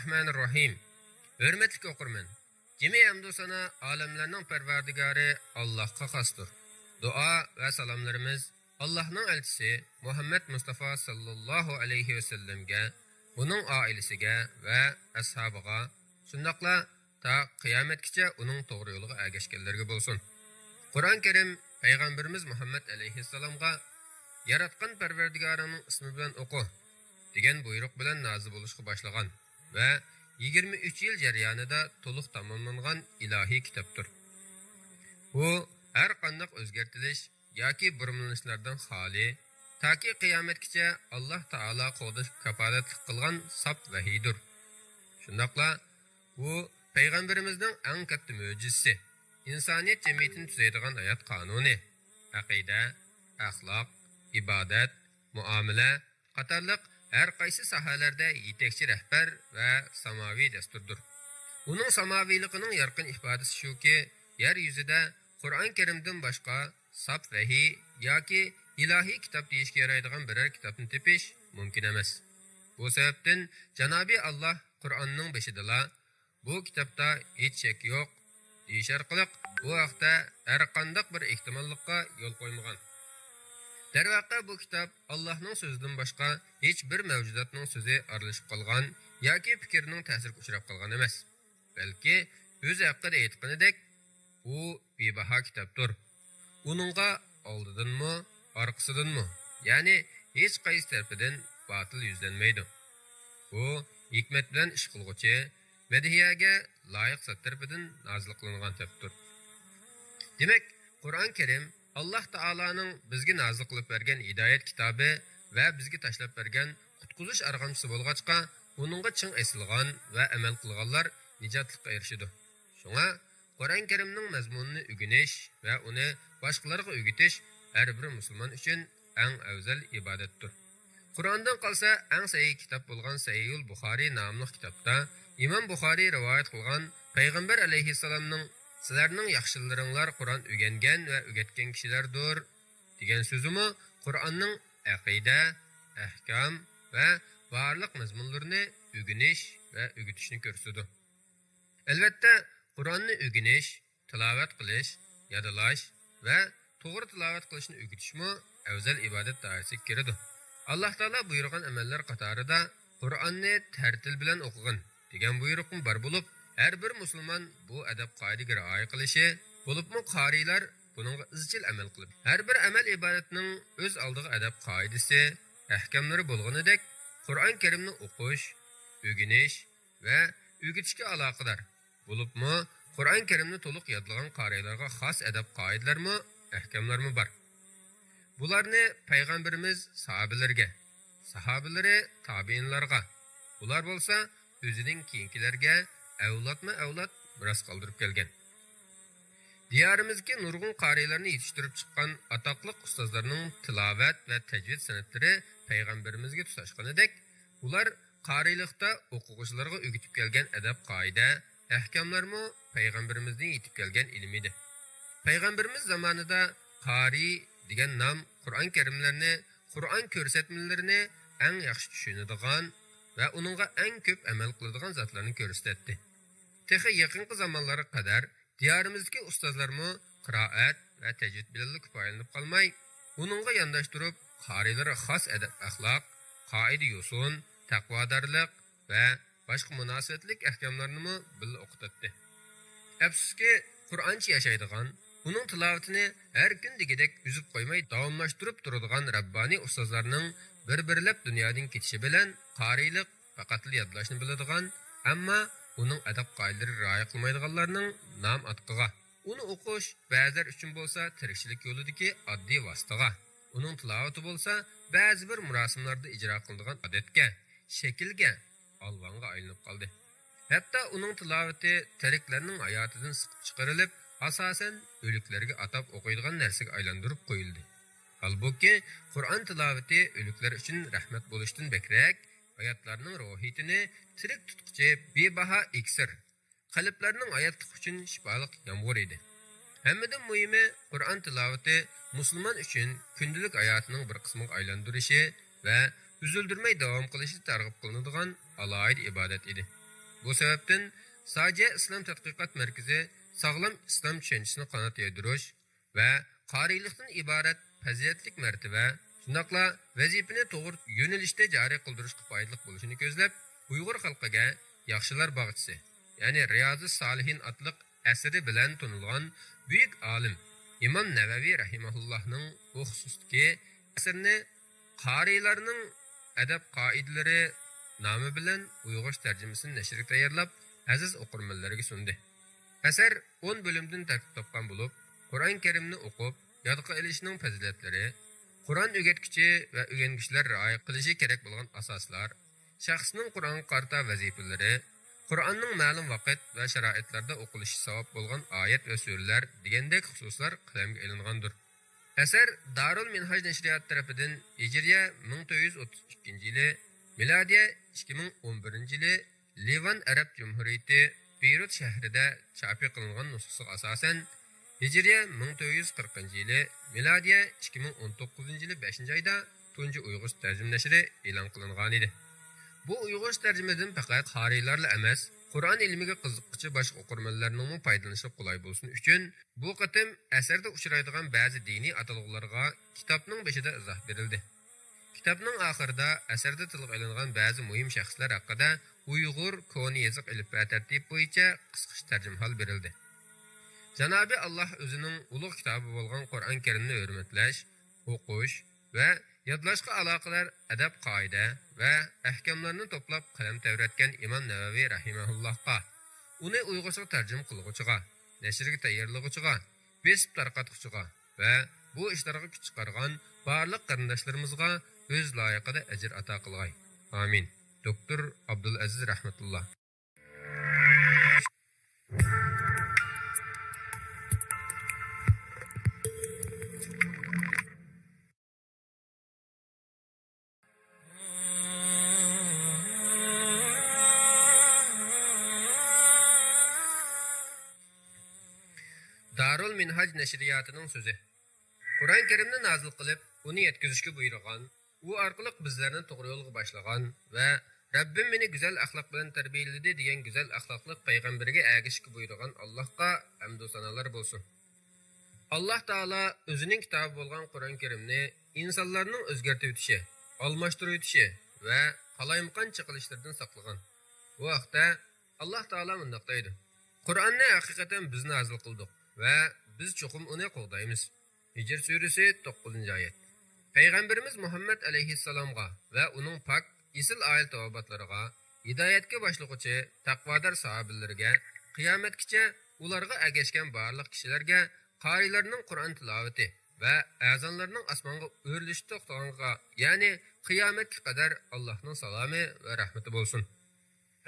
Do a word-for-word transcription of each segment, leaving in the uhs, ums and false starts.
رەھمانىر رەھىم. ھۆرمەتلىك ئوقۇرمەن! جىمى ھەمدۇ سانا ئالەملەرنىڭ پەرۋەردىگارى ئاللاھقا خاستۇر. دۇئا ۋە سالاملىرىمىز ئاللاھنىڭ ئەلچىسى مۇھەممەد مۇستافا ساللاللاھۇ ئەلەيھى ۋەسەللەمگە، ئۇنىڭ ئائىلىسىگە ۋە ئەسھابىغا، شۇنداقلا تا قىيامەتكىچە ئۇنىڭ توغرا يولىغا ئەگەشكەنلەرگە بولسۇن. قۇرئان كەرىم پەيغەمبىرىمىز مۇھەممەد ئەلەيھىسسالامغا «ياراتقان پەرۋەردىگارىڭنىڭ ئىسمى بىلەن ئوقۇ» دېگەن بۇيرۇق بىلەن نازىل بولۇشقا باشلىغان ۋە يىگىرمە ئۈچ يىل جەريانىدا تولۇق تاماملانغان ئىلاھىي كىتابتۇر. بۇ ھەر قانداق ئۆزگەرتىلىش ياكى بۇرمىلىنىشلاردىن خالىي، تاكى قىيامەتكىچە ئاللاھ تائالا قوغداشقا كاپالەتلىك قىلغان ساپ ۋەھىيدۇر. شۇنداقلا بۇ پەيغەمبىرىمىزنىڭ ئەڭ كاتتا مۆجىزىسى، ئىنسانىيەت جەمئىيىتىنى تۈزەيدىغان ھايات قانۇنى، ئەقىدە، ئەخلاق، ئىبادەت، مۇئامىلە قاتارلىق ھەر قايسى ساھەلەردە يېتەكچى رەھبەر ۋە ساماۋى دەستۇردۇر. ئۇنىڭ ساماۋىيلىقىنىڭ يارقىن ئىپادىسى شۇكى، يەر يۈزىدە قۇرئان كەرىمدىن باشقا ساپ ۋەھىي ياكى ئىلاھىي كىتاب دېيىشكە يارايدىغان بىرەر كىتابنى تېپىش مۇمكىن ئەمەس. بۇ سەۋەبتىن جانابىي ئاللاھ قۇرئاننىڭ بېشىدىلا «بۇ كىتابتا ھېچ شەك يوق» دېيىش ئارقىلىق بۇ ھەقتە ھەر قانداق بىر ئېھتىماللىققا يول قويمىغان. دەرۋەقە، بۇ كىتاب ئاللاھنىڭ سۆزىدىن باشقا ھېچ بىر مەۋجۇداتنىڭ سۆزى ئارىلىشىپ قالغان ياكى پىكرىنىڭ تەسىرىگە ئۇچراپ قالغان ئەمەس، بەلكى ئۆزى ھەققىدە ئېيتقىنىدەك، ئۇ بىباھا كىتابتۇر. ئۇنىڭغا ئالدىدىنمۇ، ئارقىسىدىنمۇ، يەنى ھېچقايسى تەرىپىدىن باتىل يۈزلەنمەيدۇ. ئۇ ھېكمەت بىلەن ئىش قىلغۇچى، مەدھىيەگە لايىق زات تەرىپىدىن نازىل قىلىنغان كىتابتۇر. دېمەك، قۇرئان كەرىم ئاللاھ تائالانىڭ بىزگە نازىل قىلىپ بەرگەن ھىدايەت كىتابى ۋە بىزگە تاشلاپ بەرگەن قۇتقۇزۇش ئارغامچىسى بولغاچقا، ئۇنىڭغا چىڭ ئېسىلغان ۋە ئەمەل قىلغانلار نىجاتلىققا ئېرىشىدۇ. شۇڭا قۇرئان كەرىمنىڭ مەزمۇنىنى ئۆگىنىش ۋە ئۇنى باشقىلارغا ئۆگىتىش ھەر بىر مۇسۇلمان ئۈچۈن ئەڭ ئەۋزەل ئىبادەتتۇر. قۇرئاندىن قالسا، ئەڭ سەھىھ كىتاب بولغان سەھىھۇل بۇخارىي ناملىق كىتابتا ئىمام بۇخارىي رىۋايەت قىلغان پەيغەمبەر ئەلەيھىسسالامنىڭ «سىلەرنىڭ ياخشىلىرىڭلار قۇرئان ئۆگەنگەن ۋە ئۆگەتكەن كىشىلەردۇر» دېگەن سۆزىمۇ قۇرئاننىڭ ئەقىدە، ئەھكام ۋە بارلىق مەزمۇنلىرىنى ئۆگىنىش ۋە ئۆگىتىشنى كۆرسىتىدۇ. ئەلۋەتتە، قۇرئاننى ئۆگىنىش، تىلاۋەت قىلىش، يادلاش ۋە توغرا تىلاۋەت قىلىشنى ئۆگىتىشمۇ ئەۋزەل ئىبادەت دائىرىسىگە كىرىدۇ. ئاللاھ تائالا بۇيرۇغان ئەمەللەر قاتارىدا «قۇرئاننى تەرتىل بىلەن ئوقۇغىن» دېگەن بۇيرۇقمۇ بار بولۇپ، ھەر بىر مۇسۇلمان بۇ ئەدەپ-قائىدىگە رىئايە قىلىشى، بولۇپمۇ قارىيلار بۇنىڭغا ئىزچىل ئەمەل قىلىپ، ھەر بىر ئەمەل-ئىبادەتنىڭ ئۆز ئالدىغا ئەدەپ-قائىدىسى، ئەھكاملىرى بولغىنىدەك، قۇرئان كەرىمنى ئوقۇش، ئۆگىنىش ۋە ئۆگىتىشكە ئالاقىدار، بولۇپمۇ قۇرئان كەرىمنى تولۇق يادلىغان قارىيلارغا خاس ئەدەپ-قائىدىلەرمۇ، ئەھكاملارمۇ بار. بۇلارنى پەيغەمبىرىمىز ساھابىلىرىگە، ساھابىلىرى تابىئىنلارغا، ئۇلار بولسا ئۆزىدىن كېيىنكىلەرگە ئەۋلادمۇ ئەۋلاد مىراس قالدۇرۇپ كەلگەن. دىيارىمىزدىكى نۇرغۇن قارىيلارنى يېتىشتۈرۈپ چىققان ئاتاقلىق ئۇستازلارنىڭ تىلاۋەت ۋە تەجۋىد سەنئەتلىرى پەيغەمبىرىمىزگە تۇتاشقىنىدەك، ئۇلار قارىيلىقتا ئوقۇغۇچىلارغا ئۆگىتىپ كەلگەن ئەدەپ-قائىدە، ئەھكاملارمۇ پەيغەمبىرىمىزدىن يېتىپ كەلگەن ئىلىم ئىدى. پەيغەمبىرىمىز زامانىدا قارىي دېگەن نام قۇرئان كەرىملەرنى قۇرئان كۆرسەتمىلىرىنى ئەڭ ياخشى چۈشىنىدىغان ۋە ئۇنىڭغا ئەڭ كۆپ ئەمەل قىلىدىغان زاتلارنى كۆرسىتەتتى. تېخى يېقىنقى زامانلارغا قەدەر دىيارىمىزدىكى ئۇستازلارمۇ قىرائەت ۋە تەجۋىد بىلەنلا كۇپايىلىنىپ قالماي، ئۇنىڭغا يانداشتۇرۇپ قارىيلىرى خاس ئەدەپ-ئەخلاق، قائىدە-يوسۇن، تەقۋادارلىق ۋە باشقا مۇناسىۋەتلىك ئەھكاملارنىمۇ بىللە ئوقۇتاتتى. ئەپسۇسكى، قۇرئانچە ياشايدىغان، ئۇنىڭ تىلاۋىتىنى ھەر كۈن دېگۈدەك ئۈزۈپ قويماي داۋاملاشتۇرۇپ تۇرىدىغان رەببانىي ئۇستازلارنىڭ بىر-بىرلەپ دۇنيادىن كېتىشى بىلەن قارىيلىق پەقەتلا يادلاشنى بىلىدىغان، ئەمما ئۇنىڭ ئەدەپ-قائىدىلىرىگە رىئايە قىلمايدىغانلارنىڭ نام ئاتىقىغا، ئۇنى ئوقۇش بەزىلەر ئۈچۈن بولسا تىرىكچىلىك يولىدىكى ئاددىي ۋاسىتىغا، ئۇنىڭ تىلاۋىتى بولسا بەزى بىر مۇراسىملاردا ئىجرا قىلىنىدىغان ئادەتكە، شەكىلگە، ئالۋاڭغا ئايلىنىپ قالدى. ھەتتا ئۇنىڭ تىلاۋىتى تىرىكلەرنىڭ ھاياتىدىن سىقىپ چىقىرىلىپ، ئاساسەن ئۆلۈكلەرگە ئاتاپ ئوقۇيدىغان نەرسىگە ئايلاندۇرۇپ قويۇلدى. ھالبۇكى، قۇرئان تىلاۋىتى ئۆلۈكلەر ئۈچۈن رەھمەت بولۇشتىن بەكرەك، ھاياتلارنىڭ روھىيىتىنى تىرىك تۇتقۇچى بىباھا ئىكسىر، قەلبلەرنىڭ ھاياتلىقى ئۈچۈن شىپالىق يامغۇر ئىدى. ھەممىدىن مۇھىمى، قۇرئان تىلاۋىتى مۇسۇلمان ئۈچۈن كۈندىلىك ھاياتىنىڭ بىر قىسمىغا ئايلاندۇرۇشى ۋە ئۈزۈلدۈرمەي داۋام قىلىشى تەرغىب قىلىنىدىغان ئالاھىدە ئىبادەت ئىدى. بۇ سەۋەبتىن ساجىيە ئىسلام تەتقىقات مەركىزى ساغلام ئىسلام چۈشەنچىسىنى قانات يايدۇرۇش ۋە قارىيلىقتىن ئىبارەت پەزىلەتلىك مەرتىۋە، شۇنداقلا ۋەزىپىنى توغرا يۆنىلىشتە جارى قىلدۇرۇشقا پايدىلىق بولۇشىنى كۆزلەپ، ئۇيغۇر خەلقىگە ياخشىلار باغچىسى، يەنى رىيازى سالىھىن ئاتلىق ئەسىرى بىلەن تونۇلغان بۈيۈك ئالىم ئىمام نەۋەۋى رەھىمەھۇللاھنىڭ بۇ خۇسۇستىكى ئەسىرىنى قارىيلارنىڭ ئەدەپ قائىدىلىرى نامى بىلەن ئۇيغۇرچە تەرجىمىسىنى نەشرگە تەييارلاپ، ئەزىز ئوقۇرمەنلەرگە سۇندى. ئەسەر ئون بۆلۈمدىن تەركىب تاپقان بولۇپ، قۇرئان كەرىمنى ئوقۇپ، يادقا ئېلىشنىڭ پەزىلەتلىرى، قۇرئان ئۆگەتكۈچى ۋە ئۆگەنگۈچىلەر رىئايە قىلىشى كېرەك بولغان ئاساسلار، شەخسنىڭ قۇرئانغا قارىتا ۋەزىپىلىرى، قۇرئاننىڭ مەلۇم ۋاقىت ۋە شارائىتلاردا ئوقۇلۇشى ساۋاب بولغان ئايەت ۋە سۈرىلەر دېگەندەك خۇسۇسلار قەلەمگە ئېلىنغاندۇر. ئەسەر دارۇل مىنھاج نەشرىياتى تەرىپىدىن ھىجرىيە مىڭ تۆت يۈز ئوتتۇز ئىككىنچى يىلى، مىلادىيە ئىككى مىڭ ئون بىرىنچى يىلى لىۋان ئەرەب جۇمھۇرىيىتى بېيرۇت شەھىرىدە چاپى قىلىنغان نۇسخىسىغا ئاساسەن، ھىجرىيە مىڭ تۆت يۈز قىرىقىنچى يىلى، مىلادىيە ئىككى مىڭ ئون توققۇزىنچى يىلى بەشىنچى ئايدا تۇنجى ئۇيغۇرچە تەرجىمە نەشرى ئېلان قىلىنغانىدى. بۇ ئۇيغۇرچە تەرجىمىدىن پەقەت قارىيلارلا ئەمەس، قۇرئان ئىلمىگە قىزىققۇچى باشقا ئوقۇرمەنلەرنىڭمۇ پايدىلىنىشىغا قولاي بولسۇن ئۈچۈن، بۇ قېتىم ئەسەردە ئۇچرايدىغان بەزى دىنىي ئاتالغۇلارغا كىتابنىڭ بېشىدا ئىزاھ بېرىلدى. كىتابنىڭ ئاخىرىدا ئەسەردە تىلغا ئېلىنغان بەزى مۇھىم شەخسلەر ھەققىدە ئۇيغۇر كونا يېزىق ئېلىپبە تەرتىپى بويىچە قىسقىچە تەرجىمىھال بېرىلدى. جانابى ئاللاھ ئۆزىنىڭ ئۇلۇغ كىتابى بولغان قۇرئان كەرىمنى ھۆرمەتلەش، ئوقۇش ۋە يادلاشقا ئالاقىدار ئەدەپ-قائىدە ۋە ئەھكاملارنى توپلاپ قەلەم تەۋرەتكەن ئىمام نەۋەۋى رەھىمەھۇللاھقا، ئۇنى ئۇيغۇرچىغا تەرجىمە قىلغۇچىغا، نەشرگە تەييارلىغۇچىغا، بېسىپ تارقاتقۇچىغا ۋە بۇ ئىشلارغا كۈچ چىقارغان بارلىق قېرىنداشلىرىمىزغا ئۆز لايىقىدا ئەجىر ئاتا قىلغاي. ئامىن. دوكتور ئابدۇلئەزىز رەھمەتۇللا. دارۇل مىنھاج نەشرىياتىنىڭ سۆزى. قۇرئان كەرىمنى نازىل قىلىپ، ئۇنى يەتكۈزۈشكە بۇيرۇغان، ئۇ ئارقىلىق بىزلەرنى توغرا يولغا باشلىغان ۋە «رەببىم مېنى گۈزەل ئەخلاق بىلەن تەربىيەلىدى» دېگەن گۈزەل ئەخلاقلىق پەيغەمبىرىگە ئەگىشىشكە بۇيرۇغان ئاللاھقا ھەمدۇ سانالار بولسۇن. ئاللاھ تائالا ئۆزىنىڭ كىتابى بولغان قۇرئان كەرىمنى ئىنسانلارنىڭ ئۆزگەرتىۋېتىشى، ئالماشتۇرۇۋېتىشى ۋە قالايمىقان چېقىلىشلىرىدىن ساقلىغان. بۇ ھەقتە ئاللاھ تائالا مۇنداق دەيدۇ: «قۇرئاننى ھەقىقەتەن بىز نازىل قىلدۇق ۋە بىز چوقۇم ئۇنى قوغدايمىز.» ھىجر سۈرىسى، توققۇزىنچى ئايەت. پەيغەمبىرىمىز مۇھەممەد ئەلەيھىسسالامغا ۋە ئۇنىڭ پاك، ئېسىل ئائىلە تاۋابىئاتلىرىغا، ھىدايەتكە باشلىغۇچى تەقۋادار ساھابىلىرىگە، قىيامەتكىچە ئۇلارغا ئەگەشكەن بارلىق كىشىلەرگە قارىيلارنىڭ قۇرئان تىلاۋىتى ۋە ئەزانلارنىڭ ئاسمانغا ئۆرلىشىپ توختىغانغا، يەنى قىيامەتكە قەدەر ئاللاھنىڭ سالامى ۋە رەھمىتى بولسۇن.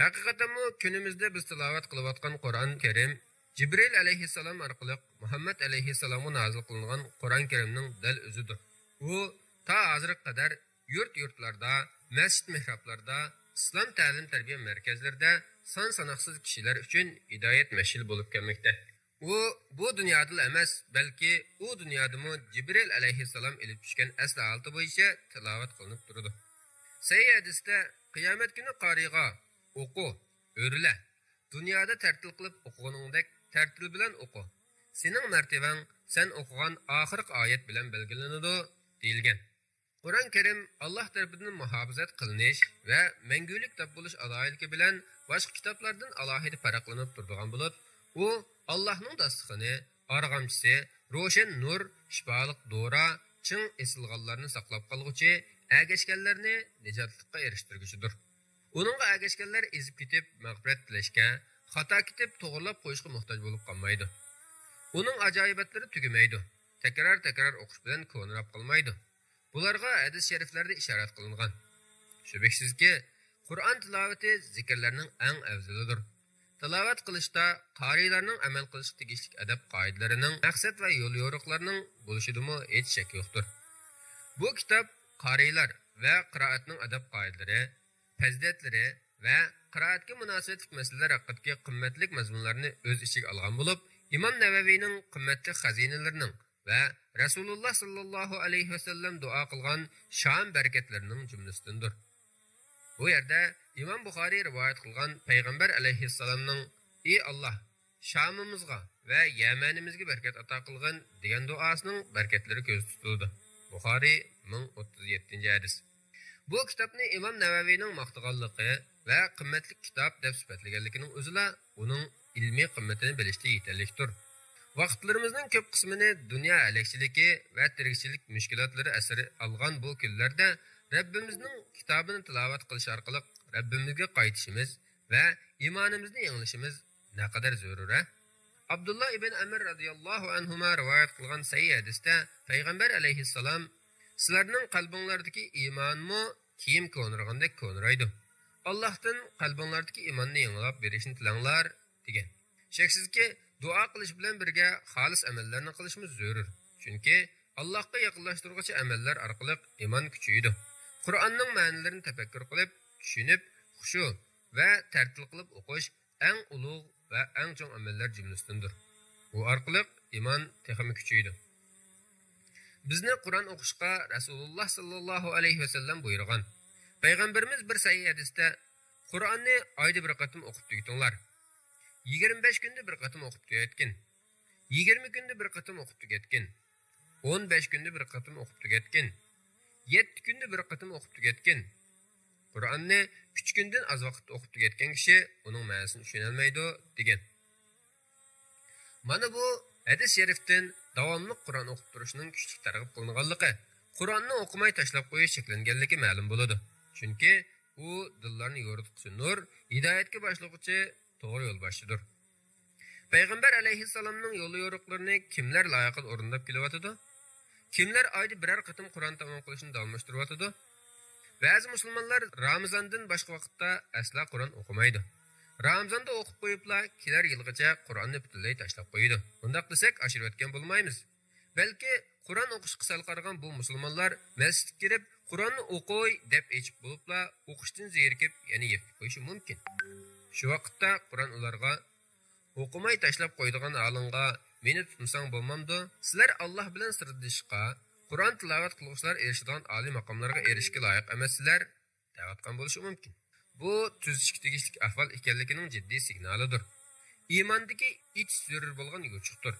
ھەقىقەتەنمۇ كۈنىمىزدە بىز تىلاۋەت قىلىۋاتقان قۇرئان كەرىم جىبرىئىل ئەلەيھىسسالام ئارقىلىق مۇھەممەد ئەلەيھىسسالامغا نازىل قىلىنغان قۇرئان كەرىمنىڭ دەل ئۆزىدۇر. ئۇ تا ھازىرغا قەدەر يۇرت-يۇرتلاردا، مەسچىت-مېھرابلاردا، ئىسلام تەلىم-تەربىيە مەركەزلىرىدە سان-ساناقسىز كىشىلەر ئۈچۈن ھىدايەت مەشئىلى بولۇپ كەلمەكتە. ئۇ بۇ دۇنيادىلا ئەمەس، بەلكى ئۇ دۇنيادىمۇ جىبرىئىل ئەلەيھىسسالام ئېلىپ چۈشكەن ئەسلى ھالىتى بويىچە تىلاۋەت قىلىنىپ تۇرىدۇ. سەھىھ ھەدىستە، «قىيامەت كۈنى قارىيغا ئوقۇ، ئۆرلە. دۇنيادا تەرتىل قىلىپ ئوقۇغىنىڭدەك تەرتىل بىلەن ئوقۇ. سېنىڭ مەرتىۋەڭ سەن ئوقۇغان ئاخىرقى ئايەت بىلەن بەلگىلىنىدۇ» دېيىلگەن. قۇرئان كەرىم ئاللاھ تەرىپىدىن مۇھاپىزەت قىلىنىش ۋە مەڭگۈلۈك كىتاب بولۇش ئالاھىدىلىكى بىلەن باشقا كىتابلاردىن ئالاھىدە پەرقلىنىپ تۇرىدىغان بولۇپ، ئۇ ئاللاھنىڭ داستىخىنى، ئارغامچىسى، روشەن نۇر، شىپالىق دورا، چىڭ ئېسىلغانلارنى ساقلاپ قالغۇچى، ئەگەشكەنلەرنى نىجاتلىققا ئېرىشتۈرگۈچىدۇر. ئۇنىڭغا ئەگەشكەنلەر ئېزىپ كېتىپ مەغپىرەت تىلەشكە، خاتا كېتىپ توغرىلاپ قويۇشقا موھتاج بولۇپ قالمايدۇ. ئۇنىڭ ئاجايىباتلىرى تۈگىمەيدۇ. تەكرار-تەكرار ئوقۇش بىلەن كونىراپ قالمايدۇ. بۇلارغا ھەدىس شەرىفلەردە ئىشارەت قىلىنغان. شۈبھىسىزكى، قۇرئان تىلاۋىتى زىكىرلەرنىڭ ئەڭ ئەۋزىلىدۇر. تىلاۋەت قىلىشتا قارىيلارنىڭ ئەمەل قىلىشقا تېگىشلىك ئەدەپ قائىدىلىرىنىڭ، مەقسەت ۋە يوليورۇقلارنىڭ بولۇشىدىمۇ ھېچ شەك يوقتۇر. بۇ كىتاب قارىيلار ۋە قىرائەتنىڭ ئەدەپ قائىدىلىرى، پەزىلەتلىرى ۋە قىرائەتكە مۇناسىۋەتلىك مەسىلىلەر ھەققىدىكى قىممەتلىك مەزمۇنلارنى ئۆز ئىچىگە ئالغان بولۇپ، ئىمام نەۋەۋىنىڭ قىممەتلىك خەزىنىلىرىنىڭ ۋە رەسۇلۇللاھ ساللاللاھۇ ئەلەيھى ۋەسەللەم دۇئا قىلغان شام بەرىكەتلىرىنىڭ جۈملىسىدىندۇر. بۇ يەردە ئىمام بۇخارىي رىۋايەت قىلغان پەيغەمبەر ئەلەيھىسسالامنىڭ، ئى ئاللاھ، شامىمىزغا ۋە يەمەنىمىزگە بەرىكەت ئاتا قىلغىن دېگەن دۇئاسىنىڭ بەرىكەتلىرى كۆزدە تۇتۇلىدۇ. بۇخارىي، مىڭ ئوتتۇز يەتتىنچى ھەدىس. بۇ كىتابنى ئىمام نەۋەۋىنىڭ ماختىغانلىقى ۋە قىممەتلىك كىتاب دەپ سۈپەتلىگەنلىكىنىڭ ئۆزىلا ئۇنىڭ ئىلمىي قىممىتىنى بىلىشتە يېتەرلىكتۇر. ۋاقىتلىرىمىزنىڭ كۆپ قىسمىنى دۇنيا ھەلەكچىلىكى ۋە تىرىكچىلىك مۈشكۈلاتلىرى ئەسىر ئالغان بۇ كۈنلەردە رەببىمىزنىڭ كىتابىنى تىلاۋەت قىلىش ئارقىلىق رەببىمىزگە قايتىشىمىز ۋە ئىمانىمىزنى يېڭىلىشىمىز نەقەدەر زۆرۈر-ھە! ئابدۇللا ئىبن ئەمىر رەزىياللاھۇ ئەنھۇما رىۋايەت قىلغان سەھىھ ھەدىستە پەيغەمبەر ئەلەيھىسسالام، سىلەرنىڭ قەلبىڭلاردىكى ئىمانمۇ كىيىم كونىرىغاندەك كونىرايدۇ. ئاللاھتىن قەلبىڭلاردىكى ئىماننى يېڭىلاپ بېرىشنى تىلەڭلار، دېگەن. شەكسىزكى، دۇئا قىلىش بىلەن بىرگە خالىس ئەمەللەرنى قىلىشمۇ زۆرۈر. چۈنكى ئاللاھقا يېقىنلاشتۇرغۇچى ئەمەللەر ئارقىلىق ئىمان كۈچىيىدۇ. قۇرئاننىڭ مەنىلىرىنى تەپەككۇر قىلىپ، چۈشىنىپ، خۇشۇ ۋە تەرتىل قىلىپ ئوقۇش ئەڭ ئۇلۇغ ۋە ئەڭ چوڭ ئەمەللەر جۈملىسىدىندۇر. ئۇ ئارقىلىق ئىمان تېخىمۇ كۈچىيىدۇ. بىزنى قۇرئان ئوقۇشقا رەسۇلۇللا ساللاللاھۇ ئەلەيھى ۋەسەللەم بۇيرۇغان. پەيغەمبىرىمىز بىر سەھىھ ھەدىستە، قۇرئاننى ئايدا بىر قېتىم ئوقۇپ تۈگىتىڭلار. يىگىرمە بەش كۈندە بىر قېتىم ئوقۇپ تۈگەتكىن. يىگىرمە كۈندە بىر قېتىم ئوقۇپ تۈگەتكىن. ئون بەش كۈندە بىر قېتىم ئوقۇپ تۈگەتكىن. يەتتە كۈندە بىر قېتىم ئوقۇپ تۈگەتكىن. قۇرئاننى ئۈچ كۈندىن ئاز ۋاقىتتا ئوقۇپ تۈگەتكەن كىشى ئۇنىڭ مەنىسىنى چۈشىنەلمەيدۇ، دېگەن. مانا بۇ ھەدىس شەرىفتىن داۋاملىق قۇرئان ئوقۇپ تۇرۇشنىڭ كۈچلۈك تەرغىب قىلىنغانلىقى، قۇرئاننى ئوقۇماي تاشلاپ قويۇش چەكلەنگەنلىكى مەلۇم بولىدۇ. چۈنكى ئۇ دىللارنى يورۇتقۇچى نۇر، ھىدايەتكە باشلىغۇچى توغرا يولباشچىدۇر. پەيغەمبەر ئەلەيھىسسالامنىڭ يوليورۇقلىرىنى كىملەر لايىقىدا ئورۇنداپ كېلىۋاتىدۇ؟ كىملەر ئايدا بىرەر قېتىم قۇرئان تامام قىلىشنى داۋاملاشتۇرۇۋاتىدۇ؟ بەزى مۇسۇلمانلار رامىزاندىن باشقا ۋاقىتتا ئەسلا قۇرئان ئوقۇمايدۇ. رامىزاندا ئوقۇپ قويۇپلا كېلەر يىلغىچە قۇرئاننى پۈتۈنلەي تاشلاپ قويىدۇ. بۇنداق دېسەك ئاشۇرۇۋەتكەن بولمايمىز. بەلكى قۇرئان ئوقۇشقا سەل قارىغان بۇ مۇسۇلمانلار مەسچىتكە كىرىپ، قۇرئاننى ئوقۇي دەپ ئېچىپ بولۇپلا، ئوقۇشتىن زېرىكىپ، يەنە يېپىپ قويۇشى مۇمكىن. شۇ ۋاقىتتا قۇرئان ئۇلارغا، ئوقۇماي تاشلاپ قويىدىغان ھالىڭغا مېنى تۇتمىساڭ بولمامدۇ؟ سىلەر ئاللاھ بىلەن سىردىشىشقا، قۇرئان تىلاۋەت قىلغۇچىلار ئېرىشىدىغان ئالىي ماقاملارغا ئېرىشىشكە لايىق ئەمەسسىلەر، دەۋاتقان بولۇشى مۇمكىن. بۇ تۈزىتىشكە تېگىشلىك ئەھۋال ئىكەنلىكىنىڭ جىددىي سىگنالىدۇر. ئىماندىكى ئېچىش زۆرۈر بولغان يوچۇقتۇر.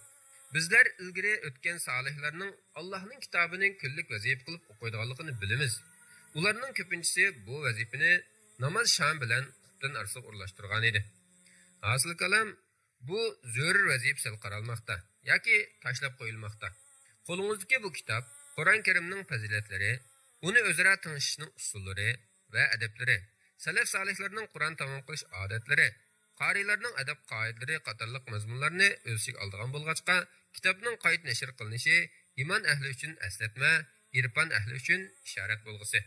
بىزلەر ئىلگىرى ئۆتكەن سالىھلارنىڭ ئاللاھنىڭ كىتابىنى كۈنلۈك ۋەزىپە قىلىپ ئوقۇيدىغانلىقىنى بىلىمىز. ئۇلارنىڭ كۆپىنچىسى بۇ ۋەزىپىنى ناماز شامى بىلەن خۇپتىن ئارىسىغا ئورۇنلاشتۇرغانىدى. ھاسىل كالام، بۇ زۆرۈر ۋەزىپە سەل قارالماقتا ياكى تاشلاپ قويۇلماقتا. قولىڭىزدىكى بۇ كىتاب قۇرئان كەرىمنىڭ پەزىلەتلىرى، ئۇنى ئۆزئارا تىڭشىشنىڭ ئۇسۇللىرى ۋە ئەدەپلىرى، سەلەف سالىھلارنىڭ قۇرئان تامام قىلىش ئادەتلىرى، قارىيلارنىڭ ئەدەپ قائىدىلىرى قاتارلىق مەزمۇنلارنى ئۆز ئىچىگە ئالىدىغان بولغاچقا، كىتابنىڭ قايتا نەشر قىلىنىشى ئىمان ئەھلى ئۈچۈن ئەسلەتمە، ئېرپان ئەھلى ئۈچۈن ئىشارەت بولغۇسى.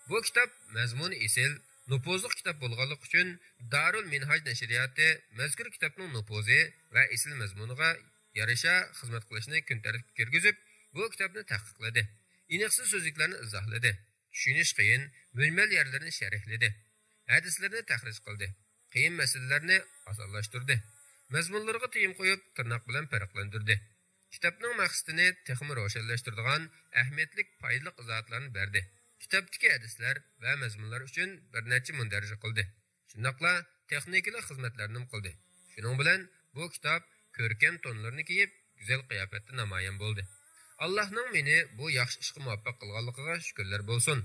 بۇ كىتاب مەزمۇنى ئېسىل، نوپۇزلۇق كىتاب بولغانلىقى ئۈچۈن دارۇل مىنھاج نەشرىياتى مەزكۇر كىتابنىڭ نوپۇزى ۋە ئېسىل مەزمۇنىغا يارىشا خىزمەت قىلىشنى كۈن تەرتىپكە كىرگۈزۈپ، بۇ كىتابنى تەھقىقلىدى. ئېنىقسىز سۆزلۈكلەرنى ئىزاھلىدى. چۈشىنىش قىيىن، مۈجمەل يەرلىرىنى شەرھلىدى. ھەدىسلىرىنى تەخرىج قىلدى. قىيىن مەسىلىلەرنى ئاسانلاشتۇردى. مەزمۇنلىرىغا تېگىم قويۇپ، تىرناق بىلەن پەرقلەندۈردى. كىتابنىڭ مەقسىتىنى تېخىمۇ روشەنلەشتۈرىدىغان ئەھمىيەتلىك، پايدىلىق ئىزاھاتلارنى بەردى. كىتابتىكى ھەدىسلەر ۋە مەزمۇنلار ئۈچۈن بىر نەچچە مۇندەرىجە قىلدى. شۇنداقلا تېخنىكىلىق خىزمەتلەرنىمۇ قىلدى. شۇنىڭ بىلەن بۇ كىتاب كۆركەم تونلىرىنى كىيىپ، گۈزەل قىياپەتتە نامايان بولدى. ئاللاھنىڭ مېنى بۇ ياخشى ئىشقا مۇۋەپپەق قىلغانلىقىغا شۈكۈرلەر بولسۇن.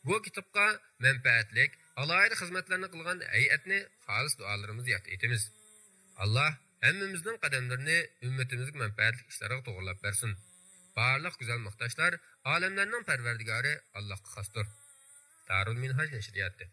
بۇ كىتابقا مەنپەئەتلىك، ئالاھىدە خىزمەتلەرنى قىلغان ھەيئەتنى خالىس دۇئالىرىمىزدا ياد ئېتىمىز. ئاللاھ ھەممىمىزنىڭ قەدەملىرىنى ئۈممىتىمىزگە مەنپەئەتلىك ئىشلارغا توغرىلاپ بەرسۇن. بارلىق گۈزەل ماختاشلار ئالەملەرنىڭ پەرۋەردىگارى ئاللاھقا خاستۇر. دارۇل مىنھاج نەشرىياتى.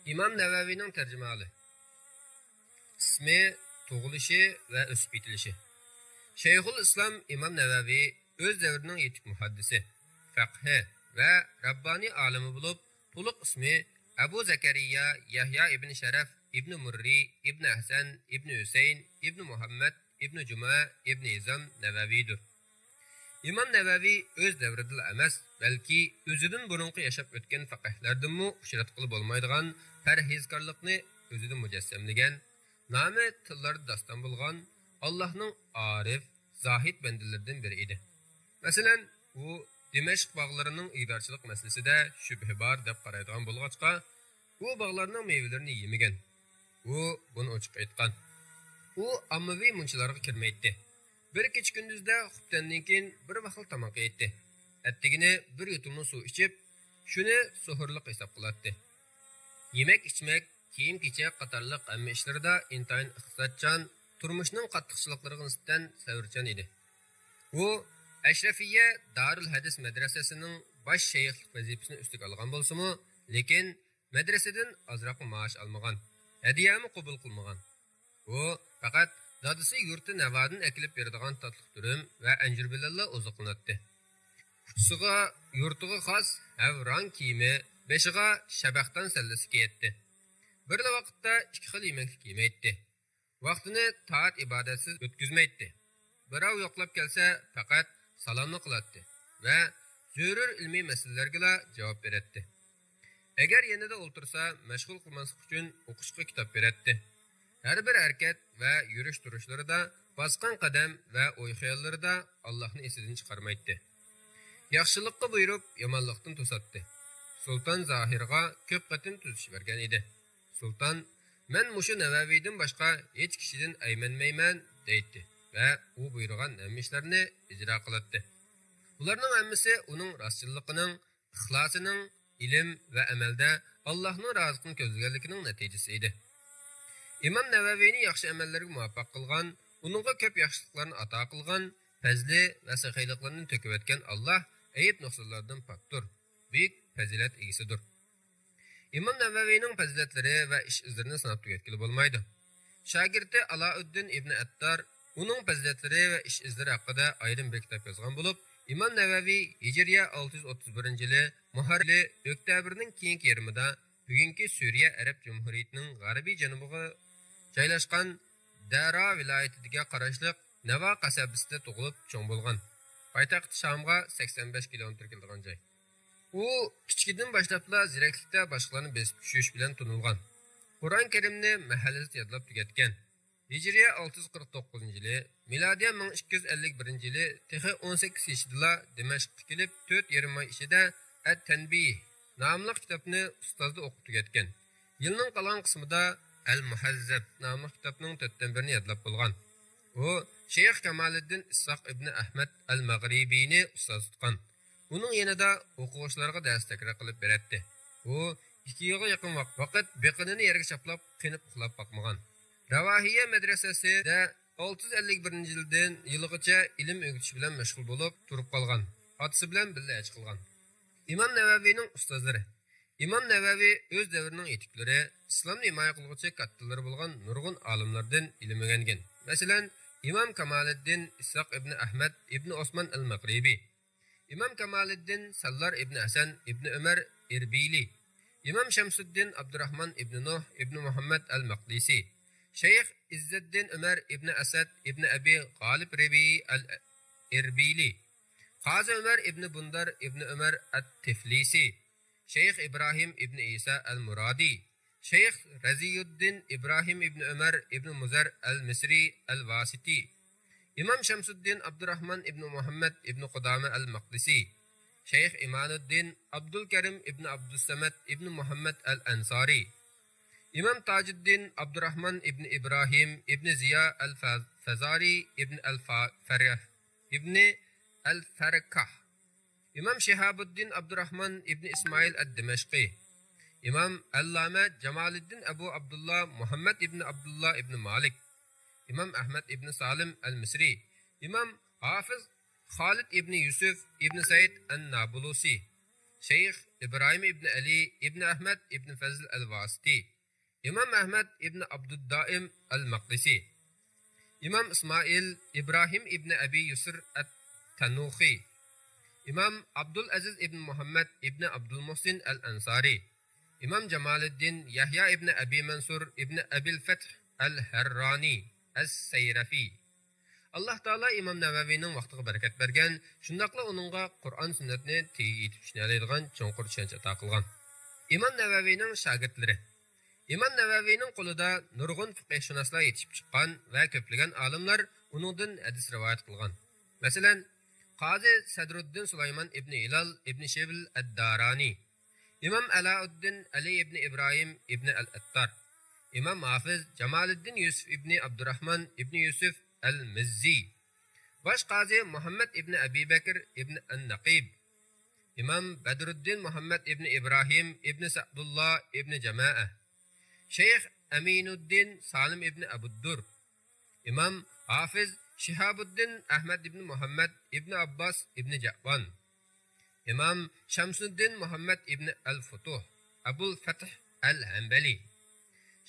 ئىمام نەۋەۋىنىڭ تەرجىمىھالى. ئىسمى، تۇغۇلۇشى ۋە ئۆسۈپ يېتىلىشى. شەيخۇل ئىسلام ئىمام نەۋەۋى ئۆز دەۋرىنىڭ يېتىك مۇھەددىسى، فەقىھى ۋە رەببانىي ئالىمى بولۇپ، تولۇق ئىسمى ئەبۇ زەكەرىيا يەھيا ئىبن شەرەف ئىبن مۇررى ئىبن ئەھسەن ئىبن ھۈسەيىن ئىبن مۇھەممەد ئىبن جۇمە ئىبن ھىزام نەۋەۋىدۇر. ئىمام نەۋەۋى ئۆز دەۋرىدىلا ئەمەس، بەلكى ئۆزىدىن بۇرۇنقى ياشاپ ئۆتكەن پەقىھلەردىنمۇ ئۇچراتقىلى بولمايدىغان پەرھىزكارلىقنى ئۆزىدە مۇجەسسەملىگەن، نامى تىللاردا داستان بولغان ئاللاھنىڭ ئارىف، زاھىد بەندىلىرىدىن بىرى ئىدى. مەسىلەن، ئۇ دىمەشق باغلىرىنىڭ ئىگىدارچىلىق مەسىلىسىدە شۈبھە بار دەپ قارايدىغان بولغاچقا، ئۇ باغلارنىڭ مېۋىلىرىنى يېمىگەن. ئۇ بۇنى ئوچۇق ئېيتقان. ئۇ ئاممىۋى مۇنچىلارغا كىرمەيتتى. بىر كېچە-كۈندۈزدە خۇپتەندىن كېيىن بىر ۋاقلىق تاماق يەيتتى. ئەتىگىنى بىر يۇتۇملا سۇ ئىچىپ، شۇنى سوھۇرلۇق ھېساب قىلاتتى. يېمەك-ئىچمەك، كىيىم-كېچەك قاتارلىق ھەممە ئىشلىرىدا ئىنتايىن ئىقتىسادچان، تۇرمۇشنىڭ قاتتىقچىلىقلىرىغا نىسبەتەن سەۋرچان ئىدى. ئۇ ئەشرەفىيە دارۇل ھەدىس مەدرەسەسىنىڭ باش شەيخلىق ۋەزىپىسىنى ئۈستىگە ئالغان بولسىمۇ، لېكىن مەدرەسىدىن ئازراقمۇ مائاش ئالمىغان، ھەدىيەمۇ قوبۇل قىلمىغان. ئۇ پەقەت دادىسى يۇرتى نەۋادىن ئەكېلىپ بېرىدىغان تاتلىق دۈرۈم ۋە ئەنجۈر بىلەنلا ئوزۇقلىناتتى. ئۇچىسىغا يۇرتىغا خاس ھەۋراڭ كىيىمى، بېشىغا شەبەختان سەللىسى كىيەتتى. بىرلا ۋاقىتتا ئىككى خىل يېمەكلىك يېمەيتتى. ۋاقتىنى تائەت-ئىبادەتسىز ئۆتكۈزمەيتتى. بىراۋ يوقلاپ كەلسە، پەقەت سالاملا قىلاتتى ۋە زۆرۈر ئىلمىي مەسىلىلەرگىلا جاۋاب بېرەتتى. ئەگەر يېنىدا ئولتۇرسا، مەشغۇل قىلماسلىق ئۈچۈن ئوقۇشقا كىتاب بېرەتتى. ھەر بىر ھەرىكەت ۋە يۈرۈش-تۇرۇشلىرىدا، باسقان قەدەم ۋە ئوي-خىياللىرىدا ئاللاھنى ئېسىدىن چىقارمايتتى. ياخشىلىققا بۇيرۇپ، يامانلىقتىن توساتتى. سۇلتان زاھىرغا كۆپ قېتىم تۈزىتىش بەرگەن ئىدى. سۇلتان، «مەن مۇشۇ نەۋەۋىدىن باشقا ھېچ كىشىدىن ئەيمەنمەيمەن» دەيتتى ۋە ئۇ بۇيرۇغان ھەممە ئىشلارنى ئىجرا قىلاتتى. بۇلارنىڭ ھەممىسى ئۇنىڭ راستچىللىقىنىڭ، ئىخلاسىنىڭ، ئىلىم ۋە ئەمەلدە ئاللاھنىڭ رازىلىقىنى كۆزلىگەنلىكىنىڭ نەتىجىسى ئىدى. ئىمام نەۋەۋىنى ياخشى ئەمەللەرگە مۇۋەپپەق قىلغان، ئۇنىڭغا كۆپ ياخشىلىقلارنى ئاتا قىلغان، پەزلى ۋە سېخىيلىقلىرىنى تۆكۈۋەتكەن ئاللاھ ئەيىب-نۇقسانلاردىن پاكتۇر، بۈيۈك پەزىلەت ئىگىسىدۇر. ئىمام نەۋەۋىنىڭ پەزىلەتلىرى ۋە ئىش-ئىزلىرىنى ساناپ تۈگەتكىلى بولمايدۇ. شاگىرتى ئالاؤددىن ئىبنى ئەتتار ئۇنىڭ پەزىلەتلىرى ۋە ئىش-ئىزلىرى ھەققىدە ئايرىم بىر كىتاب يازغان بولۇپ، ئىمام نەۋەۋى ھىجرىيە ئالتە يۈز ئوتتۇز بىرىنچى يىلى مۇھەررىم ئۆكتەبىرنىڭ كېيىنكى يېرىمىدا بۈگۈنكى سۈرىيە ئەرەب جۇمھۇرىيىتىنىڭ غەربىي جەنۇبىغا جايلاشقان دەرا ۋىلايىتىدىگە قاراشلىق نەۋا قەسەبىسىدە تۇغۇلۇپ چوڭ بولغان. پايتەخت شامغا سەكسەن بەش كىلومېتىر كېلىدىغان جاي. ئۇ كىچىكىدىن باشلاپلا زېرەكلىكتە باشقىلارنى بېسىپ چۈشۈش بىلەن تونۇلغان. قۇرئان كەرىمنى مەھەللىسىدە يادلاپ تۈگەتكەن. ھىجرىيە ئالتە يۈز قىرىق توققۇزىنچى يىلى، مىلادىيە مىڭ ئىككى يۈز ئەللىك بىرىنچى يىلى تېخى ئون سەككىز يېشىدىلا دىمەشققە كېلىپ، تۆت يېرىم ئاي ئىچىدە ئەت-تەنبىھ ناملىق كىتابنى ئۇستازدا ئوقۇپ تۈگەتكەن. يىلنىڭ قالغان قىسمىدا ئەل-مۇھەززەب ناملىق كىتابنىڭ تۆتتىن بىرىنى يادلاپ بولغان. ئۇ شەيخ كامالىددىن ئىسھاق ئىبنى ئەھمەد ئەل-مەغرىبىنى ئۇستاز تۇتقان. ئۇنىڭ يېنىدا ئوقۇغۇچىلارغا دەرس تەكرار قىلىپ بېرەتتى. ئۇ ئىككى يىلغا يېقىن ۋاق-، ۋاقىت بېقىنىنى يەرگە چاپلاپ، قېنىپ ئۇخلاپ باقمىغان. رەۋاھىيە مەدرەسەسىدە ئالتە يۈز ئەللىك بىرىنچى يىلدىن يىلىغىچە ئىلىم ئۆگىتىش بىلەن مەشغۇل بولۇپ تۇرۇپ قالغان. ئاتىسى بىلەن بىللە ھەج قىلغان. ئىمام نەۋەۋىنىڭ ئۇستازلىرى. ئىمام نەۋەۋى ئۆز دەۋرىنىڭ يېتۈكلىرى، ئىسلامنى ھىمايە قىلغۇچى كاتتىلىرى بولغان نۇرغۇن ئالىملاردىن ئىلىم ئۆگەنگەن. مەسىلەن، ئىمام كامالىددىن ئىسھاق ئىبنى ئەھمەد ئىبنى ئوسمان ئەل مەغرىبى، ئىمام كامالىددىن ساللار ئىبنى ھەسەن ئىبنى ئۆمەر ئىربىلى، ئىمام شەمسۇددىن ئابدۇراھمان ئىبنى نۇھ ئىبنى مۇھەممەد ئەل مەقدىسى، شەيخ ئىززەتدىن ئۆمەر ئىبنى ئەسەد ئىبنى ئەبى غالىب رەبىئى ئەل ئىربىلى، قازى ئۆمەر ئىبنى بۇندار ئىبنى ئۆمەر ئەت تىفلىسى، شەيخ ئىبراھىم ئىبنى ئىسا ئەل مۇرادى، شەيخ رەزىيۇددىن ئىبراھىم ئىبنى ئۆمەر ئىبنى مۇزەر ئەل مىسرى ئەل ۋاسىتى، ئىمام شەمسۇددىن ئابدۇراھمان ئىبنى مۇھەممەد ئىبنى قۇدامە ئەل مەقدىسى، شەيخ ئىمانۇددىن ئابدۇلكەرىم ئىبنى ئابدۇسسەمەد ئىبنى مۇھەممەد ئەل ئەنسارى، ئىمام تاجۇددىن ئابدۇراھمان ئىبنى ئىبراھىم ئىبنى زىيا ئەل فە-، فەزارى ئىبنى ئەل فا-، فەرەھ ئىبنى ئەل فەركاھ، ئىمام شىھابۇددىن ئابدۇراھمان ئىبنى ئىسمائىل ئەد دىمەشقى، ئىمام ئەللامە جامالىددىن ئەبۇ ئابدۇللا مۇھەممەد ئىبنى ئابدۇللا ئىبنى مالىك، ئىمام ئەھمەد ئىبنى سالىم ئەل مىسرى، ئىمام ھافىز خالىد ئىبنى يۈسۈف ئىبنى سەئىد ئەن نابۇلۇسى، شەيخ ئىبراھىم ئىبنى ئەلى ئىبنى ئەھمەد ئىبنى فەزل ئەل ۋاسىتى، ئىمام ئەھمەد ئىبنى ئابدۇددائىم ئەل مەقدىسى، ئىمام ئىسمائىل ئىبراھىم ئىبنى ئەبى يۇسر ئەت تەنۇخى، ئىمام ئابدۇلئەزىز ئىبنى مۇھەممەد ئىبنى ئابدۇلمۇھسىن ئەل ئەنسارى، ئىمام جامالىددىن يەھيا ئىبنى ئەبى مەنسۇر ئىبنى ئەبىل فەتھ ئەل ھەررانى ئەس سەيرەفى، ئاللاھ تائالا ئىمام نەۋەۋىنىڭ ۋاقتىغا بەرىكەت بەرگەن، شۇنداقلا ئۇنىڭغا قۇرئان سۈننەتنى تېگىگە يېتىپ چۈشىنەلەيدىغان چوڭقۇر چۈشەنچە ئاتا قىلغان. ئىمام نەۋەۋىنىڭ شاگىرتلىرى. ئىمام نەۋەۋىنىڭ قولىدا نۇرغۇن فىقىھشۇناسلار يېتىشىپ چىققان ۋە كۆپلىگەن ئالىملار ئۇنىڭدىن ھەدىس رىۋايەت قىلغان. مەسىلەن، قازى سەدرۇددىن سۇلايمان ئىبنى ھىلال ئىبنى شىبل ئەد-دارانى، ئىمام ئەلاۇددىن ئەلى ئىبنى ئىبراھىم ئىبنى ئەل-ئەتتار، ئىمام ھافىز جامالىددىن يۈسۈف ئىبنى ئابدۇراھمان ئىبنى يۈسۈف ئەل-مىززى، باش قازى مۇھەممەد ئىبنى ئەبى بەكر ئىبنى ئەن-نەقىب، ئىمام بەدرۇددىن مۇھەممەد ئىبنى ئىبراھىم ئىبنى سەئدۇللا ئىبنى جامائە، شەيخ ئەمىنۇددىن سالىم ئىبنى ئەبۇددۇر، ئىمام ھافىز شىھابۇددىن ئەھمەد ئىبنى مۇھەممەد ئىبنى ئابباس ئىبنى جەۋان، ئىمام شەمسۇددىن مۇھەممەد ئىبنى ئەل-فۇتۇھ، ئەبۇل فەتھ ئەل-ھەنبەلى،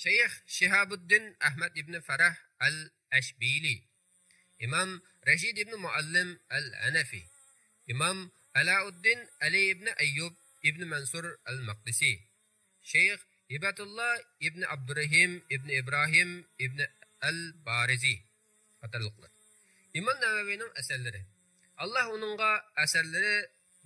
شەيخ شىھابۇددىن ئەھمەد ئىبنى فەرەھ ئەل-ئەشبىلى، ئىمام رەشىد ئىبنى مۇئەللىم ئەل-ھەنەفى، ئىمام ئەلائۇددىن ئەلى ئىبنى ئەييۇب ئىبنى مەنسۇر ئەل-مەقدىسى، شەيخ ھىبەتۇللا ئىبنى ئابدۇرەھىم ئىبنى ئىبراھىم ئىبنى ئەل-بارىزى قاتارلىقلار. ئىمام نەۋەۋىنىڭ ئەسەرلىرى. ئاللاھ ئۇنىڭغا ئەسەرلىرى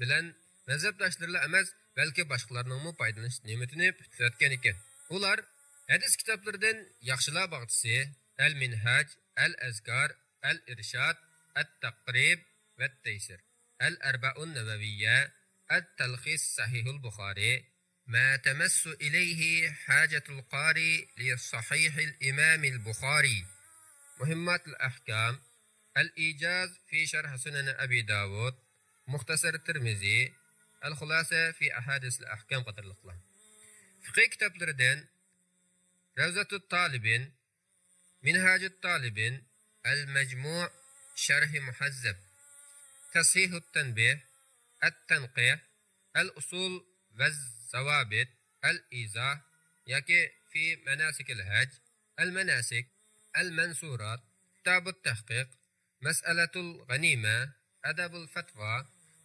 بىلەن مەزھەپداشلىرىلا ئەمەس، بەلكى باشقىلارنىڭمۇ پايدىلىنىش نېمىتىنى ئۇتۇۋەتكەن ئىكەن. ئۇلار ھەدىس كىتابلىرىدىن ياخشىلار باغچىسى، ئەل-مىنھاج، ئەل-ئەزكار، ئەل-ئىرشاد، ئەت-تەقرىب ۋەت-تەيسىر، ئەل-ئەربەئۇن نەۋەۋىييە، ئەت-تەلخىس سەھىھۇل بۇخارى، ما تەمەسسۇ ئىلەيھى ھاجەتۇل قارى لى سەھىھىل ئىمامىل بۇخارى، مۇھىمماتۇل ئەھكام، ئەل-ئىجاز فى شەرھ سۇنەن ئەبى داۋۇد، مۇختەسەر تىرمىزى، ئەل-خۇلاسە فى ئەھادىسىل ئەھكام قاتارلىقلار. فىقھى كىتابلىرىدىن رەۋزەتۇت تالىبىن، مىنھاجۇت تالىبىن، ئەل-مەجمۇ، شەرھى مۇھەززەب، تەسھىھۇت تەنبىھ، ئەت-تەنقىھ، ئەل-ئۇسۇل ۋەز-زاۋابىت، ئەل-ئىزاھ ياكى فى مەناسىكىل ھەج، ئەل-مەناسىك، ئەل-مەنسۇرات، كىتابۇت تەھقىق، مەسئەلەتۇل غەنىمە، ئەدەبۇل فەتۋا،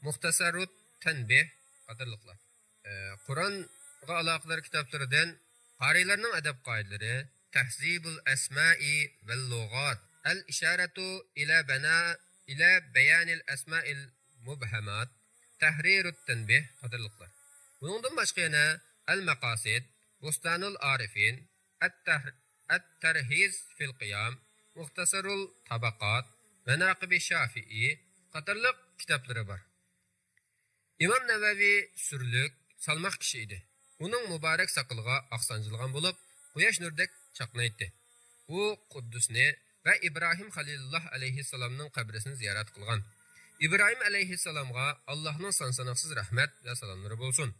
مۇختەسەرۇت تەنبىھ قاتارلىقلار. ئە، قۇرئانغا ئالاقىدار كىتابلىرىدىن قارىيلارنىڭ ئەدەپ قائىدىلىرى، تەھزىبۇل ئەسمائى ۋەل لۇغات، ئەل ئىشارەتۇ ئىلە بەنا، ئىلە بەيانىل ئەسمائىل مۇبھەمات، تەھرىرۇت تەنبىھ قاتارلىقلار. بۇنىڭدىن باشقا يەنە ئەل مەقاسىد، بۇستانۇل ئارىفىن، ئەت-تەھر-، ئەت-تەرھىز فىل قىيام، مۇختەسەرۇل تاباقات، مەناقىبى شافىئى قاتارلىق كىتابلىرى بار. ئىمام نەۋەۋى سۈرلۈك، سالماق كىشى ئىدى. ئۇنىڭ مۇبارەك ساقىلىغا ئاق سانجىلغان بولۇپ، قۇياش نۇرىدەك چاقنايتتى. ئۇ قۇددۇسنى ۋە ئىبراھىم خەلىلۇللاھ ئەلەيھىسسالامنىڭ قەبرىسىنى زىيارەت قىلغان. ئىبراھىم ئەلەيھىسسالامغا ئاللاھنىڭ سان-ساناقسىز رەھمەت ۋە سالاملىرى بولسۇن.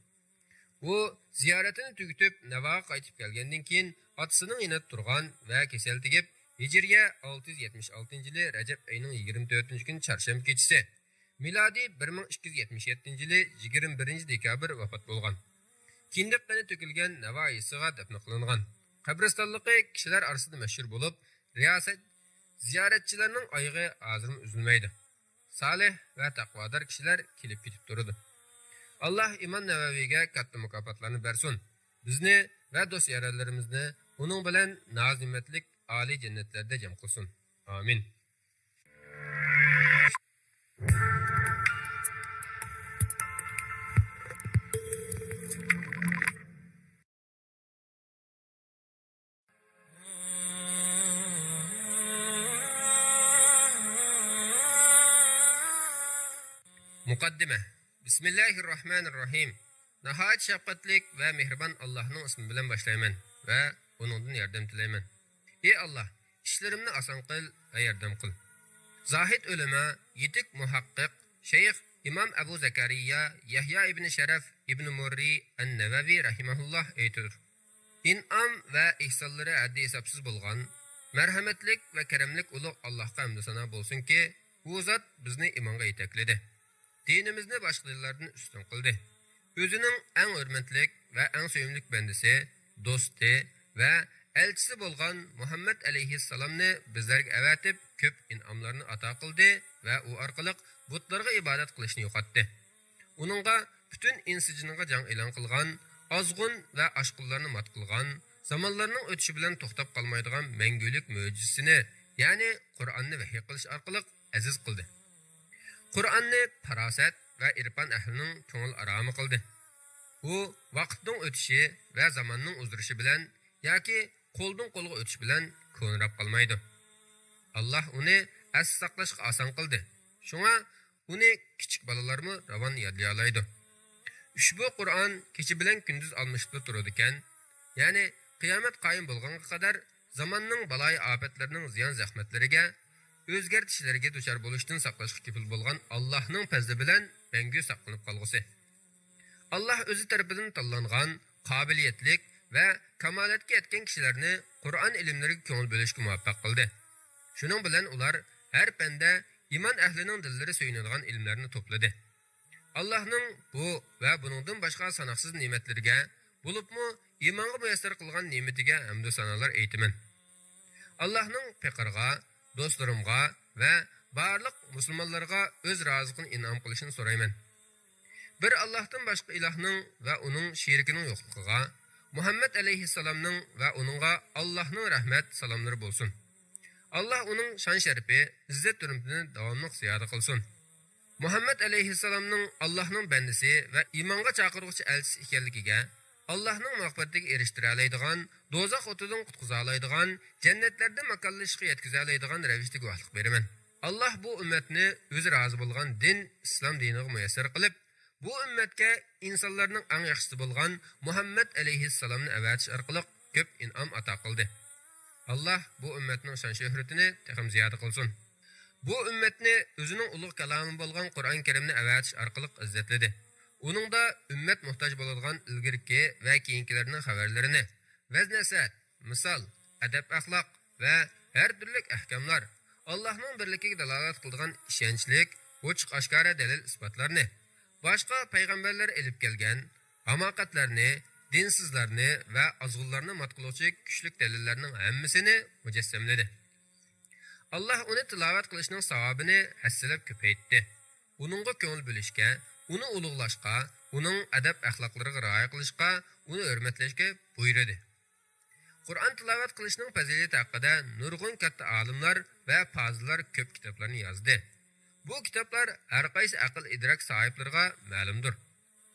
ئۇ زىيارىتىنى تۈگىتىپ، نەۋاغا قايتىپ كەلگەندىن كېيىن، ئاتىسىنىڭ يېنىدا تۇرغان ۋە كېسەل تېگىپ، ھىجرىيە ئالتە يۈز يەتمىش ئالتىنچى يىلى رەجەب ئايىنىڭ يىگىرمە تۆتىنچى كۈنى چارشەنبە كېچىسى، مىلادىي بىر مىڭ ئىككى يۈز يەتمىش يەتتىنچى يىلى يىگىرمە بىرىنچى دېكابىر ۋاپات بولغان. كىندىك قېنى تۆكۈلگەن نەۋا يېزىسىغا دەپنە قىلىنغان. قەبرىستانلىقى كىشىلەر ئارىسىدا مەشھۇر بولۇپ، رىياسەت زىيارەتچىلەرنىڭ ئايىغى ھازىرمۇ ئۈزۈلمەيدۇ. سالىھ ۋە تەقۋادار كىشىلەر كېلىپ كېتىپ تۇرىدۇ. ئاللاھ ئىمام نەۋەۋىگە كاتتا مۇكاپاتلارنى بەرسۇن. بىزنى ۋە دوست-يارەنلىرىمىزنى ئۇنىڭ بىلەن ناز-نېمەتلىك ئالىي جەننەتلەردە جەم قىلسۇن. ئامىن. مۇقەددىمە. بىسمىللاھىررەھمانىررەھىم. ناھايىتى شەپقەتلىك ۋە مېھرىبان ئاللاھنىڭ ئىسمى بىلەن باشلايمەن ۋە ئۇنىڭدىن ياردەم تىلەيمەن. ئى ئاللاھ، ئىشلىرىمنى ئاسان قىل ۋە ياردەم قىل. زاھىد ئۆلىما، يېتىك مۇھەققىق، شەيخ ئىمام ئەبۇ زەكەرىيا يەھيا ئىبنى شەرەف ئىبنى مۇررى ئەن-نەۋەۋى رەھىمەھۇللاھ ئېيتىدۇ: ئىنئام ۋە ئېھسانلىرى ھەددى-ھېسابسىز بولغان، مەرھەمەتلىك ۋە كەرەملىك ئۇلۇغ ئاللاھقا ھەمدۇ سانا بولسۇنكى، ئۇ زات بىزنى ئىمانغا يېتەكلىدى. دىنىمىزنى باشقا دىنلاردىن ئۈستۈن قىلدى. ئۆزىنىڭ ئەڭ ھۆرمەتلىك ۋە ئەڭ سۆيۈملۈك بەندىسى، دوستى ۋە ئەلچىسى بولغان مۇھەممەد ئەلەيھىسسالامنى بىزلەرگە ئەۋەتىپ، كۆپ ئىنئاملارنى ئاتا قىلدى ۋە ئۇ ئارقىلىق بۇتلارغا ئىبادەت قىلىشنى يوقاتتى. ئۇنىڭغا پۈتۈن ئىنسى-جىنغا جەڭ ئېلان قىلغان، ئازغۇن ۋە ئاشقۇنلارنى مات قىلغان، زامانلارنىڭ ئۆتۈشى بىلەن توختاپ قالمايدىغان مەڭگۈلۈك مۆجىزىسىنى يەنى قۇرئاننى ۋەھىي قىلىش ئارقىلىق ئەزىز قىلدى. قۇرئاننى پاراسەت ۋە ئىرپان ئەھلىنىڭ كۆڭۈل ئارامى قىلدى. ئۇ ۋاقىتنىڭ ئۆتۈشى ۋە زاماننىڭ ئۇزىرىشى بىلەن ياكى قولدىن قولغا ئۆتۈش بىلەن كونىراپ قالمايدۇ. ئاللاھ ئۇنى ئەستە ساقلاشقا ئاسان قىلدى. شۇڭا ئۇنى كىچىك بالىلارمۇ راۋان يادلىيالايدۇ. ئۇشبۇ قۇرئان كېچە بىلەن كۈندۈز ئالمىشىپلا تۇرىدىكەن، يەنى قىيامەت قايىم بولغانغا قەدەر زاماننىڭ بالايىئاپەتلىرىنىڭ زىيان-زەخمەتلىرىگە، ئۆزگەرتىشلەرگە دۇچار بولۇشتىن ساقلاشقا كېپىل بولغان ئاللاھنىڭ پەزلى بىلەن مەڭگۈ ساقلىنىپ قالغۇسى. ئاللاھ ئۆزى تەرىپىدىن تاللانغان، قابىلىيەتلىك ۋە كامالەتكە يەتكەن كىشىلەرنى قۇرئان ئىلىملىرىگە كۆڭۈل بۆلۈشكە مۇۋەپپەق قىلدى. شۇنىڭ بىلەن ئۇلار ھەر پەندە ئىمان ئەھلىنىڭ دىللىرى سۆيۈنىدىغان ئىلىملەرنى توپلىدى. ئاللاھنىڭ بۇ ۋە بۇنىڭدىن باشقا ساناقسىز نېمەتلىرىگە، بولۇپمۇ ئىمانغا مۇيەسسەر قىلغان نېمىتىگە ھەمدۇ سانالار ئېيتىمەن. ئاللاھنىڭ پېقىرغا، دوستلىرىمغا ۋە بارلىق مۇسۇلمانلارغا ئۆز رازىلىقىنى ئىنئام قىلىشىنى سورايمەن. بىر ئاللاھتىن باشقا ئىلاھنىڭ ۋە ئۇنىڭ شېرىكىنىڭ يوقلۇقىغا، مۇھەممەد ئەلەيھىسسالامنىڭ ۋە ئۇنىڭغا ئاللاھنىڭ رەھمەت سالاملىرى بولسۇن. ئاللاھ ئۇنىڭ شان-شەرىپى، ئىززەت-ھۆرمىتىنى داۋاملىق زىيادە قىلسۇن. مۇھەممەد ئەلەيھىسسالامنىڭ ئاللاھنىڭ بەندىسى ۋە ئىمانغا چاقىرغۇچى ئەلچىسى ئىكەنلىكىگە، ئاللاھنىڭ مەغپىرىتىگە ئېرىشتۈرەلەيدىغان، دوزاخ ئوتىدىن قۇتقۇزالايدىغان، جەننەتلەردە ماكانلىشىشقا يەتكۈزەلەيدىغان رەۋىشتە گۇۋاھلىق بېرىمەن. ئاللاھ بۇ ئۈممەتنى ئۆزى رازى بولغان دىن، ئىسلام دىنىغا مۇيەسسەر قىلىپ، بۇ ئۈممەتكە ئىنسانلارنىڭ ئەڭ ياخشىسى بولغان مۇھەممەد ئەلەيھىسسالامنى ئەۋەتىش ئارقىلىق كۆپ ئىنئام ئاتا قىلدى. ئاللاھ بۇ ئۈممەتنىڭ شان-شۆھرىتىنى تېخىمۇ زىيادە قىلسۇن. بۇ ئۈممەتنى ئۆزىنىڭ ئۇلۇغ كالامى بولغان قۇرئان كەرىمنى ئەۋەتىش ئارقىلىق ئىززەتلىدى. ئۇنىڭدا ئۈممەت موھتاج بولىدىغان ئىلگىرىكى ۋە كېيىنكىلەرنىڭ خەۋەرلىرىنى، ۋەز-نەسىھەت، مىسال، ئەدەپ-ئەخلاق ۋە ھەر تۈرلۈك ئەھكاملار، ئاللاھنىڭ بىرلىكىگە دالالەت قىلىدىغان ئىشەنچلىك، ئوچۇق-ئاشكارا دەلىل-ئىسپاتلارنى، باشقا پەيغەمبەرلەر ئېلىپ كەلگەن ھاماقەتلەرنى، دىنسىزلارنى ۋە ئازغۇنلارنى مات قىلغۇچى كۈچلۈك دەلىللەرنىڭ ھەممىسىنى مۇجەسسەملىدى. ئاللاھ ئۇنى تىلاۋەت قىلىشنىڭ ساۋابىنى ھەسسىلەپ كۆپەيتتى. ئۇنىڭغا كۆڭۈل بۆلۈشكە، ئۇنى ئۇلۇغلاشقا، ئۇنىڭ ئەدەپ-ئەخلاقلىرىغا رىئايە قىلىشقا، ئۇنى ھۆرمەتلەشكە بۇيرۇدى. قۇرئان تىلاۋەت قىلىشنىڭ پەزىلىتى ھەققىدە نۇرغۇن كاتتا ئالىملار ۋە پازىللار كۆپ كىتابلارنى يازدى. بۇ كىتابلار ھەر قايسى ئەقىل-ئىدراك ساھىبلىرىغا مەلۇمدۇر.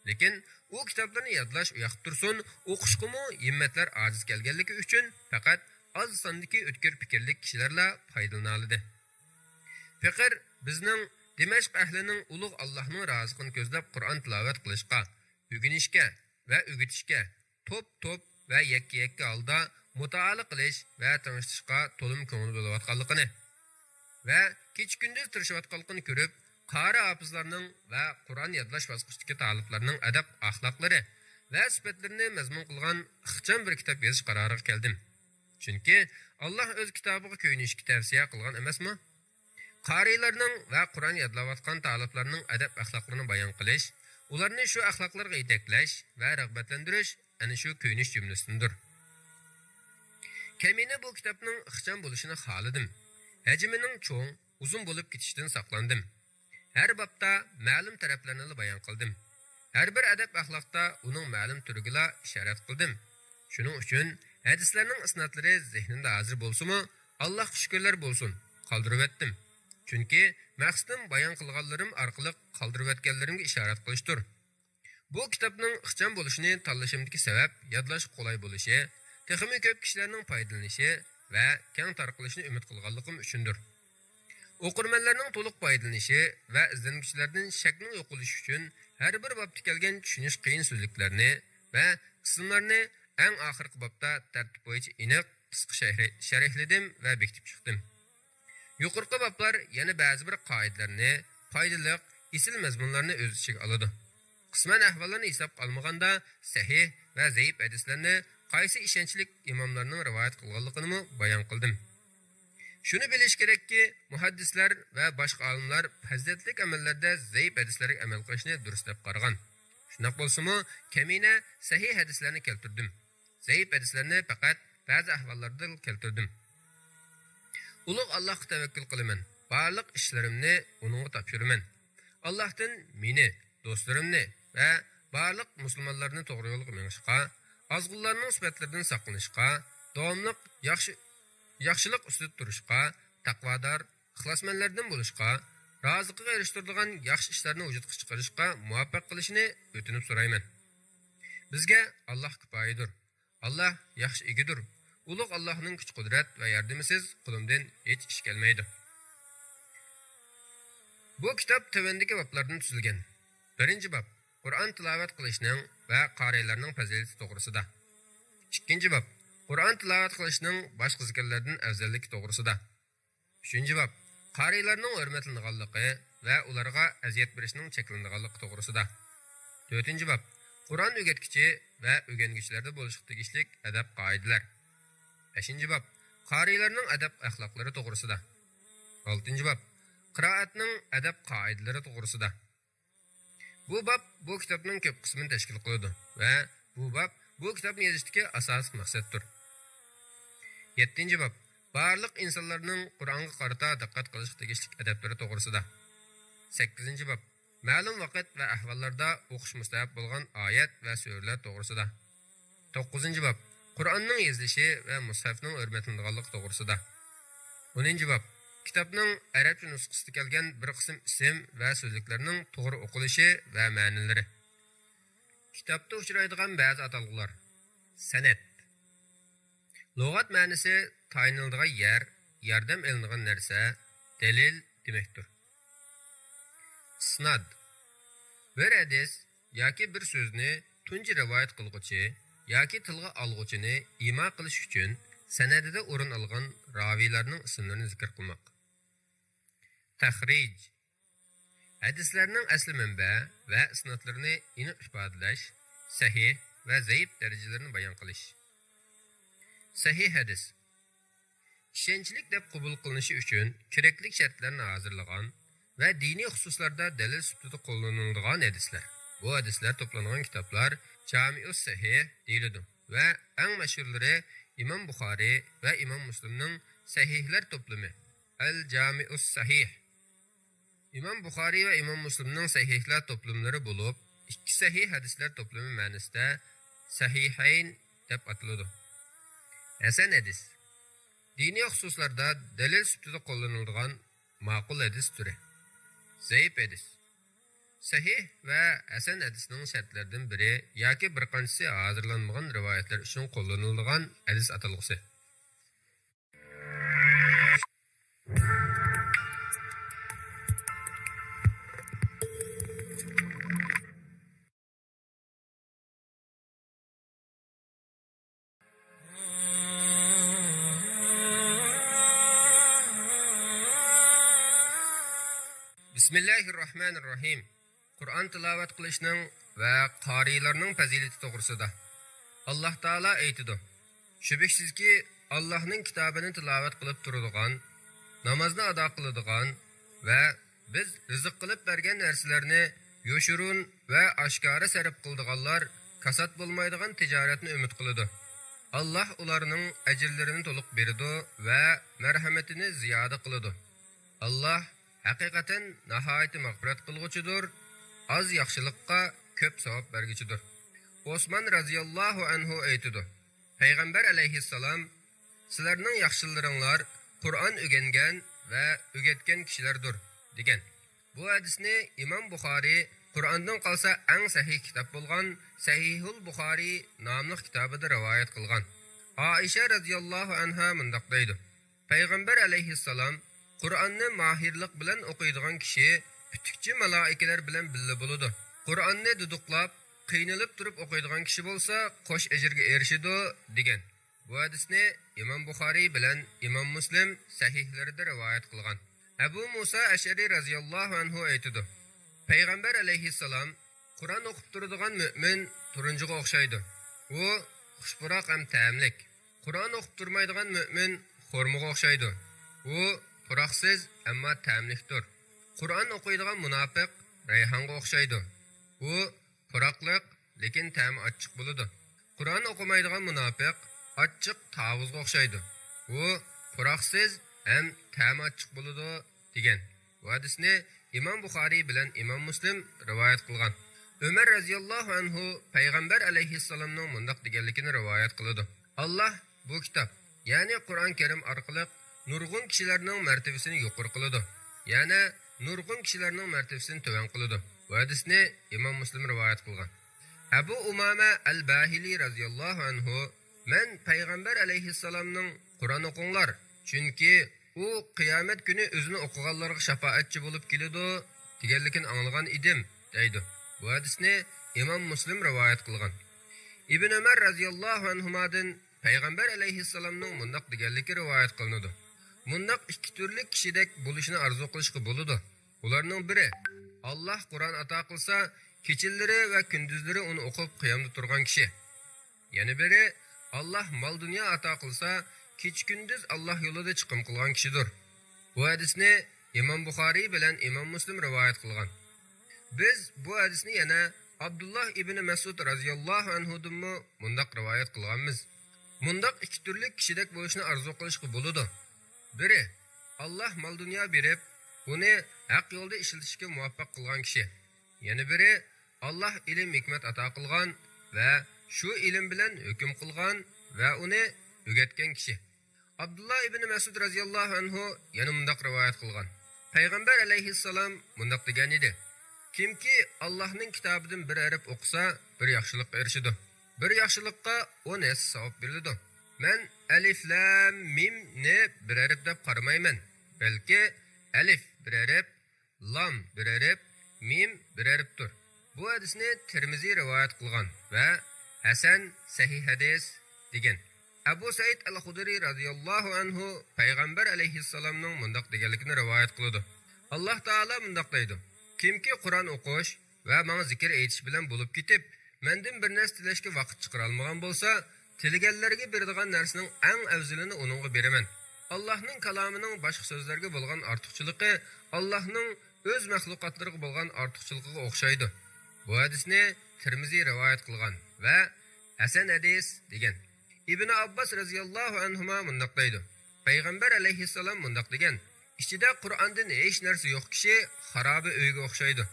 لېكىن ئۇ كىتابلارنى يادلاش ئۇياقتا تۇرسۇن، ئوقۇشقىمۇ ھىممەتلەر ئاجىز كەلگەنلىكى ئۈچۈن پەقەت ئاز ساندىكى ئۆتكۈر پىكىرلىك كىشىلەرلا پايدىلىنالىدى. پېقىر بىزنىڭ دىمەشق ئەھلىنىڭ ئۇلۇغ ئاللاھنىڭ رازىلىقىنى كۆزلەپ قۇرئان تىلاۋەت قىلىشقا، ئۆگىنىشكە ۋە ئۆگىتىشكە، توپ-توپ ۋە يەككە-يەككە ھالدا مۇتائالە قىلىش ۋە تىڭشىتىشقا تولىمۇ كۆڭۈل بۆلۈۋاتقانلىقىنى ۋە كېچە-كۈندۈز تىرىشىۋاتقانلىقىنى كۆرۈپ، قارى ھاپىزلارنىڭ ۋە قۇرئان يادلاش باسقۇچىدىكى تالىپلارنىڭ ئەدەپ-ئەخلاقلىرى ۋە سۈپەتلىرىنى مەزمۇن قىلغان ئىخچام بىر كىتاب يېزىش قارارىغا كەلدىم. چۈنكى ئاللاھ ئۆز كىتابىغا كۆيۈنۈشكە تەۋسىيە قىلغان ئەمەسمۇ؟ قارىيلارنىڭ ۋە قۇرئان يادلاۋاتقان تالىپلارنىڭ ئەدەپ-ئەخلاقلىرىنى بايان قىلىش، ئۇلارنى شۇ ئەخلاقلارغا يېتەكلەش ۋە رىغبەتلەندۈرۈش ئەنە شۇ كۆيۈنۈش جۈملىسىدىندۇر. كەمىنە بۇ كىتابنىڭ ئىخچام بولۇشىنى خالىدىم. ھەجمىنىڭ چوڭ، ئۇزۇن بولۇپ كېتىشىدىن ساقلاندىم. ھەر بابتا مەلۇم تەرەپلەرنىلا بايان قىلدىم. ھەر بىر ئەدەپ-ئەخلاقتا ئۇنىڭ مەلۇم تۈرىگىلا ئىشارەت قىلدىم. شۇنىڭ ئۈچۈن ھەدىسلەرنىڭ ئىسنادلىرى زېھنىمدە ھازىر بولسىمۇ، ئاللاھقا شۈكۈرلەر بولسۇن، قالدۇرۇۋەتتىم. چۈنكى مەقسىتىم بايان قىلغانلىرىم ئارقىلىق قالدۇرۇۋەتكەنلىرىمگە ئىشارەت قىلىشتۇر. بۇ كىتابنىڭ ئىخچام بولۇشىنى تاللىشىمدىكى سەۋەب يادلاشقا قولاي بولۇشى، تېخىمۇ كۆپ كىشىلەرنىڭ پايدىلىنىشى ۋە كەڭ تارقىلىشىنى ئۈمىد قىلغانلىقىم ئۈچۈندۇر. ئوقۇرمەنلەرنىڭ تولۇق پايدىلىنىشى ۋە ئىزدەنگۈچىلەردىن شەكنىڭ يوقىلىشى ئۈچۈن ھەر بىر بابتا كەلگەن چۈشىنىش قىيىن سۆزلۈكلەرنى ۋە ئىسىملارنى ئەڭ ئاخىرقى بابتا تەرتىپ بويىچە ئېنىق، قىسقا شەرھ-، شەرھلىدىم ۋە بېكىتىپ چىقتىم. يۇقىرىقى بابلار يەنە بەزى بىر قائىدىلەرنى، پايدىلىق، ئېسىل مەزمۇنلارنى ئۆز ئىچىگە ئالىدۇ. قىسمەن ئەھۋاللارنى ھېسابقا ئالمىغاندا، سەھىھ ۋە زەئىپ ھەدىسلەرنى قايسى ئىشەنچلىك ئىماملارنىڭ رىۋايەت قىلغانلىقىنىمۇ بايان قىلدىم. شۇنى بىلىش كېرەككى، مۇھەددىسلەر ۋە باشقا ئالىملار پەزىلەتلىك ئەمەللەردە زەئىپ ھەدىسلەرگە ئەمەل قىلىشنى دۇرۇس دەپ قارىغان. شۇنداق بولسىمۇ، كەمىنە سەھىھ ھەدىسلەرنى كەلتۈردۈم. زەئىپ ھەدىسلەرنى پەقەت بەزى ئەھۋاللاردا كەلتۈردۈم. ئۇلۇغ ئاللاھقا تەۋەككۈل قىلىمەن، بارلىق ئىشلىرىمنى ئۇنىڭغا تاپشۇرىمەن. ئاللاھتىن مېنى، دوستلىرىمنى ۋە بارلىق مۇسۇلمانلارنى توغرا يولغا مېڭىشقا، ئازغۇنلارنىڭ سۈپەتلىرىدىن ساقلىنىشقا، داۋاملىق ياخشى، ياخشىلىق ئۈستىدە تۇرۇشقا، تەقۋادار، ئىخلاسمەنلەردىن بولۇشقا، رازىلىقىغا ئېرىشتۈرىدىغان ياخشى ئىشلارنى ۋۇجۇدقا چىقىرىشقا مۇۋەپپەق قىلىشىنى ئۆتۈنۈپ سورايمەن. بىزگە ئاللاھ كۇپايىدۇر. ئاللاھ ياخشى ئىگىدۇر. ئۇلۇغ ئاللاھنىڭ كۈچ-قۇدرەت ۋە ياردىمىسىز قولۇمدىن ھېچ ئىش كەلمەيدۇ. بۇ كىتاب تۆۋەندىكى بابلاردىن تۈزۈلگەن. بىرىنچى باب، قۇرئان تىلاۋەت قىلىشنىڭ ۋە قارىيلارنىڭ پەزىلىتى توغرىسىدا. ئىككىنچى باب، قۇرئان تىلاۋەت قىلىشنىڭ باشقا زىكىرلەردىن ئەۋزەللىكى توغرىسىدا. ئۈچىنچى باب، قارىيلارنىڭ ھۆرمەتلىنىدىغانلىقى ۋە ئۇلارغا ئەزىيەت بېرىشنىڭ چەكلىنىدىغانلىقى توغرىسىدا. تۆتىنچى باب، قۇرئان ئۆگەتكۈچى ۋە ئۆگەنگۈچىلەردە بولۇشقا تېگىشلىك ئەدەپ قائىدىلەر. بەشىنچى باب، قارىيلارنىڭ ئەدەپ ئەخلاقلىرى توغرىسىدا. ئالتىنچى باب، قىرائەتنىڭ ئەدەپ قائىدىلىرى توغرىسىدا. بۇ باب بۇ كىتابنىڭ كۆپ قىسمىنى تەشكىل قىلىدۇ ۋە بۇ باب بۇ كىتابنى يېزىشتىكى ئاساسلىق مەقسەتتۇر. يەتتىنچى باب، بارلىق ئىنسانلارنىڭ قۇرئانغا قارىتا دىققەت قىلىشقا تېگىشلىك ئەدەپلىرى توغرىسىدا. سەككىزىنچى باب، مەلۇم ۋاقىت ۋە ئەھۋاللاردا ئوقۇش مۇستەھەپ بولغان ئايەت ۋە سۈرىلەر توغرىسىدا. توققۇزىنچى باب، قۇرئاننىڭ يېزىلىشى ۋە مۇسھەفنىڭ ھۆرمەتلىنىدىغانلىقى توغرىسىدا. ئونىنچى باب، كىتابنىڭ ئەرەبچە نۇسخىسىدا كەلگەن بىر قىسىم ئىسىم ۋە سۆزلۈكلەرنىڭ توغرا ئوقۇلۇشى ۋە مەنىلىرى. كىتابتا ئۇچرايدىغان بەزى ئاتالغۇلار. سەنەد. لۇغەت مەنىسى تايىنىلىدىغان يەر، ياردەم ئېلىنىدىغان نەرسە، دەلىل دېمەكتۇر. ئىسناد. بىر ھەدىس ياكى بىر سۆزنى تۇنجى رىۋايەت قىلغۇچى ياكى تىلغا ئالغۇچىنى ئىما قىلىش ئۈچۈن سەنەدىدە ئورۇن ئالغان راۋىيلارنىڭ ئىسىملىرىنى زىكىر قىلماق. تەخرىج. ھەدىسلەرنىڭ ئەسلى مەنبە ۋە ئىسنادلىرىنى ئېنىق ئىپادىلەش، سەھىھ ۋە زەئىپ دەرىجىلىرىنى بايان قىلىش. سەھىھ ھەدىس. ئىشەنچلىك دەپ قوبۇل قىلىنىشى ئۈچۈن كېرەكلىك شەرتلەرنى ھازىرلىغان ۋە دىنىي خۇسۇسلاردا دەلىل سۈپىتىدە قوللىنىلىدىغان ھەدىسلەر. بۇ ھەدىسلەر توپلانغان كىتابلار جامىئۇس سەھىھ دېيىلىدۇ ۋە ئەڭ مەشھۇرلىرى ئىمام بۇخارىي ۋە ئىمام مۇسلىمنىڭ سەھىھلەر توپلىمى، ئەل جامىئۇس سەھىھ. ئىمام بۇخارىي ۋە ئىمام مۇسلىمنىڭ سەھىھلەر توپلۇملىرى بولۇپ، ئىككى سەھىھ ھەدىسلەر توپلۇمى مەنىسىدە سەھىھەين دەپ ئاتىلىدۇ. ھەسەن ھەدىس. دىنىي خۇسۇسلاردا دەلىل سۈپىتىدە قوللىنىلىدىغان ماقۇل ھەدىس تۈرى. زەئىپ ھەدىس. سەھىھ ۋە ھەسەن ھەدىسنىڭ شەرتلىرىدىن بىرى ياكى بىر قانچىسى ھازىرلانمىغان رىۋايەتلەر ئۈچۈن قوللىنىلىدىغان ھەدىس ئاتالغۇسى. بىسمىللاھىررەھمانىررەھىم. قۇرئان تىلاۋەت قىلىشنىڭ ۋە قارىيلارنىڭ پەزىلىتى توغرىسىدا. ئاللاھ تائالا ئېيتىدۇ: شۈبھىسىزكى، ئاللاھنىڭ كىتابىنى تىلاۋەت قىلىپ تۇرىدىغان، نامازنى ئادا قىلىدىغان ۋە بىز رىزىق قىلىپ بەرگەن نەرسىلەرنى يوشۇرۇن ۋە ئاشكارا سەرپ قىلىدىغانلار كاسات بولمايدىغان تىجارەتنى ئۈمىد قىلىدۇ. ئاللاھ ئۇلارنىڭ ئەجىرلىرىنى تولۇق بېرىدۇ ۋە مەرھەمىتىنى زىيادە قىلىدۇ. ئاللاھ ھەقىقەتەن ناھايىتى مەغپىرەت قىلغۇچىدۇر، ئاز ياخشىلىققا كۆپ ساۋاب بەرگۈچىدۇر. ئوسمان رەزىياللاھۇ ئەنھۇ ئېيتىدۇ: پەيغەمبەر ئەلەيھىسسالام: سىلەرنىڭ ياخشىلىرىڭلار قۇرئان ئۆگەنگەن ۋە ئۆگەتكەن كىشىلەردۇر، دېگەن. بۇ ھەدىسنى ئىمام بۇخارىي قۇرئاندىن قالسا ئەڭ سەھىھ كىتاب بولغان سەھىھۇل بۇخارىي ناملىق كىتابىدا رىۋايەت قىلغان. ئائىشە رەزىياللاھۇ ئەنھا مۇنداق دەيدۇ: پەيغەمبەر ئەلەيھىسسالام: قۇرئاننى ماھىرلىق بىلەن ئوقۇيدىغان كىشى پۈتۈكچى مالائىكىلەر بىلەن بىللە بولىدۇ. قۇرئاننى دۇدۇقلاپ، قىينىلىپ تۇرۇپ ئوقۇيدىغان كىشى بولسا قوش ئەجىرگە ئېرىشىدۇ، دېگەن. بۇ ھەدىسنى ئىمام بۇخارىي بىلەن ئىمام مۇسلىم سەھىھلىرىدە رىۋايەت قىلغان. ئەبۇ مۇسا ئەشئەرى رەزىياللاھۇ ئەنھۇ ئېيتىدۇ: پەيغەمبەر ئەلەيھىسسالام: قۇرئان ئوقۇپ تۇرىدىغان مۆمىن تۇرۇنجىغا ئوخشايدۇ. ئۇ خۇشپۇراق ھەم تەملىك. قۇرئان ئوقۇپ تۇرمايدىغان مۆمىن خورمىغا ئوخشايدۇ. ئۇ پۇراقسىز، ئەمما تەملىكتۇر. قۇرئان ئوقۇيدىغان مۇناپىق رەيھانغا ئوخشايدۇ. ئۇ پۇراقلىق، لېكىن تەمى ئاچچىق بولىدۇ. قۇرئان ئوقۇمايدىغان مۇناپىق ئاچچىق تاۋۇزغا ئوخشايدۇ. ئۇ پۇراقسىز ھەم تەمى ئاچچىق بولىدۇ، دېگەن. بۇ ھەدىسنى ئىمام بۇخارىي بىلەن ئىمام مۇسلىم رىۋايەت قىلغان. ئۆمەر رەزىياللاھۇ ئەنھۇ پەيغەمبەر ئەلەيھىسسالامنىڭ مۇنداق دېگەنلىكىنى رىۋايەت قىلىدۇ: ئاللاھ بۇ كىتاب، يەنى قۇرئان كەرىم ئارقىلىق نۇرغۇن كىشىلەرنىڭ مەرتىۋىسىنى يۇقىرى قىلىدۇ، يەنە نۇرغۇن كىشىلەرنىڭ مەرتىۋىسىنى تۆۋەن قىلىدۇ. بۇ ھەدىسنى ئىمام مۇسلىم رىۋايەت قىلغان. ئەبۇ ئۇمامە ئەل باھىلى رەزىياللاھۇ ئەنھۇ، مەن پەيغەمبەر ئەلەيھىسسالامنىڭ «قۇرئان ئوقۇڭلار، چۈنكى ئۇ قىيامەت كۈنى ئۆزىنى ئوقۇغانلارغا شاپائەتچى بولۇپ كېلىدۇ» دېگەنلىكىنى ئاڭلىغان ئىدىم، دەيدۇ. بۇ ھەدىسنى ئىمام مۇسلىم رىۋايەت قىلغان. ئىبن ئۆمەر رەزىياللاھۇ ئەنھۇمادىن پەيغەمبەر ئەلەيھىسسالامنىڭ مۇنداق دېگەنلىكى رىۋايەت قىلىنىدۇ. مۇنداق ئىككى تۈرلۈك كىشىدەك بولۇشنى ئارزۇ قىلىشقا بولىدۇ. ئۇلارنىڭ بىرى، ئاللاھ قۇرئان ئاتا قىلسا، كېچىلىرى ۋە كۈندۈزلىرى ئۇنى ئوقۇپ قىيامدا تۇرغان كىشى. يەنە بىرى، ئاللاھ مال-دۇنيا ئاتا قىلسا، كېچە-كۈندۈز ئاللاھ يولىدا چىقىم قىلغان كىشىدۇر. بۇ ھەدىسنى ئىمام بۇخارىي بىلەن ئىمام مۇسلىم رىۋايەت قىلغان. بىز بۇ ھەدىسنى يەنە ئابدۇللاھ ئىبنى مەسئۇد رەزىياللاھۇ ئەنھۇدىنمۇ مۇنداق رىۋايەت قىلغانمىز. مۇنداق ئىككى تۈرلۈك كىشىدەك بولۇشنى ئارزۇ قىلىشقا بولىدۇ. بىرى، ئاللاھ مال-دۇنيا بېرىپ، ئۇنى ھەق يولدا ئىشلىتىشكە مۇۋەپپەق قىلغان كىشى. يەنە بىرى، ئاللاھ ئىلىم-ھېكمەت ئاتا قىلغان ۋە شۇ ئىلىم بىلەن ھۆكۈم قىلغان ۋە ئۇنى ئۆگەتكەن كىشى. ئابدۇللا ئىبنى مەسئۇد رەزىياللاھۇ ئەنھۇ يەنە مۇنداق رىۋايەت قىلغان. پەيغەمبەر ئەلەيھىسسالام مۇنداق دېگەن ئىدى: «كىمكى ئاللاھنىڭ كىتابىدىن بىر ھەرپ ئوقۇسا، بىر ياخشىلىققا ئېرىشىدۇ. بىر ياخشىلىققا ئون ھەسسە ساۋاب بېرىلىدۇ.» مەن ئەلىف لام مىمنى بىر ھەرپ دەپ قارىمايمەن، بەلكى ئەلىف بىر ھەرپ، لام بىر ھەرپ، مىم بىر ھەرپتۇر. بۇ ھەدىسنى تىرمىزى رىۋايەت قىلغان ۋە ھەسەن، سەھىھ ھەدىس دېگەن. ئەبۇ سەئىد ئەل خۇدرى رەزىياللاھۇ ئەنھۇ پەيغەمبەر ئەلەيھىسسالامنىڭ مۇنداق دېگەنلىكىنى رىۋايەت قىلىدۇ. ئاللاھ تائالا مۇنداق دەيدۇ: «كىمكى قۇرئان ئوقۇش ۋە ماڭا زىكىر ئېيتىش بىلەن بولۇپ كېتىپ، مەندىن بىر نەرسە تىلەشكە ۋاقىت چىقىرالمىغان بولسا، تىلىگەنلەرگە بېرىدىغان نەرسىنىڭ ئەڭ ئەۋزىلىنى ئۇنىڭغا بېرىمەن.» ئاللاھنىڭ كالامىنىڭ باشقا سۆزلەرگە بولغان ئارتۇقچىلىقى ئاللاھنىڭ ئۆز مەخلۇقاتلىرىغا بولغان ئارتۇقچىلىقىغا ئوخشايدۇ. بۇ ھەدىسنى تىرمىزى رىۋايەت قىلغان ۋە ھەسەن ھەدىس دېگەن. ئىبنى ئابباس رەزىياللاھۇ ئەنھۇما مۇنداق دەيدۇ: پەيغەمبەر ئەلەيھىسسالام مۇنداق دېگەن: «ئىچىدە قۇرئاندىن ھېچ نەرسە يوق كىشى خارابە ئۆيگە ئوخشايدۇ.»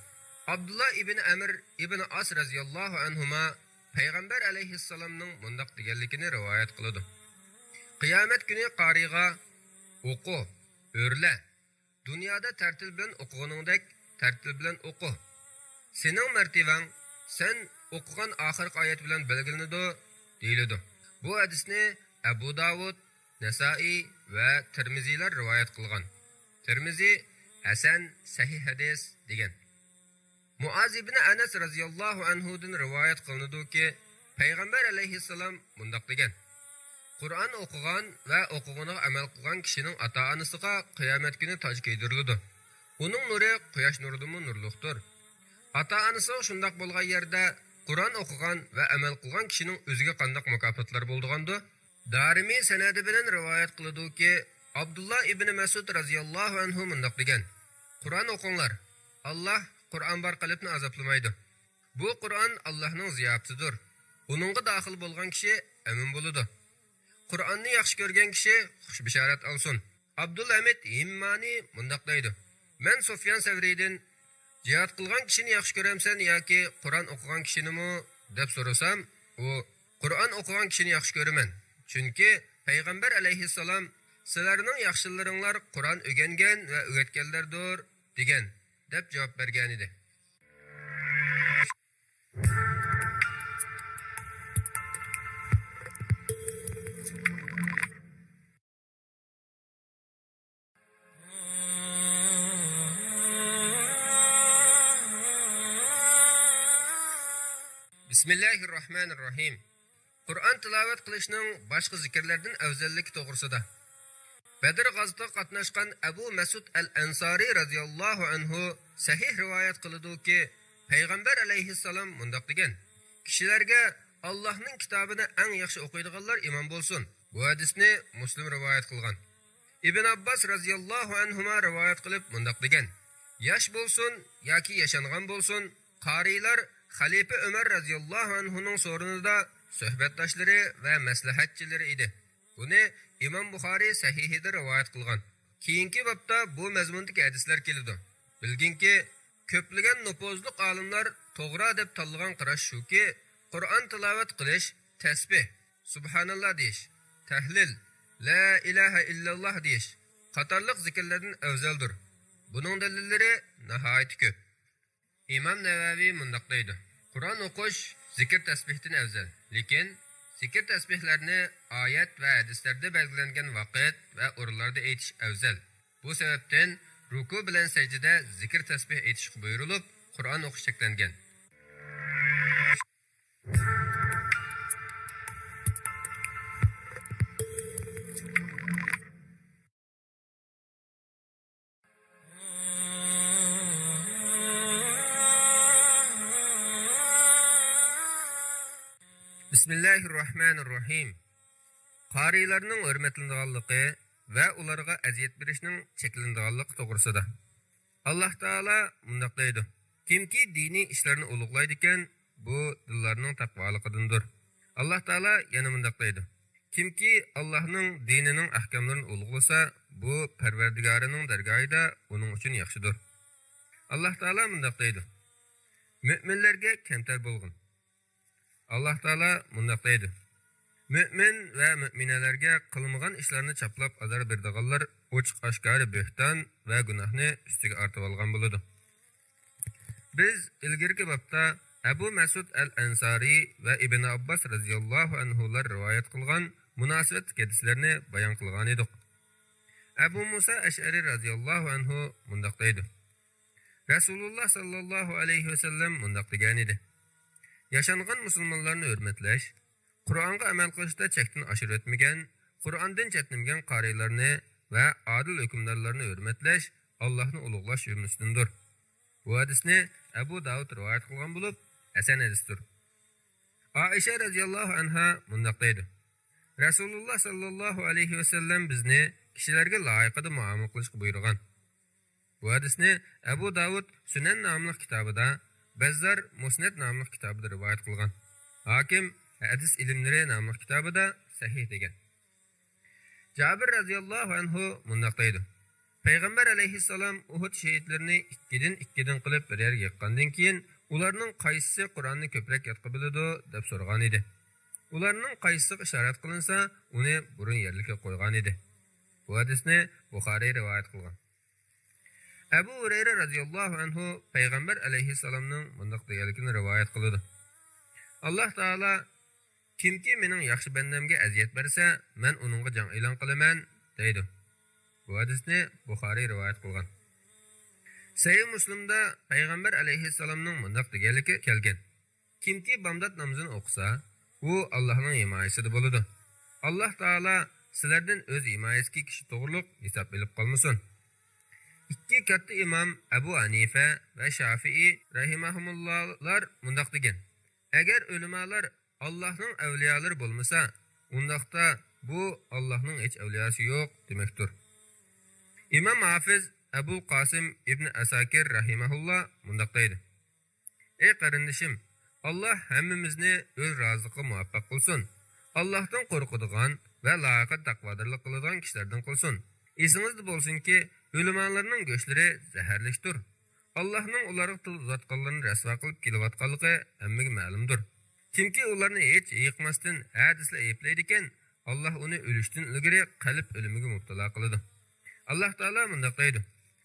ئابدۇللا ئىبنى ئەمر ئىبنى ئاس رەزىياللاھۇ ئەنھۇما پەيغەمبەر ئەلەيھىسسالامنىڭ مۇنداق دېگەنلىكىنى رىۋايەت قىلىدۇ: «قىيامەت كۈنى قارىيغا، ئوقۇ، ئۆرلە، دۇنيادا تەرتىل بىلەن ئوقۇغىنىڭدەك تەرتىل بىلەن ئوقۇ. سېنىڭ مەرتىۋەڭ سەن ئوقۇغان ئاخىرقى ئايەت بىلەن بەلگىلىنىدۇ» دېيىلىدۇ. بۇ ھەدىسنى ئەبۇ داۋۇد، نەسائىي ۋە تىرمىزىيلار رىۋايەت قىلغان. تىرمىزى ھەسەن، سەھىھ ھەدىس دېگەن. مۇئاز ئىبنى ئەنەس رەزىياللاھۇ ئەنھۇدىن رىۋايەت قىلىنىدۇكى، پەيغەمبەر ئەلەيھىسسالام مۇنداق دېگەن: «قۇرئان ئوقۇغان ۋە ئوقۇغىنىغا ئەمەل قىلغان كىشىنىڭ ئاتا-ئانىسىغا قىيامەت كۈنى تاج كىيدۈرۈلىدۇ. ئۇنىڭ نۇرى قۇياش نۇرىدىنمۇ نۇرلۇقتۇر.» ئاتا-ئانىسىغا شۇنداق بولغان يەردە قۇرئان ئوقۇغان ۋە ئەمەل قىلغان كىشىنىڭ ئۆزىگە قانداق مۇكاپاتلار بولىدىغاندۇ؟ دارىمى سەنەدى بىلەن رىۋايەت قىلىدۇكى، ئابدۇللا ئىبنى مەسئۇد رەزىياللاھۇ ئەنھۇ مۇنداق دېگەن: «قۇرئان ئوقۇڭلار. ئاللاھ قۇرئان بار قەلبنى ئازابلىمايدۇ. بۇ قۇرئان ئاللاھنىڭ زىياپىتىدۇر. ئۇنىڭغا داخىل بولغان كىشى ئەمىن بولىدۇ. قۇرئاننى ياخشى كۆرگەن كىشى خۇش بېشارەت ئالسۇن.» ئابدۇلھەمىد ھىممانى مۇنداق دەيدۇ: مەن سۇفيان سەۋرىيدىن، «جىھاد قىلغان كىشىنى ياخشى كۆرەمسەن ياكى قۇرئان ئوقۇغان كىشىنىمۇ؟» دەپ سورىسام، ئۇ، «قۇرئان ئوقۇغان كىشىنى ياخشى كۆرىمەن، چۈنكى پەيغەمبەر ئەلەيھىسسالام، سىلەرنىڭ ياخشىلىرىڭلار قۇرئان ئۆگەنگەن ۋە ئۆگەتكەنلەردۇر، دېگەن» دەپ جاۋاب بەرگەنىدى. بىسمىللاھىررەھمانىررەھىم. قۇرئان تىلاۋەت قىلىشنىڭ باشقا زىكىرلەردىن ئەۋزەللىكى توغرىسىدا. بەدر غازىتىغا قاتناشقان ئەبۇ مەسئۇد ئەل ئەنسارى رەزىياللاھۇ ئەنھۇ سەھىھ رىۋايەت قىلىدۇكى، پەيغەمبەر ئەلەيھىسسالام مۇنداق دېگەن: «كىشىلەرگە ئاللاھنىڭ كىتابىنى ئەڭ ياخشى ئوقۇيدىغانلار ئىمام بولسۇن.» بۇ ھەدىسنى مۇسلىم رىۋايەت قىلغان. ئىبن ئابباس رەزىياللاھۇ ئەنھۇما رىۋايەت قىلىپ مۇنداق دېگەن: «ياش بولسۇن ياكى ياشانغان بولسۇن، قارىيلار خەلىپە ئۆمەر رەزىياللاھۇ ئەنھۇنىڭ سورۇنىدا سۆھبەتداشلىرى ۋە مەسلىھەتچىلىرى ئىدى.» بۇنى ئىمام بۇخارىي سەھىھىدە رىۋايەت قىلغان. كېيىنكى بابتا بۇ مەزمۇندىكى ھەدىسلەر كېلىدۇ. بىلگىنكى، كۆپلىگەن نوپۇزلۇق ئالىملار توغرا دەپ تاللىغان قاراش شۇكى، قۇرئان تىلاۋەت قىلىش، تەسبىھ، سۇبھاناللا دېيىش، تەھلىل، لا ئىلاھە ئىللاللا دېيىش، قاتارلىق زىكىرلەردىن ئەۋزەلدۇر. بۇنىڭ دەلىللىرى ناھايىتى كۆپ. ئىمام نەۋەۋى مۇنداق دەيدۇ: قۇرئان ئوقۇش زىكىر تەسبىھتىن ئەۋزەل، لېكىن زىكىر تەسبىھلەرنى ئايەت ۋە ھەدىسلەردە بەلگىلەنگەن ۋاقىت ۋە ئورۇنلاردا ئېيتىش ئەۋزەل. بۇ سەۋەبتىن رۇكۇ بىلەن سەجدىدە زىكىر تەسبىھ ئېيتىشقا بۇيرۇلۇپ، قۇرئان ئوقۇش چەكلەنگەن. بىسمىللاھىررەھمانىررەھىم. قارىيلارنىڭ ھۆرمەتلىنىدىغانلىقى ۋە ئۇلارغا ئەزىيەت بېرىشنىڭ چەكلىنىدىغانلىقى توغرىسىدا. ئاللاھ تائالا مۇنداق دەيدۇ: كىمكى دىنىي ئىشلارنى ئۇلۇغلايدىكەن، بۇ دىللارنىڭ تەقۋالىقىدىندۇر. ئاللاھ تائالا يەنە مۇنداق دەيدۇ: كىمكى ئاللاھنىڭ دىنىنىڭ ئەھكاملىرىنى ئۇلۇغلىسا، بۇ پەرۋەردىگارىنىڭ دەرگاھىدا ئۇنىڭ ئۈچۈن ياخشىدۇر. ئاللاھ تائالا مۇنداق دەيدۇ: مۆمىنلەرگە كەمتەر بولغىن. ئاللاھ تائالا مۇنداق دەيدۇ: مۆمىن ۋە مۆمىنەلەرگە قىلمىغان ئىشلارنى چاپلاپ ئازار بېرىدىغانلار ئوچۇق ئاشكارا بۆھتان ۋە گۇناھنى ئۈستىگە ئارتىۋالغان بولىدۇ. بىز ئىلگىرىكى بابتا ئەبۇ مەسئۇد ئەل ئەنسارىي ۋە ئىبن ئابباس رەزىياللاھۇ ئەنھۇلار رىۋايەت قىلغان مۇناسىۋەتلىك ھەدىسلەرنى بايان قىلغانىدۇق. ئەبۇ مۇسا ئەشئەرى رەزىياللاھۇ ئەنھۇ مۇنداق دەيدۇ: رەسۇلۇللاھ ساللاللاھۇ ئەلەيھى ۋەسەللەم مۇنداق دېگەنىدى: ياشانغان مۇسۇلمانلارنى ھۆرمەتلەش، قۇرئانغا ئەمەل قىلىشتا چەكتىن ئاشۇرۇۋەتمىگەن، قۇرئاندىن چەتنىمىگەن قارىيلارنى ۋە ئادىل ھۆكۈمدارلارنى ھۆرمەتلەش ئاللاھنى ئۇلۇغلاش جۈملىسىدىندۇر. بۇ ھەدىسنى ئەبۇ داۋۇد رىۋايەت قىلغان بولۇپ، ھەسەن ھەدىستۇر. ئائىشە رەزىياللاھۇ ئەنھا مۇنداق دەيدۇ: رەسۇلۇللاھ ساللاللاھۇ ئەلەيھى ۋەسەللەم بىزنى كىشىلەرگە لايىقىدا مۇئامىلە قىلىشقا بۇيرۇغان. بۇ ھەدىسنى ئەبۇ داۋۇد سۈنەن ناملىق كىتابىدا، بەززار مۇسنەد ناملىق كىتابىدا رىۋايەت قىلغان. ھاكىم ھەدىس ئىلىملىرى ناملىق كىتابىدا سەھىھ دېگەن. جابىر رەزىياللاھۇ ئەنھۇ مۇنداق دەيدۇ: پەيغەمبەر ئەلەيھىسسالام ئۇھۇد شېھىتلىرىنى ئىككىدىن ئىككىدىن قىلىپ بىر يەرگە يىغقاندىن كېيىن، ئۇلارنىڭ قايسىسى قۇرئاننى كۆپرەك ياد قىلىدۇ دەپ سورىغانىدى. ئۇلارنىڭ قايسىسىغا ئىشارەت قىلىنسا، ئۇنى بۇرۇن يەرلىككە قويغانىدى. بۇ ھەدىسنى بۇخارىي رىۋايەت قىلغان. ئەبۇ ھۇرەيرە رەزىياللاھۇ ئەنھۇ پەيغەمبەر ئەلەيھىسسالامنىڭ مۇنداق دېگەنلىكىنى رىۋايەت قىلىدۇ: ئاللاھ تائالا: كىمكى مېنىڭ ياخشى بەندەمگە ئەزىيەت بەرسە، مەن ئۇنىڭغا جەڭ ئېلان قىلىمەن، دەيدۇ. بۇ ھەدىسنى بۇخارىي رىۋايەت قىلغان. سەھىھ مۇسلىمدا پەيغەمبەر ئەلەيھىسسالامنىڭ مۇنداق دېگەنلىكى كەلگەن: كىمكى بامدات نامىزىنى ئوقۇسا، ئۇ ئاللاھنىڭ ھىمايىسىدە بولىدۇ. ئاللاھ تائالا سىلەردىن ئۆز ھىمايىسىدىكى كىشى توغرۇلۇق ھېساب ئېلىپ قالمىسۇن. ئىككى كاتتا ئىمام ئەبۇ ھەنىفە ۋە شافىئىي رەھىمەھۇمۇللاھلار مۇنداق دېگەن: ئەگەر ئۆلىمالار ئاللاھنىڭ ئەۋلىيالىرى بولمىسا، ئۇنداقتا بۇ ئاللاھنىڭ ھېچ ئەۋلىياسى يوق دېمەكتۇر. ئىمام ھافىز ئەبۇل قاسىم ئىبن ئەساكىر رەھىمەھۇللا مۇنداق دەيدۇ: ئەي قېرىندىشىم، ئاللاھ ھەممىمىزنى ئۆز رازىلىقىغا مۇۋەپپەق قىلسۇن. ئاللاھتىن قورقىدىغان ۋە لايىقىدا تەقۋادارلىق قىلىدىغان كىشىلەردىن قىلسۇن. ئېسىڭىزدە بولسۇنكى، ئۆلىمالارنىڭ گۆشلىرى زەھەرلىكتۇر. ئاللاھنىڭ ئۇلارغا تىل ئۇزاتقانلىرىنى رەسۋا قىلىپ كېلىۋاتقانلىقى ھەممىگە مەلۇمدۇر. كىمكى ئۇلارنى ھېچ ھېيىقماستىن ھە دېسىلا ئەيىبلەيدىكەن، ئاللاھ ئۇنى ئۆلۈشتىن ئىلگىرى قەلب ئۆلۈمىگە مۇپتىلا قىلىدۇ. ئاللاھ تائالا مۇنداق دەيدۇ: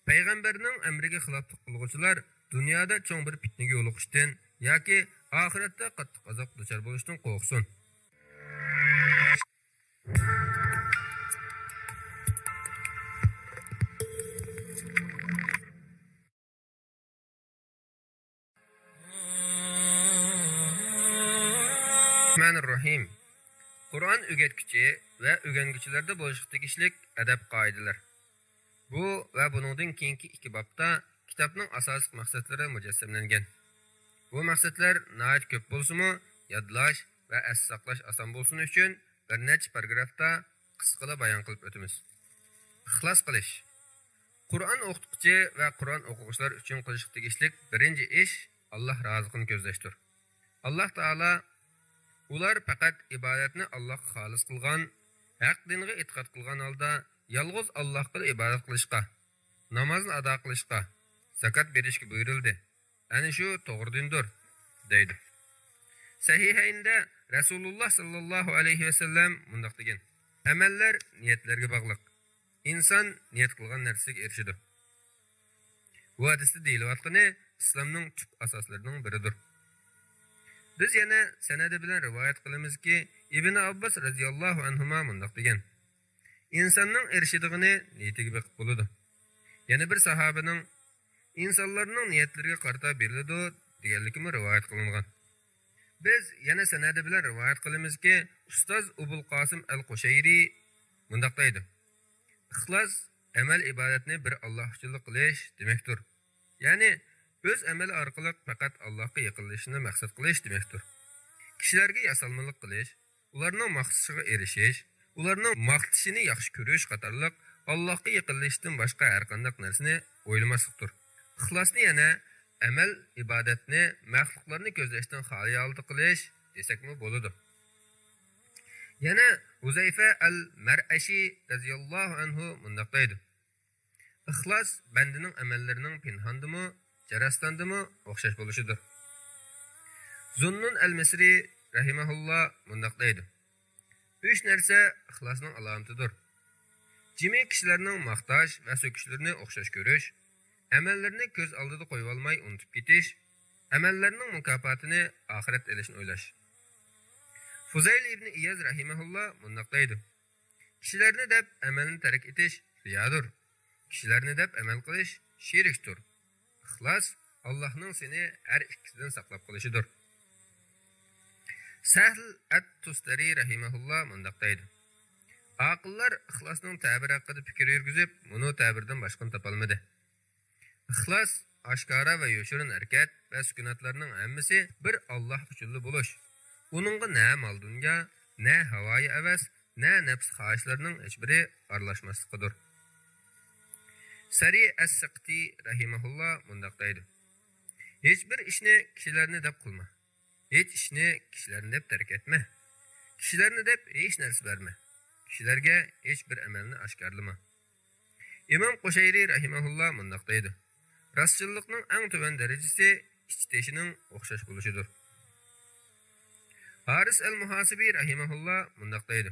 پەيغەمبەرنىڭ ئەمرىگە خىلاپلىق قىلغۇچىلار دۇنيادا چوڭ بىر پىتنىگە يولۇقۇشتىن ياكى ئاخىرەتتە قاتتىق ئازابقا دۇچار بولۇشتىن قورقسۇن. رەھمانىررەھىم. قۇرئان ئۆگەتكۈچى ۋە ئۆگەنگۈچىلەردە بولۇشقا تېگىشلىك ئەدەپ قائىدىلەر. بۇ ۋە بۇنىڭدىن كېيىنكى ئىككى بابتا كىتابنىڭ ئاساسلىق مەقسەتلىرى مۇجەسسەملەنگەن. بۇ مەقسەتلەر ناھايىتى كۆپ بولسىمۇ، يادلاش ۋە ئەستە ساقلاش ئاسان بولسۇن ئۈچۈن بىر نەچچە پاراگرافتا قىسقىلا بايان قىلىپ ئۆتىمىز. ئىخلاس قىلىش. قۇرئان ئوقۇتقۇچى ۋە قۇرئان ئوقۇغۇچىلار ئۈچۈن قىلىشقا تېگىشلىك بىرىنچى ئىش، ئاللاھ رازىلىقىنى كۆزلەشتۇر. ئاللاھ تائالا: ئۇلار پەقەت ئىبادەتنى ئاللاھقا خالىس قىلغان، ھەق دىنغا ئېتىقاد قىلغان ھالدا يالغۇز ئاللاھقىلا ئىبادەت قىلىشقا، نامازنى ئادا قىلىشقا، زاكات بېرىشكە بۇيرۇلدى. ئەنە شۇ توغرا دىندۇر، دەيدۇ. سەھىھەيندە رەسۇلۇللاھ ساللاللاھۇ ئەلەيھى ۋەسەللەم مۇنداق دېگەن: ئەمەللەر نىيەتلەرگە باغلىق. ئىنسان نىيەت قىلغان نەرسىگە ئېرىشىدۇ. بۇ ھەدىستە دېيىلىۋاتقىنى ئىسلامنىڭ تۈپ ئاساسلىرىنىڭ بىرىدۇر. بىز يەنە سەنەدى بىلەن رىۋايەت قىلىمىزكى، ئىبنى ئابباس رەزىياللاھۇ ئەنھۇما مۇنداق دېگەن: «ئىنساننىڭ ئېرىشىدىغىنى نىيىتىگە بېقىپ بولىدۇ.» يەنە بىر ساھابىنىڭ: «ئىنسانلارنىڭ نىيەتلىرىگە قارىتا بېرىلىدۇ» دېگەنلىكىمۇ رىۋايەت قىلىنغان. بىز يەنە سەنەدى بىلەن رىۋايەت قىلىمىزكى، ئۇستاز ئوبۇل قاسىم ئەل قۇشەيرى مۇنداق دەيدۇ: «ئىخلاس ئەمەل ئىبادەتنى بىر ئاللاھ ئۈچۈنلا قىلىش دېمەكتۇر.» يەنى ئۆز ئەمىلى ئارقىلىق پەقەت ئاللاھقا يېقىنلىشىشنى مەقسەت قىلىش دېمەكتۇر. كىشىلەرگە ياسالمىلىق قىلىش، ئۇلارنىڭ ماختىشىغا ئېرىشىش، ئۇلارنىڭ ماختىشىنى ياخشى كۆرۈش قاتارلىق ئاللاھقا يېقىنلىشىشتىن باشقا ھەرقانداق نەرسىنى ئويلىماسلىقتۇر. ئىخلاسنى يەنە ئەمەل ئىبادەتنى مەخلۇقلارنى كۆزلەشتىن خالىي ھالدا قىلىش دېسەكمۇ بولىدۇ. يەنە ھۇزەيفە ئەل مەرئەشى رەزىياللاھۇ ئەنھۇ مۇنداق دەيدۇ: «ئىخلاس بەندىنىڭ ئەمەللىرىنىڭ پىنھاندىمۇ، جەرەستاندىمۇ ئوخشاش بولۇشىدۇر.» زۇننۇن ئەل مىسرى رەھىمەھۇللا مۇنداق دەيدۇ: «ئۈچ نەرسە ئىخلاسنىڭ ئالامىتىدۇر. جىمى كىشىلەرنىڭ ماختاش ۋە سۆكۈشلىرىنى ئوخشاش كۆرۈش، ئەمەللىرىنى كۆز ئالدىدا قويۇۋالماي ئۇنتۇپ كېتىش، ئەمەللەرنىڭ مۇكاپاتىنى ئاخىرەتتە ئېلىشنى ئويلاش.» فۇزەيل ئىبنى ئىياز رەھىمەھۇللا مۇنداق دەيدۇ: «كىشىلەرنى دەپ ئەمەلنى تەرك ئېتىش رىيادۇر. كىشىلەرنى دەپ ئەمەل قىلىش شېرىكتۇر. ئىخلاس ئاللاھنىڭ سېنى ھەر ئىككىسىدىن ساقلاپ قېلىشىدۇر.» سەھل ئەت تۇستەرى رەھىمەھۇللا مۇنداق دەيدۇ: «ئاقىللار ئىخلاسنىڭ تەبىرى ھەققىدە پىكىر يۈرگۈزۈپ، مۇنۇ تەبىردىن باشقىنى تاپالمىدى. ئىخلاس ئاشكارا ۋە يوشۇرۇن ھەرىكەت ۋە سۈكۈناتلارنىڭ ھەممىسى بىر ئاللاھ ئۈچۈنلا بولۇش، ئۇنىڭغا نە مال-دۇنيا، نە ھاۋايى ھەۋەس، نە نەپس خاھىشلىرىنىڭ ھېچبىرى ئارىلاشماسلىقىدۇر.» سەرى ئەس-سىقتى رەھىمەھۇللا مۇنداق دەيدۇ: «ھېچبىر ئىشنى كىشىلەرنى دەپ قىلما. ھېچ ئىشنى كىشىلەرنى دەپ تەرك ئەتمە. كىشىلەرنى دەپ ھېچ نەرسە بەرمە. كىشىلەرگە ھېچ بىر ئەمەلنى ئاشكارىلىما.» ئىمام قۇشەيرى رەھىمەھۇللا مۇنداق دەيدۇ: «راستچىللىقنىڭ ئەڭ تۆۋەن دەرىجىسى ئىچ تېشىنىڭ ئوخشاش بولۇشىدۇر.» ھارىس ئەل مۇھاسىبى رەھىمەھۇللا مۇنداق دەيدۇ: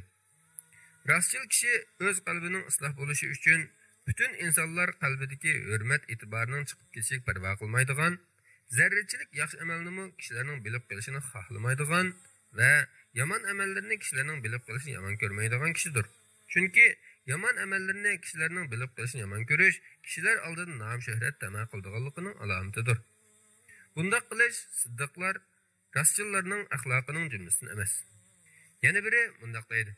«راستچىل كىشى ئۆز قەلبىنىڭ ئىسلاھ بولۇشى ئۈچۈن پۈتۈن ئىنسانلار قەلبىدىكى ھۆرمەت ئېتىبارىنىڭ چىقىپ كېتىشىگە پەرۋا قىلمايدىغان، زەررىچىلىك ياخشى ئەمەلنىمۇ كىشىلەرنىڭ بىلىپ قېلىشىنى خالىمايدىغان ۋە يامان ئەمەللىرىنى كىشىلەرنىڭ بىلىپ قېلىشىنى يامان كۆرمەيدىغان كىشىدۇر. چۈنكى يامان ئەمەللىرىنى كىشىلەرنىڭ بىلىپ قېلىشىنى يامان كۆرۈش كىشىلەر ئالدىدا نام-شۆھرەت تەمە قىلىدىغانلىقىنىڭ ئالامىتىدۇر. بۇنداق قىلىش سىددىقلار، راستچىللارنىڭ ئەخلاقىنىڭ جۈملىسىدىن ئەمەس.» يەنە بىرى مۇنداق دەيدۇ: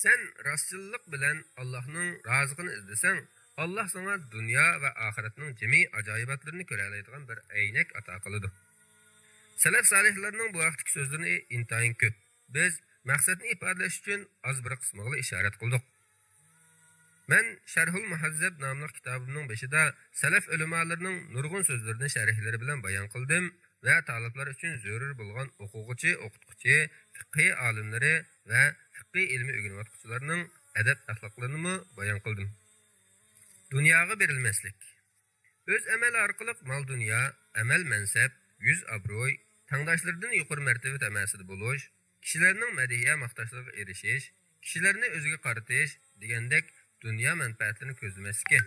«سەن راستچىللىق بىلەن ئاللاھنىڭ رازىلىقىنى ئىزدىسەڭ، ئاللاھ ساڭا دۇنيا ۋە ئاخىرەتنىڭ جىمى ئاجايىباتلىرىنى كۆرەلەيدىغان بىر ئەينەك ئاتا قىلىدۇ.» سەلەف سالىھلارنىڭ بۇ ھەقتىكى سۆزلىرى ئىنتايىن كۆپ. بىز مەقسەتنى ئىپادىلەش ئۈچۈن ئاز بىر قىسمىغىلا ئىشارەت قىلدۇق. مەن شەرھۇل مۇھەززەب ناملىق كىتابىمنىڭ بېشىدا سەلەف ئۆلىمالىرىنىڭ نۇرغۇن سۆزلىرىنى شەرھلىرى بىلەن بايان قىلدىم ۋە تالىپلار ئۈچۈن زۆرۈر بولغان ئوقۇغۇچى، ئوقۇتقۇچى، فىقھىي ئالىملىرى ۋە فىقھىي ئىلمى ئۆگىنىۋاتقۇچىلارنىڭ ئەدەپ-ئەخلاقلىرىنىمۇ بايان قىلدىم. دۇنياغا بېرىلمەسلىك. ئۆز ئەمەل ئارقىلىق مال-دۇنيا، ئەمەل-مەنسەپ، يۈز-ئابروي، تەڭداشلىرىدىن يۇقىرى مەرتىۋە تەمەسىدە بولۇش، كىشىلەرنىڭ مەدھىيە-ماختاشلىرىغا ئېرىشىش، كىشىلەرنى ئۆزىگە قارىتىش دېگەندەك دۇنيا مەنپەئەتلىرىنى كۆزلىمەسلىكى.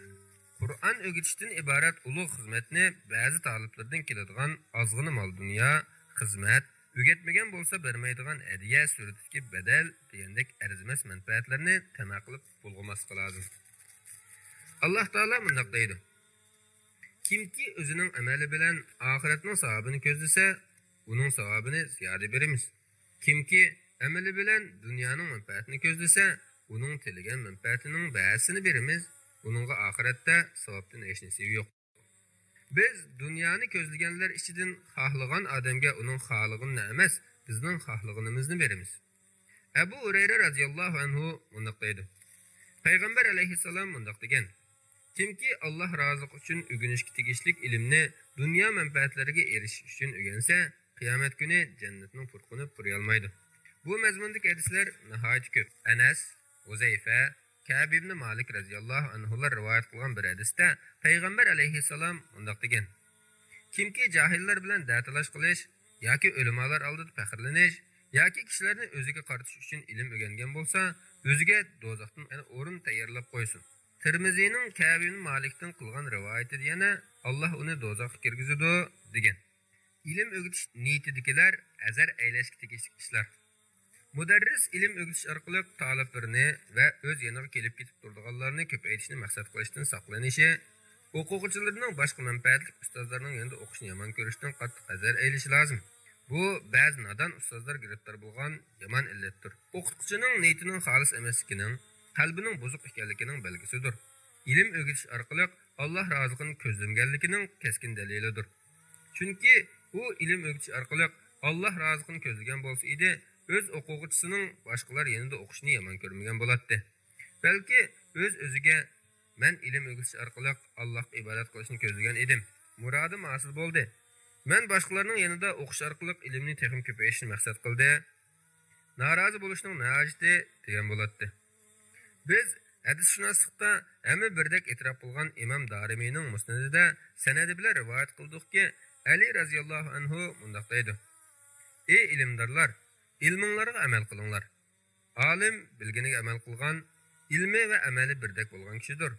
قۇرئان ئۆگىتىشتىن ئىبارەت ئۇلۇغ خىزمەتنى بەزى تالىپلىرىدىن كېلىدىغان ئازغىنە مال-دۇنيا، خىزمەت، ئۆگەتمىگەن بولسا بەرمەيدىغان ھەدىيە سۈرىتىدىكى بەدەل دېگەندەك ئەرزىمەس مەنپەئەتلەرنى تەمە قىلىپ بولغۇماسلىقى لازىم. ئاللاھ تائالا مۇنداق دەيدۇ: «كىمكى ئۆزىنىڭ ئەمەلى بىلەن ئاخىرەتنىڭ ساۋابىنى كۆزلىسە، ئۇنىڭ ساۋابىنى زىيادە بېرىمىز. كىمكى ئەمىلى بىلەن دۇنيانىڭ مەنپەئەتىنى كۆزلىسە، ئۇنىڭ تىلىگەن مەنپەئەتىنىڭ بەزىسىنى بېرىمىز، ئۇنىڭغا ئاخىرەتتە ساۋابتىن ھېچ نېسىۋى يوق.» بىز دۇنيانى كۆزلىگەنلەر ئىچىدىن خاھلىغان ئادەمگە ئۇنىڭ خالىغىنىنى ئەمەس، بىزنىڭ خاھلىغىنىمىزنى بېرىمىز. ئەبۇ ھۇرەيرە رەزىياللاھۇ ئەنھۇ مۇنداق دەيدۇ: پەيغەمبەر ئەلەيھىسسالام مۇنداق دېگەن: «كىمكى ئاللاھ رازىلىقى ئۈچۈن ئۆگىنىشكە تېگىشلىك ئىلىمنى دۇنيا مەنپەئەتلىرىگە ئېرىشىش ئۈچۈن ئۆگەنسە، قىيامەت كۈنى جەننەتنىڭ پۇرىقىنى پۇرىيالمايدۇ.» بۇ مەزمۇندىكى ھەدىسلەر ناھايىتى كۆپ. ئەنەس، ھۇزەيفە، كەئب ئىبنى مالىك رەزىياللاھۇ ئەنھۇلار رىۋايەت قىلغان بىر ھەدىستە پەيغەمبەر ئەلەيھىسسالام مۇنداق دېگەن: «كىمكى جاھىللار بىلەن دەتالاش قىلىش ياكى ئۆلىمالار ئالدىدا پەخىرلىنىش ياكى كىشىلەرنى ئۆزىگە قارىتىش ئۈچۈن ئىلىم ئۆگەنگەن بولسا، ئۆزىگە دوزاختىن ئورۇن تەييارلاپ قويسۇن.» تىرمىزىنىڭ كەبىبنى مالىكتىن قىلغان رىۋايىتىدە يەنە، «ئاللاھ ئۇنى دوزاخقا كىرگۈزىدۇ» دېگەن. ئىلىم ئۆگىتىش نىيىتىدىكىلەر ھەزەر ئەيلەشكە تېگىشلىك ئىشلار. مۇدەررىس ئىلىم ئۆگىتىش ئارقىلىق تالىپلىرىنى ۋە ئۆز يېنىغا كېلىپ كېتىپ تۇرىدىغانلارنى كۆپەيتىشنى مەقسەت قىلىشتىن ساقلىنىشى، ئوقۇغۇچىلىرىنىڭ باشقا مەنپەئەتلىك ئۇستازلارنىڭ يېنىدا ئوقۇشنى يامان كۆرۈشتىن قاتتىق ھەزەر ئەيلىشى لازىم. بۇ بەزى نادان ئۇستازلار گىرىپتار بولغان يامان ئىللەتتۇر. ئوقۇتقۇچىنىڭ نىيىتىنىڭ خالىس ئەمەسلىكىنىڭ، قەلبىنىڭ بۇزۇق ئىكەنلىكىنىڭ بەلگىسىدۇر. ئىلىم ئۆگىتىش ئارقىلىق ئاللاھ رازىلىقىنى كۆزلىمىگەنلىكىنىڭ كەسكىن دەلىلىدۇر. چۈنكى ئۇ ئىلىم ئۆگىتىش ئارقىلىق ئاللاھ رازىلىقىنى كۆزلىگەن بولسا ئىدى، ئۆز ئوقۇغۇچىسىنىڭ باشقىلار يېنىدا ئوقۇشىنى يامان كۆرمىگەن بولاتتى. بەلكى ئۆز-ئۆزىگە، «مەن ئىلىم ئۆگىتىش ئارقىلىق ئاللاھقا ئىبادەت قىلىشنى كۆزلىگەن ئىدىم، مۇرادىم ھاسىل بولدى. مەن باشقىلارنىڭ يېنىدا ئوقۇش ئارقىلىق ئىلىمنى تېخىمۇ كۆپەيتىشنى مەقسەت قىلدى. نارازى بولۇشنىڭ نە ھاجىتى؟» دېگەن بولاتتى. بىز ھەدىسشۇناسلىقتا ھەممە بىردەك ئېتىراپ قىلغان ئىمام دارىمىنىڭ مۇسنىدىدە سەنەدى بىلەن رىۋايەت قىلدۇقكى، ئەلى رەزىياللاھۇ ئەنھۇ مۇنداق دەيدۇ: «ئى ئىلىمدارلار، ئىلمىڭلارغا ئەمەل قىلىڭلار. ئالىم بىلگىنىگە ئەمەل قىلغان، ئىلمى ۋە ئەمەلى بىردەك بولغان كىشىدۇر.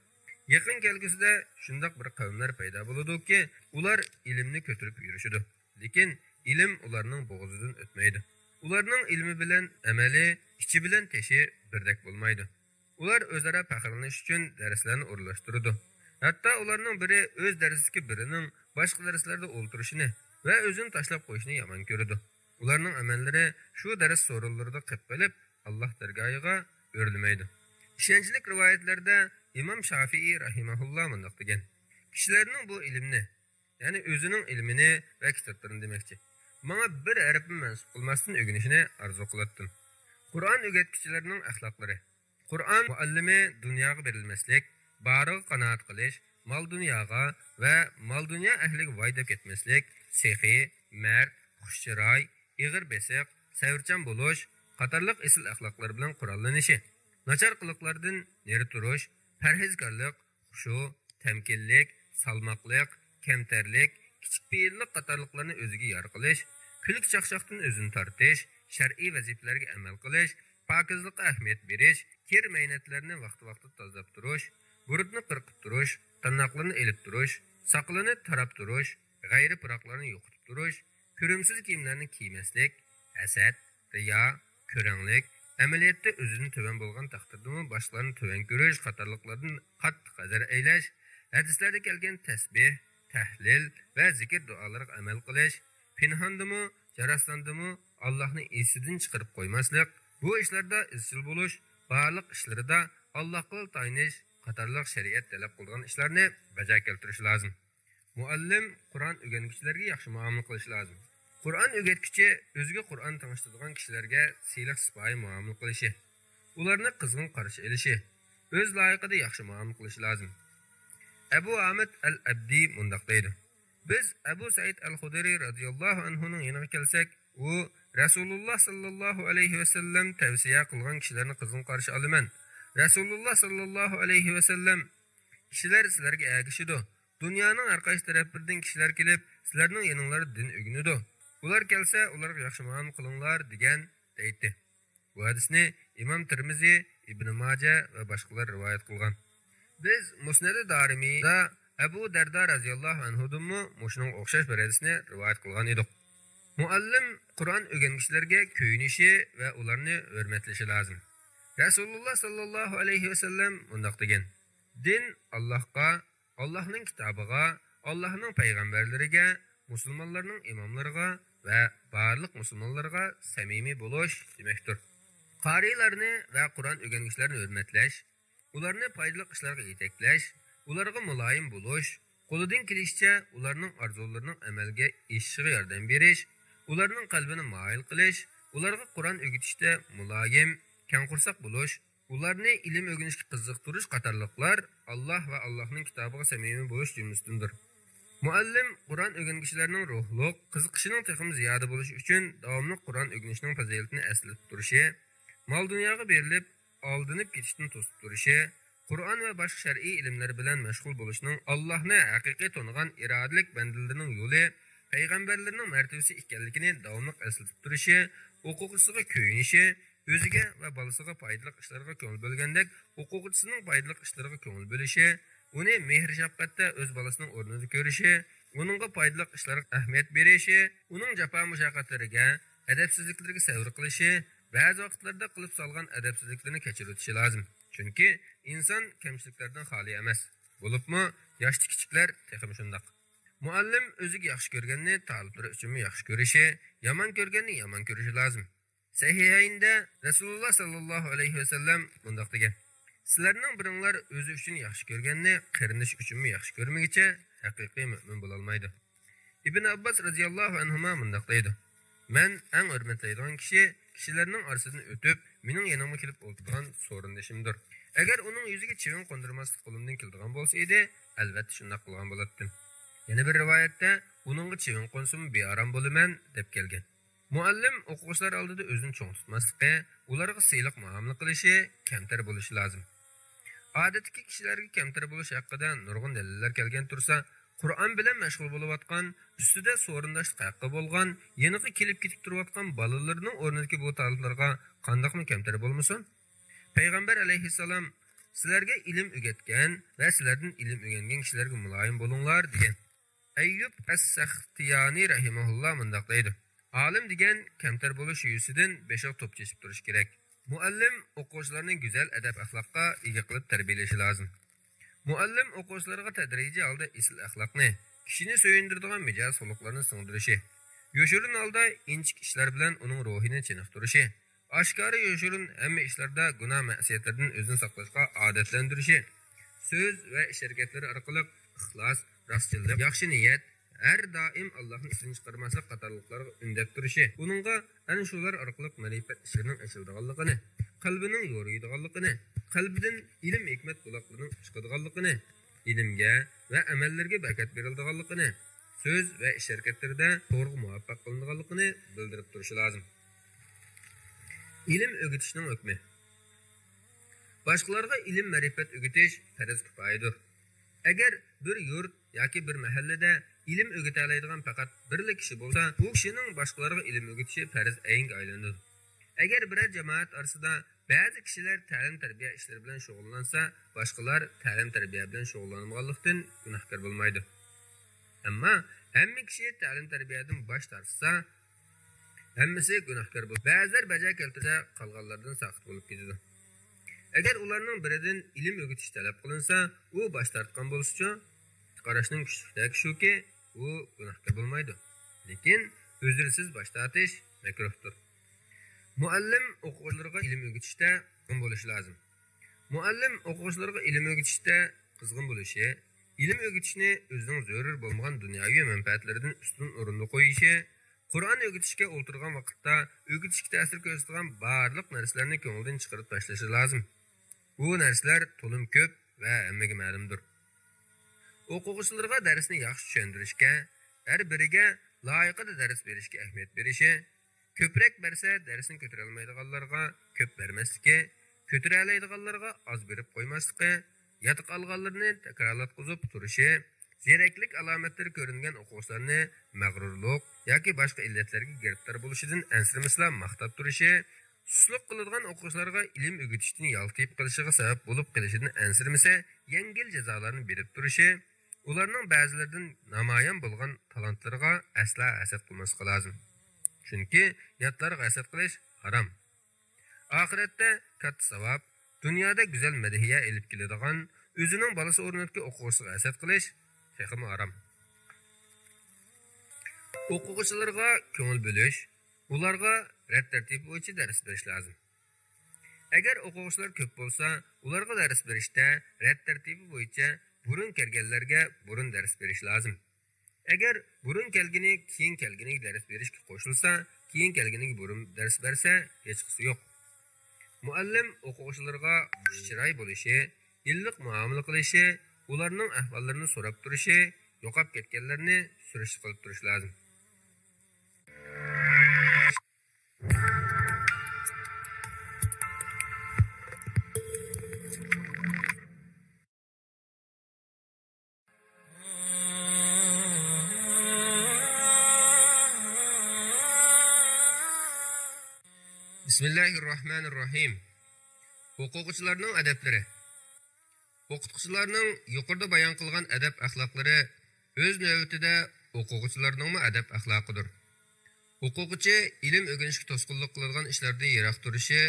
يېقىن كەلگۈسىدە شۇنداق بىر قەۋملەر پەيدا بولىدۇكى، ئۇلار ئىلىمنى كۆتۈرۈپ يۈرۈشىدۇ. لېكىن ئىلىم ئۇلارنىڭ بوغۇزىدىن ئۆتمەيدۇ. ئۇلارنىڭ ئىلمى بىلەن ئەمەلى، ئىچى بىلەن تېشى بىردەك بولمايدۇ. ئۇلار ئۆزئارا پەخىرلىنىش ئۈچۈن دەرسلەرنى ئورۇنلاشتۇرىدۇ. ھەتتا ئۇلارنىڭ بىرى ئۆز دەرسىدىكى بىرىنىڭ باشقا دەرسلەردە ئولتۇرۇشىنى ۋە ئۆزىنى تاشلاپ قويۇشىنى يامان كۆرىدۇ. ئۇلارنىڭ ئەمەللىرى شۇ دەرس سورۇنلىرىدا قېپقېلىپ، ئاللاھ دەرگاھىغا ئۆرلىمەيدۇ.» ئىشەنچلىك رىۋايەتلەردە ئىمام شافىئىي رەھىمەھۇللا مۇنداق دېگەن: «كىشىلەرنىڭ بۇ ئىلىمنى، يەنى ئۆزىنىڭ ئىلمىنى ۋە كىتابلىرىنى دېمەكچى، ماڭا بىر ھەرپمۇ مەنسۇپ قىلماستىن ئۆگىنىشىنى ئارزۇ قىلاتتىم.» قۇرئان ئۆگەتكۈچىلەرنىڭ ئەخلاقلىرى. قۇرئان مۇئەللىمى دۇنياغا بېرىلمەسلىك، بارىغا قانائەت قىلىش، مال-دۇنياغا ۋە مال-دۇنيا ئەھلىگە ۋاي دەپ كەتمەسلىك، سېخىي، مەرد، خۇش چىراي، ئېغىر بېسىق، سەۋرچان بولۇش قاتارلىق ئېسىل ئەخلاقلار بىلەن قوراللىنىشى، ناچار قىلىقلاردىن نېرى تۇرۇش، پەرھىزكارلىق، خۇشۇ، تەمكىنلىك، سالماقلىق، كەمتەرلىك، كىچىك پېئىللىق قاتارلىقلارنى ئۆزىگە يار قىلىش، كۈلكە-چاقچاقتىن ئۆزىنى تارتىش، شەرئىي ۋەزىپىلەرگە ئەمەل قىلىش، پاكىزلىققا ئەھمىيەت بېرىش، كىر-مەينەتلەرنى ۋاقتى-ۋاقتىدا تازىلاپ تۇرۇش، بۇرۇتنى قىرقىپ تۇرۇش، تىرناقلىرىنى ئېلىپ تۇرۇش، ساقىلىنى تاراپ تۇرۇش، غەيرىي پۇراقلارنى يوقىتىپ تۇرۇش، كۆرۈمسىز كىيىملەرنى كىيمەسلىك، ھەسەت، رىيا، كۆرەڭلىك، ئەمەلىيەتتە ئۆزىدىن تۆۋەن بولغان تەقدىردىمۇ باشقىلارنى تۆۋەن كۆرۈش قاتارلىقلاردىن قاتتىق ھەزەر ئەيلەش، ھەدىسلەردە كەلگەن تەسبىھ، تەھلىل ۋە زىكىر دۇئالارغا ئەمەل قىلىش، پىنھاندىمۇ، جاراسلاندىمۇ ئاللاھنى ئېسىدىن چىقىرىپ قويماسلىق، بۇ ئىشلاردا ئىزچىل بولۇش، بارلىق ئىشلىرىدا ئاللاھقىلا تايىنىش قاتارلىق شەرىئەت تەلەپ قىلىدىغان ئىشلارنى بەجا كەلتۈرۈشى لازىم. مۇئەللىم قۇرئان ئۆگەنگۈچىلەرگە ياخشى مۇئامىلە قىلىشى لازىم. قۇرئان ئۆگەتكۈچى ئۆزىگە قۇرئان تىڭشىتىدىغان كىشىلەرگە سىلىق-سىپايە مۇئامىلە قىلىشى، ئۇلارنى قىزغىن قارشى ئېلىشى، ئۆز لايىقىدا ياخشى مۇئامىلە قىلىشى لازىم. ئەبۇ ھامىد ئەل ئەبدى مۇنداق دەيدۇ: بىز ئەبۇ سەئىد ئەل خۇدرى رەزىياللاھۇ ئەنھۇنىڭ يېنىغا كەلسەك، ئۇ، رەسۇلۇللا ساللاللاھۇ ئەلەيھى ۋەسەللەم تەۋسىيە قىلغان كىشىلەرنى قىزغىن قارشى ئالىمەن. رەسۇلۇللا ساللاللاھۇ ئەلەيھى ۋەسەللەم، كىشىلەر سىلەرگە ئەگىشىدۇ. دۇنيانىڭ ھەر قايسى تەرەپلىرىدىن كىشىلەر كېلىپ، سىلەرنىڭ يېنىڭلاردا دىن ئۆگىنىدۇ. ئۇلار كەلسە، ئۇلارغا ياخشى مۇئامىلە قىلىڭلار، دېگەن، دەيتتى. بۇ ھەدىسنى ئىمام تىرمىزى، ئىبنى ماجە ۋە باشقىلار رىۋايەت قىلغان. بىز مۇسنەدى دارىمىدا ئەبۇ دەردا رەزىياللاھۇ ئەنھۇدىنمۇ مۇشۇنىڭغا ئوخشاش بىر ھەدىسنى رىۋايەت قىلغان ئىدۇق. مۇئەللىم قۇرئان ئۆگەنگۈچىلەرگە كۆيۈنۈشى ۋە ئۇلارنى ھۆرمەتلىشى لازىم. رەسۇلۇللا ساللاللاھۇ ئەلەيھى ۋەسەللەم مۇنداق دېگەن: دىن ئاللاھقا، ئاللاھنىڭ كىتابىغا، ئاللاھنىڭ پەيغەمبەرلىرىگە، مۇسۇلمانلارنىڭ ئىماملىرىغا ۋە بارلىق مۇسۇلمانلارغا سەمىمىي بولۇش دېمەكتۇر. قارىيلارنى ۋە قۇرئان ئۆگەنگۈچىلەرنى ھۆرمەتلەش، ئۇلارنى پايدىلىق ئىشلارغا يېتەكلەش، ئۇلارغا مۇلايىم بولۇش، قولىدىن كېلىشىچە ئۇلارنىڭ ئارزۇلىرىنىڭ ئەمەلگە ئېشىشىغا ياردەم بېرىش، ئۇلارنىڭ قەلبىنى مايىل قىلىش، ئۇلارغا قۇرئان ئۆگىتىشتە مۇلايىم، كەڭ قورساق بولۇش، ئۇلارنى ئىلىم ئۆگىنىشكە قىزىقتۇرۇش قاتارلىقلار ئاللاھ ۋە ئاللاھنىڭ كىتابىغا سەمىمىي بولۇش جۈملىسىدىندۇر. مۇئەللىم قۇرئان ئۆگەنگۈچىلەرنىڭ روھلۇق قىزىقىشىنىڭ تېخىمۇ زىيادە بولۇشى ئۈچۈن داۋاملىق قۇرئان ئۆگىنىشنىڭ پەزىلىتىنى ئەسلىتىپ تۇرۇشى، مال-دۇنياغا بېرىلىپ، ئالدىنىپ كېتىشتىن توسۇپ تۇرۇشى، قۇرئان ۋە باشقا شەرئىي ئىلىملەر بىلەن مەشغۇل بولۇشنىڭ ئاللاھنى ھەقىقىي تونۇغان ئىرادىلىك بەندىلىرىنىڭ يولى، پەيغەمبەرلىرىنىڭ مەرتىۋىسى ئىكەنلىكىنى داۋاملىق ئەسلىتىپ تۇرۇشى، ئوقۇغۇچىسىغا كۆيۈنۈشى، ئۆزىگە ۋە بالىسىغا پايدىلىق ئىشلارغا كۆڭۈل بۆلگەندەك، ئوقۇغۇچىسىنىڭ پايدىلىق ئىشلىرىغا كۆڭۈل بۆلۈشى، ئۇنى مېھىر-شەپقەتتە ئۆز بالىسىنىڭ ئورنىدا كۆرۈشى، ئۇنىڭغا پايدىلىق ئىشلارغا ئەھمىيەت بېرىشى، ئۇنىڭ جاپا-مۇشەققەتلىرىگە، ئەدەپسىزلىكلىرىگە سەۋر قىلىشى، بەزى ۋاقىتلاردا قىلىپ سالغان ئەدەپسىزلىكلىرىنى كەچۈرۈۋېتىشى لازىم. چۈنكى ئىنسان كەمچىلىكلەردىن خالىي ئەمەس. بولۇپمۇ ياشتا كىچىكلەر تېخىمۇ شۇنداق. مۇئەللىم ئۆزىگە ياخشى كۆرگەننى تالىپلىرى ئۈچۈنمۇ ياخشى كۆرۈشى، يامان كۆرگەننى يامان كۆرۈشى لازىم. سەھىھەيندە رەسۇلۇللا ساللاللاھۇ ئەلەيھى ۋەسەللەم مۇنداق دېگەن: «سىلەرنىڭ بىرىڭلار ئۆزى ئۈچۈن ياخشى كۆرگەننى قېرىندىشى ئۈچۈنمۇ ياخشى كۆرمىگىچە ھەقىقىي مۆمىن بولالمايدۇ.» ئىبن ئابباس رەزىياللاھۇ ئەنھۇما مۇنداق دەيدۇ: «مەن ئەڭ ھۆرمەتلەيدىغان كىشى كىشىلەرنىڭ ئارىسىدىن ئۆتۈپ، مېنىڭ يېنىمغا كېلىپ ئولتۇرىدىغان سورۇندىشىمدۇر. ئەگەر ئۇنىڭ يۈزىگە چىۋىن قوندۇرماسلىق قولۇمدىن كېلىدىغان بولسا ئىدى، ئەلۋەتتە شۇنداق قىلغان بولاتتىم. يەنە بىر رىۋايەتتە، ئۇنىڭغا چىۋىن قونسىمۇ بىئارام بولىمەن» دەپ كەلگەن. مۇئەللىم ئوقۇغۇچىلار ئالدىدا ئۆزىنى چوڭ تۇتماسلىقى، ئۇلارغا سىلىق مۇئامىلە قىلىشى، كەمتەر بولۇشى لازىم. ئادەتتىكى كىشىلەرگە كەمتەر بولۇش ھەققىدە نۇرغۇن دەلىللەر كەلگەن تۇرسا، قۇرئان بىلەن مەشغۇل بولۇۋاتقان، ئۈستىدە سورۇنداشلىق ھەققى بولغان، يېنىغا كېلىپ كېتىپ تۇرۇۋاتقان بالىلىرىنىڭ ئورنىدىكى بۇ تالىپلارغا قانداقمۇ كەمتەر بولمىسۇن؟ پەيغەمبەر ئەلەيھىسسالام: «سىلەرگە ئىلىم ئۆگەتكەن ۋە سىلەردىن ئىلىم ئۆگەنگەن كىشىلەرگە مۇلايىم بولۇڭلار» دېگەن. ئەييۇب ئەس-سەختىيانى رەھىمەھۇللا مۇنداق دەيدۇ: «ئالىم دېگەن كەمتەر بولۇش يۈزىسىدىن بېشىغا توپ چېچىپ تۇرۇشى كېرەك. مۇئەللىم ئوقۇغۇچىلارنى گۈزەل ئەدەپ-ئەخلاققا ئىگە قىلىپ تەربىيەلىشى لازىم. مۇئەللىم ئوقۇغۇچىلىرىغا تەدرىجىي ھالدا ئېسىل ئەخلاقنى، كىشىنى سۆيۈندۈرىدىغان مىجەز-خۇلقلارنى سىڭدۈرۈشى، يوشۇرۇن ھالدا ئىنچىكە ئىشلار بىلەن ئۇنىڭ روھىنى چېنىقتۇرۇشى، ئاشكارا يوشۇرۇن ھەممە ئىشلاردا گۇناھ-مەئسىيەتلەردىن ئۆزىنى ساقلاشقا ئادەتلەندۈرۈشى، سۆز ۋە ئىش-ھەرىكەتلىرى ئارقىلىق ئىخلاس، راستچىللىق، ياخشى نىيەت، ھەر دائىم ئاللاھنى ئېسىدىن چىقارماسلىق قاتارلىقلارغا ئۈندەپ تۇرۇشى، ئۇنىڭغا ئەنە شۇلار ئارقىلىق مەرىپەت ئىشلىرىنىڭ ئېچىلىدىغانلىقىنى، قەلبىنىڭ يورۇيىدىغانلىقىنى، قەلبىدىن ئىلىم-ھېكمەت بۇلاقلىرىنىڭ چىقىدىغانلىقىنى، ئىلىمگە ۋە ئەمەللەرگە بەرىكەت بېرىلىدىغانلىقىنى، سۆز ۋە ئىش-ھەرىكەتلىرىدە توغرىغا مۇۋەپپەق قىلىنىدىغانلىقىنى بىلدۈرۈپ تۇرۇشى لازىم. ئىلىم ئۆگىتىشنىڭ ھۆكمى. باشقىلارغا ئىلىم-مەرىپەت ئۆگىتىش پەرز كۇپايىدۇر. ئەگەر بىر يۇرت ياكى بىر مەھەللىدە ئىلىم ئۆگىتەلەيدىغان پەقەت بىرلا كىشى بولسا، بۇ كىشىنىڭ باشقىلارغا ئىلىم ئۆگىتىشى پەرز ئەينگە ئايلىنىدۇ. ئەگەر بىرەر جامائەت ئارىسىدا بەزى كىشىلەر تەلىم-تەربىيە ئىشلىرى بىلەن شۇغۇللانسا، باشقىلار تەلىم-تەربىيە بىلەن شۇغۇللانمىغانلىقتىن گۇناھكار بولمايدۇ. ئەمما ھەممە كىشى تەلىم-تەربىيەدىن باش تارتسا، ھەممىسى گۇناھكار بولىدۇ. بەزىلەر بەجا كەلتۈرسە، قالغانلاردىن ساقىت بولۇپ كېتىدۇ. ئەگەر ئۇلارنىڭ بىرىدىن ئىلىم ئۆگىتىش تەلەپ قىلىنسا، ئۇ باش تارتقان بولسىچۇ؟ قاراشنىڭ كۈچلۈكتەكى شۇكى، ئۇ گۇناھكار بولمايدۇ. لېكىن ئۆزرىسىز باش تارتىش مەكرۇھتۇر. مۇئەللىم ئوقۇغۇچىلىرىغا ئىلىم ئۆگىتىشتە قىزغىن بولۇشى لازىم. مۇئەللىم ئوقۇغۇچىلىرىغا ئىلىم ئۆگىتىشتە قىزغىن بولۇشى، ئىلىم ئۆگىتىشنى ئۆزىنىڭ زۆرۈر بولمىغان دۇنياۋى مەنپەئەتلىرىدىن ئۈستۈن ئورۇندا قويۇشى، قۇرئان ئۆگىتىشكە ئولتۇرغان ۋاقىتتا ئۆگىتىشكە تەسىر كۆرسىتىدىغان بارلىق نەرسىلەرنى كۆڭلىدىن چىقىرىپ تاشلىشى لازىم. بۇ نەرسىلەر تولىمۇ كۆپ ۋە ھەممىگە مەلۇمدۇر. ئوقۇغۇچىلىرىغا دەرسنى ياخشى چۈشەندۈرۈشكە، ھەر بىرىگە لايىقىدا دەرس بېرىشكە ئەھمىيەت بېرىشى، كۆپرەك بەرسە، دەرسنى كۆتۈرەلمەيدىغانلارغا كۆپ بەرمەسلىكى، كۆتۈرەلەيدىغانلارغا ئاز بېرىپ قويماسلىقى، ياتقا ئالغانلىرىنى تەكرارلاتقۇزۇپ تۇرۇشى، زېرەكلىك ئالامەتلىرى كۆرۈنگەن ئوقۇغۇچىلارنى مەغرۇرلۇق ياكى باشقا ئىللەتلەرگە گىرىپتار بولۇشىدىن ئەنسىرىمىسىلا ماختاپ تۇرۇشى، سۇسلۇق قىلىدىغان ئوقۇغۇچىلارغا ئىلىم ئۆگىتىشتىن يالتىيىپ قېلىشىغا سەۋەب بولۇپ قېلىشىدىن ئەنسىرىمىسە، يەڭگىل جازالارنى بېرىپ تۇرۇشى، ئۇلارنىڭ بەزىلىرىدىن نامايان بولغان تالانتلىرىغا ئەسلا ھەسەت قىلماسلىقى لازىم. چۈنكى ياتلارغا ھەسەت قىلىش ھارام. ئاخىرەتتە كاتتا ساۋاب، دۇنيادا گۈزەل مەدھىيە ئېلىپ كېلىدىغان، ئۆزىنىڭ بالىسى ئورنىدىكى ئوقۇغۇچىسىغا ھەسەت قىلىش تېخىمۇ ھارام. ئوقۇغۇچىلىرىغا كۆڭۈل بۆلۈش، ئۇلارغا رەت تەرتىپى بويىچە دەرس بېرىش لازىم. ئەگەر ئوقۇغۇچىلار كۆپ بولسا، ئۇلارغا دەرس بېرىشتە رەت تەرتىپى بويىچە بۇرۇن كەلگەنلەرگە بۇرۇن دەرس بېرىش لازىم. ئەگەر بۇرۇن كەلگىنى كېيىن كەلگىنىگە دەرس بېرىشكە قوشۇلسا، كېيىن كەلگىنىگە بۇرۇن دەرس بەرسە، ھېچقىسى يوق. مۇئەللىم ئوقۇغۇچىلىرىغا خۇش چىراي بولۇشى، ئىللىق مۇئامىلە قىلىشى، ئۇلارنىڭ ئەھۋاللىرىنى سوراپ تۇرۇشى، يوقاپ كەتكەنلەرنى سۈرۈشتە قىلىپ تۇرۇشى لازىم. بىسمىللاھىررەھمانىررەھىم. ئوقۇغۇچىلارنىڭ ئەدەپلىرى. ئوقۇتقۇچىلارنىڭ يۇقىرىدا بايان قىلغان ئەدەپ-ئەخلاقلىرى ئۆز نۆۋىتىدە ئوقۇغۇچىلارنىڭمۇ ئەدەپ-ئەخلاقىدۇر. ئوقۇغۇچى ئىلىم ئۆگىنىشكە توسقۇنلۇق قىلىدىغان ئىشلاردىن يىراق تۇرۇشى،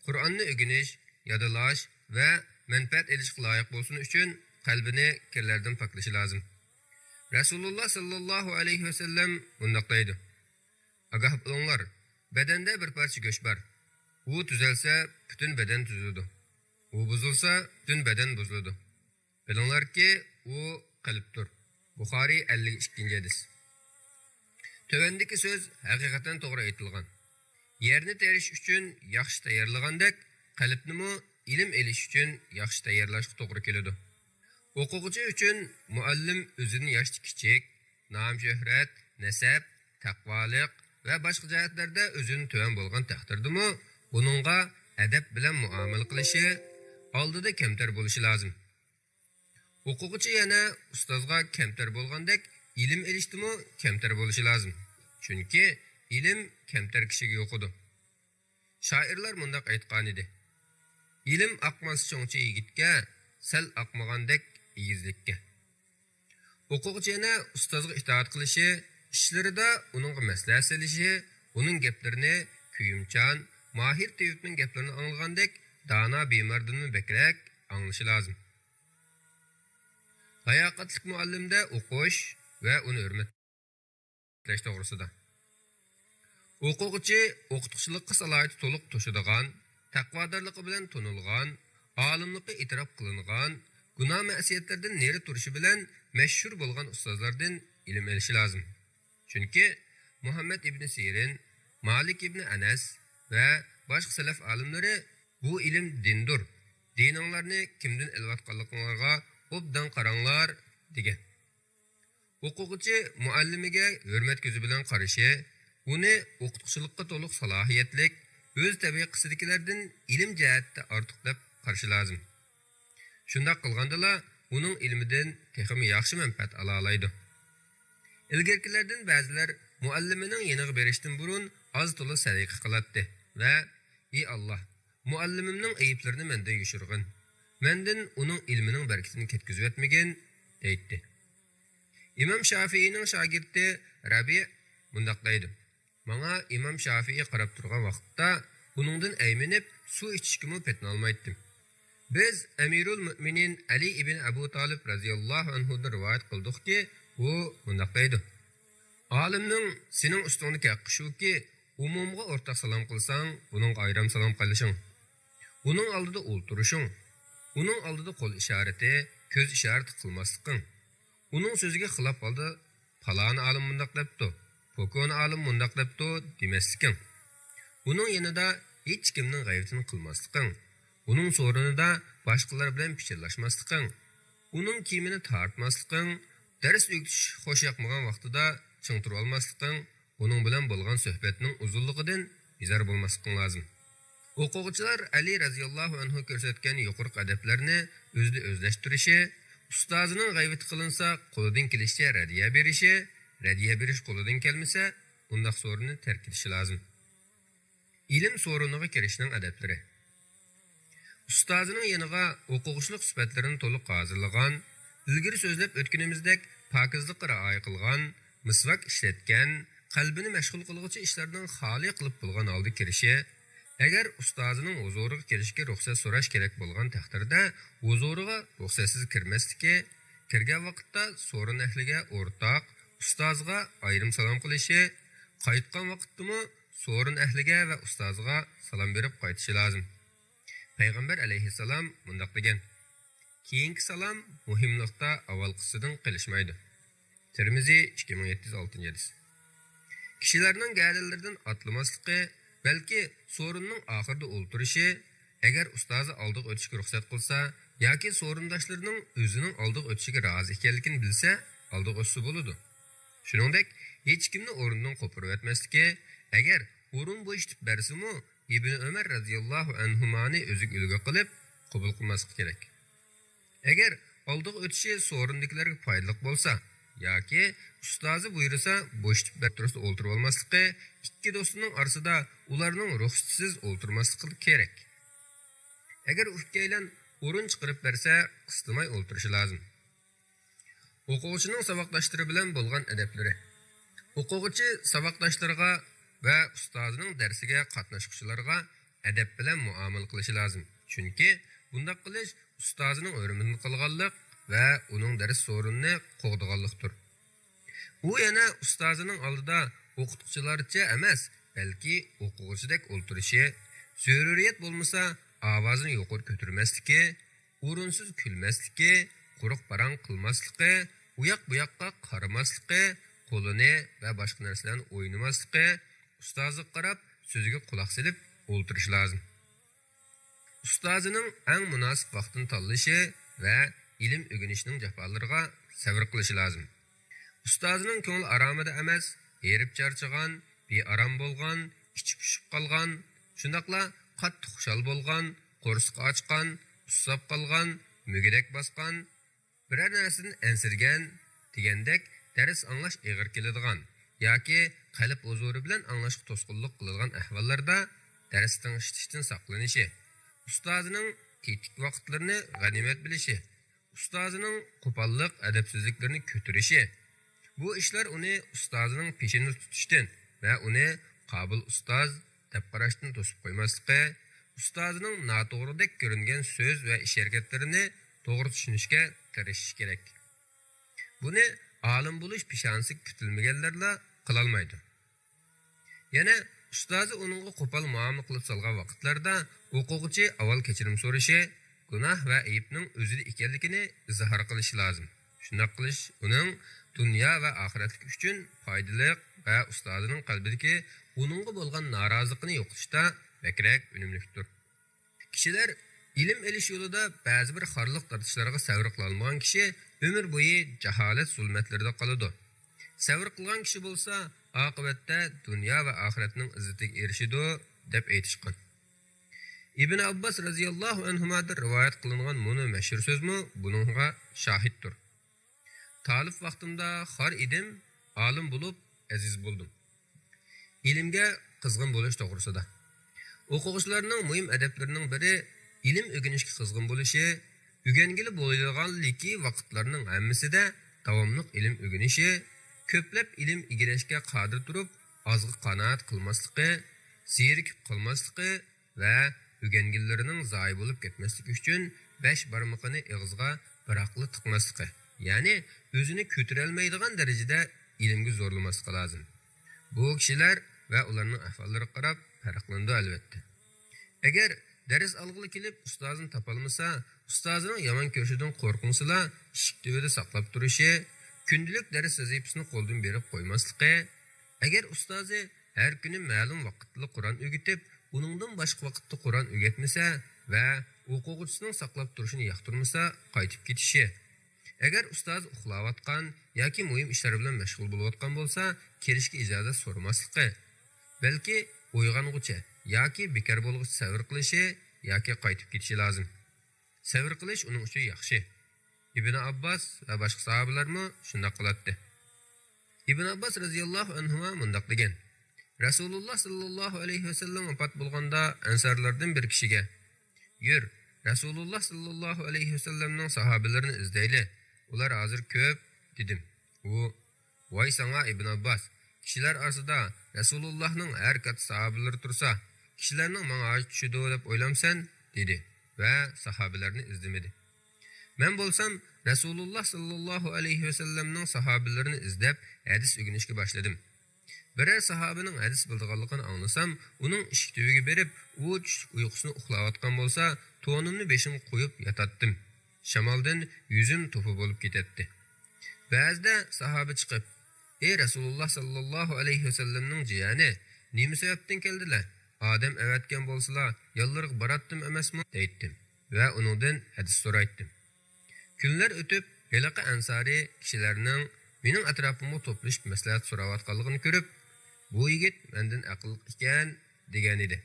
قۇرئاننى ئۆگىنىش، يادلاش ۋە مەنپەئەت ئېلىشقا لايىق بولسۇن ئۈچۈن قەلبىنى كىرلەردىن پاكلىشى لازىم. رەسۇلۇللا ساللاللاھۇ ئەلەيھى ۋەسەللەم مۇنداق دەيدۇ: «ئاگاھ بولۇڭلار، بەدەندە بىر پارچە گۆش بار. ئۇ تۈزەلسە، پۈتۈن بەدەن تۈزىلىدۇ. ئۇ بۇزۇلسا، پۈتۈن بەدەن بۇزۇلىدۇ. بىلىڭلاركى، ئۇ قەلبتۇر.» بۇخارىي، ئەللىك ئىككىنچى ھەدىس. تۆۋەندىكى سۆز ھەقىقەتەن توغرا ئېيتىلغان. يەرنى تېرىش ئۈچۈن ياخشى تەييارلىغاندەك، قەلبنىمۇ ئىلىم ئېلىش ئۈچۈن ياخشى تەييارلاشقا توغرا كېلىدۇ. ئوقۇغۇچى ئۈچۈن مۇئەللىم ئۆزىدىن ياشتا كىچىك، نام-شۆھرەت، نەسەب، تەقۋالىق ۋە باشقا جەھەتلەردە ئۆزىدىن تۆۋەن بولغان تەقدىردىمۇ، ئۇنىڭغا ئەدەپ بىلەن مۇئامىلە قىلىشى، ئالدىدا كەمتەر بولۇشى لازىم. ئوقۇغۇچى يەنە ئۇستازغا كەمتەر بولغاندەك، ئىلىم ئېلىشتىمۇ كەمتەر بولۇشى لازىم. چۈنكى ئىلىم كەمتەر كىشىگە يۇقىدۇ. شائىرلار مۇنداق ئېيتقانىدى: «ئىلىم ئاقماس چوڭچە يىگىتكە، سەل ئاقمىغاندەك ئېگىزلىككە.» ئوقۇغۇچى يەنە ئۇستازغا ئىتائەت قىلىشى، ئىشلىرىدا ئۇنىڭغا مەسلىھەت سېلىشى، ئۇنىڭ گەپلىرىنى كۆيۈمچان، ماھىر تېۋىپنىڭ گەپلىرىنى ئاڭلىغاندەك دانا بىماردىنمۇ بەكرەك ئاڭلىشى لازىم. لاياقەتلىك مۇئەللىمدە ئوقۇش ۋە ئۇنى ھۆرمەتلەش توغرىسىدا. ئوقۇغۇچى ئوقۇتقۇچىلىققا سالاھىيىتى تولۇق توشىدىغان، تەقۋادارلىقى بىلەن تونۇلغان، ئالىملىقى ئېتىراپ قىلىنغان، گۇناھ-مەسىيەتلەردىن نېرى تۇرۇشى بىلەن مەشھۇر بولغان ئۇستازلاردىن ئىلىم ئېلىشى لازىم. چۈنكى مۇھەممەد ئىبنى سىرىن، مالىك ئىبنى ئەنەس ۋە باشقا سەلەف ئالىملىرى: «بۇ ئىلىم دىندۇر، دىنىڭلارنى كىمدىن ئېلىۋاتقانلىقىڭلارغا ئوبدان قاراڭلار» دېگەن. ئوقۇغۇچى مۇئەللىمىگە ھۆرمەت كۆزى بىلەن قارىشى، ئۇنى ئوقۇتقۇچىلىققا تولۇق سالاھىيەتلىك، ئۆز تەبىقىسىدىكىلەردىن ئىلىم جەھەتتە ئارتۇق دەپ قارىشى لازىم. شۇنداق قىلغاندىلا، ئۇنىڭ ئىلمىدىن تېخىمۇ ياخشى مەنپەئەت ئالالايدۇ. ئىلگىرىكىلەردىن بەزىلەر مۇئەللىمىنىڭ يېنىغا بېرىشتىن بۇرۇن ئاز-تولا سەدىقە قىلاتتى ۋە: «ئى ئاللا، مۇئەللىمىمنىڭ ئەيىبلىرىنى مەندىن يوشۇرغىن، مەندىن ئۇنىڭ ئىلمىنىڭ بەرىكىتىنى كەتكۈزۈۋەتمىگىن» دەيتتى. ئىمام شافىئىنىڭ شاگىرتى رەبىئ مۇنداق دەيدۇ: «ماڭا ئىمام شافىئى قاراپ تۇرغان ۋاقىتتا ئۇنىڭدىن ئەيمىنىپ سۇ ئىچىشكىمۇ پېتىنالمايتتىم. بىز ئەمىرۇل مۆمىنىن ئەلى ئىبن ئەبۇ تالىپ رەزىياللاھۇ ئەنھۇدىن رىۋايەت قىلدۇقكى، ئۇ مۇنداق دەيدۇ: ئالىمنىڭ سېنىڭ ئۈستۈڭدىكى ھەققى شۇكى، ئومۇمغا ئورتاق سالام قىلساڭ، ئۇنىڭغا ئايرىم سالام قىلىشىڭ. ئۇنىڭ ئالدىدا ئولتۇرۇشۇڭ. ئۇنىڭ ئالدىدا قول ئىشارىتى، كۆز ئىشارىتى قىلماسلىقىڭ. ئۇنىڭ سۆزىگە خىلاپ ھالدا، پالانى ئالىم مۇنداق دەپتۇ، پوكونى ئالىم مۇنداق دەپتۇ دېمەسلىكىڭ. ئۇنىڭ يېنىدا ھېچكىمنىڭ غەيۋىتىنى قىلماسلىقىڭ. ئۇنىڭ سورۇنىدا باشقىلار بىلەن پىچىرلاشماسلىقىڭ. ئۇنىڭ كىيىمىنى تارتماسلىقىڭ. دەرس ئۆگىتىش خوش ياقمىغان ۋاقتىدا چىڭ تۇرۇۋالماسلىقىڭ. ئۇنىڭ بىلەن بولغان سۆھبەتنىڭ ئۇزۇنلۇقىدىن بىزار بولماسلىقىڭ لازىم. ئوقۇغۇچىلار ئەلى رەزىياللاھۇ ئەنھۇ كۆرسەتكەن يۇقىرىقى ئەدەپلەرنى ئۆزىدە ئۆزلەشتۈرۈشى، ئۇستازىنىڭ غەيۋىتى قىلىنسا، قولىدىن كېلىشىچە رەددىيە بېرىشى، رەددىيە بېرىش قولىدىن كەلمىسە، ئۇنداق سورۇننى تەرك ئېتىشى لازىم. ئىلىم سورۇنىغا كىرىشنىڭ ئەدەپلىرى. ئۇستازىنىڭ يېنىغا ئوقۇغۇچىلىق سۈپەتلىرىنى تولۇق ھازىرلىغان، ئىلگىرى سۆزلەپ ئۆتكىنىمىزدەك پاكىزلىققا رىئايە قىلغان، مىسۋاك ئىشلەتكەن، قەلبىنى مەشغۇل قىلغۇچى ئىشلاردىن خالىي قىلىپ بولغان ھالدا كىرىشى، ئەگەر ئۇستازىنىڭ ھۇزۇرىغا كىرىشكە رۇخسەت سوراش كېرەك بولغان تەقدىردە، ھۇزۇرىغا رۇخسەتسىز كىرمەسلىكى، كىرگەن ۋاقىتتا سورۇن ئەھلىگە ئورتاق، ئۇستازىغا ئايرىم سالام قىلىشى، قايتقان ۋاقىتتىمۇ سورۇن ئەھلىگە ۋە ئۇستازىغا سالام بېرىپ قايتىشى لازىم. پەيغەمبەر ئەلەيھىسسالام مۇنداق دېگەن: «كېيىنكى سالام مۇھىملىقتا ئاۋۋالقىسىدىن قېلىشمايدۇ.» تىرمىزى، ئىككى مىڭ يەتتە يۈز ئالتىنچى ھەدىس. كىشىلەرنىڭ گەدەنلىرىدىن ئاتلىماسلىقى، بەلكى سورۇننىڭ ئاخىرىدا ئولتۇرۇشى، ئەگەر ئۇستازى ئالدىغا ئۆتۈشكە رۇخسەت قىلسا ياكى سورۇنداشلىرىنىڭ ئۆزىنىڭ ئالدىغا ئۆتۈشىگە رازى ئىكەنلىكىنى بىلسە، ئالدىغا ئۆتسە بولىدۇ. شۇنىڭدەك، ھېچكىمنى ئورنىدىن قوپۇرۇۋەتمەسلىكى، ئەگەر ئورۇن بوشىتىپ بەرسىمۇ، ئىبنى ئۆمەر رەزىياللاھۇ ئەنھۇمانى ئۆزىگە ئۈلگە قىلىپ قوبۇل قىلماسلىقى كېرەك. ئەگەر ئالدىغا ئۆتۈشى سورۇندىكىلەرگە پايدىلىق بولسا، ياكى ئۇستازى بۇيرۇسا بوشىتىپ بەرتۈرسە ئولتۇرۇۋالماسلىقى، ئىككى دوستىنىڭ ئارىسىدا ئۇلارنىڭ رۇخسىتىسىز ئولتۇرماسلىقى كېرەك. ئەگەر ئۇ ئىككىيلەن ئورۇن چىقىرىپ بەرسە، قىستىماي ئولتۇرۇشى لازىم. ئوقۇغۇچىنىڭ ساۋاقداشلىرى بىلەن بولغان ئەدەپلىرى. ئوقۇغۇچى ساۋاقداشلىرىغا ۋە ئۇستازىنىڭ دەرسىگە قاتناشقۇچىلارغا ئەدەپ بىلەن مۇئامىلە قىلىشى لازىم. چۈنكى بۇنداق قىلىش ئۇستازىنىڭ ھۆرمىتىنى قىلغانلىق ۋە ئۇنىڭ دەرس سورۇنىنى قوغدىغانلىقتۇر. ئۇ يەنە ئۇستازىنىڭ ئالدىدا ئوقۇتقۇچىلارچە ئەمەس، بەلكى ئوقۇغۇچىدەك ئولتۇرۇشى، زۆرۈرىيەت بولمىسا ئاۋازىنى يۇقىرى كۆتۈرمەسلىكى، ئورۇنسىز كۈلمەسلىكى، قۇرۇق پاراڭ قىلماسلىقى، ئۇياق بۇياققا قارىماسلىقى، قولىنى ۋە باشقا نەرسىلەرنى ئوينىماسلىقى، ئۇستازىغا قاراپ سۆزىگە قۇلاق سېلىپ ئولتۇرۇشى لازىم. ئۇستازىنىڭ ئەڭ مۇناسىپ ۋاقتىنى تاللىشى ۋە ئىلىم ئۆگىنىشنىڭ جاپالىرىغا سەۋر قىلىشى لازىم. ئۇستازىنىڭ كۆڭلى ئارامىدا ئەمەس، ھېرىپ چارچىغان، بىئارام بولغان، ئىچى پۇشۇپ قالغان، شۇنداقلا قاتتىق خۇشال بولغان، قورسىقى ئاچقان، ئۇسساپ قالغان، مۈگدەك باسقان، بىرەر نەرسىدىن ئەنسىرىگەن دېگەندەك دەرس ئاڭلاش ئېغىر كېلىدىغان ياكى قەلب ھۇزۇرى بىلەن ئاڭلاشقا توسقۇنلۇق قىلىدىغان ئەھۋاللاردا دەرس تىڭشىتىشتىن ساقلىنىشى، ئۇستازىنىڭ تېتىك ۋاقىتلىرىنى غەنىيمەت بىلىشى، ئۇستازىنىڭ قوپاللىق، ئەدەپسىزلىكلىرىنى كۆتۈرۈشى، بۇ ئىشلار ئۇنى ئۇستازىنىڭ پېشىنى تۇتۇشتىن ۋە ئۇنى قابىل ئۇستاز دەپ قاراشتىن توسۇپ قويماسلىقى، ئۇستازىنىڭ ناتوغرىدەك كۆرۈنگەن سۆز ۋە ئىش ھەرىكەتلىرىنى توغرا چۈشىنىشكە تىرىشىشى كېرەك. بۇنى ئالىم بولۇش پېشانىسىگە پۈتۈلمىگەنلەرلا قىلالمايدۇ. يەنە ئۇستازى ئۇنىڭغا قوپال مۇئامىلە قىلىپ سالغان ۋاقىتلاردا ئوقۇغۇچى ئاۋۋال كەچۈرۈم سورىشى، گۇناھ ۋە ئەيىبنىڭ ئۆزىدە ئىكەنلىكىنى ئىزھار قىلىشى لازىم. شۇنداق قىلىش ئۇنىڭ دۇنيا ۋە ئاخىرەتلىك ئۈچۈن پايدىلىق ۋە ئۇستازىنىڭ قەلبىدىكى ئۇنىڭغا بولغان نارازىلىقىنى يوقىتىشتا بەكرەك ئۈنۈملۈكتۇر. كىشىلەر ئىلىم ئېلىش يولىدا بەزى بىر خارلىق تارتىشلارغا سەۋر قىلالمىغان كىشى ئۆمۈر بويى جاھالەت زۇلمەتلىرىدە قالىدۇ. سەۋر قىلغان كىشى بولسا ئاقىۋەتتە دۇنيا ۋە ئاخىرەتنىڭ ئىززىتىگە ئېرىشىدۇ، دەپ ئېيتىشقان. ئىبن ئابباس رەزىياللاھۇ ئەنھۇمادىن رىۋايەت قىلىنغان مۇنۇ مەشھۇر سۆزمۇ بۇنىڭغا شاھىتتۇر. تالىپ ۋاقتىمدا خار ئىدىم، ئالىم بولۇپ ئەزىز بولدۇم. ئىلىمگە قىزغىن بولۇش توغرىسىدا. ئوقۇغۇچىلارنىڭ مۇھىم ئەدەپلىرىنىڭ بىرى ئىلىم ئۆگىنىشكە قىزغىن بولۇشى، ئۆگەنگىلى بولىدىغانلىكى ۋاقىتلارنىڭ ھەممىسىدە داۋاملىق ئىلىم ئۆگىنىشى، كۆپلەپ ئىلىم ئىگىلەشكە قادىر تۇرۇپ، ئازغا قانائەت قىلماسلىقى، زېرىكىپ قالماسلىقى، ۋە ئۆگەنگەنلىرىنىڭ زايە بولۇپ كەتمەسلىكى ئۈچۈن بەش بارمىقىنى ئېغىزغا بىراقلا تىقماسلىقى، يەنى ئۆزىنى كۆتۈرەلمەيدىغان دەرىجىدە ئىلىمگە زورلىماسلىقى لازىم. بۇ كىشىلەر ۋە ئۇلارنىڭ ئەھۋاللىرىغا قاراپ پەرقلىنىدۇ، ئەلۋەتتە. ئەگەر دەرس ئالغىلى كېلىپ ئۇستازىنى تاپالمىسا، ئۇستازىنىڭ يامان كۆرۈشىدىن قورقمىسىلا، ئىشىك تۈۋىدە ساقلاپ تۇرۇشى، كۈندىلىك دەرس ۋەزىپىسىنى قولدىن بېرىپ قويماسلىقى، ئەگەر ئۇستازى ھەر كۈنى مەلۇم ۋاقىتلا قۇرئان ئۆگىتىپ، ئۇنىڭدىن باشقا ۋاقىتتا قۇرئان ئۆگەتمىسە ۋە ئوقۇغۇچىسىنىڭ ساقلاپ تۇرۇشىنى ياقتۇرمىسا، قايتىپ كېتىشى. ئەگەر ئۇستازى ئۇخلاۋاتقان ياكى مۇھىم ئىشلار بىلەن مەشغۇل بولۇۋاتقان بولسا، كىرىشكە ئىجازەت سورىماسلىقى، بەلكى ئويغانغۇچە ياكى بىكار بولغۇچە سەۋر قىلىشى ياكى قايتىپ كېتىشى لازىم. سەۋر قىلىش ئۇنىڭ ئۈچۈن ياخشى. ئىبن ئابباس ۋە باشقا ساھابىلەرمۇ شۇنداق قىلاتتى. ئىبن ئابباس رەزىياللاھۇ ئەنھۇما مۇنداق دېگەن: رەسۇلۇللا ساللاللاھۇ ئەلەيھى ۋەسەللەم ۋاپات بولغاندا ئەنسارلاردىن بىر كىشىگە، يۈر، رەسۇلۇللا ساللاللاھۇ ئەلەيھى ۋەسەللەمنىڭ ساھابىلىرىنى ئىزدەيلى، ئۇلار ھازىر كۆپ، دېدىم. ئۇ، ۋاي ساڭا ئىبن ئابباس، كىشىلەر ئارىسىدا رەسۇلۇللاھنىڭ ھەر كاتتا ساھابىلىرى تۇرسا، كىشىلەرنىڭ ماڭا ھاجىتى چۈشىدۇ دەپ ئويلامسەن؟ دېدى ۋە ساھابىلەرنى ئىزدىمىدى. مەن بولسام رەسۇلۇللا ساللاللاھۇ ئەلەيھى ۋەسەللەمنىڭ ساھابىلىرىنى ئىزدەپ ھەدىس ئۆگىنىشكە باشلىدىم. بىرەر ساھابىنىڭ ھەدىس بىلىدىغانلىقىنى ئاڭلىسام، ئۇنىڭ ئىشىك تۈۋىگە بېرىپ، ئۇ چۈشلۈك ئۇيقۇسىنى ئۇخلاۋاتقان بولسا، تونۇمنى بېشىمغا قويۇپ ياتاتتىم. شامالدىن يۈزۈم توپا بولۇپ كېتەتتى. بەزىدە ساھابە چىقىپ، ئى رەسۇلۇللا ساللاللاھۇ ئەلەيھى ۋەسەللەمنىڭ جىيەنى، نېمە سەۋەبتىن كەلدىلە؟ ئادەم ئەۋەتكەن بولسىلا، يانلىرىغا باراتتىم ئەمەسمۇ؟ دەيتتىم ۋە ئۇنىڭدىن ھەدىس سورايتتىم. كۈنلەر ئۆتۈپ، ھېلىقى ئەنسارىي كىشىلەرنىڭ مېنىڭ ئەتراپىمغا توپلىشىپ مەسلىھەت سوراۋاتقانلىقىنى كۆرۈپ، بۇ يىگىت مەندىن ئەقىللىق ئىكەن، دېگەنىدى.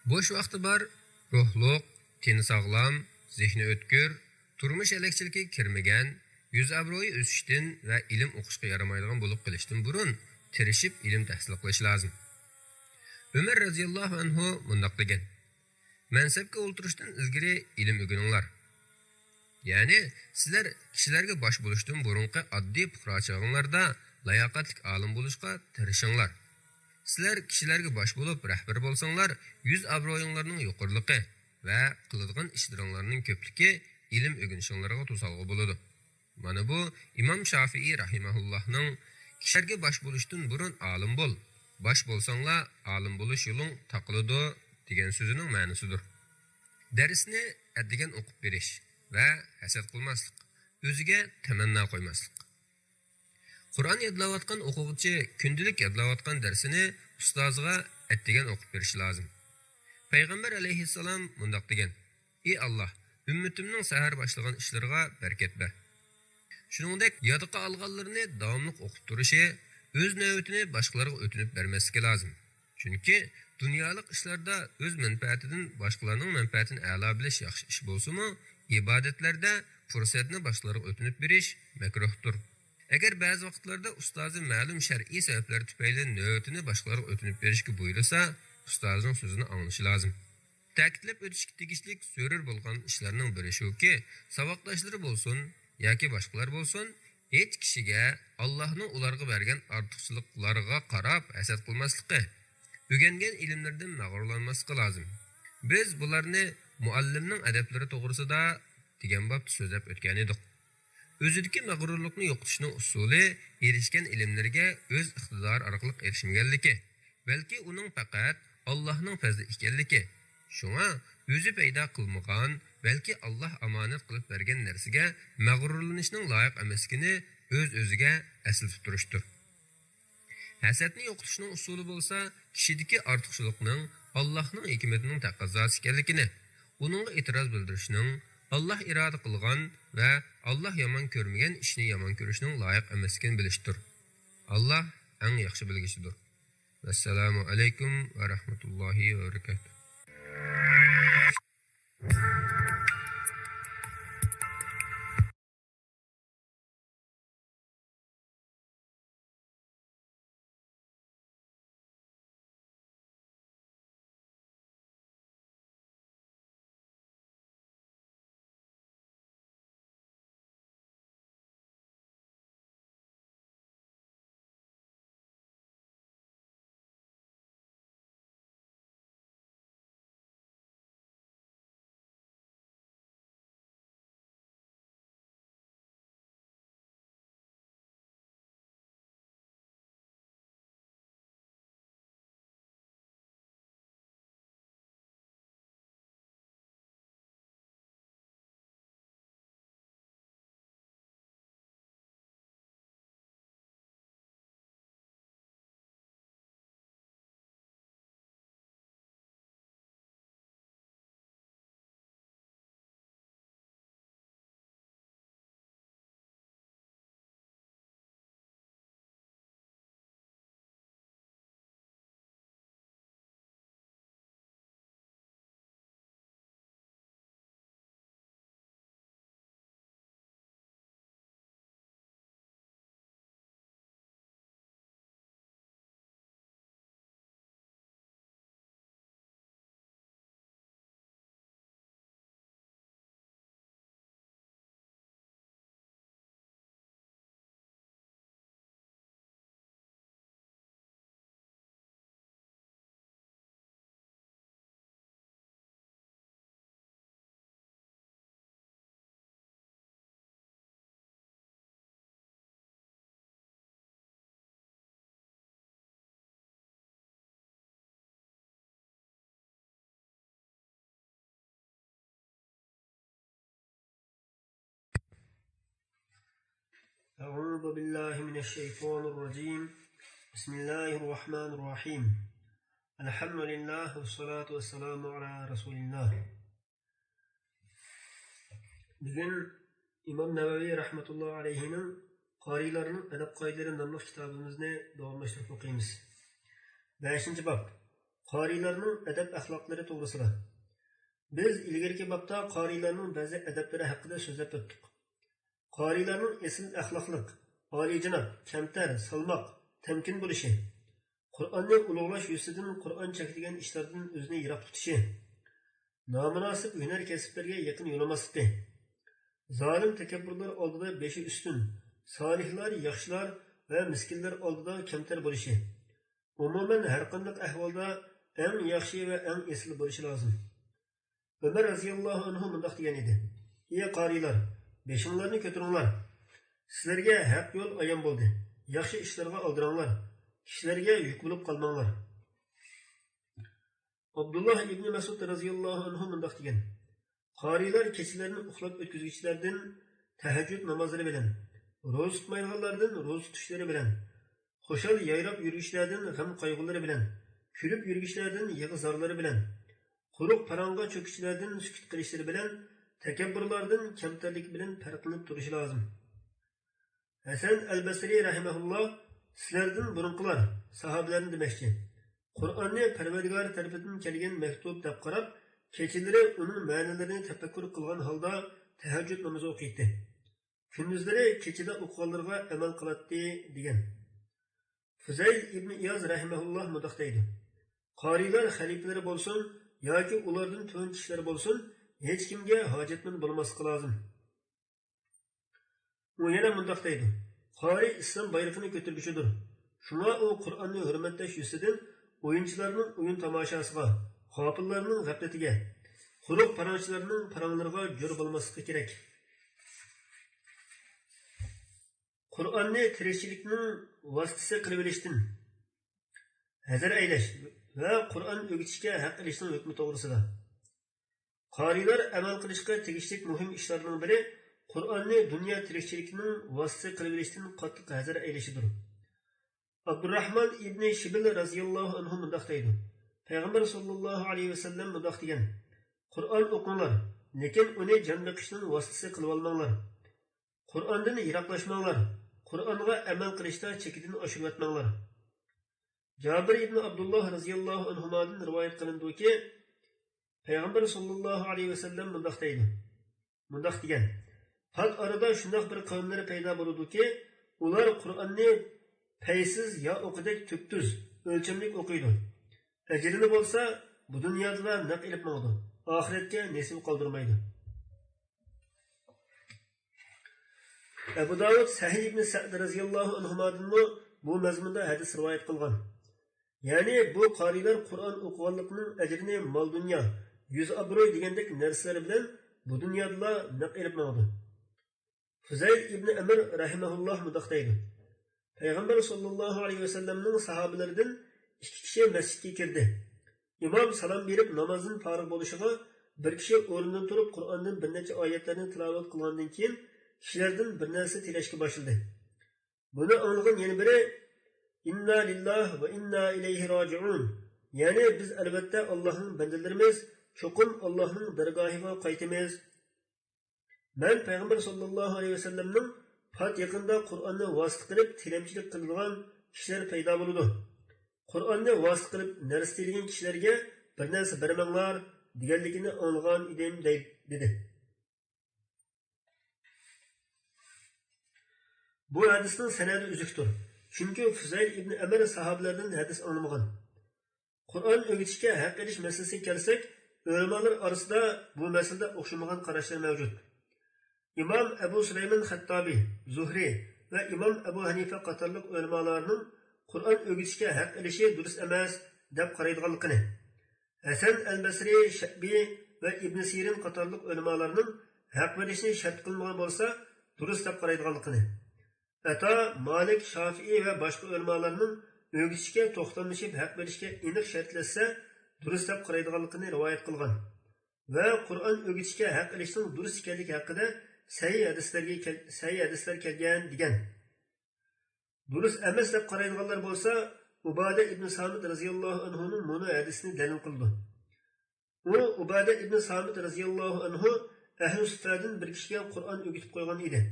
بوش ۋاقتى بار، روھلۇق، تېنى ساغلام، زېھنى ئۆتكۈر، تۇرمۇش ھەلەكچىلىكىگە كىرمىگەن، يۈز ئابرۇيى ئۆسۈشتىن ۋە ئىلىم ئوقۇشقا يارىمايدىغان بولۇپ قېلىشتىن بۇرۇن تىرىشىپ ئىلىم تەھسىل قىلىش لازىم. ئۆمەر رەزىياللاھۇ ئەنھۇ مۇنداق دېگەن: «مەنسەپكە ئولتۇرۇشتىن ئىلگىرى ئىلىم ئۆگىنىڭلار.» يەنى، سىلەر كىشىلەرگە باش بولۇشتىن بۇرۇنقى ئاددىي پۇقرا چېغىڭلاردا لاياقەتلىك ئالىم بولۇشقا تىرىشىڭلار. سىلەر كىشىلەرگە باش بولۇپ رەھبەر بولساڭلار، يۈز ئابرۇيۇڭلارنىڭ يۇقىرىلىقى ۋە قىلىدىغان ئىشلىرىڭلارنىڭ كۆپلۈكى ئىلىم ئۆگىنىشىڭلارغا توسالغۇ بولىدۇ. مانا بۇ ئىمام شافىئىي رەھىمەھۇللاھنىڭ «كىشىلەرگە باش بولۇشتىن بۇرۇن ئالىم بول، باش بولساڭلا ئالىم بولۇش يولۇڭ تاقىلىدۇ» دېگەن سۆزىنىڭ مەنىسىدۇر. دەرسنى ئەتىگەن ئوقۇپ بېرىش ۋە ھەسەت قىلماسلىق، ئۆزىگە تەمەننا قويماسلىق. قۇرئان يادلاۋاتقان ئوقۇغۇچى كۈندىلىك يادلاۋاتقان دەرسىنى ئۇستازىغا ئەتىگەن ئوقۇپ بېرىشى لازىم. پەيغەمبەر ئەلەيھىسسالام مۇنداق دېگەن: «ئى ئاللاھ، ئۈممىتىمنىڭ سەھەر باشلىغان ئىشلىرىغا بەرىكەت بەر.» شۇنىڭدەك يادقا ئالغانلىرىنى داۋاملىق ئوقۇپ تۇرۇشى، ئۆز نۆۋىتىنى باشقىلارغا ئۆتۈنۈپ بەرمەسلىكى لازىم. چۈنكى دۇنيالىق ئىشلاردا ئۆز مەنپەئەتىدىن باشقىلارنىڭ مەنپەئەتىنى ئەلا بىلىش ياخشى ئىش بولسىمۇ، ئىبادەتلەردە پۇرسەتنى باشقىلارغا ئۆتۈنۈپ بېرىش مەكرۇھتۇر. ئەگەر بەزى ۋاقىتلاردا ئۇستازى مەلۇم شەرئىي سەۋەبلەر تۈپەيلى نۆۋىتىنى باشقىلارغا ئۆتۈنۈپ بېرىشكە بۇيرۇسا، ئۇستازىنىڭ سۆزىنى ئاڭلىشى لازىم. تەكىتلەپ ئۆتۈشكە تېگىشلىك زۆرۈر بولغان ئىشلارنىڭ بىرى شۇكى، ساۋاقداشلىرى بولسۇن ياكى باشقىلار بولسۇن، ھېچ كىشىگە ئاللاھنىڭ ئۇلارغا بەرگەن ئارتۇقچىلىقلارغا قاراپ ھەسەت قىلماسلىقى، ئۆگەنگەن ئىلىملىرىدىن مەغرۇرلانماسلىقى لازىم. بىز بۇلارنى مۇئەللىمنىڭ ئەدەپلىرى توغرىسىدا دېگەن بابتا سۆزلەپ ئۆتكەن ئىدۇق. ئۆزىدىكى مەغرۇرلۇقنى يوقىتىشنىڭ ئۇسۇلى ئېرىشكەن ئىلىملىرىگە ئۆز ئىقتىدارى ئارقىلىق ئېرىشمىگەنلىكى، بەلكى ئۇنىڭ پەقەت ئاللاھنىڭ پەزلى ئىكەنلىكى. شۇڭا ئۆزى پەيدا قىلمىغان، بەلكى ئاللاھ ئامانەت قىلىپ بەرگەن نەرسىگە مەغرۇرلىنىشنىڭ لايىق ئەمەسلىكىنى ئۆز-ئۆزىگە ئەسلىتىپ تۇرۇشتۇر. ھەسەتنى يوقىتىشنىڭ ئۇسۇلى بولسا، كىشىدىكى ئارتۇقچىلىقنىڭ ئاللاھنىڭ ھېكمىتىنىڭ تەقەززاسى ئىكەنلىكىنى، ئۇنىڭغا ئېتىراز بىلدۈرۈشنىڭ، ئاللاھ ئىرادە قىلغان ۋە ئاللاھ يامان كۆرمىگەن ئىشنى يامان كۆرۈشنىڭ لايىق ئەمەسلىكىنى بىلىشتۇر. ئاللاھ ئەڭ ياخشى بىلگۈچىدۇر. ۋەسسالامۇ ئەلەيكۇم ۋە رەھمەتۇللاھى ۋە بەرىكاتۇھ. أعوذ بالله من الشيطان الرجيم. بسم الله الرحمن الرحيم. الحمد لله والصلاة والسلام على رسول الله. بۈگۈن ئىمام نەۋەۋى رەھمەتۇللاھى ئەلەيھىنىڭ قارىيلارنىڭ ئەدەپ قائىدىلىرى ناملىق كىتابىمىزنى داۋاملاشتۇرۇپ ئوقۇيمىز. بەشىنچى باب. قارىيلارنىڭ ئەدەپ ئەخلاقلىرى توغرىسىدا. بىز ئىلگىرىكى بابتا قارىيلارنىڭ بەزى ئەدەپلىرى ھەققىدە سۆزلەپ ئۆتتۇق. قارىيلارنىڭ ئېسىل ئەخلاقلىق، ئالىيجاناب، كەمتەر، سالماق، تەمكىن بولۇشى، قۇرئاننى ئۇلۇغلاش يۈزىسىدىن قۇرئان چەكلىگەن ئىشلاردىن ئۆزىنى يىراق تۇتۇشى، نامۇناسىپ ھۈنەر كەسىپلەرگە يېقىن يولىماسلىقى، زالىم تەكەببۇرلار ئالدىدا بېشى ئۈستۈن، سالىھلار، ياخشىلار ۋە مىسكىنلار ئالدىدا كەمتەر بولۇشى، ئومۇمەن ھەرقانداق ئەھۋالدا ئەڭ ياخشى ۋە ئەڭ ئېسىل بولۇشى لازىم. ئۆمەر رەزىياللاھۇ ئەنھۇ مۇنداق دېگەن ئىدى: ئى قارىيلار، بېشىڭلارنى كۆتۈرۈڭلار. سىلەرگە ھەق يول ئايان بولدى. ياخشى ئىشلارغا ئالدىراڭلار. كىشىلەرگە يۈك بولۇپ قالماڭلار. ئابدۇللاھ ئىبنى مەسئۇد رەزىياللاھۇ ئەنھۇ مۇنداق دېگەن: قارىيلار كېچىلەرنى ئۇخلاپ ئۆتكۈزگۈچىلەردىن، تەھەججۇد نامازلىرى بىلەن، روزا تۇتمايدىغانلاردىن روزا تۇتۇشلىرى بىلەن، خۇشال يايراپ يۈرگۈچىلەردىن غەم قايغۇلىرى بىلەن، كۈلۈپ يۈرگۈچىلەردىن يىغا زارلىرى بىلەن، قۇرۇق پاراڭغا چۆككۈچىلەردىن سۈكۈت قىلىشلىرى بىلەن، تەكەببۇرلاردىن كەمتەرلىكى بىلەن پەرقلىنىپ تۇرۇشى لازىم. ھەسەن ئەل بەسرى رەھىمەھۇللا سىلەردىن بۇرۇنقىلار، ساھابىلەرنى دېمەكچى، قۇرئاننى پەرۋەردىگارى تەرىپىدىن كەلگەن مەكتۇپ دەپ قاراپ، كېچىلىرى ئۇنىڭ مەنىلىرىنى تەپەككۇر قىلغان ھالدا تەھەججۇد نامىزى ئوقۇيتتى. كۈندۈزلىرى كېچىدە ئوقۇغانلىرىغا ئەمەل قىلاتتى، دېگەن. فۇزەيل ئىبنى ئىياز رەھىمەھۇللا مۇنداق دەيدۇ: قارىيلار خەلىپىلىرى بولسۇن ياكى ئۇلاردىن تۆۋەن كىشىلەر بولسۇن، ھېچكىمگە ھاجەتمەن بولماسلىقى لازىم. ئۇ يەنە مۇنداق دەيدۇ: قارى ئىسلام بايرىقىنى كۆتۈرگۈچىدۇر. شۇڭا ئۇ قۇرئاننى ھۆرمەتلەش يۈزىسىدىن ئويۇنچىلارنىڭ ئويۇن تاماشاسىغا، غاپىللارنىڭ غەپلىتىگە، قۇرۇق پاراڭچىلارنىڭ پاراڭلىرىغا جور بولماسلىقى كېرەك. قۇرئاننى تىرىكچىلىكنىڭ ۋاسىتىسى قىلىۋېلىشتىن ھەزەر ئەيلەش ۋە قۇرئان ئۆگىتىشكە ھەق ئېلىشنىڭ ھۆكمى توغرىسىدا. قارىيلار ئەمەل قىلىشقا تېگىشلىك مۇھىم ئىشلارنىڭ بىرى، قۇرئاننى دۇنيا تىرىكچىلىكىنىڭ ۋاسىتىسى قىلىۋېلىشتىن قاتتىق ھەزەر ئەيلىشىدۇر. ئابدۇرراھمان ئىبنى شىبىل رەزىياللاھۇ ئەنھۇ مۇنداق دەيدۇ: پەيغەمبەر ساللاللاھۇ ئەلەيھى ۋەسەللەم مۇنداق دېگەن: قۇرئان ئوقۇڭلار، لېكىن ئۇنى جان بېقىشنىڭ ۋاسىتىسى قىلىۋالماڭلار. قۇرئاندىن يىراقلاشماڭلار، قۇرئانغا ئەمەل قىلىشتا چېكىدىن ئاشۇرۇۋەتمەڭلار. جابىر ئىبنى ئابدۇللاھ رەزىياللاھۇ ئەنھۇمادىن رىۋايەت قىلىنىدۇكى، پەيغەمبەر ساللاللاھۇ ئەلەيھى ۋەسەللەم مۇنداق دەيدۇ، مۇنداق دېگەن: پات ئارىدا شۇنداق بىر قەۋملەر پەيدا بولىدۇكى، ئۇلار قۇرئاننى پەيسىز يا ئوقىدەك تۈپتۈز، ئۆلچەملىك ئوقۇيدۇ. ئەجرىنى بولسا بۇ دۇنيادىلا نەق ئېلىپ ماڭىدۇ، ئاخىرەتكە نېسىۋە قالدۇرمايدۇ. ئەبۇ داۋۇد سەھىل ئىبنى سەئد رەزىياللاھۇ ئەنھۇمادىنمۇ بۇ مەزمۇندا ھەدىس رىۋايەت قىلغان. يەنى بۇ قارىيلار قۇرئان ئوقۇغانلىقنىڭ ئەجرىنى مال-دۇنيا، يۈز-ئابرۇي دېگەندەك نەرسىلەر بىلەن بۇ دۇنيادىلا نەق ئېلىپ ماڭىدۇ. فۇزەيل ئىبنى ئەمىر رەھىمەھۇللاھ مۇنداق دەيدۇ: پەيغەمبەر ساللاللاھۇ ئەلەيھى ۋەسەللەمنىڭ ساھابىلىرىدىن ئىككى كىشى مەسچىتكە كىردى. ئىمام سالام بېرىپ نامازدىن پارىغ بولۇشىغا، بىر كىشى ئورنىدىن تۇرۇپ قۇرئاندىن بىر نەچچە ئايەتلەرنى تىلاۋەت قىلغاندىن كېيىن، كىشىلەردىن بىر نەرسە تىلەشكە باشلىدى. بۇنى ئاڭلىغان يەنە بىرى: ئىننا لىللاھ ۋە ئىننا ئىلەيھى راجىئۇن، يەنى بىز ئەلۋەتتە ئاللاھنىڭ بەندىلىرىمىز، چوقۇم ئاللاھنىڭ دەرگاھىغا قايتىمىز. مەن پەيغەمبەر ساللاللاھۇ ئەلەيھى ۋەسەللەمنىڭ پات يېقىندا قۇرئاننى ۋاسىتە قىلىپ تىلەمچىلىك قىلىدىغان كىشىلەر پەيدا بولىدۇ، قۇرئاننى ۋاسىتە قىلىپ نەرسە تىلىگەن كىشىلەرگە بىر نەرسە بەرمەڭلار دېگەنلىكىنى ئاڭلىغان ئىدىم، دەي-، دېدى. بۇ ھەدىسنىڭ سەنەدى ئۈزۈكتۇر، چۈنكى فۇزەيل ئىبنى ئەمىر ساھابىلەردىن ھەدىس ئاڭلىمىغان. قۇرئان ئۆگىتىشكە ھەق ئېلىش مەسىلىسىگە كەلسەك، ئۆلىمالار ئارىسىدا بۇ مەسىلىدە ئوخشىمىغان قاراشلار مەۋجۇت. ئىمام ئەبۇ سۇلەيمان خەتتابى، زۇھرى ۋە ئىمام ئەبۇ ھەنىفە قاتارلىق ئۆلىمالارنىڭ قۇرئان ئۆگىتىشكە ھەق ئېلىشى دۇرۇس ئەمەس دەپ قارايدىغانلىقىنى، ھەسەن ئەل بەسرى، شەئبى ۋە ئىبنى سىرىن قاتارلىق ئۆلىمالارنىڭ ھەق بېرىشنى شەرت قىلمىغان بولسا دۇرۇس دەپ قارايدىغانلىقىنى، ئەتا، مالىك، شافىئى ۋە باشقا ئۆلىمالارنىڭ ئۆگىتىشكە توختاملىشىپ ھەق بېرىشكە ئېنىق شەرتلەشسە دۇرۇس دەپ قارايدىغانلىقىنى رىۋايەت قىلغان ۋە قۇرئان ئۆگىتىشكە ھەق ئېلىشنىڭ دۇرۇس ئىكەنلىكى ھەققىدە سەھىھ ھەدىسلەرگە كەل-، سەھىھ ھەدىسلەر كەلگەن دېگەن. دۇرۇس ئەمەس دەپ قارايدىغانلار بولسا، ئۇبادە ئىبنى سامىت رەزىياللاھۇ ئەنھۇنىڭ مۇنۇ ھەدىسىنى دەلىل قىلىدۇ. ئۇ، ئۇبادە ئىبنى سامىت رەزىياللاھۇ ئەنھۇ، ئەھلى سۇففەدىن بىر كىشىگە قۇرئان ئۆگىتىپ قويغان ئىدى.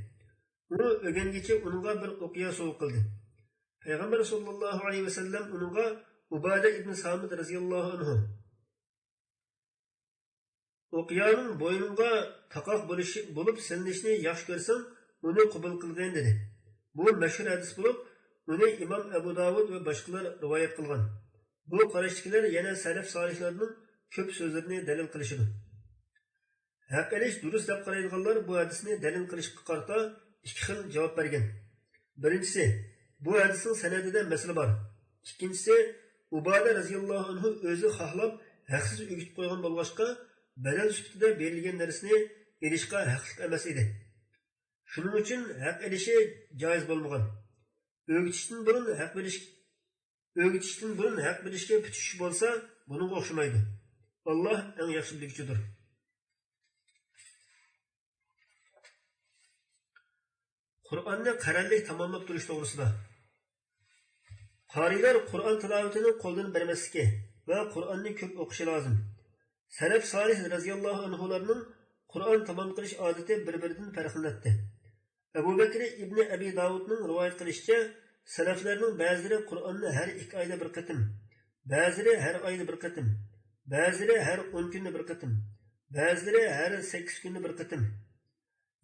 ئۇ ئۆگەنگىچە ئۇنىڭغا بىر ئوقيا سوۋغا قىلدى. پەيغەمبەر ساللاللاھۇ ئەلەيھى ۋەسەللەم ئۇنىڭغا، ئۇبادە ئىبنى سامىت رەزىياللاھۇ ئەنھۇ، ئوقيانىڭ بوينۇڭغا تاقاق بولۇشى، بولۇپ سېلىنىشىنى ياخشى كۆرسەڭ، ئۇنى قوبۇل قىلغىن دېدى. بۇ مەشھۇر ھەدىس بولۇپ، ئۇنى ئىمام ئەبۇ داۋۇد ۋە باشقىلار رىۋايەت قىلغان. بۇ قاراشتىكىلەر يەنە سەلەف سالىھلاردىن كۆپ سۆزلىرىنى دەلىل قىلىشىدۇ. ھەق ئېلىش دۇرۇس دەپ قارايدىغانلار بۇ ھەدىسنى دەلىل قىلىشقا قارىتا ئىككى خىل جاۋاب بەرگەن. بىرىنچىسى، بۇ ھەدىسنىڭ سەنەدىدە مەسىلە بار. ئىككىنچىسى، ئۇبادە رەزىياللاھۇ ئەنھۇ ئۆزى خاھلاپ ھەقسىز ئۆگىتىپ قويغان بولغاچقا، بەدەل سۈپىتىدە بېرىلگەن نەرسىنى ئېلىشقا ھەقلىق ئەمەس ئىدى. شۇنىڭ ئۈچۈن ھەق ئېلىشى جائىز بولمىغان. ئۆگىتىشتىن بۇرۇن ھەق بېرىش، ئۆگىتىشتىن بۇرۇن ھەق بېرىشكە پۈتۈشۈش بولسا، بۇنىڭغا ئوخشىمايدۇ. ئاللاھ ئەڭ ياخشى بىلگۈچىدۇر. قۇرئاننى قەرەللىك تاماملاپ تۇرۇش توغرىسىدا. قارىيلار قۇرئان تىلاۋىتىنى قولدىن بەرمەسلىكى ۋە قۇرئاننى كۆپ ئوقۇشى لازىم. سەلەف سالىھ رەزىياللاھۇ ئەنھۇلارنىڭ قۇرئان تامام قىلىش ئادىتى بىر-بىرىدىن پەرقلىنەتتى. ئەبۇ بەكرى ئىبنى ئەبى داۋۇدنىڭ رىۋايەت قىلىشىچە، سەلەفلەرنىڭ بەزىلىرى قۇرئاننى ھەر ئىككى ئايدا بىر قېتىم، بەزىلىرى ھەر ئايدا بىر قېتىم، بەزىلىرى ھەر ئون كۈندە بىر قېتىم، بەزىلىرى ھەر سەككىز كۈندە بىر قېتىم،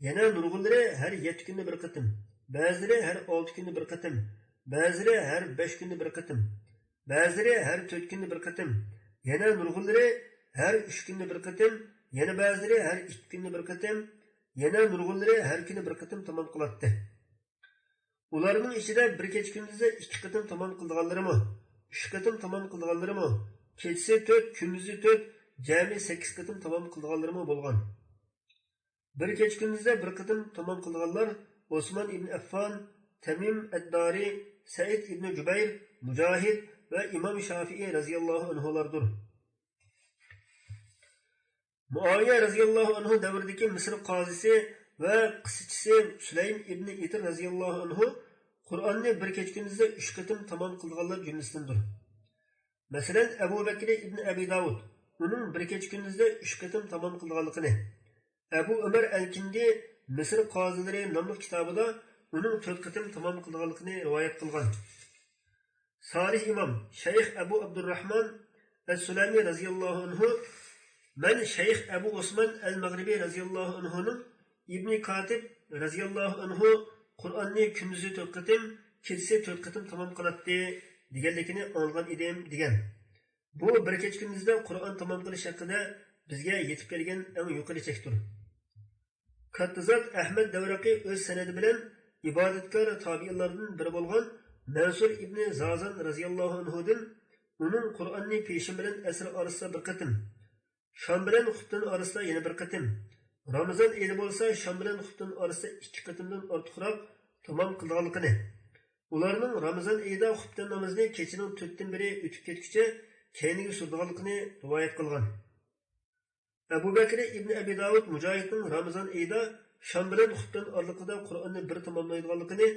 يەنە نۇرغۇنلىرى ھەر يەتتە كۈندە بىر قېتىم، بەزىلىرى ھەر ئالتە كۈندە بىر قېتىم، بەزىلىرى ھەر بەش كۈندە بىر قېتىم، بەزىلىرى ھەر تۆت كۈندە بىر قېتىم، يەنە نۇرغۇنلىرى ھەر ئۈچ كۈندە بىر قېتىم، يەنە بەزىلىرى ھەر ئىككى كۈندە بىر قېتىم، يەنە نۇرغۇنلىرى ھەر كۈنى بىر قېتىم تامام قىلاتتى. ئۇلارنىڭ ئىچىدە بىر كېچە-كۈندۈزدە ئىككى قېتىم تامام قىلىدىغانلىرىمۇ، ئۈچ قېتىم تامام قىلىدىغانلىرىمۇ، كېچىسى تۆت، كۈندۈزى تۆت، جەمئىي سەككىز قېتىم تامام قىلىدىغانلىرىمۇ بولغان. بىر كېچە-كۈندۈزدە بىر قېتىم تامام قىلىدىغانلار ئوسمان ئىبن ئەففان، تەمىم ئەددارى، سەئىد ئىبن جۇبەير، مۇجاھىد ۋە ئىمام شافىئى رەزىياللاھۇ ئەنھۇلاردۇر. مۇئاۋىيە رەزىياللاھۇ ئەنھۇ دەۋرىدىكى مىسىر قازىسى ۋە قىسسىچىسى سۇلەيم ئىبنى ئىتر رەزىياللاھۇ ئەنھۇ قۇرئاننى بىر كېچە-كۈندۈزدە ئۈچ قېتىم تامام قىلغانلار جۈملىسىدىندۇر. مەسىلەن، ئەبۇ بەكرى ئىبنى ئەبى داۋۇد ئۇنىڭ بىر كېچە-كۈندۈزدە ئۈچ قېتىم تامام قىلغانلىقىنى، ئەبۇ ئۆمەر ئەل-كىندى مىسىر قازىلىرى ناملىق كىتابىدا ئۇنىڭ تۆت قېتىم تامام قىلغانلىقىنى رىۋايەت قىلغان. سالىھ ئىمام شەيخ ئەبۇ ئابدۇرراھمان ئەس-سۇلەمى رەزىياللاھۇ ئەنھۇ، مەن شەيخ ئەبۇ ئوسمان ئەل-مەغرىبى رەزىياللاھۇ ئەنھۇنىڭ ئىبنى كاتىب رەزىياللاھۇ ئەنھۇ قۇرئاننى كۈندۈزى تۆت قېتىم، كېچىسى تۆت قېتىم تامام قىلاتتى دېگەنلىكىنى ئاڭلىغان ئىدىم، دېگەن. بۇ بىر كېچە-كۈندۈزدە قۇرئان تامام قىلىش ھەققىدە بىزگە يېتىپ كەلگەن ئەڭ يۇقىرى چەكتۇر. كاتتا زات ئەھمەد دەۋرەقى ئۆز سەنىدى بىلەن ئىبادەتكار تابىئىنلاردىن بىرى بولغان مەنسۇر ئىبنى زازان رەزىياللاھۇ ئەنھۇدىن ئۇنىڭ قۇرئاننى پېشىن بىلەن ئەسىر ئارىسىدا بىر قېتىم، شام بىلەن خۇپتەن ئارىسىدا يەنە بىر قېتىم، رامىزان ئېيىدا بولسا شام بىلەن خۇپتەن ئارىسىدا ئىككى قېتىمدىن ئارتۇقراق تامام قىلىدىغانلىقىنى، ئۇلارنىڭ رامىزان ئېيىدا خۇپتەن نامىزىنى كېچىنىڭ تۆتتىن بىرى ئۆتۈپ كەتكۈچە كەينىگە سۈرىدىغانلىقىنى رىۋايەت قىلغان. ئەبۇ بەكرى ئىبنى ئەبى داۋۇد مۇجاھىدنىڭ رامىزان ئېيىدا شام بىلەن خۇپتەن ئارىلىقىدا قۇرئاننى بىر تاماملايدىغانلىقىنى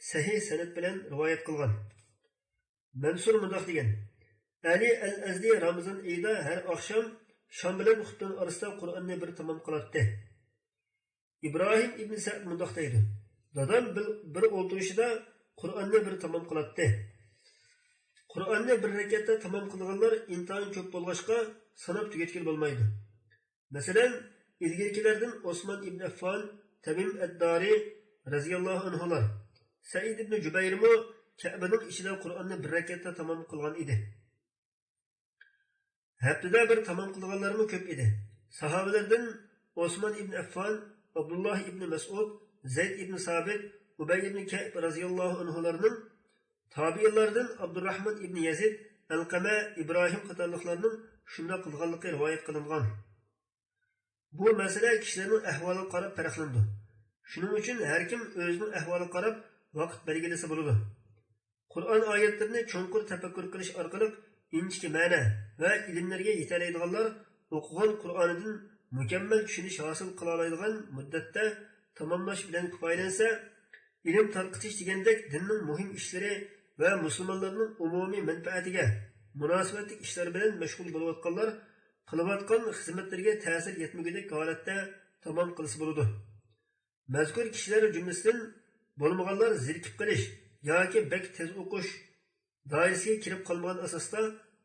سەھىھ سەنەد بىلەن رىۋايەت قىلغان. مەنسۇر مۇنداق دېگەن: ئەلى ئەل ئەزدى رامىزان ئېيىدا ھەر ئاخشام شام بىلەن خۇپتەن ئارىسىدا قۇرئاننى بىر تامام قىلاتتى. ئىبراھىم ئىبنى سەئد مۇنداق دەيدۇ: دادام بىر، بىر ئولتۇرۇشىدا قۇرئاننى بىر تامام قىلاتتى. قۇرئاننى بىر رەكەتتە تامام قىلىدىغانلار ئىنتايىن كۆپ بولغاچقا، ساناپ تۈگەتكىلى بولمايدۇ. مەسىلەن، ئىلگىرىكىلەردىن ئوسمان ئىبن ئەففان، تەمىم ئەددارى رەزىياللاھۇ ئەنھۇلار، سەئىد ئىبن جۇبەيرمۇ كەبىنىڭ ئىچىدە قۇرئاننى بىر رەكەتتە تامام قىلغان ئىدى. ھەپتىدە بىر تامام قىلىدىغانلارمۇ كۆپ ئىدى. ساھابىلەردىن ئوسمان ئىبن ئەففان، ئابدۇللاھ ئىبن مەسئۇد، زەيد ئىبن سابىت، ئۇبەي ئىبن كەئب رەزىياللاھۇ ئەنھۇلارنىڭ، تابىئىنلاردىن ئابدۇرراھمان ئىبن يەزىد، ئەلقەمە، ئىبراھىم قاتارلىقلارنىڭ شۇنداق قىلغانلىقى رىۋايەت قىلىنغان. بۇ مەسىلە كىشىلەرنىڭ ئەھۋالىغا قاراپ پەرقلىنىدۇ. شۇنىڭ ئۈچۈن ھەركىم ئۆزىنىڭ ئەھۋالىغا قاراپ ۋاقىت بەلگىلىسە بولىدۇ. قۇرئان ئايەتلىرىنى چوڭقۇر تەپەككۇر قىلىش ئارقىلىق ئىنچىكە مەنە ۋە ئىلىملەرگە يېتەلەيدىغانلار ئوقۇغان قۇرئانىدىن مۇكەممەل چۈشىنىش ھاسىل قىلالايدىغان مۇددەتتە تاماملاش بىلەن كۇپايىلەنسە، ئىلىم تارقىتىش دېگەندەك دىننىڭ مۇھىم ئىشلىرى ۋە مۇسۇلمانلارنىڭ ئومۇمىي مەنپەئەتىگە مۇناسىۋەتلىك ئىشلار بىلەن مەشغۇل بولۇۋاتقانلار قىلىۋاتقان خىزمەتلىرىگە تەسىر يەتمىگۈدەك ھالەتتە تامام قىلسا بولىدۇ. مەزكۇر كىشىلەر جۈملىسىدىن بولمىغانلار زېرىكىپ قېلىش ياكى بەك تېز ئوقۇش دائىرىسىگە كىرىپ قالمىغان ئاساستا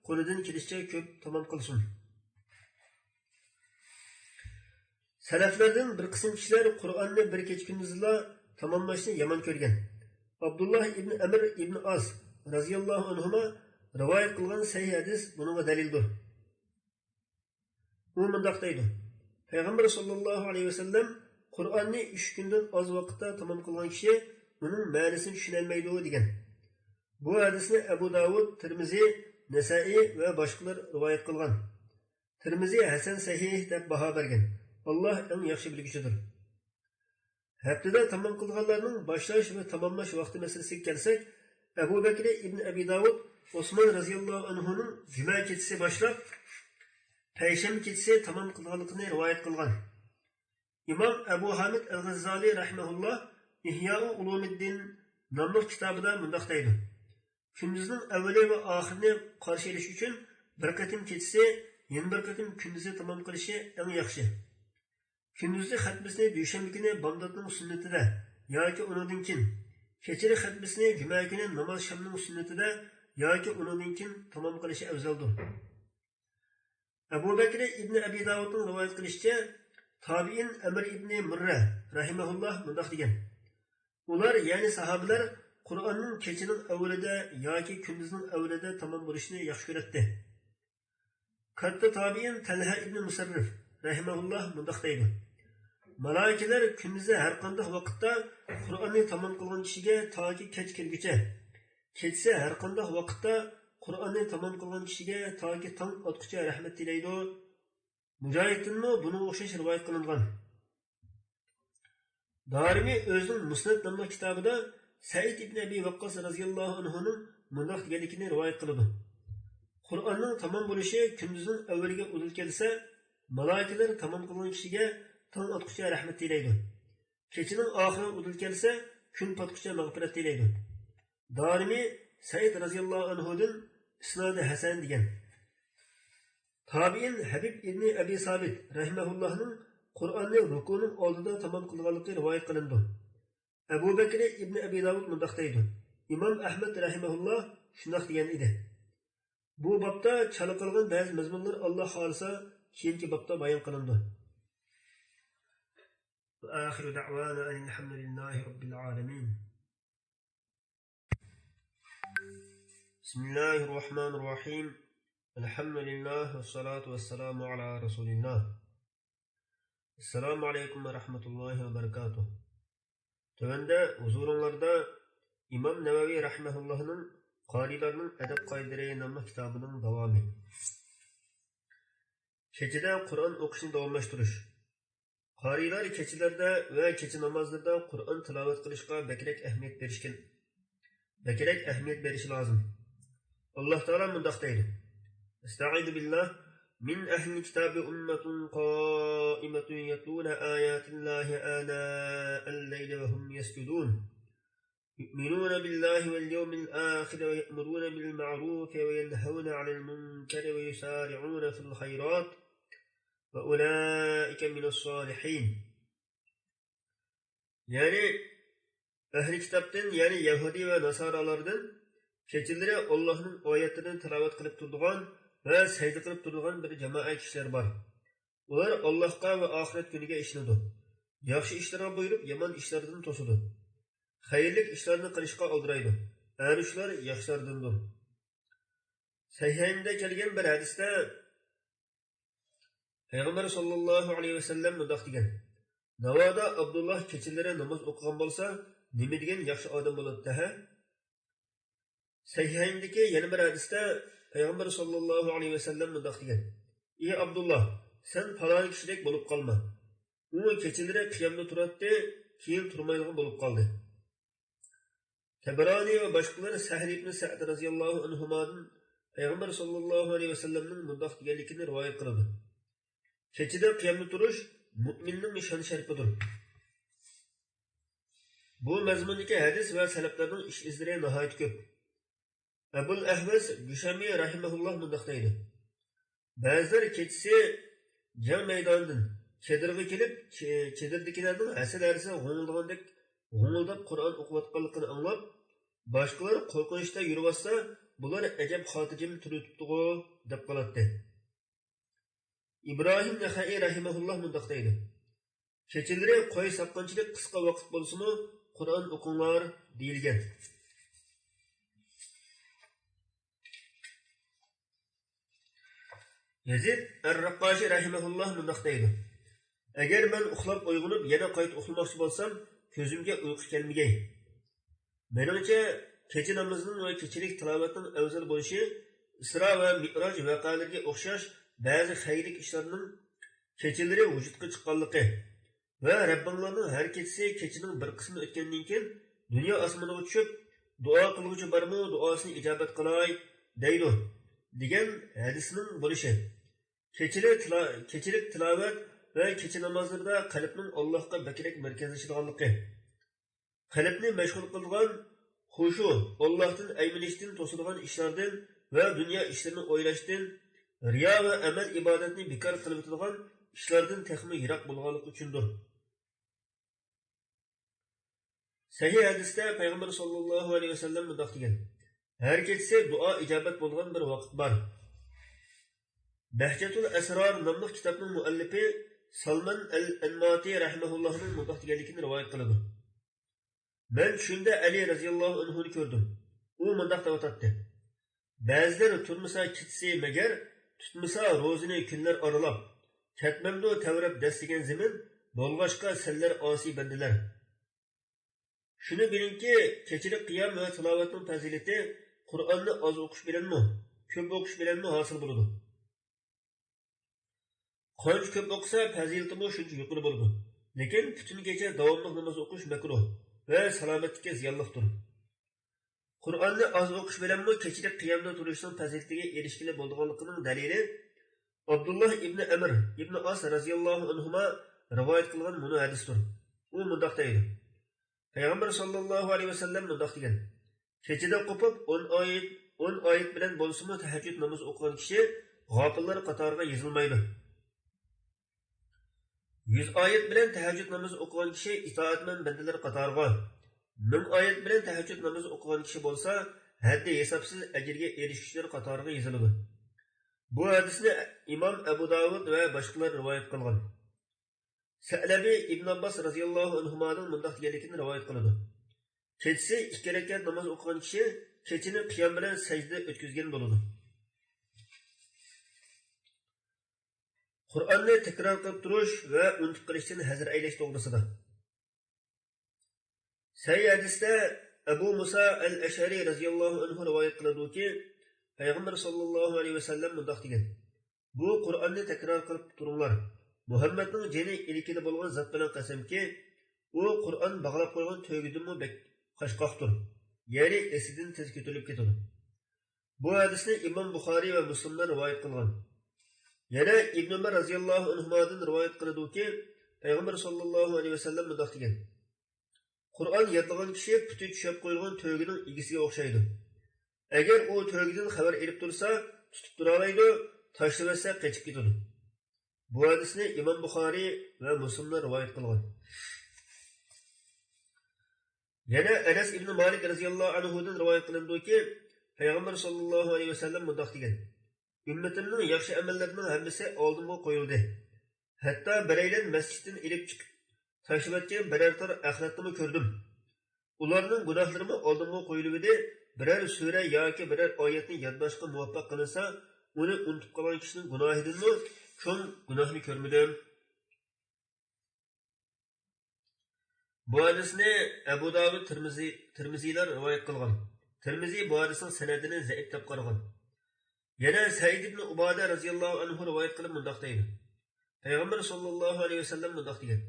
قولىدىن كېلىشىچە كۆپ تامام قىلسۇن. سەلەفلەردىن بىر قىسىم كىشىلەر قۇرئاننى بىر كېچە-كۈندۈزلا تاماملاشنى يامان كۆرگەن. ئابدۇللا ئىبن ئەمر ئىبن ئاس رازىياللاھۇ ئەنھۇما رىۋايەت قىلغان سەھىھ ھەدىس بۇنىڭغا دەلىلدۇر. ئۇ مۇنداق دەيدۇ، پەيغەمبەر ساللاللاھۇ ئەلەيھى ۋەسەللەم، قۇرئاننى ئۈچ كۈندىن ئاز ۋاقىتتا تامام قىلغان كىشى ئۇنىڭ مەنىسىنى چۈشىنەلمەيدۇ، دېگەن. بۇ ھەدىسنى ئەبۇ داۋۇد، تىرمىزى، نەسائىي ۋە باشقىلار رىۋايەت قىلغان. تىرمىزى ھەسەن سەھىھ دەپ باھا بەرگەن. ئاللاھ ئەڭ ياخشى بىلگۈچىدۇر. ھەپتىدە تامام قىلغانلارنىڭ باشلاش ۋە تاماملاش ۋاقتى مەسىلىسىگە كەلسەك، ئەبۇ بەكرى ئىبن ئەبى داۋۇد ئوسمان رازىياللاھۇ ئەنھۇنىڭ جۈمە كېچىسى باشلاپ، پەيشەنبە كېچىسى تامام قىلغانلىقىنى رىۋايەت قىلغان. ئىمام ئەبۇ ھامىد ئەل غەززالى رەھىمەھۇللاھ ئىھيائۇ ئۇلۇمىددىن ناملىق كىتابىدا مۇنداق دەيدۇ، كۈندۈزنىڭ ئەۋۋىلى ۋە ئاخىرىنى قارشى ئېلىش ئۈچۈن بىر قېتىم كېچىسى، يەنە بىر قېتىم كۈندۈزى تامام قىلىشى ئەڭ ياخشى. كۈندۈزلۈك خەتمىسىنى دۈشەنبە كۈنى بامداتنىڭ سۈننىتىدە ياكى ئۇنىڭدىن كېيىن، كېچىلىك خەتمىسىنى جۈمە كۈنى ناماز شامنىڭ سۈننىتىدە ياكى ئۇنىڭدىن كېيىن تامام قىلىشى ئەۋزەلدۇر. ئەبۇ بەكرى ئىبنى ئەبى داۋۇدنىڭ رىۋايەت قىلىشىچە، تابىئىن ئەمىر ئىبنى مۇررە رەھىمەھۇللاھ مۇنداق دېگەن، ئۇلار، يەنى ساھابىلەر، قۇرئاننىڭ كېچىنىڭ ئەۋۋىلىدە ياكى كۈندۈزنىڭ ئەۋۋىلىدە تامام بولۇشىنى ياخشى كۆرەتتى. كاتتا تابىئىن تەلھە ئىبنى مۇسەررىف رەھىمەھۇللاھ مۇنداق دەيدۇ، مالائىكىلەر كۈندۈزى ھەرقانداق ۋاقىتتا قۇرئاننى تامام قىلغان كىشىگە تاكى كەچ كىرگۈچە، كېچىسى ھەرقانداق ۋاقىتتا قۇرئاننى تامام قىلغان كىشىگە تاكى تاڭ ئاتقۇچە رەھمەت تىلەيدۇ. مۇجاھىدتىنمۇ بۇنىڭغا ئوخشاش رىۋايەت قىلىنغان. دارىمى ئۆزىنىڭ مۇسنەد ناملىق كىتابىدا سەئىد ئىبن ئەبى ۋەققاس رازىياللاھۇ ئەنھۇنىڭ مۇنداق دېگەنلىكىنى رىۋايەت قىلىدۇ، قۇرئاننىڭ تامام بولۇشى كۈندۈزنىڭ ئەۋۋىلىگە ئۇدۇل كەلسە، مالائىكىلەر تامام قىلغان كىشىگە تاڭ ئاتقۇچە رەھمەت تىلەيدۇ. كېچىنىڭ ئاخىرىغا ئۇدۇل كەلسە، كۈن پاتقۇچە مەغپىرەت تىلەيدۇ. دارىمى سەئىد رازىياللاھۇ ئەنھۇدىن ئىسنادى ھەسەن دېگەن. تابىئىن ھەبىب ئىبنى ئەبى سابىت رەھىمەھۇللاھنىڭ قۇرئاننى رۇكۇنىڭ ئالدىدا تامام قىلغانلىقى رىۋايەت قىلىنىدۇ. ئەبۇ بەكرى ئىبنى ئەبى داۋۇد مۇنداق دەيدۇ، ئىمام ئەھمەد رەھىمەھۇللاھ شۇنداق دېگەن ئىدى. بۇ بابتا چالا قالغان بەزى مەزمۇنلار، ئاللاھ خالىسا، كېيىنكى بابتا بايان قىلىنىدۇ. وآخر دعوانا أن الحمد لله رب العالمين. بسم الله الرحمن الرحيم. الحمد لله والصلاة والسلام على رسول الله. السلام عليكم ورحمة الله وبركاته. تۆۋەندە ھۇزۇرۇڭلاردا ئىمام نەۋەۋى رەھمەھۇللاھنىڭ قارىيلارنىڭ ئەدەپ قائىدىلىرى ناملىق كىتابىنىڭ داۋامى. كېچىدە قۇرئان ئوقۇشنى داۋاملاشتۇرۇش. قارىيلار كېچىلەردە ۋە كېچە نامازلىرىدا قۇرئان تىلاۋەت قىلىشقا بەكرەك ئەھمىيەت بېرىشكە، بەكرەك ئەھمىيەت بېرىشى لازىم. ئاللاھ تائالا مۇنداق دەيدۇ، أستعيذ بالله، من أهل الكتاب أمة قائمة يتلون آيات الله آناء الليل وهم يسجدون. يؤمنون بالله واليوم الآخر ويأمرون بالمعروف وينهون عن المنكر ويسارعون في الخيرات وأولئك من الصالحين. يەنى ئەھلى كىتابتىن، يەنى يەھۇدىي ۋە ناسارالاردىن كېچىلىرى ئاللاھنىڭ ئايەتلىرىنى تىلاۋەت قىلىپ تۇرىدىغان ۋە سەجدە قىلىپ تۇرىدىغان بىر جامائەت كىشىلەر بار. ئۇلار ئاللاھقا ۋە ئاخىرەت كۈنىگە ئىشىنىدۇ. ياخشى ئىشلارغا بۇيرۇپ، يامان ئىشلاردىن توسىدۇ. خەيرلىك ئىشلارنى قىلىشقا ئالدىرايدۇ. ئەنە شۇلار ياخشىلاردىندۇر. سەھىھەيندە كەلگەن بىر ھەدىستە پەيغەمبەر ساللاللاھۇ ئەلەيھى ۋەسەللەم مۇنداق دېگەن، ناۋادا ئابدۇللا كېچىلىرى ناماز ئوقۇغان بولسا، نېمە دېگەن ياخشى ئادەم بولاتتى ھە؟ سەھىھەيندىكى يەنە بىر ھەدىستە پەيغەمبەر ساللاللاھۇ ئەلەيھى ۋەسەللەم مۇنداق دېگەن، ئى ئابدۇللا، سەن پالان كىشىدەك بولۇپ قالما. ئۇ كېچىلىرى قىيامدا تۇراتتى، كېيىن تۇرمايدىغان بولۇپ قالدى. تەبەرانى ۋە باشقىلار سەھل ئىبنى سەئد رەزىياللاھۇ ئەنھۇمادىن پەيغەمبەر ساللاللاھۇ ئەلەيھى ۋەسەللەمنىڭ مۇنداق دېگەنلىكىنى رىۋايەت قىلىدۇ، كېچىدە قىيامدا تۇرۇش مۇئمىننىڭ شان-شەرىپىدۇر. بۇ مەزمۇندىكى ھەدىس ۋە سەلەپلەرنىڭ ئىش-ئىزلىرى ناھايىتى كۆپ. ئەبۇل ئەھۋەس جۇشەمى رەھىمەھۇللاھ مۇنداق دەيدۇ، بەزىلەر كېچىسى جەڭ مەيدانىدىن چېدىرغا كېلىپ، چې-، چېدىردىكىلەرنىڭ ھەسسىلەرسە غوڭۇلدىغاندەك غوڭۇلداپ قۇرئان ئوقۇۋاتقانلىقىنى ئاڭلاپ، باشقىلار قورقۇنچتا يۈرۈۋاتسا، بۇلار ئەجەب خاتىرجەم تۇرۇۋېتىپتىغۇ، دەپ قالاتتى. ئىبراھىم نەخەئىي رەھىمەھۇللاھ مۇنداق دەيدۇ، كېچىلىرى قوي ساققانچىلىك قىسقا ۋاقىت بولسىمۇ، قۇرئان ئوقۇڭلار دېيىلگەن. يەزىد ئەر-رەققاشى رەھىمەھۇللاھ مۇنداق دەيدۇ: ئەگەر مەن ئۇخلاپ ئويغىنىپ يەنە قايتا ئۇخلىماقچى بولسام، كۆزۈمگە ئۇيقۇ كەلمىگەي. مېنىڭچە، كېچە نامىزىنىڭ ۋە كېچىلىك تىلاۋەتنىڭ ئەۋزەل بولۇشى ئىسرا ۋە مىئراج ۋەقەلىرىگە ئوخشاش بەزى خەيرلىك ئىشلارنىڭ كېچىلىرى ۋۇجۇدقا چىققانلىقى ۋە رەببىڭلارنىڭ ھەر كېچىسى كېچىنىڭ بىر قىسمى ئۆتكەندىن كېيىن دۇنيا ئاسمىنىغا چۈشۈپ، دۇئا قىلغۇچى بارمۇ، دۇئاسىنى ئىجابەت قىلاي دەيدۇ، دېگەن ھەدىسنىڭ بولۇشى. كېچىلىك تىلا-، كېچىلىك تىلاۋەت ۋە كېچە نامازلىرىدا قەلبنىڭ ئاللاھقا بەكرەك مەركەزلىشىدىغانلىقى، قەلبنى مەشغۇل قىلىدىغان خۇشۇ، ئاللاھتىن ئەيمىنىشتىن توسىدىغان ئىشلاردىن ۋە دۇنيا ئىشلىرىنى ئويلاشتىن، رىيا ۋە ئەمەل ئىبادەتنى بىكار قىلىۋېتىدىغان ئىشلاردىن تېخىمۇ يىراق بولغانلىقى ئۈچۈندۇر. سەھىھ ھەدىستە پەيغەمبەر ساللاللاھۇ ئەلەيھى ۋەسەللەم مۇنداق دېگەن: ھەر كېچىسى دۇئا ئىجابەت بولىدىغان بىر ۋاقىت بار. بەھجەتۇل ئەسرار ناملىق كىتابنىڭ مۇئەللىپى سالمان ئەل ئەنماتى رەھىمەھۇللاھنىڭ مۇنداق دېگەنلىكىنى رىۋايەت قىلىدۇ: مەن چۈشۈمدە ئەلى رەزىياللاھۇ ئەنھۇنى كۆردۈم. ئۇ مۇنداق دەۋاتاتتى: بەزىلەر تۇرمىسا كېچىسى مەگەر، تۇتمىسا روزىنى كۈنلەر ئارىلاپ، كەتمەمدۇ تەۋرەپ دەسلىگەن زېمىن، بولغاچقا سەنلەر ئاسىي بەندىلەر. شۇنى بىلىڭكى، كېچىلىك قىيام ۋە تىلاۋەتنىڭ پەزىلىتى قۇرئاننى ئاز ئوقۇش بىلەنمۇ، كۆپ ئوقۇش بىلەنمۇ ھاسىل بولىدۇ. قانچە كۆپ ئوقۇسا، پەزىلىتىمۇ شۇنچە يۇقىرى بولىدۇ. لېكىن پۈتۈن كېچە داۋاملىق ناماز ئوقۇش مەكرۇھ ۋە سالامەتلىككە زىيانلىقتۇر. قۇرئاننى ئاز ئوقۇش بىلەنمۇ كېچىلىك قىيامدا تۇرۇشنىڭ پەزىلىتىگە ئېرىشكىلى بولىدىغانلىقىنىڭ دەلىلى ئابدۇللا ئىبنى ئەمر ئىبنى ئاس رەزىياللاھۇ ئەنھۇما رىۋايەت قىلغان مۇنۇ ھەدىستۇر. ئۇ مۇنداق دەيدۇ: پەيغەمبەر ساللاللاھۇ ئەلەيھى ۋەسەللەم مۇنداق دېگەن: كېچىدە قوپۇپ ئون ئايەت، ئون ئايەت بىلەن بولسىمۇ تەھەججۇد نامىزى ئوقۇغان كىشى غاپىللار قاتارىغا يېزىلمايدۇ. يۈز ئايەت بىلەن تەھەججۇد نامىزى ئوقۇغان كىشى ئىتائەتمەن بەندىلەر قاتارىغا، مىڭ ئايەت بىلەن تەھەججۇد نامىزى ئوقۇغان كىشى بولسا ھەددى ھېسابسىز ئەجىرگە ئېرىشكۈچىلەر قاتارىغا يېزىلىدۇ. بۇ ھەدىسنى ئىمام ئەبۇ داۋۇد ۋە باشقىلار رىۋايەت قىلغان. سەئلەبى ئىبن ئابباس رەزىياللاھۇ ئەنھۇمادىن مۇنداق دېگەنلىكىنى رىۋايەت قىلىدۇ: كېچىسى ئىككى رەكەت ناماز ئوقۇغان كىشى كېچىنى قىيام بىلەن سەجدىدە ئۆتكۈزگەن بولىدۇ. قۇرئاننى تەكرار قىلىپ تۇرۇش ۋە ئۇنتۇپ قېلىشتىن ھەزەر ئەيلەش توغرىسىدا. سەھىھ ھەدىستە ئەبۇ مۇسا ئەل ئەشئەرى رەزىياللاھۇ ئەنھۇ رىۋايەت قىلىدۇكى، پەيغەمبەر ساللاللاھۇ ئەلەيھى ۋەسەللەم مۇنداق دېگەن: بۇ قۇرئاننى تەكرار قىلىپ تۇرۇڭلار. مۇھەممەدنىڭ جېنى ئىلكىدە بولغان زات بىلەن قەسەمكى، ئۇ قۇرئان باغلاپ قويغان تۆگىدىنمۇ بەك قاچقاقتۇر، يەنى ئېسىدىن تېز كۆتۈرۈلۈپ كېتىدۇ. بۇ ھەدىسنى ئىمام بۇخارىي ۋە مۇسلىملار رىۋايەت قىلغان. يەنە ئىبن ئۆمەر رەزىياللاھۇ ئەنھۇمادىن رىۋايەت قىلىدۇكى، پەيغەمبەر ساللاللاھۇ ئەلەيھى ۋەسەللەم مۇنداق دېگەن: قۇرئان يادلىغان كىشى پۇتى چۈشەپ قويۇلغان تۆگىنىڭ ئىگىسىگە ئوخشايدۇ. ئەگەر ئۇ تۆگىدىن خەۋەر ئېلىپ تۇرسا، تۇتۇپ تۇرالايدۇ، تاشلىۋەتسە قېچىپ كېتىدۇ. بۇ ھەدىسنى ئىمام بۇخارىي ۋە مۇسلىملار رىۋايەت قىلغان. يەنە ئەنەس ئىبنى مالىك رەزىياللاھۇ ئەنھۇدىن رىۋايەت قىلىنىدۇكى، پەيغەمبەر ساللاللاھۇ ئەلەيھى ۋەسەللەم مۇنداق دېگەن: ئۈممىتىمنىڭ ياخشى ئەمەللىرىنىڭ ھەممىسى ئالدىمغا قويۇلدى. ھەتتا بىرەيلەن مەسچىتتىن ئېلىپ چىقىپ تاشلىۋەتكەن بىرەر تار ئەخلەتنىمۇ كۆردۈم. ئۇلارنىڭ گۇناھلىرىمۇ ئالدىمغا قويۇلۇۋىدى، بىرەر سۈرە ياكى بىرەر ئايەتنى يادلاشقا مۇۋەپپەق قىلىنسا، ئۇنى ئۇنتۇپ قالغان كىشىنىڭ گۇناھىدىنمۇ چوڭ گۇناھنى كۆرمىدىم. بۇ ھەدىسنى ئەبۇ داۋۇد، تىرمىزى، تىرمىزىيلار رىۋايەت قىلغان. تىرمىزى بۇ ھەدىسنىڭ سەنەدىنى زەئىپ دەپ قارىغان. يەنە سەئىد ئىبن ئۇبادە رەزىياللاھۇ ئەنھۇ رىۋايەت قىلىپ مۇنداق دەيدۇ: پەيغەمبەر ساللاللاھۇ ئەلەيھى ۋەسەللەم مۇنداق دېگەن: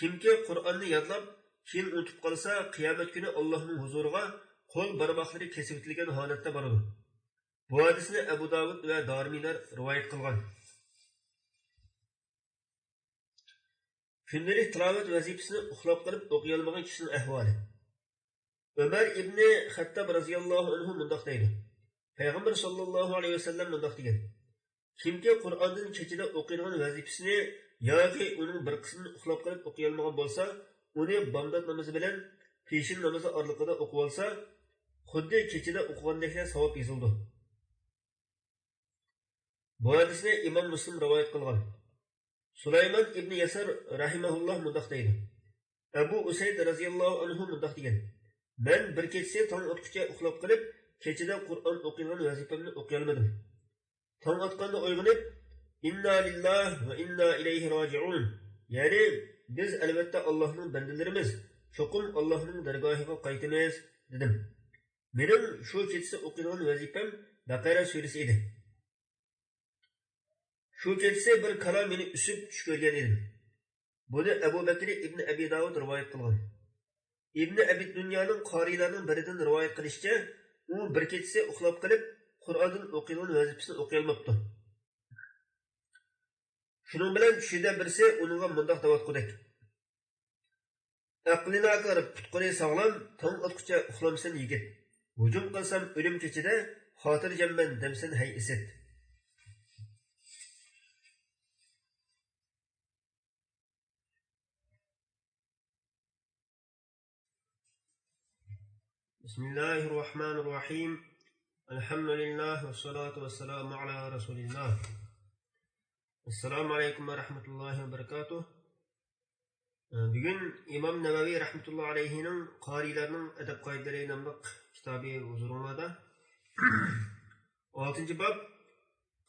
كىمكى قۇرئاننى يادلاپ، كېيىن ئۇنتۇپ قالسا، قىيامەت كۈنى ئاللاھنىڭ ھۇزۇرىغا قول بارماقلىرى كېسىۋېتىلگەن ھالەتتە بارىدۇ. بۇ ھەدىسنى ئەبۇ داۋۇد ۋە دارىمىلەر رىۋايەت قىلغان. كۈندىلىك تىلاۋەت ۋەزىپىسىنى ئۇخلاپ قېلىپ ئوقۇيالمىغان كىشىنىڭ ئەھۋالى. ئۆمەر ئىبنى خەتتاب رەزىياللاھۇ ئەنھۇ مۇنداق دەيدۇ: پەيغەمبەر ساللاللاھۇ ئەلەيھى ۋەسەللەم مۇنداق دېگەن: كىمكى قۇرئاندىن كېچىدە ئوقۇيدىغان ۋەزىپىسىنى ياكى ئۇنىڭ بىر قىسمىنى ئۇخلاپ قېلىپ ئوقۇيالمىغان بولسا، ئۇنى بامدات نامىزى بىلەن پېشىن نامىزى ئارىلىقىدا ئوقۇۋالسا، خۇددى كېچىدە ئوقۇغاندەكلا ساۋاب يېزىلىدۇ. بۇ ھەدىسنى ئىمام مۇسلىم رىۋايەت قىلغان. سۇلايمان ئىبنى يەسار رەھىمەھۇللاھ مۇنداق دەيدۇ: ئەبۇ ئۇسەيد رەزىياللاھۇ ئەنھۇ مۇنداق دېگەن: مەن بىر كېچىسى تاڭ ئاتقۇچە ئۇخلاپ قېلىپ، كېچىدە قۇرئان ئوقۇيدىغان ۋەزىپەمنى ئوقۇيالمىدىم. تاڭ ئاتقاندا ئويغىنىپ، «ئىننا لىللاھ ۋە ئىننا ئىلەيھى راجىئۇن»، يەنى «بىز ئەلۋەتتە ئاللاھنىڭ بەندىلىرىمىز، چوقۇم ئاللاھنىڭ دەرگاھىغا قايتىمىز» دېدىم. مېنىڭ شۇ كېچىسى ئوقۇيدىغان ۋەزىپەم بەقەرە سۈرىسى ئىدى. شۇ كېچىسى بىر كالا مېنى ئۈسۈپ چۈش كۆرگەن ئىدىم. بۇنى ئەبۇ بەكرى ئىبنى ئەبى داۋۇد رىۋايەت قىلغان. ئىبنى ئەبى دۇنيانىڭ قارىيلارنىڭ بىرىدىن رىۋايەت قىلىشىچە، ئۇ بىر كېچىسى ئۇخلاپ قېلىپ، قۇرئاندىن ئوقۇيدىغان ۋەزىپىسىنى ئوقۇيالماپتۇ. شۇنىڭ بىلەن چۈشىدە بىرسى ئۇنىڭغا مۇنداق دەۋاتقۇدەك: «ئەقلى ناكار، پۇت-قولى ساغلام، تاڭ ئاتقۇچە ئۇخلامسەن يىگىت. ھۇجۇم قىلسام ئۆلۈم كېچىدە، خاتىرجەممەن دەمسەن ھەي ئىسىت.» بسم الله الرحمن الرحيم. الحمد لله والصلاة والسلام على رسول الله. السلام عليكم ورحمة الله وبركاته. بۈگۈن ئىمام نەۋەۋى رەھمەتۇللا ئەلەيھىنىڭ قارىيلارنىڭ ئەدەپ قائىدىلىرى ناملىق كىتابى ھۇزۇرۇڭلاردا. ئالتىنچى باب،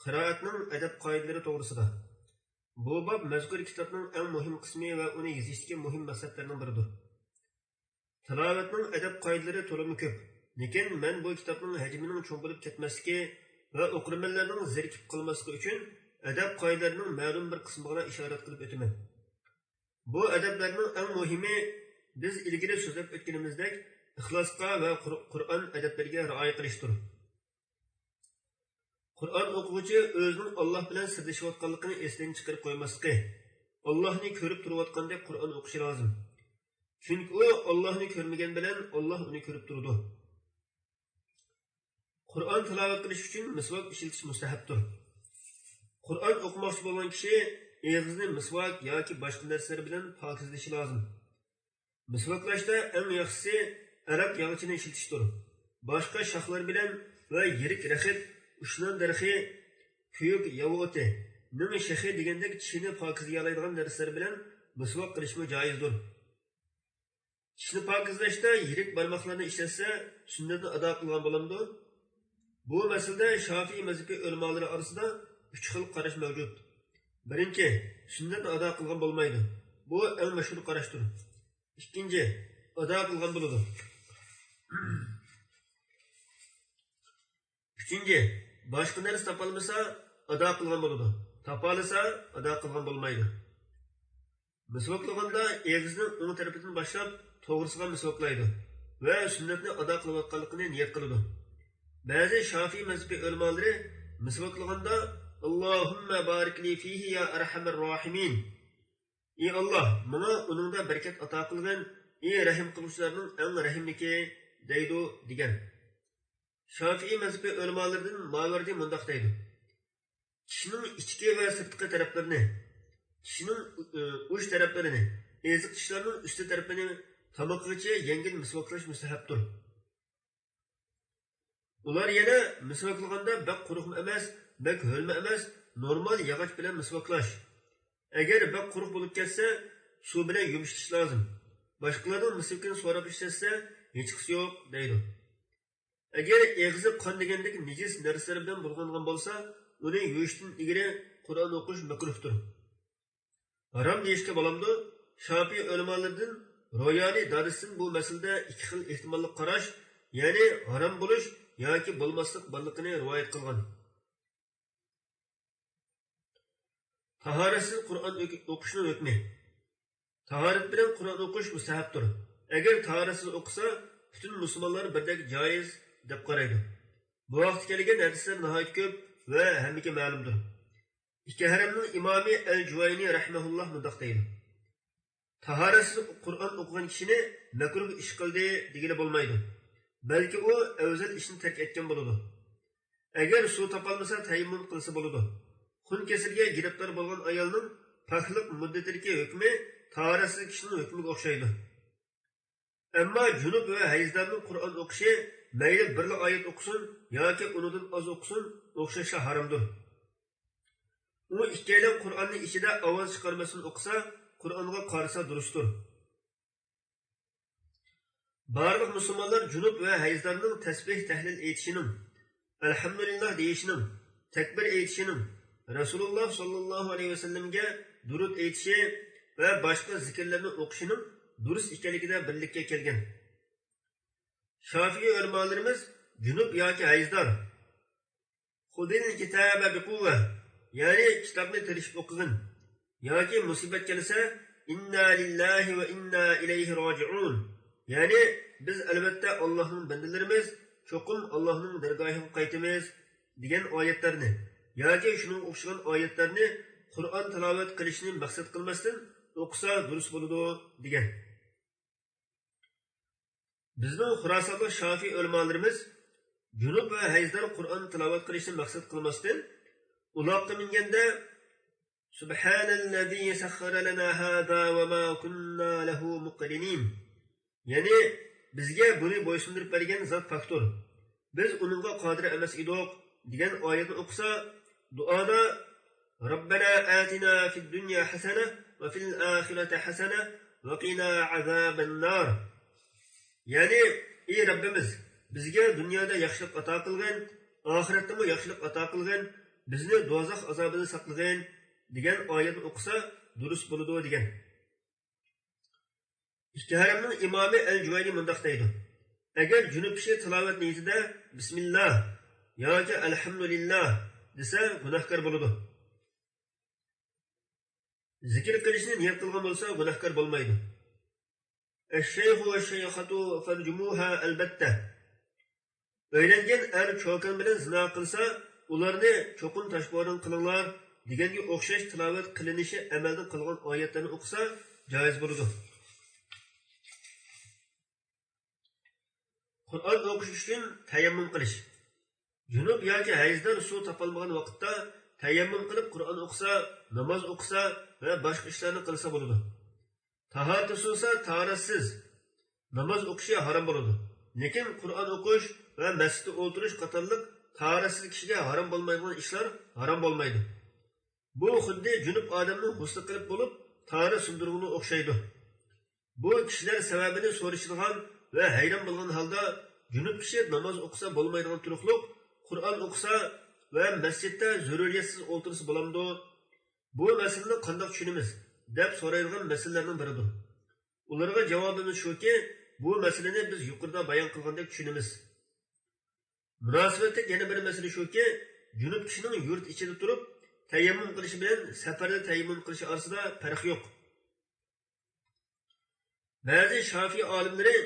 قىرائەتنىڭ ئەدەپ قائىدىلىرى توغرىسىدا. بۇ باب مەزكۇر كىتابنىڭ ئەڭ مۇھىم قىسمى ۋە ئۇنى يېزىشتىكى مۇھىم مەقسەتلەرنىڭ بىرىدۇر. تىلاۋەتنىڭ ئەدەپ قائىدىلىرى تولىمۇ كۆپ، لېكىن مەن بۇ كىتابنىڭ ھەجمىنىڭ چوڭ بولۇپ كەتمەسلىكى ۋە ئوقۇرمەنلەرنىڭ زېرىكىپ قالماسلىقى ئۈچۈن ئەدەپ قائىدىلىرىنىڭ مەلۇم بىر قىسمىغىلا ئىشارەت قىلىپ ئۆتىمەن. بۇ ئەدەپلەرنىڭ ئەڭ مۇھىمى، بىز ئىلگىرى سۆزلەپ ئۆتكىنىمىزدەك، ئىخلاسقا ۋە قۇر-، قۇرئان ئەدەپلىرىگە رىئايە قىلىشتۇر. قۇرئان ئوقۇغۇچى ئۆزىنىڭ ئاللاھ بىلەن سىردىشىۋاتقانلىقىنى ئېسىدىن چىقىرىپ قويماسلىقى، ئاللاھنى كۆرۈپ تۇرۇۋاتقاندەك قۇرئان ئوقۇشى لازىم. چۈنكى ئۇ ئاللاھنى كۆرمىگەن بىلەن ئاللاھ ئۇنى كۆرۈپ تۇرىدۇ. قۇرئان تىلاۋەت قىلىش ئۈچۈن مىسۋاك ئىشلىتىش مۇستەھەپتۇر. قۇرئان ئوقۇماقچى بولغان كىشى ئېغىزىنى مىسۋاك ياكى باشقا نەرسىلەر بىلەن پاكىزلىشى لازىم. مىسۋاكلاشتا ئەڭ ياخشىسى ئەرەق ياغىچىنى ئىشلىتىشتۇر. باشقا شاخلار بىلەن ۋە يىرىك رەخت، ئۇشنان دەرىخى، كۆيۈك ياۋا ئوتى، مېڭە شېخى دېگەندەك چىشىنى پاكىزلىيالايدىغان نەرسىلەر بىلەن مىسۋاك قىلىشمۇ جائىزدۇر. چىشنى پاكىزلاشتا يىرىك بارماقلارنى ئىشلەتسە، سۈننەتنى ئادا قىلغان بولامدۇ؟ بۇ مەسىلىدە شافىئىي مەزھىپى ئۆلىمالىرى ئارىسىدا ئۈچ خىل قاراش مەۋجۇت. بىرىنچى، سۈننەتنى ئادا قىلغان بولمايدۇ. بۇ ئەڭ مەشھۇر قاراشتۇر. ئىككىنچى، ئادا قىلغان بولىدۇ. ئۈچىنچى، باشقا نەرسە تاپالمىسا، ئادا قىلغان بولىدۇ. تاپالىسا، ئادا قىلغان بولمايدۇ. مىسۋاكلىغاندا ئېغىزنىڭ ئوڭ تەرىپىدىن باشلاپ توغرىسىغا مىسۋاكلايدۇ ۋە سۈننەتنى ئادا قىلىۋاتقانلىقىنى نىيەت قىلىدۇ. بەزى شافىئىي مەزھىپى ئۆلىمالىرى مىسۋاكلىغاندا، «ئاللاھۇممە بارىك لى فىھى يا ئەرھەمەر راھىمىن»، «ئى ئاللاھ، ماڭا ئۇنىڭدا بەرىكەت ئاتا قىلغىن، ئى رەھىم قىلغۇچىلارنىڭ ئەڭ رەھىملىكى» دەيدۇ، دېگەن. شافىئىي مەزھىپى ئۆلىمالىرىدىن ماۋەردى مۇنداق دەيدۇ: چىشنىڭ ئىچكى ۋە سىرتقى تەرەپلىرىنى، چىشنىڭ ئۇ-، ئۇچ تەرەپلىرىنى، ئېزىق چىشلارنىڭ ئۈستى تەرىپىنى تامىقىغىچە يەڭگىل مىسۋاكلاش مۇستەھەپتۇر. ئۇلار يەنە مىسۋاكلىغاندا بەك قۇرۇقمۇ ئەمەس، بەك ھۆلمۇ ئەمەس، نورمال ياغاچ بىلەن مىسۋاكلاش. ئەگەر بەك قۇرۇق بولۇپ كەتسە، سۇ بىلەن يۇمشىتىش لازىم. باشقىلارنىڭ مىسۋىكىنى سوراپ ئىشلەتسە، ھېچقىسى يوق، دەيدۇ. ئەگەر ئېغىزى قان دېگەندەك نىجىس نەرسىلەر بىلەن بۇلغانغان بولسا، ئۇنى يۇيۇشتىن ئىلگىرى قۇرئان ئوقۇش مەكرۇھتۇر. ھارام دېيىشكە بولامدۇ؟ شافىئىي ئۆلىمالىرىدىن رويانى دادىسىدىن بۇ مەسىلىدە ئىككى خىل ئېھتىماللىق قاراش، يەنى ھارام بولۇش ياكى بولماسلىق بارلىقىنى رىۋايەت قىلغان. تاھارەتسىز قۇرئان ئۆك-، ئوقۇشنىڭ ھۆكمى. تاھارەت بىلەن قۇرئان ئوقۇش مۇستەھەپتۇر. ئەگەر تاھارەتسىز ئوقۇسا، پۈتۈن مۇسۇلمانلار بىردەك جائىز دەپ قارايدۇ. بۇ ھەقتە كەلگەن ھەدىسلەر ناھايىتى كۆپ ۋە ھەممىگە مەلۇمدۇر. ئىككى ھەرەمنىڭ ئىمامى ئەل جۇۋەينى رەھىمەھۇللاھ مۇنداق دەيدۇ: تاھارەتسىز قۇرئان ئوقۇغان كىشىنى مەكرۇھ ئىش قىلدى دېگىلى بولمايدۇ. بەلكى ئۇ ئەۋزەل ئىشنى تەرك ئەتكەن بولىدۇ. ئەگەر سۇ تاپالمىسا، تەيەممۇم قىلسا بولىدۇ. خۇن كېسىلىگە گىرىپتار بولغان ئايالنىڭ پاكلىق مۇددىتىدىكى ھۆكمى تاھارەتسىز كىشىنىڭ ھۆكمىگە ئوخشايدۇ. ئەمما جۇنۇپ ۋە ھەيزدارنىڭ قۇرئان ئوقۇشى، مەيلى بىرلا ئايەت ئوقۇسۇن ياكى ئۇنىڭدىن ئاز ئوقۇسۇن، ئوخشاشلا ھارامدۇر. ئۇ ئىككىيلەن قۇرئاننى ئىچىدە ئاۋاز چىقارماستىن ئوقۇسا، قۇرئانغا قارىسا دۇرۇستۇر. بارلىق مۇسۇلمانلار جۇنۇپ ۋە ھەيزدارنىڭ تەسبىھ تەھلىل ئېيتىشىنىڭ، ئەلھەمدۇلىللاھ دېيىشىنىڭ، تەكبىر ئېيتىشىنىڭ، رەسۇلۇللاھ ساللاللاھۇ ئەلەيھى ۋەسەللەمگە دۇرۇت ئېيتىشى ۋە باشقا زىكىرلەرنى ئوقۇشىنىڭ دۇرۇس ئىكەنلىكىدە بىرلىككە كەلگەن. شافىئىي ئۆلىمالىرىمىز جۇنۇپ ياكى ھەيزدار، خۇذىل كىتابە بىقۇۋۋە، يەنى كىتابنى تىرىشىپ ئوقۇغىن، ياكى مۇسىبەت كەلسە، ئىننا لىللاھى ۋە ئىننا ئىلەيھى راجىئۇن، يەنى بىز ئەلۋەتتە ئاللاھنىڭ بەندىلىرىمىز، چوقۇم ئاللاھنىڭ دەرگاھىغا قايتىمىز، دېگەن ئايەتلەرنى ياكى شۇنىڭغا ئوخشىغان ئايەتلەرنى قۇرئان تىلاۋەت قىلىشنى مەقسەت قىلماستىن ئوقۇسا دۇرۇس بولىدۇ، دېگەن. بىزنىڭ خۇراسانلىق شافىئىي ئۆلىمالىرىمىز جۇنۇپ ۋە ھەيزدار قۇرئان تىلاۋەت قىلىشنى مەقسەت قىلماستىن، ئۇلاغقا مىنگەندە، سۇبھانەللەزى سەخخەرە لەنا ھازا ۋە ما كۇننا لەھۇ مۇقرىنىن، يەنى بىزگە بۇنى بويسۇندۇرۇپ بەرگەن زات پاكتۇر، بىز ئۇنىڭغا قادىر ئەمەس ئىدۇق، دېگەن ئايەتنى ئوقۇسا، دۇئادا، رەببەنا ئاتىنا فىد دۇنيا ھەسەنە ۋە فىل ئاخىرەتى ھەسەنە ۋە قىنا ئازابەننار، يەنى، ئى رەببىمىز، بىزگە دۇنيادا ياخشىلىق ئاتا قىلغىن، ئاخىرەتتىمۇ ياخشىلىق ئاتا قىلغىن، بىزنى دوزاخ ئازابىدىن ساقلىغىن، دېگەن ئايەتنى ئوقۇسا دۇرۇس بولىدۇ، دېگەن. ئىككى ھەرەمنىڭ ئىمامى ئەل جۇۋەينى مۇنداق دەيدۇ: ئەگەر جۈنۈپ كىشى تىلاۋەت نىيىتىدە بىسمىللا ياكى ئەلھەمدۇلىللا دېسە، گۇناھكار بولىدۇ. زىكىر قىلىشنى نىيەت قىلغان بولسا، گۇناھكار بولمايدۇ. ئەششەيخۇ ۋەششەيخەتۇ فەرجۇمۇھا ئەلبەتتە. ئۆيلەنگەن ئەر چوكان بىلەن زىنا قىلسا، ئۇلارنى چوقۇم تاشبوران قىلىڭلار، دېگەنگە ئوخشاش تىلاۋەت قىلىنىشى ئەمەلدىن قالغان ئايەتلەرنى ئوقۇسا، جايىز بولىدۇ. قۇرئان ئوقۇش ئۈچۈن تەيەممۇم قىلىش. جۇنۇپ ياكى ھەيزدار سۇ تاپالمىغان ۋاقىتتا تەيەممۇم قىلىپ قۇرئان ئوقۇسا، ناماز ئوقۇسا ۋە باشقا ئىشلارنى قىلسا بولىدۇ. تاھارىتى سۇنسا، تاھارەتسىز ناماز ئوقۇشى ھارام بولىدۇ. لېكىن قۇرئان ئوقۇش ۋە مەسچىتتە ئولتۇرۇش قاتارلىق تاھارەتسىز كىشىگە ھارام بولمايدىغان ئىشلار ھارام بولمايدۇ. بۇ خۇددى جۈنۈپ ئادەمنىڭ غۇسلى قىلىپ بولۇپ تاھارەت سۇندۇرغىنىغا ئوخشايدۇ. بۇ كىشىلەر سەۋەبىنى سورىشىدىغان ۋە ھەيران بولغان ھالدا، جۈنۈپ كىشى ناماز ئوقۇسا بولمايدىغان تۇرۇقلۇق، قۇرئان ئوقۇسا ۋە مەسچىتتە زۆرۈرىيەتسىز ئولتۇرسا بولامدۇ؟ بۇ مەسىلىنى قانداق چۈشىنىمىز؟ دەپ سورايدىغان مەسىلىلەرنىڭ بىرىدۇر. ئۇلارغا جاۋابىمىز شۇكى، بۇ مەسىلىنى بىز يۇقىرىدا بايان قىلغاندەك چۈشىنىمىز. مۇناسىۋەتلىك يەنە بىر مەسىلە شۇكى، جۈنۈپ كىشىنىڭ يۇرت ئىچىدە تۇرۇپ تەيەممۇم قىلىشى بىلەن سەپەردە تەيەممۇم قىلىشى ئارىسىدا پەرق يوق. بەزى شافىئىي ئالىملىرى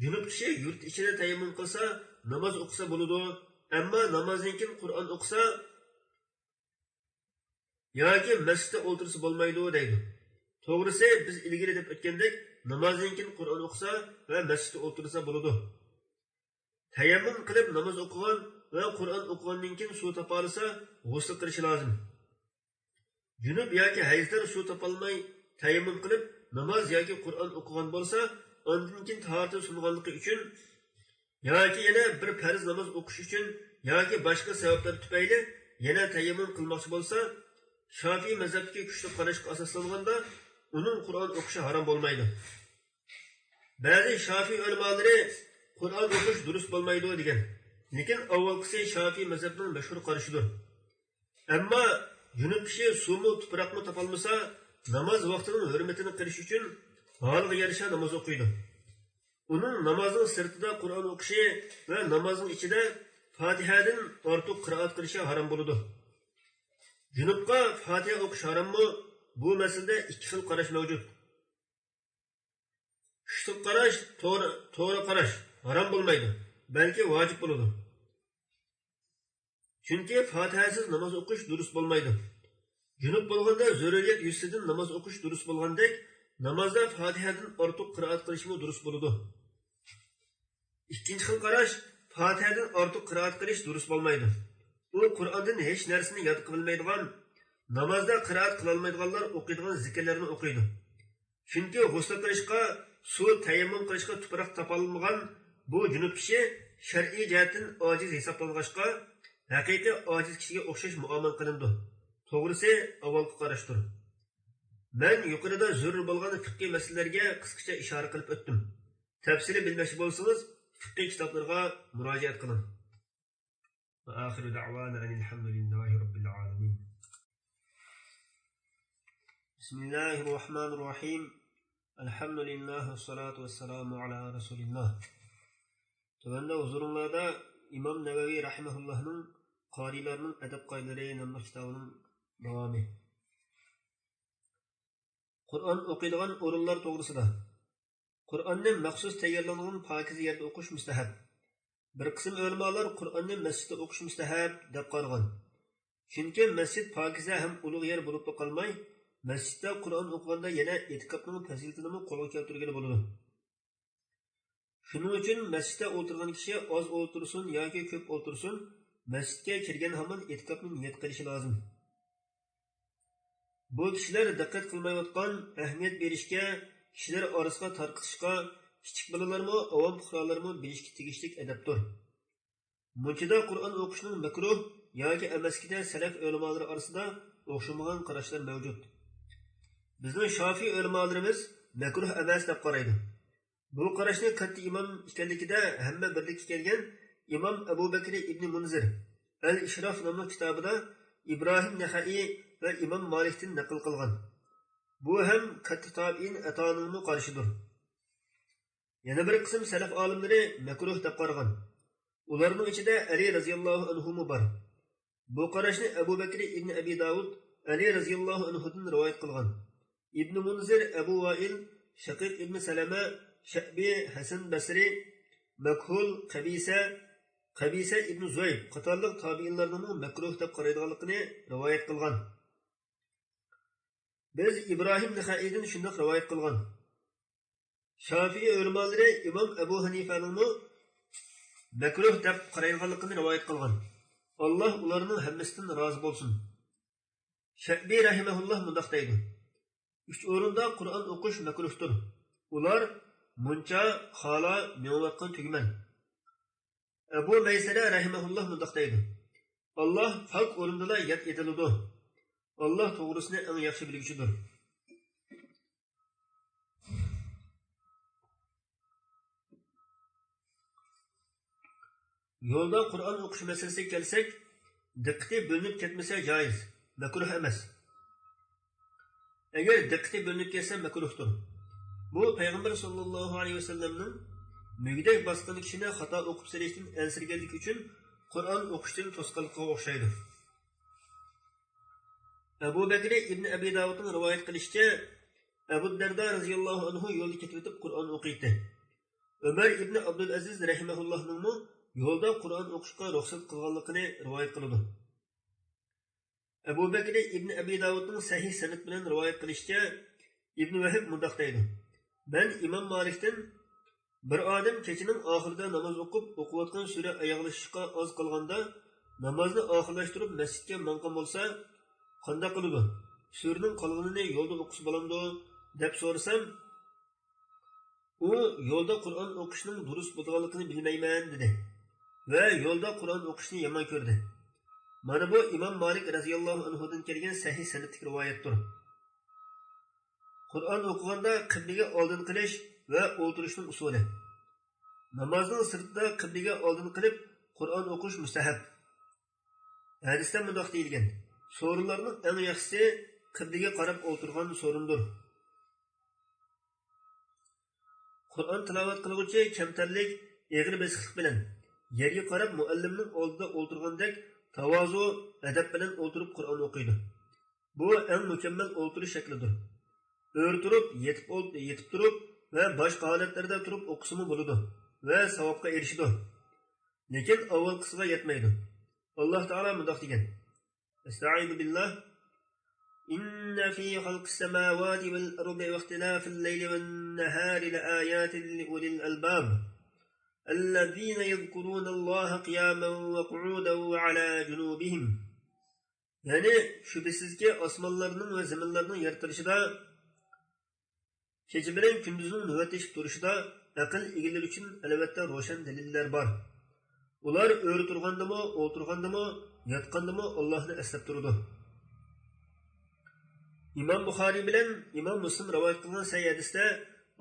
جۈنۈپ كىشى يۇرت ئىچىدە تەيەممۇم قىلسا، ناماز ئوقۇسا بولىدۇ، ئەمما نامازدىن كېيىن قۇرئان ئوقۇسا ياكى مەسچىتتە ئولتۇرسا بولمايدۇ، دەيدۇ. توغرىسى، بىز ئىلگىرى دەپ ئۆتكەندەك، نامازدىن كېيىن قۇرئان ئوقۇسا ۋە مەسچىتتە ئولتۇرسا بولىدۇ. تەيەممۇم قىلىپ ناماز ئوقۇغان ۋە قۇرئان ئوقۇغاندىن كېيىن سۇ تاپالىسا، غۇسلى قىلىشى لازىم. جۈنۈپ ياكى ھەيزدار سۇ تاپالماي تەيەممۇم قىلىپ ناماز ياكى قۇرئان ئوقۇغان بولسا، ئاندىن كېيىن تاھارىتى سۇنغانلىقى ئۈچۈن ياكى يەنە بىر پەرز ناماز ئوقۇش ئۈچۈن ياكى باشقا سەۋەبلەر تۈپەيلى يەنە تەيەممۇم قىلماقچى بولسا، شافىئىي مەزھەپتىكى كۈچلۈك قاراشقا ئاساسلانغاندا، ئۇنىڭ قۇرئان ئوقۇشى ھارام بولمايدۇ. بەزى شافىئىي ئۆلىمالىرى قۇرئان ئوقۇش دۇرۇس بولمايدۇ دېگەن. لېكىن ئاۋۋالقىسى شافىئىي مەزھەپنىڭ مەشھۇر قارىشىدۇر. ئەمما جۈنۈپ كىشى سۇمۇ، تۇپراقمۇ تاپالمىسا، ناماز ۋاقتىنىڭ ھۆرمىتىنى قىلىش ئۈچۈن ھالىغا يارىشا ناماز ئوقۇيدۇ. ئۇنىڭ نامازنىڭ سىرتىدا قۇرئان ئوقۇشى ۋە نامازنىڭ ئىچىدە فاتىھەدىن ئارتۇق قىرائەت قىلىشى ھارام بولىدۇ. جۈنۈپقا فاتىھە ئوقۇش ھاراممۇ؟ بۇ مەسىلىدە ئىككى خىل قاراش مەۋجۇت. ئۈچ خىل قاراش توغرا، توغرا قاراش، ھارام بولمايدۇ، بەلكى ۋاجىپ بولىدۇ. چۈنكى فاتىھەسىز ناماز ئوقۇش دۇرۇس بولمايدۇ. جۈنۈپ بولغاندا زۆرۈرىيەت يۈزىسىدىن ناماز ئوقۇش دۇرۇس بولغاندەك، نامازدا فاتىھەدىن ئارتۇق قىرائەت قىلىشمۇ دۇرۇس بولىدۇ. ئىككىنچى خىل قاراش، فاتىھەدىن ئارتۇق قىرائەت قىلىش دۇرۇس بولمايدۇ. ئۇ قۇرئاندىن ھېچ نەرسىنى يادقا بىلمەيدىغان، نامازدا قىرائەت قىلالمايدىغانلار ئوقۇيدىغان زىكىرلەرنى ئوقۇيدۇ. چۈنكى غۇسلى قىلىشقا سۇ، تەيەممۇم قىلىشقا تۇپراق تاپالمىغان بۇ جۈنۈپ كىشى شەرئىي جەھەتتىن ئاجىز ھېسابلانغاچقا، ھەقىقىي ئاجىز كىشىگە ئوخشاش مۇئامىلە قىلىنىدۇ. توغرىسى، ئاۋۋالقى قاراشتۇر. مەن يۇقىرىدا زۆرۈر بولغان فىقھىي مەسىلىلەرگە قىسقىچە ئىشارە قىلىپ ئۆتتۈم. تەپسىلىي بىلمەكچى بولسىڭىز، فىقھىي كىتابلىرىغا مۇراجىئەت قىلىڭ. وآخر دعوانا أن الحمد لله رب العالمين. بسم الله الرحمن الرحيم. الحمد لله والصلاة والسلام على رسول الله. تۆۋەندە ھۇزۇرۇڭلاردا ئىمام نەۋەۋى رەھىمەھۇللاھنىڭ قارىيلارنىڭ ئەدەپ قائىدىلىرى ناملىق كىتابىنىڭ داۋامى. قۇرئان ئوقۇيدىغان ئورۇنلار توغرىسىدا. قۇرئاننى مەخسۇس تەييارلانغان پاكىزە يەردە ئوقۇش مۇستەھەب. بىر قىسىم ئۆلىمالار قۇرئاننى مەسچىتتە ئوقۇش مۇستەھەب دەپ قارىغان. چۈنكى مەسچىت پاكىزە ھەم ئۇلۇغ يەر بولۇپلا قالماي، مەسچىتتە قۇرئان ئوقۇغاندا يەنە ئېتىكاپنىڭ پەزىلىتىنىمۇ قولغا كەلتۈرگىلى بولىدۇ. شۇنىڭ ئۈچۈن مەسچىتتە ئولتۇرغان كىشى ئاز ئولتۇرسۇن ياكى كۆپ ئولتۇرسۇن، مەسچىتكە كىرگەن ھامان ئېتىكاپنى نىيەت قىلىشى لازىم. بۇ كىشىلەر دىققەت قىلمايۋاتقان، ئەھمىيەت بېرىشكە، كىشىلەر ئارىسىغا تارقىتىشقا، كىچىك بالىلارمۇ، ئاۋام پۇقرالارمۇ بىلىشكە تېگىشلىك ئەدەپتۇر. مۇنچىدا قۇرئان ئوقۇشنىڭ مەكرۇھ ياكى ئەمەسلىكىدە سەلەف ئۆلىمالىرى ئارىسىدا ئوخشىمىغان قاراشلار مەۋجۇت. بىزنىڭ شافىئىي ئۆلىمالىرىمىز مەكرۇھ ئەمەس دەپ قارايدۇ. بۇ قاراشنى كاتتا ئىمام ئىكەنلىكىدە ھەممە بىرلىككە كەلگەن ئىمام ئەبۇ بەكرى ئىبنى مۇنزىر ئەل ئىشراف ناملىق كىتابىدا ئىبراھىم نەخەئىي ۋە ئىمام مالىكتىن نەقىل قىلغان. بۇ ھەم كاتتا تابىئىن ئەتانىڭمۇ قارىشىدۇر. يەنە بىر قىسىم سەلەف ئالىملىرى مەكرۇھ دەپ قارىغان. ئۇلارنىڭ ئىچىدە ئەلى رەزىياللاھۇ ئەنھۇمۇ بار. بۇ قاراشنى ئەبۇ بەكرى ئىبنى ئەبى داۋۇد ئەلى رەزىياللاھۇ ئەنھۇدىن رىۋايەت قىلغان. ئىبنى مۇنزىر، ئەبۇ ۋائىل، شەقىق ئىبنى سەلەمە، شەئبى، ھەسەن بەسرى، مەكھۇل، قەبىسە، قەبىسە ئىبنى زۇۋەيب قاتارلىق تابىئىنلارنىڭمۇ مەكرۇھ دەپ قارايدىغانلىقىنى رىۋايەت قىلغان. بىز ئىبراھىم نەخەئىدىن شۇنداق رىۋايەت قىلغان. شافىئىي ئۆلىمالىرى ئىمام ئەبۇ ھەنىفەنىڭمۇ مەكرۇھ دەپ قارايدىغانلىقىنى رىۋايەت قىلغان. ئاللاھ ئۇلارنىڭ ھەممىسىدىن رازى بولسۇن. شەئبى رەھىمەھۇللاھ مۇنداق دەيدۇ: ئۈچ ئورۇندا قۇرئان ئوقۇش مەكرۇھتۇر. ئۇلار مۇنچا، خالا، مېڭىۋاتقان تۈگمەن. ئەبۇ مەيسەرە رەھىمەھۇللاھ مۇنداق دەيدۇ: ئاللاھ پاك ئورۇندىلا ياد ئېتىلىدۇ. ئاللاھ توغرىسىنى ئەڭ ياخشى بىلگۈچىدۇر. يولدا قۇرئان ئوقۇش مەسىلىسىگە كەلسەك، دىققىتى بۆلۈنۈپ كەتمىسە جائىز، مەكرۇھ ئەمەس. ئەگەر دىققىتى بۆلۈنۈپ كەتسە، مەكرۇھتۇر. بۇ پەيغەمبەر ساللاللاھۇ ئەلەيھى ۋەسەللەمنىڭ مۈگدەك باسقان كىشىنى خاتا ئوقۇپ سېلىشتىن ئەنسىرىگەنلىكى ئۈچۈن قۇرئان ئوقۇشتىن توسقانلىقىغا ئوخشايدۇ. ئەبۇ بەكرى ئىبنى ئەبى داۋۇدنىڭ رىۋايەت قىلىشىچە، ئەبۇ دەردا رەزىياللاھۇ ئەنھۇ يولدا كېتىۋېتىپ قۇرئان ئوقۇيتتى. ئۆمەر ئىبنى ئابدۇلئەزىز رەھىمەھۇللاھنىڭمۇ يولدا قۇرئان ئوقۇشقا رۇخسەت قىلغانلىقىنى رىۋايەت قىلىدۇ. ئەبۇ بەكرى ئىبنى ئەبى داۋۇدنىڭ سەھىھ سەنەد بىلەن رىۋايەت قىلىشىچە، ئىبنى ۋەھب مۇنداق دەيدۇ: مەن ئىمام مالىكتىن، بىر ئادەم كېچىنىڭ ئاخىرىدا ناماز ئوقۇپ، ئوقۇۋاتقان سۈرە ئاياغلىشىشقا ئاز قالغاندا، نامازنى ئاخىرلاشتۇرۇپ مەسچىتكە ماڭغان بولسا، قانداق قىلىدۇ؟ سۈرىنىڭ قالغىنىنى يولدا ئوقۇسا بولامدۇ؟ دەپ سورىسام، ئۇ يولدا قۇرئان ئوقۇشنىڭ دۇرۇس بولىدىغانلىقىنى بىلمەيمەن، دېدى ۋە يولدا قۇرئان ئوقۇشنى يامان كۆردى. مانا بۇ ئىمام مالىك رەزىياللاھۇ ئەنھۇدىن كەلگەن سەھىھ سەنەدتىكى رىۋايەتتۇر. قۇرئان ئوقۇغاندا قىبلىگە ئالدىن قىلىش ۋە ئولتۇرۇشنىڭ ئۇسۇلى. نامازنىڭ سىرتىدا قىبلىگە ئالدىن قىلىپ قۇرئان ئوقۇش مۇستەھەب. ھەدىستە مۇنداق دېيىلگەن: سورۇنلارنىڭ ئەڭ ياخشىسى قىبلىگە قاراپ ئولتۇرغان سورۇندۇر. قۇرئان تىلاۋەت قىلغۇچى كەمتەرلىك، ئېغىر بېسىقلىق بىلەن يەرگە قاراپ مۇئەللىمنىڭ ئالدىدا ئولتۇرغاندەك تاۋازۇ، ئەدەپ بىلەن ئولتۇرۇپ قۇرئان ئوقۇيدۇ. بۇ ئەڭ مۇكەممەل ئولتۇرۇش شەكلىدۇر. ئۆرە تۇرۇپ، يېتىپ ئول-، يېتىپ تۇرۇپ ۋە باشقا ھالەتلەردە تۇرۇپ ئوقۇسىمۇ بولىدۇ ۋە ساۋابقا ئېرىشىدۇ. لېكىن ئاۋۋالقىسىغا يەتمەيدۇ. ئاللاھ تائالا مۇنداق دېگەن: ئەستەئىزۇ بىللاھ. إن في خلق السماوات والأرض واختلاف الليل والنهار لآيات لأولي الألباب الذين يذكرون الله قياما وقعودا وعلى جنوبهم. يەنى، شۈبھىسىزكى، ئاسمانلارنىڭ ۋە زېمىنلارنىڭ يارىتىلىشىدا، كېچە بىلەن كۈندۈزنىڭ نۆۋەتلىشىپ تۇرۇشىدا ئەقىل ئىگىلىرى ئۈچۈن ئەلۋەتتە روشەن دەلىللەر بار. ئۇلار ئۆرە تۇرغاندىمۇ، ئولتۇرغاندىمۇ، ياتقاندىمۇ ئاللاھنى ئەسلەپ تۇرىدۇ. ئىمام بۇخارىي بىلەن ئىمام مۇسلىم رىۋايەت قىلغان سەھىھ ھەدىستە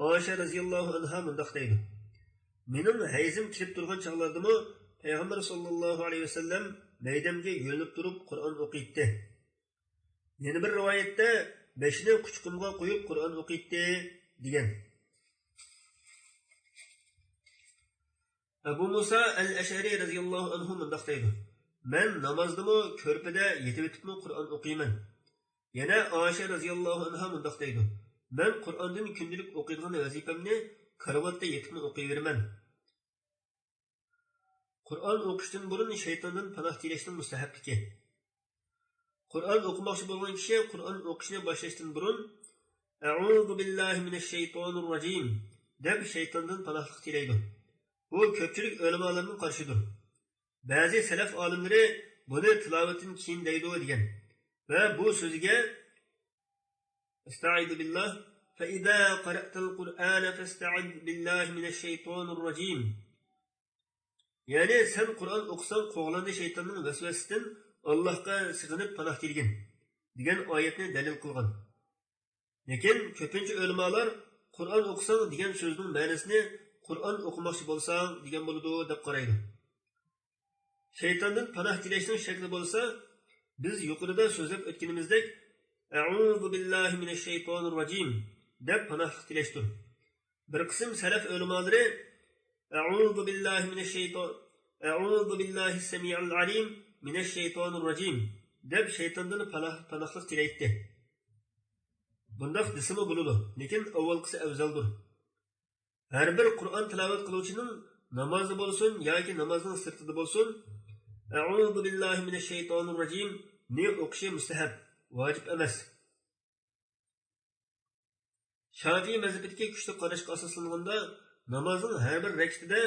ئائىشە رەزىياللاھۇ ئەنھا مۇنداق دەيدۇ: مېنىڭ ھەيزىم كېلىپ تۇرغان چاغلاردىمۇ پەيغەمبەر ساللاللاھۇ ئەلەيھى ۋەسەللەم مەيدەمگە يۆلىنىپ تۇرۇپ قۇرئان ئوقۇيتتى. يەنە بىر رىۋايەتتە، بېشىنى قۇچىقىمغا قويۇپ قۇرئان ئوقۇيتتى، دېگەن. ئەبۇ مۇسا ئەل ئەشئەرى رەزىياللاھۇ ئەنھۇ مۇنداق دەيدۇ: مەن نامازدىمۇ كۆرپىدە يېتىۋېتىپمۇ قۇرئان ئوقۇيمەن. يەنە ئائىشە رەزىياللاھۇ ئەنھا مۇنداق دەيدۇ: مەن قۇرئاندىن كۈندىلىك ئوقۇيدىغان ۋەزىپەمنى كارىۋاتتا يېتىپمۇ ئوقۇيۋېرىمەن. قۇرئان ئوقۇشتىن بۇرۇن شەيتاندىن پاناھ تىلەشنىڭ مۇستەھەپلىكى. قۇرئان ئوقۇماقچى بولغان كىشى قۇرئان ئوقۇشنى باشلاشتىن بۇرۇن «ئەئۇزۇ بىللاھى مىنەششەيتانىر راجىم» دەپ شەيتاندىن پاناھلىق تىلەيدۇ. بۇ كۆپچىلىك ئۆلىمالارنىڭ قارىشىدۇر. بەزى سەلەف ئالىملىرى بۇنى تىلاۋەتتىن كېيىن دەيدۇ دېگەن ۋە بۇ سۆزىگە «ئەستەئىزۇ بىللاھ، فەئىزا قەرەئتەل قۇرئانە فەستەئىز بىللاھى مىنەششەيتانىر راجىم»، يەنى «سەن قۇرئان ئوقۇساڭ، قوغلاندى شەيتاننىڭ ۋەسۋەسىسىدىن، ئاللاھقا سېغىنىپ پاناھ تىلىگىن» دېگەن ئايەتنى دەلىل قىلغان. لېكىن كۆپىنچە ئۆلىمالار «قۇرئان ئوقۇساڭ» دېگەن سۆزنىڭ مەنىسىنى «قۇرئان ئوقۇماقچى بولساڭ» دېگەن بولىدۇ دەپ قارايدۇ. شەيتاندىن پاناھ تىلەشنىڭ شەكلى بولسا، بىز يۇقىرىدا سۆزلەپ ئۆتكىنىمىزدەك «ئەئۇزۇ بىللاھى مىنەششەيتانىر راجىم» دەپ پاناھلىق تىلەشتۇر. بىر قىسىم سەلەف ئۆلىمالىرى «ئەئۇزۇ بىللاھى مىنەششەيتان، ئەئۇزۇ بىللاھىس سەمىئىل ئەلىم مىنەششەيتانىر راجىم» دەپ شەيتاندىن پاناھ-، پاناھلىق تىلەيتتى. بۇنداق دېسىمۇ بولىدۇ، لېكىن ئاۋۋالقىسى ئەۋزەلدۇر. ھەر بىر قۇرئان تىلاۋەت قىلغۇچىنىڭ نامازدا بولسۇن ياكى نامازنىڭ سىرتىدا بولسۇن، «ئەئۇزۇ بىللاھى مىنەششەيتانىر راجىم» نى ئوقۇشى مۇستەھەب، ۋاجىپ ئەمەس. شافىئىي مەزھىپىدىكى كۈچلۈك قاراشقا ئاساسلانغاندا، نامازنىڭ ھەر بىر رەكىتىدە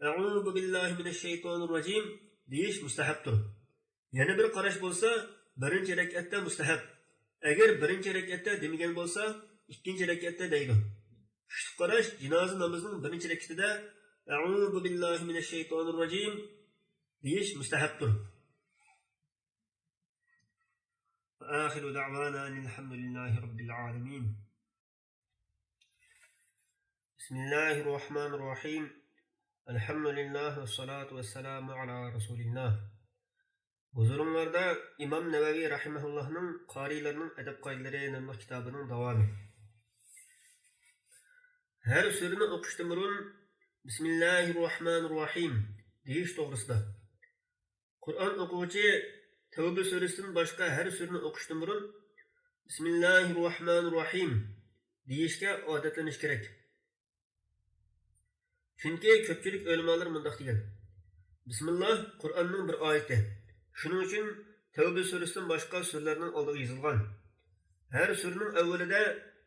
«ئەئۇزۇ بىللاھى مىنەششەيتانىر راجىم» دېيىش مۇستەھەبتۇر. يەنە بىر قاراش بولسا، بىرىنچى رەكئەتتە مۇستەھەب. ئەگەر بىرىنچى رەكئەتتە دېمىگەن بولسا، ئىككىنچى رەكئەتتە دەيدۇ. كۈچلۈك قاراش، جىنازا نامىزىنىڭ بىرىنچى رەكىتىدە «ئەئۇزۇ بىللاھى مىنەششەيتانىر راجىم» دېيىش مۇستەھەبتۇر. وآخر دعوانا أن الحمد لله رب العالمين. بسم الله الرحمن الرحيم. الحمد لله والصلاة والسلام على رسول الله. ھۇزۇرۇڭلاردا ئىمام نەۋەۋى رەھىمەھۇللاھنىڭ قارىيلارنىڭ ئەدەپ قائىدىلىرى ناملىق كىتابىنىڭ داۋامى. ھەر سۈرىنى ئوقۇشتىن بۇرۇن «بىسمىللاھىر راھمانىر راھىم» دېيىش توغرىسىدا. قۇرئان ئوقۇغۇچى تەۋبە سۈرىسىدىن باشقا ھەر سۈرىنى ئوقۇشتىن بۇرۇن «بىسمىللاھىر راھمانىر راھىم» دېيىشكە ئادەتلىنىشى كېرەك. چۈنكى كۆپچىلىك ئۆلىمالار مۇنداق دېگەن: «بىسمىللاھ قۇرئاننىڭ بىر ئايىتى. شۇنىڭ ئۈچۈن تەۋبە سۈرىسىدىن باشقا سۈرىلەرنىڭ ئالدىغا يېزىلغان. ھەر سۈرىنىڭ ئەۋۋىلىدە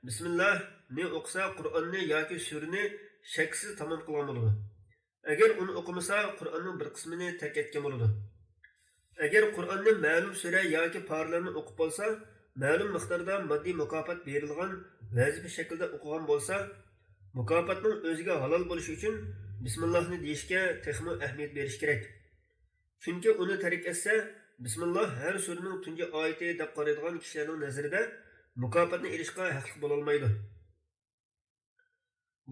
بىسمىللاھنى ئوقۇسا، قۇرئاننى ياكى سۈرىنى شەكسىز تامام قىلغان بولىدۇ. ئەگەر ئۇنى ئوقۇمىسا، قۇرئاننىڭ بىر قىسمىنى تەرك ئەتكەن بولىدۇ. ئەگەر قۇرئاننى مەلۇم سۈرە ياكى پارىلارنى ئوقۇپ بولسا، مەلۇم مىقداردا ماددىي مۇكاپات بېرىلغان ۋەزىپە شەكلىدە ئوقۇغان بولسا، مۇكاپاتنىڭ ئۆزىگە ھالال بولۇشى ئۈچۈن بىسمىللاھنى دېيىشكە تېخىمۇ ئەھمىيەت بېرىش كېرەك. چۈنكى ئۇنى تەرك ئەتسە، بىسمىللاھ ھەر سۈرىنىڭ تۇنجى ئايىتى دەپ قارايدىغان كىشىلەرنىڭ نەزىرىدە مۇكاپاتنى ئېلىشقا ھەقلىق بولالمايدۇ.»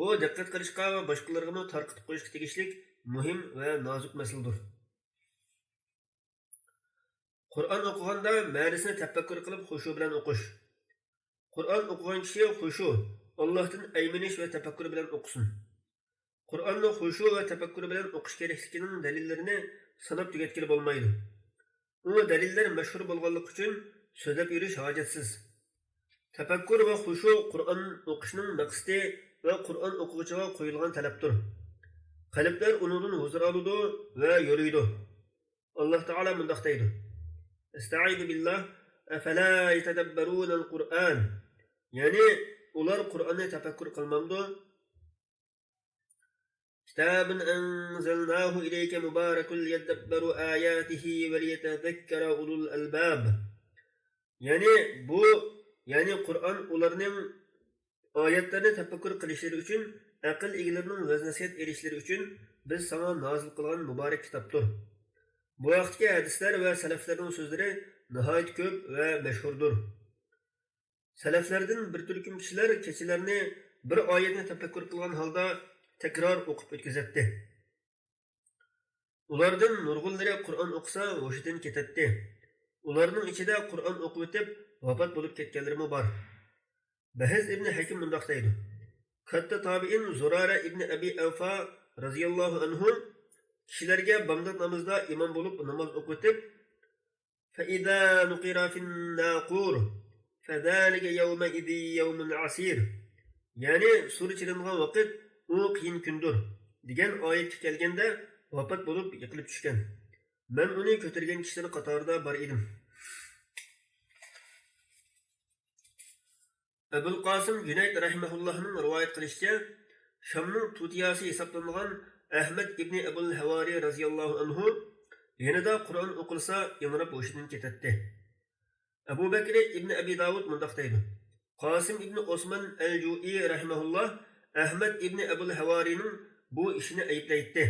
بۇ دىققەت قىلىشقا ۋە باشقىلارغىمۇ تارقىتىپ قويۇشقا تېگىشلىك مۇھىم ۋە نازۇك مەسىلىدۇر. قۇرئان ئوقۇغاندا مەنىسىنى تەپەككۇر قىلىپ خۇشۇ بىلەن ئوقۇش. قۇرئان ئوقۇغان كىشى خۇشۇ، ئاللاھتىن ئەيمىنىش ۋە تەپەككۇر بىلەن ئوقۇسۇن. قۇرئاننى خۇشۇ ۋە تەپەككۇر بىلەن ئوقۇش كېرەكلىكىنىڭ دەلىللىرىنى ساناپ تۈگەتكىلى بولمايدۇ. ئۇ دەلىللەر مەشھۇر بولغانلىقى ئۈچۈن سۆزلەپ يۈرۈش ھاجەتسىز. تەپەككۇر ۋە خۇشۇ قۇرئان ئوقۇشنىڭ مەقسىتى ۋە قۇرئان ئوقۇغۇچىغا قويۇلغان تەلەپتۇر. قەلبلەر ئۇنىڭدىن ھۇزۇر ئالىدۇ ۋە يورۇيدۇ. ئاللاھ تائالا مۇنداق دەيدۇ: «ئەستەئىزۇ بىللاھ، ئەفەلا يەتەدەببەرۇنەل قۇرئان»، يەنى ئۇلار قۇرئاننى تەپەككۇر قىلمامدۇ؟ «كتاب أنزلناه إليك مبارك ليدبروا آياته وليتذكر أولو الألباب». يەنى بۇ، يەنى قۇرئان ئۇلارنىڭ ئايەتلەرنى تەپەككۇر قىلىشلىرى ئۈچۈن، ئەقىل ئىگىلىرىنىڭ ۋەز-نەسىھەت ئېلىشلىرى ئۈچۈن بىز ساڭا نازىل قىلغان مۇبارەك كىتابتۇر. بۇ ھەقتىكى ھەدىسلەر ۋە سەلەفلەرنىڭ سۆزلىرى ناھايىتى كۆپ ۋە مەشھۇردۇر. سەلەفلەردىن بىر تۈركۈم كىشىلەر كېچىلەرنى بىر ئايەتنى تەپەككۇر قىلغان ھالدا تەكرار ئوقۇپ ئۆتكۈزەتتى. ئۇلاردىن نۇرغۇنلىرى قۇرئان ئوقۇسا ھوشىدىن كېتەتتى. ئۇلارنىڭ ئىچىدە قۇرئان ئوقۇۋېتىپ ۋاپات بولۇپ كەتكەنلىرىمۇ بار. بەھز ئىبنى ھەكىم مۇنداق دەيدۇ: كاتتا تابىئىن زۇرارە ئىبنى ئەبى ئەۋفا رازىياللاھۇ ئەنھۇ كىشىلەرگە بامدات نامىزىدا ئىمام بولۇپ ناماز ئوقۇۋېتىپ، فَإِذَا نُقِرَ فِي النَّاقُورِ فَذَلِكَ يَوْمَئِذٍ يَوْمٌ عَسِيرٌ، يەنى سۇر چېلىنغان ۋاقىت ئۇ قىيىن كۈندۇر، دېگەن ئايەتكە كەلگەندە ۋاپات بولۇپ يىقىلىپ چۈشكەن. مەن ئۇنى كۆتۈرگەن كىشىلەر قاتارىدا بار ئىدىم. ئەبۇل قاسىم جۈنەيد رەھىمەھۇللاھنىڭ رىۋايەت قىلىشىچە، شامنىڭ تۇتىياسى ھېسابلانغان ئەھمەد ئىبنى ئەبۇل ھەۋارى رازىياللاھۇ ئەنھۇ يېنىدا قۇرئان ئوقۇلسا ئىڭراپ ھوشىدىن كېتەتتى. ئەبۇ بەكرى ئىبنى ئەبى داۋۇد مۇنداق دەيدۇ: قاسىم ئىبنى ئوسمان ئەل جۇئى رەھىمەھۇللاھ ئەھمەد ئىبنى ئەبۇل ھەۋارىنىڭ بۇ ئىشىنى ئەيىبلەيتتى.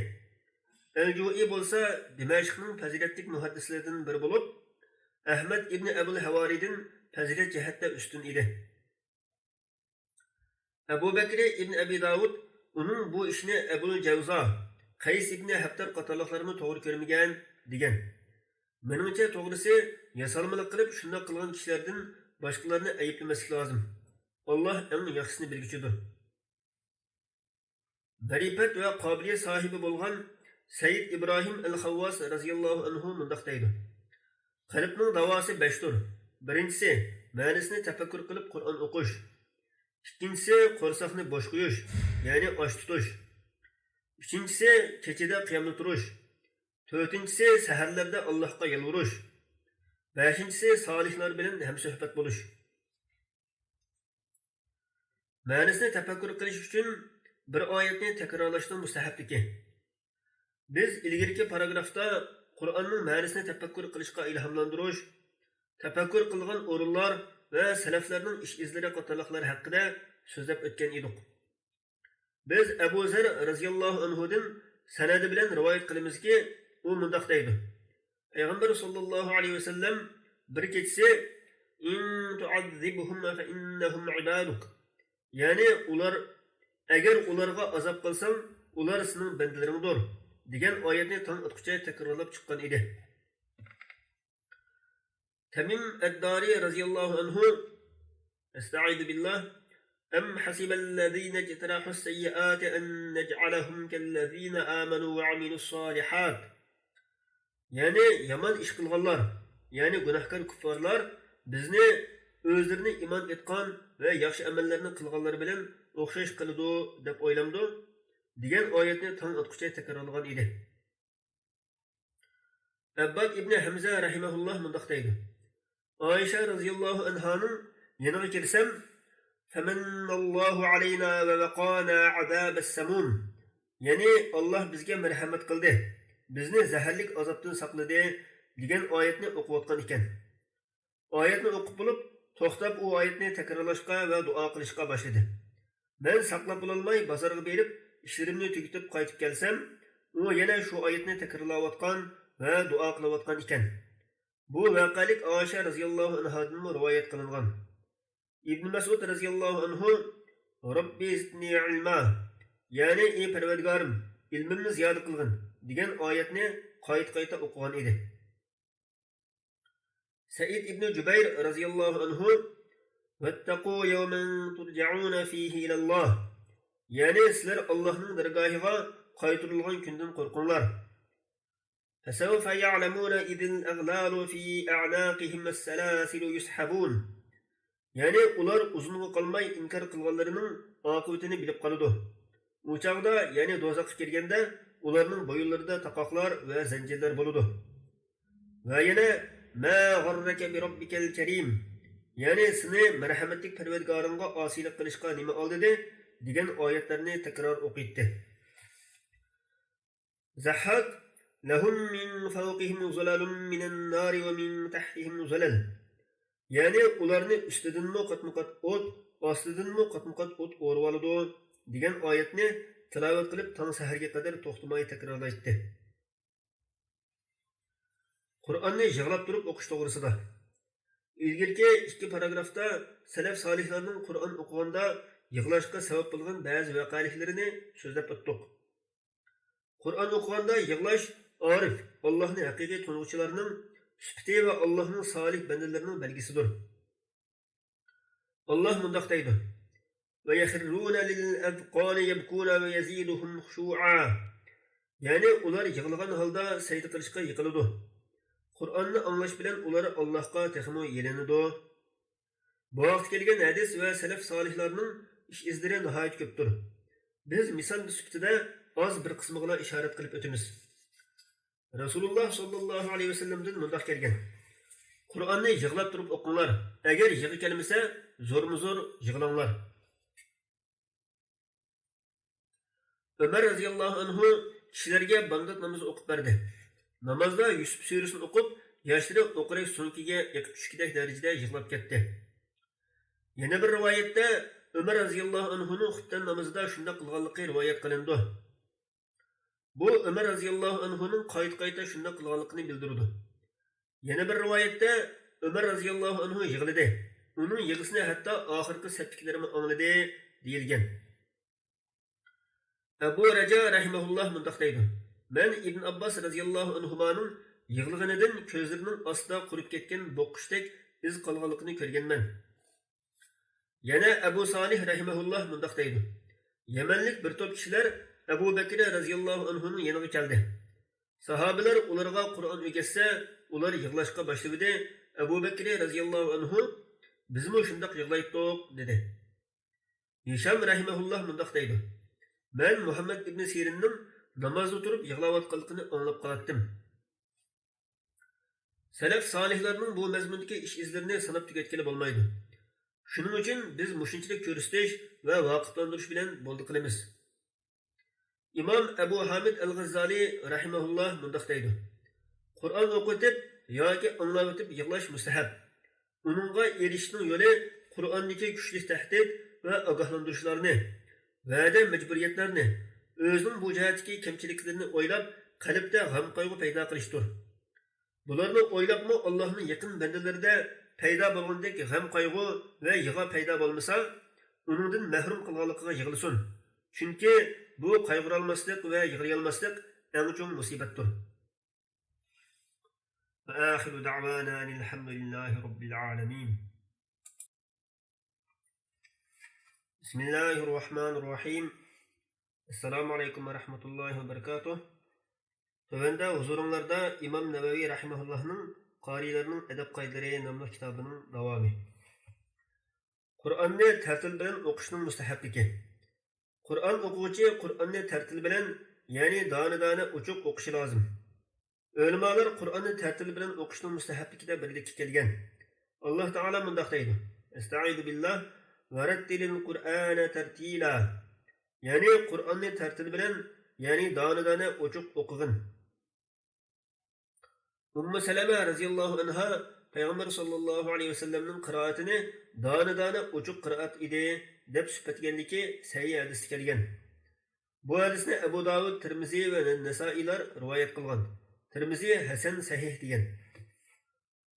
ئەل جۇئى بولسا دىمەشقنىڭ پەزىلەتلىك مۇھەددىسلىرىدىن بىرى بولۇپ، ئەھمەد ئىبنى ئەبۇل ھەۋارىدىن پەزىلەت جەھەتتە ئۈستۈن ئىدى. ئەبۇ بەكرى ئىبنى ئەبى داۋۇد ئۇنىڭ بۇ ئىشىنى ئەبۇل جەۋزا، قەيس ئىبنى ھەپتەر قاتارلىقلارمۇ توغرا كۆرمىگەن، دېگەن. مېنىڭچە توغرىسى، ياسالمىلىق قىلىپ شۇنداق قىلغان كىشىلەردىن باشقىلارنى ئەيىبلىمەسلىك لازىم. ئاللاھ ئەڭ ياخشىسىنى بىلگۈچىدۇر. مەرىپەت ۋە قابىلىيەت ساھىبى بولغان سەييىد ئىبراھىم ئەل خەۋۋاس رازىياللاھۇ ئەنھۇ مۇنداق دەيدۇ: قەلبنىڭ داۋاسى بەشتۇر. بىرىنچىسى، مەنىسىنى تەپەككۇر قىلىپ قۇرئان ئوقۇش. ئىككىنچىسى، قورساقنى بوش قويۇش، يەنى ئاچ تۇتۇش. ئۈچىنچىسى، كېچىدە قىيامدا تۇرۇش. تۆتىنچىسى، سەھەرلەردە ئاللاھقا يالۋۇرۇش. بەشىنچىسى، سالىھلار بىلەن ھەمسۆھبەت بولۇش. مەنىسىنى تەپەككۇر قىلىش ئۈچۈن بىر ئايەتنى تەكرارلاشنىڭ مۇستەھەبلىكى. بىز ئىلگىرىكى پاراگرافتا قۇرئاننىڭ مەنىسىنى تەپەككۇر قىلىشقا ئىلھاملاندۇرۇش، تەپەككۇر قىلغان ئورۇنلار ۋە سەلەفلەرنىڭ ئىش-ئىزلىرى قاتارلىقلار ھەققىدە سۆزلەپ ئۆتكەن ئىدۇق. بىز ئەبۇ زەر رەزىياللاھۇ ئەنھۇدىن سەنەدى بىلەن رىۋايەت قىلىمىزكى، ئۇ مۇنداق دەيدۇ: پەيغەمبەر ساللاللاھۇ ئەلەيھى ۋەسەللەم بىر كېچىسى، «إن تعذبهم فإنهم عبادك»، يەنى ئۇلار، ئەگەر ئۇلارغا ئازاب قىلساڭ، ئۇلار سېنىڭ بەندىلىرىڭدۇر، دېگەن ئايەتنى تاڭ ئاتقۇچە تەكرارلاپ چىققان ئىدى. تەمىم ئەددارى رەزىياللاھۇ ئەنھۇ، ئەستەئىزۇ بىللاھ، «أم حسب الذين اجترحوا السيئات أن نجعلهم كالذين آمنوا وعملوا الصالحات»، يەنى يامان ئىش قىلغانلار، يەنى گۇناھكار كۇففارلار بىزنى ئۆزلىرىنى ئىمان ئېيتقان ۋە ياخشى ئەمەللەرنى قىلغانلار بىلەن ئوخشاش قىلىدۇ دەپ ئويلامدۇ؟ دېگەن ئايەتنى تاڭ ئاتقۇچە تەكرارلىغان ئىدى. ئەبباد ئىبنى ھەمزە رەھىمەھۇللاھ مۇنداق دەيدۇ: ئائىشە رەزىياللاھۇ ئەنھانىڭ يېنىغا كىرسەم، «فمن الله علينا ووقانا عذاب السموم»، يەنى «ئاللاھ بىزگە مەرھەمەت قىلدى، بىزنى زەھەرلىك ئازابتىن ساقلىدى» دېگەن ئايەتنى ئوقۇۋاتقان ئىكەن. ئايەتنى ئوقۇپ بولۇپ، توختاپ ئۇ ئايەتنى تەكرارلاشقا ۋە دۇئا قىلىشقا باشلىدى. مەن ساقلاپ بولالماي بازارغا بېرىپ، ئىشلىرىمنى تۈگىتىپ قايتىپ كەلسەم، ئۇ يەنە شۇ ئايەتنى تەكرارلاۋاتقان ۋە دۇئا قىلىۋاتقان ئىكەن. بۇ ۋەقەلىك ئائىشە رەزىياللاھۇ ئەنھادىنمۇ رىۋايەت قىلىنغان. ئىبن مەسئۇد رەزىياللاھۇ ئەنھۇ، «رەببى زىدنى ئىلما»، يەنى «ئى پەرۋەردىگارىم، ئىلمىمنى زىيادە قىلغىن» دېگەن ئايەتنى قايتا-قايتا ئوقۇغان ئىدى. سەئىد ئىبنى جۇبەير رەزىياللاھۇ ئەنھۇ، «واتقوا يوما ترجعون فيه إلى الله»، يەنى سىلەر ئاللاھنىڭ دەرگاھىغا قايتۇرۇلغان كۈندىن قورقۇڭلار. فسوف يعلمون إذ الأغلال في أعناقهم والسلاسل يسحبون، يەنى ئۇلار ئۇزۇنغا قالماي ئىنكار قىلغانلىرىنىڭ ئاقىۋىتىنى بىلىپ قالىدۇ. ئۇ چاغدا، يەنى دوزاخقا كىرگەندە، ئۇلارنىڭ بويۇنلىرىدا تاقاقلار ۋە زەنجىرلەر بولىدۇ. ۋە يەنە، «ما غرك بربك الكريم»، يەنى سېنى مەرھەمەتلىك پەرۋەردىگارىڭغا ئاسىيلىق قىلىشقا نېمە ئالدىدى؟ دېگەن ئايەتلەرنى تەكرار ئوقۇيتتى. زەھھاك، «لهم من فوقهم ظلل من النار ومن تحتهم ظلل»، يەنى ئۇلارنى ئۈستىدىنمۇ قاتمۇقات ئوت، ئاستىدىنمۇ قاتمۇقات ئوت ئورىۋالىدۇ، دېگەن ئايەتنى تىلاۋەت قىلىپ تاڭ سەھەرگە قەدەر توختىماي تەكرارلايتتى. قۇرئاننى يىغلاپ تۇرۇپ ئوقۇش توغرىسىدا. ئىلگىرىكى ئىككى پاراگرافتا سەلەف سالىھلارنىڭ قۇرئان ئوقۇغاندا يىغلاشقا سەۋەب بولغان بەزى ۋەقەلىكلىرىنى سۆزلەپ ئۆتتۇق. قۇرئان ئوقۇغاندا يىغلاش ئارىپ، ئاللاھنى ھەقىقىي تونۇغۇچىلارنىڭ سۈپىتى ۋە ئاللاھنىڭ سالىھ بەندىلىرىنىڭ بەلگىسىدۇر. ئاللاھ مۇنداق دەيدۇ: «وَيَخِرُّونَ لِلْأَذْقَانِ يَبْكُونَ وَيَزِيدُهُمْ خُشُوعًا.» يەنى ئۇلار يىغلىغان ھالدا سەجدە قىلىشقا يىقىلىدۇ. قۇرئاننى ئاڭلاش بىلەن ئۇلار ئاللاھقا تېخىمۇ يېلىنىدۇ. بۇ ھەقتە كەلگەن ھەدىس ۋە سەلەف سالىھلارنىڭ ئىش ئىزلىرى ناھايىتى كۆپتۇر. بىز مىسال سۈپىتىدە ئاز بىر قىسمىغىلا ئىشارەت قىلىپ ئۆتىمىز. رەسۇلۇللاھ ساللاللاھۇ ئەلەيھى ۋەسەللەمدىن مۇنداق كەلگەن: «قۇرئاننى يىغلاپ تۇرۇپ ئوقۇڭلار، ئەگەر يىغا كەلمىسە، زورمۇزور يىغلاڭلار.» ئۆمەر رەزىياللاھۇ ئەنھۇ كىشىلەرگە بامدات نامىزى ئوقۇپ بەردى. نامازدا يۈسۈپ سۈرىسىنى ئوقۇپ، ياشلىرى ئوقرەك سۆڭىكىگە ئېقىپ چۈشكۈدەك دەرىجىدە يىغلاپ كەتتى. يەنە بىر رىۋايەتتە، ئۆمەر رەزىياللاھۇ ئەنھۇنىڭ خۇپتەن نامىزىدا شۇنداق قىلغانلىقى رىۋايەت قىلىنىدۇ. بۇ ئۆمەر رەزىياللاھۇ ئەنھۇنىڭ قايتا-قايتا شۇنداق قىلغانلىقىنى بىلدۈرىدۇ. يەنە بىر رىۋايەتتە، ئۆمەر رەزىياللاھۇ ئەنھۇ يىغلىدى. ئۇنىڭ يىغىسىنى ھەتتا ئاخىرقى سەپتىكىلەرمۇ ئاڭلىدى، دېيىلگەن. ئەبۇ رەجا رەھىمەھۇللاھ مۇنداق دەيدۇ: «مەن ئىبن ئابباس رەزىياللاھۇ ئەنھۇمانىڭ يىغلىغىنىدىن كۆزلىرىنىڭ ئاستىدا قۇرۇپ كەتكەن بوغقۇچتەك ئىز قالغانلىقىنى كۆرگەنمەن.» يەنە ئەبۇ سالىھ رەھىمەھۇللاھ مۇنداق دەيدۇ: يەمەنلىك بىر توپ كىشىلەر ئەبۇ بەكرى رەزىياللاھۇ ئەنھۇنىڭ يېنىغا كەلدى. ساھابىلەر ئۇلارغا قۇرئان ئۆگەتسە، ئۇلار يىغلاشقا باشلىۋىدى. ئەبۇ بەكرى رەزىياللاھۇ ئەنھۇ: «بىزمۇ شۇنداق يىغلايتتۇق» دېدى. ھىشام رەھىمەھۇللاھ مۇنداق دەيدۇ: مەن مۇھەممەد ئىبنى سىرىننىڭ نامازدا تۇرۇپ يىغلاۋاتقانلىقىنى ئاڭلاپ قالاتتىم. سەلەف سالىھلارنىڭ بۇ مەزمۇندىكى ئىش ئىزلىرىنى ساناپ تۈگەتكىلى بولمايدۇ. شۇنىڭ ئۈچۈن بىز مۇشۇنچىلىك كۆرسىتىش ۋە ۋاقىپلاندۇرۇش بىلەن بولدى قىلىمىز. ئىمام ئەبۇ ھامىد ئەل غەززالى رەھىمەھۇللاھ مۇنداق دەيدۇ: قۇرئان ئوقۇۋېتىپ ياكى ئاڭلاۋېتىپ يىغلاش مۇستەھەب. ئۇنىڭغا ئېرىشىشنىڭ يولى قۇرئاندىكى كۈچلۈك تەھدىت ۋە ئاگاھلاندۇرۇشلارنى، ۋەدە مەجبۇرىيەتلەرنى، ئۆزىنىڭ بۇ جەھەتتىكى كەمچىلىكلىرىنى ئويلاپ، قەلبتە غەم-قايغۇ پەيدا قىلىشتۇر. بۇلارنى ئويلاپمۇ ئاللاھنىڭ يېقىن بەندىلىرىدە پەيدا بولغاندەك غەم-قايغۇ ۋە يىغا پەيدا بولمىسا، ئۇنىڭدىن مەھرۇم قىلغانلىقىغا يىغلىسۇن. چۈنكى بۇ قايغۇرالماسلىق ۋە يىغلىيالماسلىق ئەڭ چوڭ مۇسىبەتتۇر. وآخر دعوانا أن الحمد لله رب العالمين. بسم الله الرحمن الرحيم. السلام عليكم ورحمة الله وبركاته. تۆۋەندە ھۇزۇرۇڭلاردا ئىمام نەۋەۋى رەھىمەھۇللاھنىڭ قارىيلارنىڭ ئەدەپ قائىدىلىرى ناملىق كىتابىنىڭ داۋامى. قۇرئاننى تەرتىل بىلەن ئوقۇشنىڭ مۇستەھەپلىكى. قۇرئان ئوقۇغۇچى قۇرئاننى تەرتىل بىلەن، يەنى دانە-دانە ئوچۇق ئوقۇشى لازىم. ئۆلىمالار قۇرئاننى تەرتىل بىلەن ئوقۇشنىڭ مۇستەھەپلىكىدە بىرلىككە كەلگەن. ئاللاھ تائالا مۇنداق دەيدۇ: ئەستەئىزۇ بىللاھ، ۋەرەتتىلىل قۇرئانە تەرتىلا. يەنى قۇرئاننى تەرتىل بىلەن، يەنى دانە-دانە ئوچۇق ئوقۇغىن. ئۇممۇ سەلەمە رەزىياللاھۇ ئەنھا پەيغەمبەر ساللاللاھۇ ئەلەيھى ۋەسەللەمنىڭ قىرائىتىنى دانە-دانە ئوچۇق قىرائەت ئىدى، دەپ سۈپەتلىگەنلىكى سەھىھ ھەدىستە كەلگەن. بۇ ھەدىسنى ئەبۇ داۋۇد، تىرمىزى ۋە نەسائىيلار رىۋايەت قىلغان. تىرمىزى ھەسەن سەھىھ دېگەن.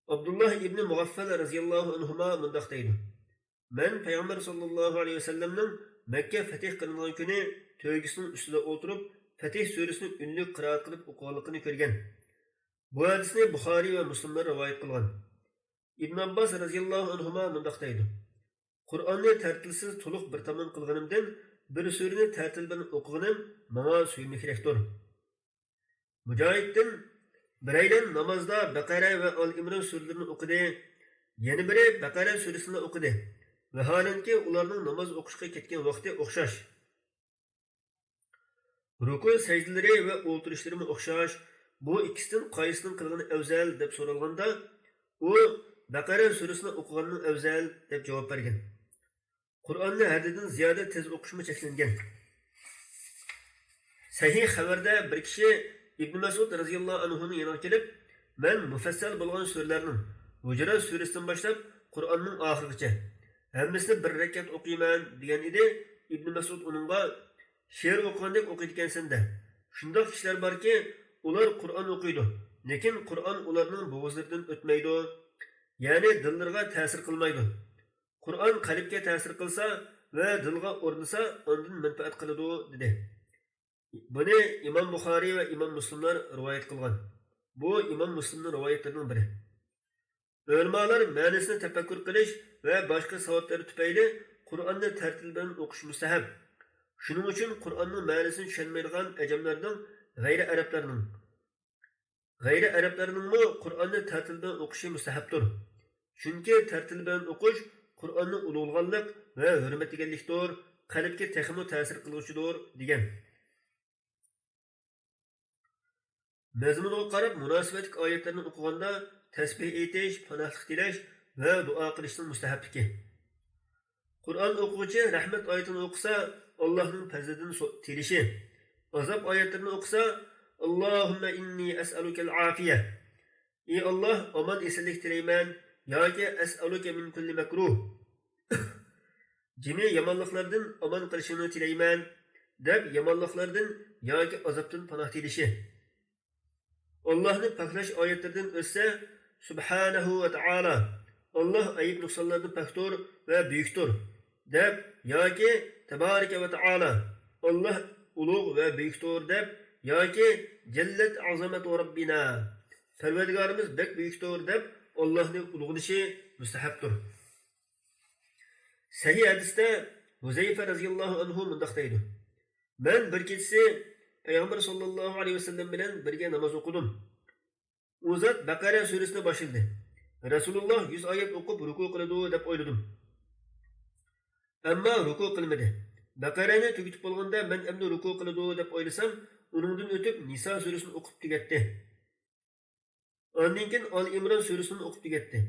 ئابدۇللاھ ئىبنى مۇغەففەل رەزىياللاھۇ ئەنھۇما مۇنداق دەيدۇ: مەن پەيغەمبەر ساللاللاھۇ ئەلەيھى ۋەسەللەمنىڭ مەككە فەتھ قىلىنغان كۈنى تۆگىسىنىڭ ئۈستىدە ئولتۇرۇپ، فەتھ سۈرىسىنى ئۈنلۈك قىرائەت قىلىپ ئوقۇغانلىقىنى كۆرگەن. بۇ ھەدىسنى بۇخارىي ۋە مۇسلىملار رىۋايەت قىلغان. ئىبن ئابباس رەزىياللاھۇ ئەنھۇما مۇنداق دەيدۇ: قۇرئاننى تەرتىلسىز تولۇق بىر تامام قىلغىنىمدىن بىر سۈرىنى تەرتىل بىلەن ئوقۇغىنىم ماڭا سۆيۈملۈكرەكتۇر. مۇجاھىدتىن: بىرەيلەن نامازدا بەقەرە ۋە ئال ئىمران سۈرىلىرىنى ئوقۇدى، يەنە بىرى بەقەرە سۈرىسىنى ئوقۇدى. ۋەھالەنكى، ئۇلارنىڭ ناماز ئوقۇشقا كەتكەن ۋاقتى ئوخشاش. رۇكۇ سەجدىلىرى ۋە ئولتۇرۇشلىرىمۇ ئوخشاش. بۇ ئىككىسىدىن قايسىنىڭ قىلغىنى ئەۋزەل؟ دەپ سورالغاندا، ئۇ بەقەرە سۈرىسىنى ئوقۇغاننىڭ ئەۋزەل، دەپ جاۋاب بەرگەن. قۇرئاننى ھەددىدىن زىيادە تېز ئوقۇشمۇ چەكلەنگەن. سەھىھ خەۋەردە بىر كىشى ئىبنى مەسئۇد رەزىياللاھۇ ئەنھۇنىڭ يېنىغا كېلىپ، مەن مۇفەسسەل بولغان سۈرىلەرنىڭ، ھۇجرات سۈرىسىدىن باشلاپ قۇرئاننىڭ ئاخىرىغىچە، ھەممىسىنى بىر رەكەت ئوقۇيمەن، دېگەن ئىدى. ئىبنى مەسئۇد ئۇنىڭغا، شېئىر ئوقۇغاندەك ئوقۇيدىكەنسەن-دە. شۇنداق كىشىلەر باركى، ئۇلار قۇرئان ئوقۇيدۇ، لېكىن قۇرئان ئۇلارنىڭ بوغۇزلىرىدىن ئۆتمەيدۇ، يەنى دىللىرىغا تەسىر قىلمايدۇ. قۇرئان قەلبكە تەسىر قىلسا، ۋە دىلغا ئورنىسا، ئاندىن مەنپەئەت قىلىدۇ، دېدى. بۇنى ئىمام بۇخارىي ۋە ئىمام مۇسلىملار رىۋايەت قىلغان. بۇ ئىمام مۇسلىمنىڭ رىۋايەتلىرىنىڭ بىرى. ئۆلىمالار مەنىسىنى تەپەككۇر قىلىش ۋە باشقا سەۋەبلەر تۈپەيلى قۇرئاننى تەرتىل بىلەن ئوقۇش مۇستەھەب. شۇنىڭ ئۈچۈن قۇرئاننىڭ مەنىسىنى چۈشەنمەيدىغان ئەجەملەرنىڭ، غەيرىي ئەرەبلەرنىڭ، غەيرىي ئەرەبلەرنىڭمۇ قۇرئاننى تەرتىل بىلەن ئوقۇشى مۇستەھەبتۇر. چۈنكى تەرتىل بىلەن ئوقۇش قۇرئاننى ئۇلۇغلىغانلىق ۋە ھۆرمەتلىگەنلىكتۇر، قەلبكە تېخىمۇ تەسىر قىلغۇچىدۇر، دېگەن. مەزمۇنغا قاراپ مۇناسىۋەتلىك ئايەتلەرنى ئوقۇغاندا تەسبىھ ئېيتىش، پاناھلىق تىلەش ۋە دۇئا قىلىشنىڭ مۇستەھەبلىكى. قۇرئان ئوقۇغۇچى رەھمەت ئايىتىنى ئوقۇسا، ئاللاھنىڭ پەزلىدىن سو-، تىلىشى. ئازاب ئايەتلىرىنى ئوقۇسا، «ئاللاھۇممە ئىننى ئەسئەلۇكەل ئافىيە.» «ئى ئاللاھ، ئامان-ئېسەنلىك تىلەيمەن» ياكى «ئەسئەلۇكە مىن كۈللى مەكرۇھ.» «جىمى يامانلىقلاردىن ئامان قىلىشىڭنى تىلەيمەن» دەپ يامانلىقلاردىن ياكى ئازابتىن پاناھ تىلىشى. ئاللاھنى پاكلاش ئايەتلىرىدىن ئۆتسە، سۇبھانەھۇ ۋە تائالا، «ئاللاھ ئەيىب-نۇقسانلاردىن پاكتۇر ۋە بۈيۈكتۇر» دەپ ياكى تەبارەكە ۋە تائالا، «ئاللاھ ئۇلۇغ ۋە بۈيۈكتۇر» دەپ ياكى «جەللەت ئەزەمەتۇ رەببىنا»، «پەرۋەردىگارىمىز بەك بۈيۈكتۇر» دەپ ئاللاھنى ئۇلۇغلىشى مۇستەھەبتۇر. سەھىھ ھەدىستە ھۇزەيفە رەزىياللاھۇ ئەنھۇ مۇنداق دەيدۇ: مەن بىر كېچىسى پەيغەمبەر ساللاللاھۇ ئەلەيھى ۋەسەللەم بىلەن بىرگە ناماز ئوقۇدۇم. ئۇ زات بەقەرە سۈرىسىنى باشلىدى. رەسۇلۇللاھ يۈز ئايەت ئوقۇپ رۇكۇ قىلىدۇ دەپ ئويلىدىم. ئەمما رۇكۇ قىلمىدى. بەقەرەنى تۈگىتىپ بولغاندا مەن ئەمدى رۇكۇ قىلىدۇ دەپ ئويلىسام، ئۇنىڭدىن ئۆتۈپ نىسا سۈرىسىنى ئوقۇپ تۈگەتتى. ئاندىن كېيىن ئالى ئىمران سۈرىسىنى ئوقۇپ تۈگەتتى.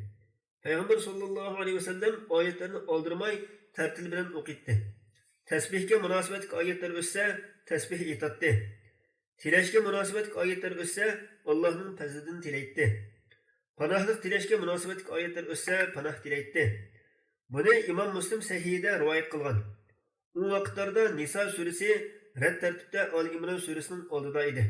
پەيغەمبەر ساللاللاھۇ ئەلەيھى ۋەسەللەم ئايەتلەرنى ئالدىرىماي تەرتىل بىلەن ئوقۇيتتى. تەسبىھكە مۇناسىۋەتلىك ئايەتلەر ئۆتسە، تەسبىھ ئېيتاتتى. تىلەشكە مۇناسىۋەتلىك ئايەتلەر ئۆتسە، ئاللاھنىڭ پەزلىدىن تىلەيتتى. پاناھلىق تىلەشكە مۇناسىۋەتلىك ئايەتلەر ئۆتسە، پاناھ تىلەيتتى. بۇنى ئىمام مۇسلىم سەھىھىدە رىۋايەت قىلغان. ئۇ ۋاقىتلاردا نىسا سۈرىسى رەت تەرتىپتە ئالى ئىمران سۈرىسىنىڭ ئالدىدا ئىدى.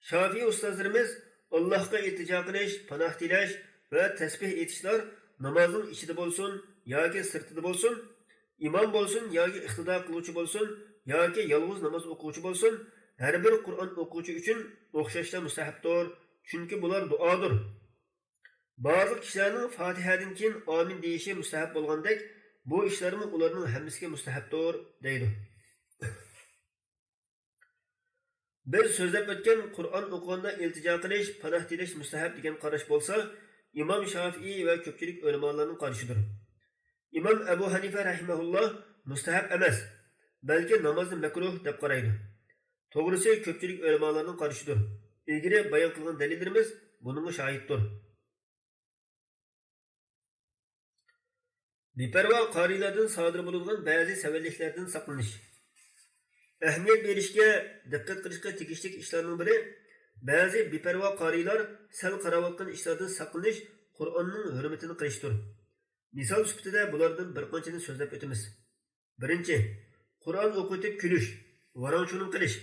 شافىئىي ئۇستازلىرىمىز ئاللاھقا ئىلتىجا قىلىش، پاناھ تىلەش ۋە تەسبىھ ئېيتىشلار نامازنىڭ ئىچىدە بولسۇن ياكى سىرتىدا بولسۇن، ئىمام بولسۇن ياكى ئىقتىدا قىلغۇچى بولسۇن ياكى يالغۇز ناماز ئوقۇغۇچى بولسۇن، ھەر بىر قۇرئان ئوقۇغۇچى ئۈچۈن ئوخشاشلا مۇستەھەبتۇر، چۈنكى بۇلار دۇئادۇر. بارلىق كىشىلەرنىڭ فاتىھەدىن كېيىن ئامىن دېيىشى مۇستەھەب بولغاندەك، بۇ ئىشلارمۇ ئۇلارنىڭ ھەممىسىگە مۇستەھەبتۇر، دەيدۇ. بىز سۆزلەپ ئۆتكەن قۇرئان ئوقۇغاندا ئىلتىجا قىلىش، پاناھ تىلەش مۇستەھەب دېگەن قاراش بولسا، ئىمام شافىئىي ۋە كۆپچىلىك ئۆلىمالارنىڭ قارىشىدۇر. ئىمام ئەبۇ ھەنىفە رەھىمەھۇللا مۇستەھەب ئەمەس، بەلكى نامازنى مەكرۇھ دەپ قارايدۇ. توغرىسى، كۆپچىلىك ئۆلىمالارنىڭ قارىشىدۇر. ئىلگىرى بايان قىلغان دەلىللىرىمىز بۇنىڭغا شاھىتتۇر. بىپەرۋا قارىيلاردىن سادىر بولىدىغان بەزى سەۋەنلىكلەردىن ساقلىنىش. ئەھمىيەت بېرىشكە، دىققەت قىلىشقا تېگىشلىك ئىشلارنىڭ بىرى، بەزى بىپەرۋا قارىيلار سەل قاراۋاتقان ئىشلاردىن ساقلىنىش، قۇرئاننىڭ ھۆرمىتىنى قىلىشتۇر. مىسال سۈپىتىدە بۇلاردىن بىر قانچىنى سۆزلەپ ئۆتىمىز. بىرىنچى، قۇرئان ئوقۇۋېتىپ كۈلۈش، ۋاراڭ-چۇرۇڭ قىلىش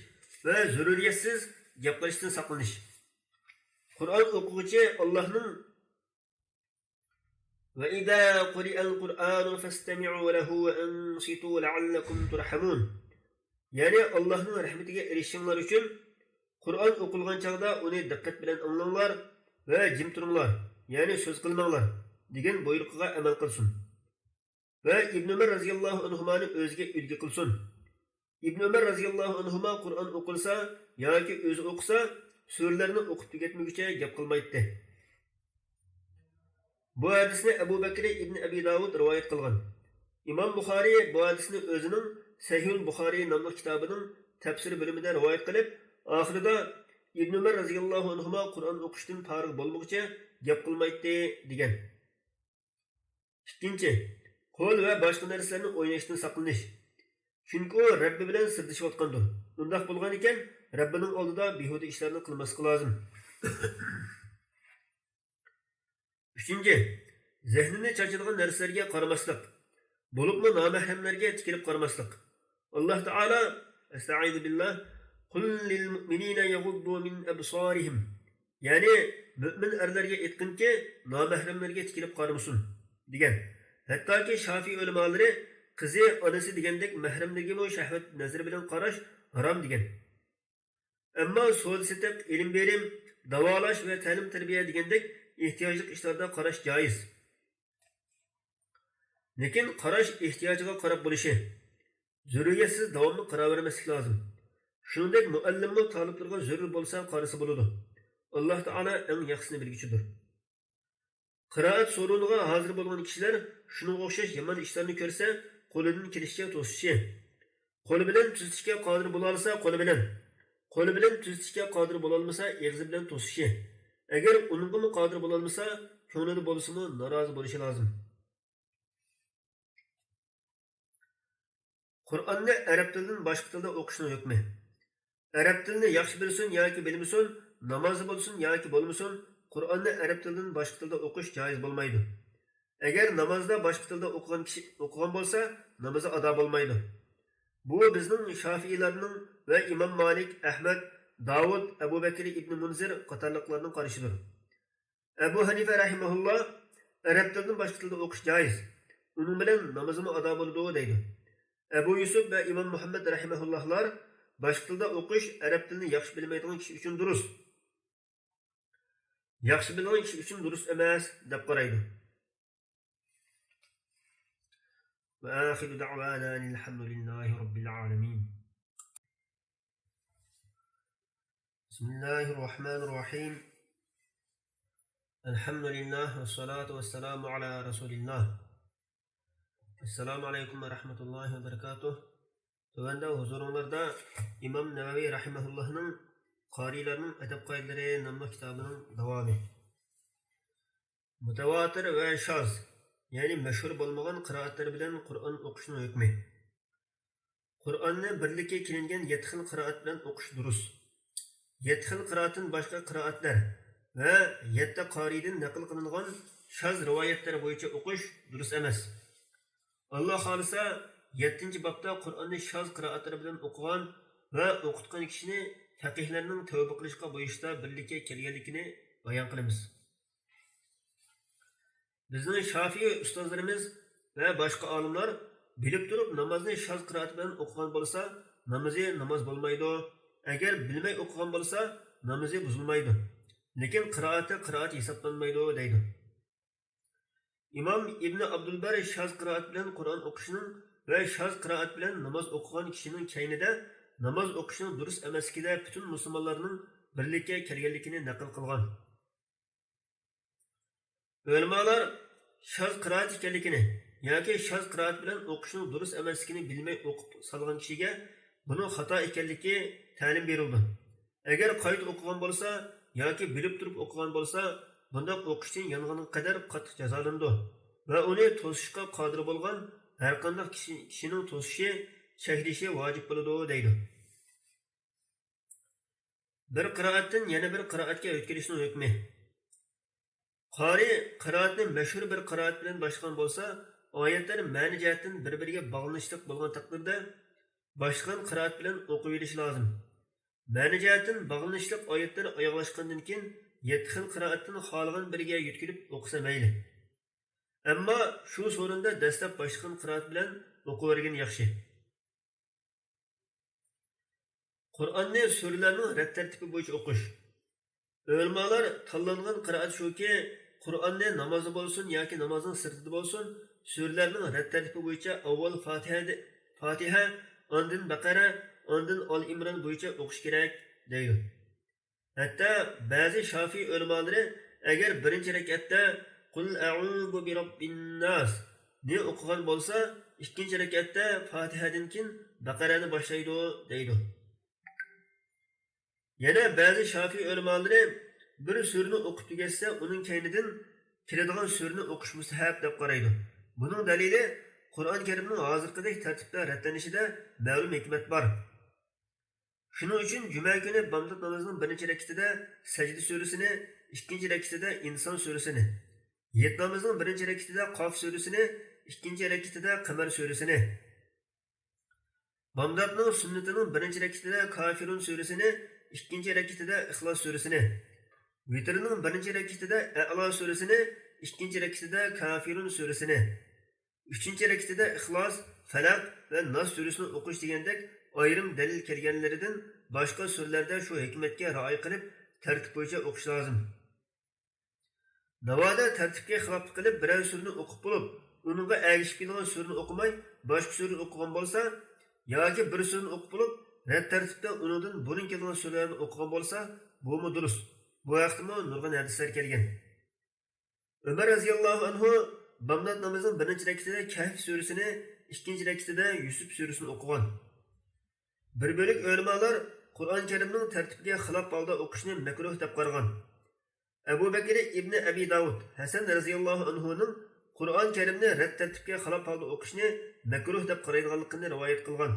ۋە زۆرۈرىيەتسىز گەپ قىلىشتىن ساقلىنىش. قۇرئان ئوقۇغۇچى ئاللاھنىڭ «وَإِذَا قُرِئَ الْقُرْآنُ فَاسْتَمِعُوا لَهُ وَأَنصِتُوا لَعَلَّكُمْ تُرْحَمُونَ»، يەنى ئاللاھنىڭ رەھمىتىگە ئېرىشىشىڭلار ئۈچۈن، قۇرئان ئوقۇلغان چاغدا ئۇنى دىققەت بىلەن ئاڭلاڭلار ۋە جىم تۇرۇڭلار، يەنى سۆز قىلماڭلار، دېگەن بۇيرۇقىغا ئەمەل قىلسۇن. ۋە ئىبن ئۆمەر رەزىياللاھۇ ئەنھۇمانى ئۆزىگە ئۈلگە قىلسۇن. ئىبن ئۆمەر رەزىياللاھۇ ئەنھۇما قۇرئان ئوقۇلسا ياكى ئۆزى ئوقۇسا، سۈرىلەرنى ئوقۇپ تۈگەتمىگۈچە گەپ قىلمايتتى. بۇ ھەدىسنى ئەبۇ بەكرى ئىبن ئەبى داۋۇد رىۋايەت قىلغان. ئىمام بۇخارىي بۇ ھەدىسنى ئۆزىنىڭ سەھىھۇل بۇخارىي ناملىق كىتابىنىڭ تەپسىر بۆلۈمىدە رىۋايەت قىلىپ، ئاخىرىدا، ئىبن ئۆمەر رەزىياللاھۇ ئەنھۇما قۇرئان ئوقۇشتىن پارىغ بولمىغۇچە گەپ قىلمايتتى، دېگەن. ئىككىنچى، قول ۋە باشقا نەرسىلەرنى ئويناشتىن ساقلىنىش. چۈنكى ئۇ رەببى بىلەن سىردىشىۋاتقاندۇر. ئۇنداق بولغانىكەن، رەببىنىڭ ئالدىدا بىھۇدە ئىشلارنى قىلماسلىقى لازىم. ئۈچىنچى، زېھنىنى چاچىدىغان نەرسىلەرگە قارىماسلىق، بولۇپمۇ نامەھرەملەرگە تىكىلىپ قارىماسلىق. ئاللاھ تائالا، ئەستەئىزۇ بىللاھ، «قۇل لىل مۇئمىنىنە يەغۇددۇ مىن ئەبسارىھىم»، يەنى مۆمىن ئەرلەرگە ئېيتقىنكى، نامەھرەملەرگە تىكىلىپ قارىمىسۇن، دېگەن. ھەتتاكى شافىئىي ئۆلىمالىرى قىزى، ئانىسى دېگەندەك مەھرەملىرىگىمۇ شەھۋەت نەزىرى بىلەن قاراش ھارام دېگەن. ئەمما سودا-سېتىق، ئېلىم-بېرىم، داۋالاش ۋە تەلىم-تەربىيە دېگەندەك ئېھتىياجلىق ئىشلاردا قاراش جائىز. لېكىن قاراش ئېھتىياجىغا قاراپ بولۇشى، زۆرۈرىيەتسىز داۋاملىق قاراۋەرمەسلىك لازىم. شۇنىڭدەك مۇئەللىممۇ تالىپلىرىغا زۆرۈر بولسا قارىسا بولىدۇ. ئاللاھ تائالا ئەڭ ياخشىسىنى بىلگۈچىدۇر. قىرائەت سورۇنىغا ھازىر بولغان كىشىلەر شۇنىڭغا ئوخشاش يامان ئىشلارنى كۆرسە، قولىدىن كېلىشىچە توسۇشى. قولى بىلەن تۈزىتىشكە قادىر بولالىسا، قولى بىلەن. قولى بىلەن تۈزىتىشكە قادىر بولالمىسا، ئېغىزى بىلەن توسۇشى. ئەگەر ئۇنىڭغىمۇ قادىر بولالمىسا، كۆڭلىدە بولسىمۇ نارازى بولۇشى لازىم. قۇرئاننى ئەرەب تىلىدىن باشقا تىلدا ئوقۇشنىڭ ھۆكمى. ئەرەب تىلىنى ياخشى بىلسۇن ياكى بىلمىسۇن، نامازدا بولسۇن ياكى بولمىسۇن، قۇرئاننى ئەرەب تىلىدىن باشقا تىلدا ئوقۇش جائىز بولمايدۇ. ئەگەر نامازدا باشقا تىلدا ئوقۇغان كىشى ئوقۇغان بولسا، نامىزى ئادا بولمايدۇ. بۇ بىزنىڭ شافىئىيلارنىڭ ۋە ئىمام مالىك، ئەھمەد، داۋۇد، ئەبۇ بەكرى ئىبنى مۇنزىر قاتارلىقلارنىڭ قارىشىدۇر. ئەبۇ ھەنىفە رەھىمەھۇللا، ئەرەب تىلىدىن باشقا تىلدا ئوقۇش جائىز، ئۇنىڭ بىلەن نامىزىمۇ ئادا بولىدۇ، دەيدۇ. ئەبۇ يۈسۈپ ۋە ئىمام مۇھەممەد رەھىمەھۇللاھلار باشقا تىلدا ئوقۇش ئەرەب تىلىنى ياخشى بىلمەيدىغان كىشى ئۈچۈن دۇرۇس، ياخشى بىلىدىغان كىشى ئۈچۈن دۇرۇس ئەمەس، دەپ قارايدۇ. وآخر دعوانا أن الحمد لله رب العالمين. بسم الله الرحمن الرحيم. الحمد لله والصلاة والسلام على رسول الله. السلام عليكم ورحمة الله وبركاته. تۆۋەندە ھۇزۇرۇڭلاردا ئىمام نەۋەۋى رەھىمەھۇللاھنىڭ قارىيلارنىڭ ئەدەپ قائىدىلىرى ناملىق كىتابىنىڭ داۋامى. مۇتەۋاتىر ۋە شاز، يەنى مەشھۇر بولمىغان قىرائەتلەر بىلەن قۇرئان ئوقۇشنىڭ ھۆكمى. قۇرئاننى بىرلىككە كېلىنگەن يەتتە خىل قىرائەت بىلەن ئوقۇش دۇرۇس. يەتتە خىل قىرائەتتىن باشقا قىرائەتلەر ۋە يەتتە قارىيدىن نەقىل قىلىنغان شاز رىۋايەتلەر بويىچە ئوقۇش دۇرۇس ئەمەس. ئاللا خالىسا، يەتتىنچى بابتا قۇرئاننى شاز قىرائەتلەر بىلەن ئوقۇغان ۋە ئوقۇتقان كىشىنى پەقىھلەرنىڭ تەۋبە قىلىشقا بۇيرۇشتا بىرلىككە كەلگەنلىكىنى بايان قىلىمىز. بىزنىڭ شافىئىي ئۇستازلىرىمىز ۋە باشقا ئالىملار بىلىپ تۇرۇپ نامازنى شاز قىرائەت بىلەن ئوقۇغان بولسا، نامىزى ناماز بولمايدۇ. ئەگەر بىلمەي ئوقۇغان بولسا، نامىزى بۇزۇلمايدۇ. لېكىن قىرائىتى قىرائەت ھېسابلانمايدۇ، دەيدۇ. ئىمام ئىبنى ئابدۇلبەر شاز قىرائەت بىلەن قۇرئان ئوقۇشنىڭ ۋە شاز قىرائەت بىلەن ناماز ئوقۇغان كىشىنىڭ كەينىدە ناماز ئوقۇشنىڭ دۇرۇس ئەمەسلىكىدە پۈتۈن مۇسۇلمانلارنىڭ بىرلىككە كەلگەنلىكىنى نەقىل قىلغان. ئۆلىمالار شاز قىرائەت ئىكەنلىكىنى ياكى شاز قىرائەت بىلەن ئوقۇشنىڭ دۇرۇس ئەمەسلىكىنى بىلمەي ئوقۇپ سالغان كىشىگە بۇنىڭ خاتا ئىكەنلىكى تەلىم بېرىلىدۇ. ئەگەر قايتا ئوقۇغان بولسا ياكى بىلىپ تۇرۇپ ئوقۇغان بولسا، بۇنداق ئوقۇشتىن يانغىنىغا قەدەر قاتتىق جازالىنىدۇ ۋە ئۇنى توسۇشقا قادىر بولغان ھەرقانداق كىشى، كىشىنىڭ توسۇشى، چەكلىشى ۋاجىپ بولىدۇ، دەيدۇ. بىر قىرائەتتىن يەنە بىر قىرائەتكە ئۆتكىلىشنىڭ ھۆكمى. قارىي قىرائەتنى مەشھۇر بىر قىرائەت بىلەن باشلىغان بولسا، ئايەتلەر مەنە جەھەتتىن بىر-بىرىگە باغلىنىشلىق بولغان تەقدىردە، باشلىغان قىرائەت بىلەن ئوقۇۋېلىشى لازىم. مەنە جەھەتتىن باغلىنىشلىق ئايەتلەر ئاياغلاشقاندىن كېيىن، يەتتە خىل قىرائەتتىن خالىغان بىرىگە يۆتكىلىپ ئوقۇسا مەيلى. ئەمما شۇ سورۇندا دەسلەپ باشلىغان قىرائەت بىلەن ئوقۇۋەرگىنى ياخشى. قۇرئاننى سۈرىلەرنىڭ رەت تەرتىپى بويىچە ئوقۇش. ئۆلىمالار تاللانغان قىرائەت شۇكى، قۇرئاننى نامازدا بولسۇن ياكى نامازنىڭ سىرتىدا بولسۇن، سۈرىلەرنىڭ رەت تەرتىپى بويىچە ئاۋۋال فاتىھە، فاتىھە، ئاندىن بەقەرە، ئاندىن ئال ئىمران بويىچە ئوقۇش كېرەك، دەيدۇ. ھەتتا بەزى شافىئىي ئۆلىمالىرى ئەگەر بىرىنچى رەكەتتە «قۇل ئەئۇزۇ بىرەببىنناس» نى ئوقۇغان بولسا، ئىككىنچى رەكەتتە فاتىھەدىن كېيىن بەقەرەنى باشلايدۇ، دەيدۇ. يەنە بەزى شافىئىي ئۆلىمالىرى بىر سۈرىنى ئوقۇپ تۈگەتسە، ئۇنىڭ كەينىدىن كېلىدىغان سۈرىنى ئوقۇش مۇستەھەب، دەپ قارايدۇ. بۇنىڭ دەلىلى، قۇرئان كەرىمنىڭ ھازىرقىدەك تەرتىپتە رەتلىنىشىدە مەلۇم ھېكمەت بار. شۇنىڭ ئۈچۈن جۈمە كۈنى بامدات نامىزىنىڭ بىرىنچى رەكىتىدە سەجدە سۈرىسىنى، ئىككىنچى رەكىتىدە ئىنسان سۈرىسىنى، ھېيت نامىزىنىڭ بىرىنچى رەكىتىدە قاف سۈرىسىنى، ئىككىنچى رەكىتىدە قەمەر سۈرىسىنى، بامداتنىڭ سۈننىتىنىڭ بىرىنچى رەكىتىدە كافىرۇن سۈرىسىنى، ئىككىنچى رەكىتىدە ئىخلاس سۈرىسىنى، ۋىتىرنىڭ بىرىنچى رەكىتىدە ئەئلا سۈرىسىنى، ئىككىنچى رەكىتىدە كافىرۇن سۈرىسىنى، ئۈچىنچى رەكىتىدە ئىخلاس، فەلەق ۋە ناس سۈرىسىنى ئوقۇش دېگەندەك ئايرىم دەلىل كەلگەنلىرىدىن باشقا سۈرىلەردە شۇ ھېكمەتكە رىئايە قىلىپ، تەرتىپ بويىچە ئوقۇش لازىم. ناۋادا تەرتىپكە خىلاپلىق قىلىپ بىرەر سۈرىنى ئوقۇپ بولۇپ، ئۇنىڭغا ئەگىشىپ كېلىدىغان سۈرىنى ئوقۇماي، باشقا سۈرىنى ئوقۇغان بولسا، ياكى بىر سۈرىنى ئوقۇپ بولۇپ، رەت تەرتىپتە ئۇنىڭدىن بۇرۇن كېلىدىغان سۈرىلەرنى ئوقۇغان بولسا، بۇمۇ دۇرۇس. بۇ ھەقتىمۇ نۇرغۇن ھەدىسلەر كەلگەن. ئۆمەر رەزىياللاھۇ ئەنھۇ بامدات نامىزىنىڭ بىرىنچى رەكىتىدە كەھف سۈرىسىنى، ئىككىنچى رەكىتىدە يۈسۈپ سۈرىسىنى ئوقۇغان. بىر بۆلەك ئۆلىمالار قۇرئان كەرىمنىڭ تەرتىپكە خىلاپ ھالدا ئوقۇشنى مەكرۇھ دەپ قارىغان. ئەبۇ بەكرى ئىبنى ئەبى داۋۇد ھەسەن رەزىياللاھۇ ئەنھۇنىڭ قۇرئان كەرىمنى رەت تەرتىپكە خىلاپ ھالدا ئوقۇشنى مەكرۇھ دەپ قارايدىغانلىقىنى رىۋايەت قىلغان.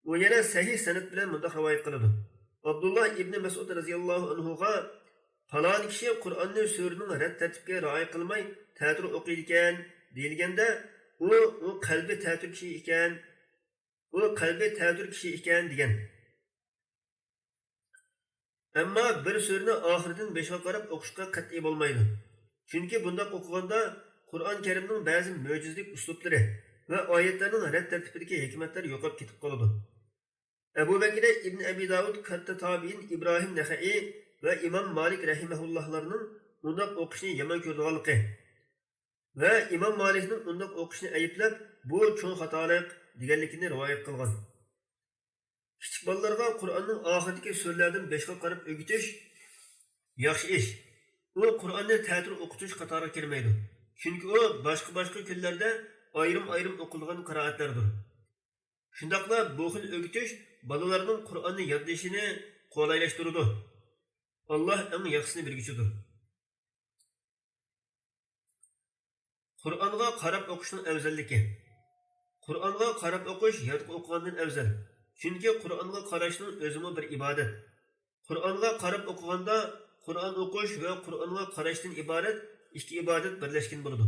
ئۇ يەنە سەھىھ سەنەد بىلەن مۇنداق رىۋايەت قىلىدۇ. ئابدۇللا ئىبنى مەسئۇد رەزىياللاھۇ ئەنھۇغا، پالان كىشى قۇرئاننى سۈرىنىڭ رەت تەرتىپكە رىئايە قىلماي تەتۈر ئوقۇيدىكەن، دېيىلگەندە، ئۇ، ئۇ قەلبى تەتۈر كىشى ئىكەن، ئۇ قەلبى تەتۈر كىشى ئىكەن، دېگەن. ئەمما بىر سۈرىنى ئاخىرىدىن بېشىغا قاراپ ئوقۇشقا قەتئىي بولمايدۇ. چۈنكى بۇنداق ئوقۇغاندا قۇرئان كەرىمنىڭ بەزى مۆجىزىلىك ئۇسلۇبلىرى ۋە ئايەتلەرنىڭ رەت تەرتىپىدىكى ھېكمەتلەر يوقاپ كېتىپ قالىدۇ. ئەبۇ بەكرى ئىبن ئەبى داۋۇد كاتتا تابىئىن ئىبراھىم نەخەئىي ۋە ئىمام مالىك رەھىمەھۇللاھلارنىڭ ئۇنداق ئوقۇشنى يامان كۆرىدىغانلىقى ۋە ئىمام مالىكنىڭ ئۇنداق ئوقۇشنى ئەيىبلەپ، بۇ چوڭ خاتالىق، دېگەنلىكىنى رىۋايەت قىلغان. كىچىك بالىلارغا قۇرئاننىڭ ئاخىرىدىكى سۈرىلەردىن بېشىغا قاراپ ئۆگىتىش ياخشى ئىش. ئۇ قۇرئاننى تەتۈر ئوقۇتۇش قاتارىغا كىرمەيدۇ. چۈنكى ئۇ باشقا-باشقا كۈنلەردە ئايرىم-ئايرىم ئوقۇلىدىغان قىرائەتلەردۇر. شۇنداقلا بۇ خىل ئۆگىتىش بالىلارنىڭ قۇرئاننى يادلىشىنى قولايلاشتۇرىدۇ. ئاللاھ ئەڭ ياخشىسىنى بىلگۈچىدۇر. قۇرئانغا قاراپ ئوقۇشنىڭ ئەۋزەللىكى. قۇرئانغا قاراپ ئوقۇش يادقا ئوقۇغاندىن ئەۋزەل. چۈنكى قۇرئانغا قاراشنىڭ ئۆزىمۇ بىر ئىبادەت. قۇرئانغا قاراپ ئوقۇغاندا، قۇرئان ئوقۇش ۋە قۇرئانغا قاراشتىن ئىبارەت ئىككى ئىبادەت بىرلەشكەن بولىدۇ.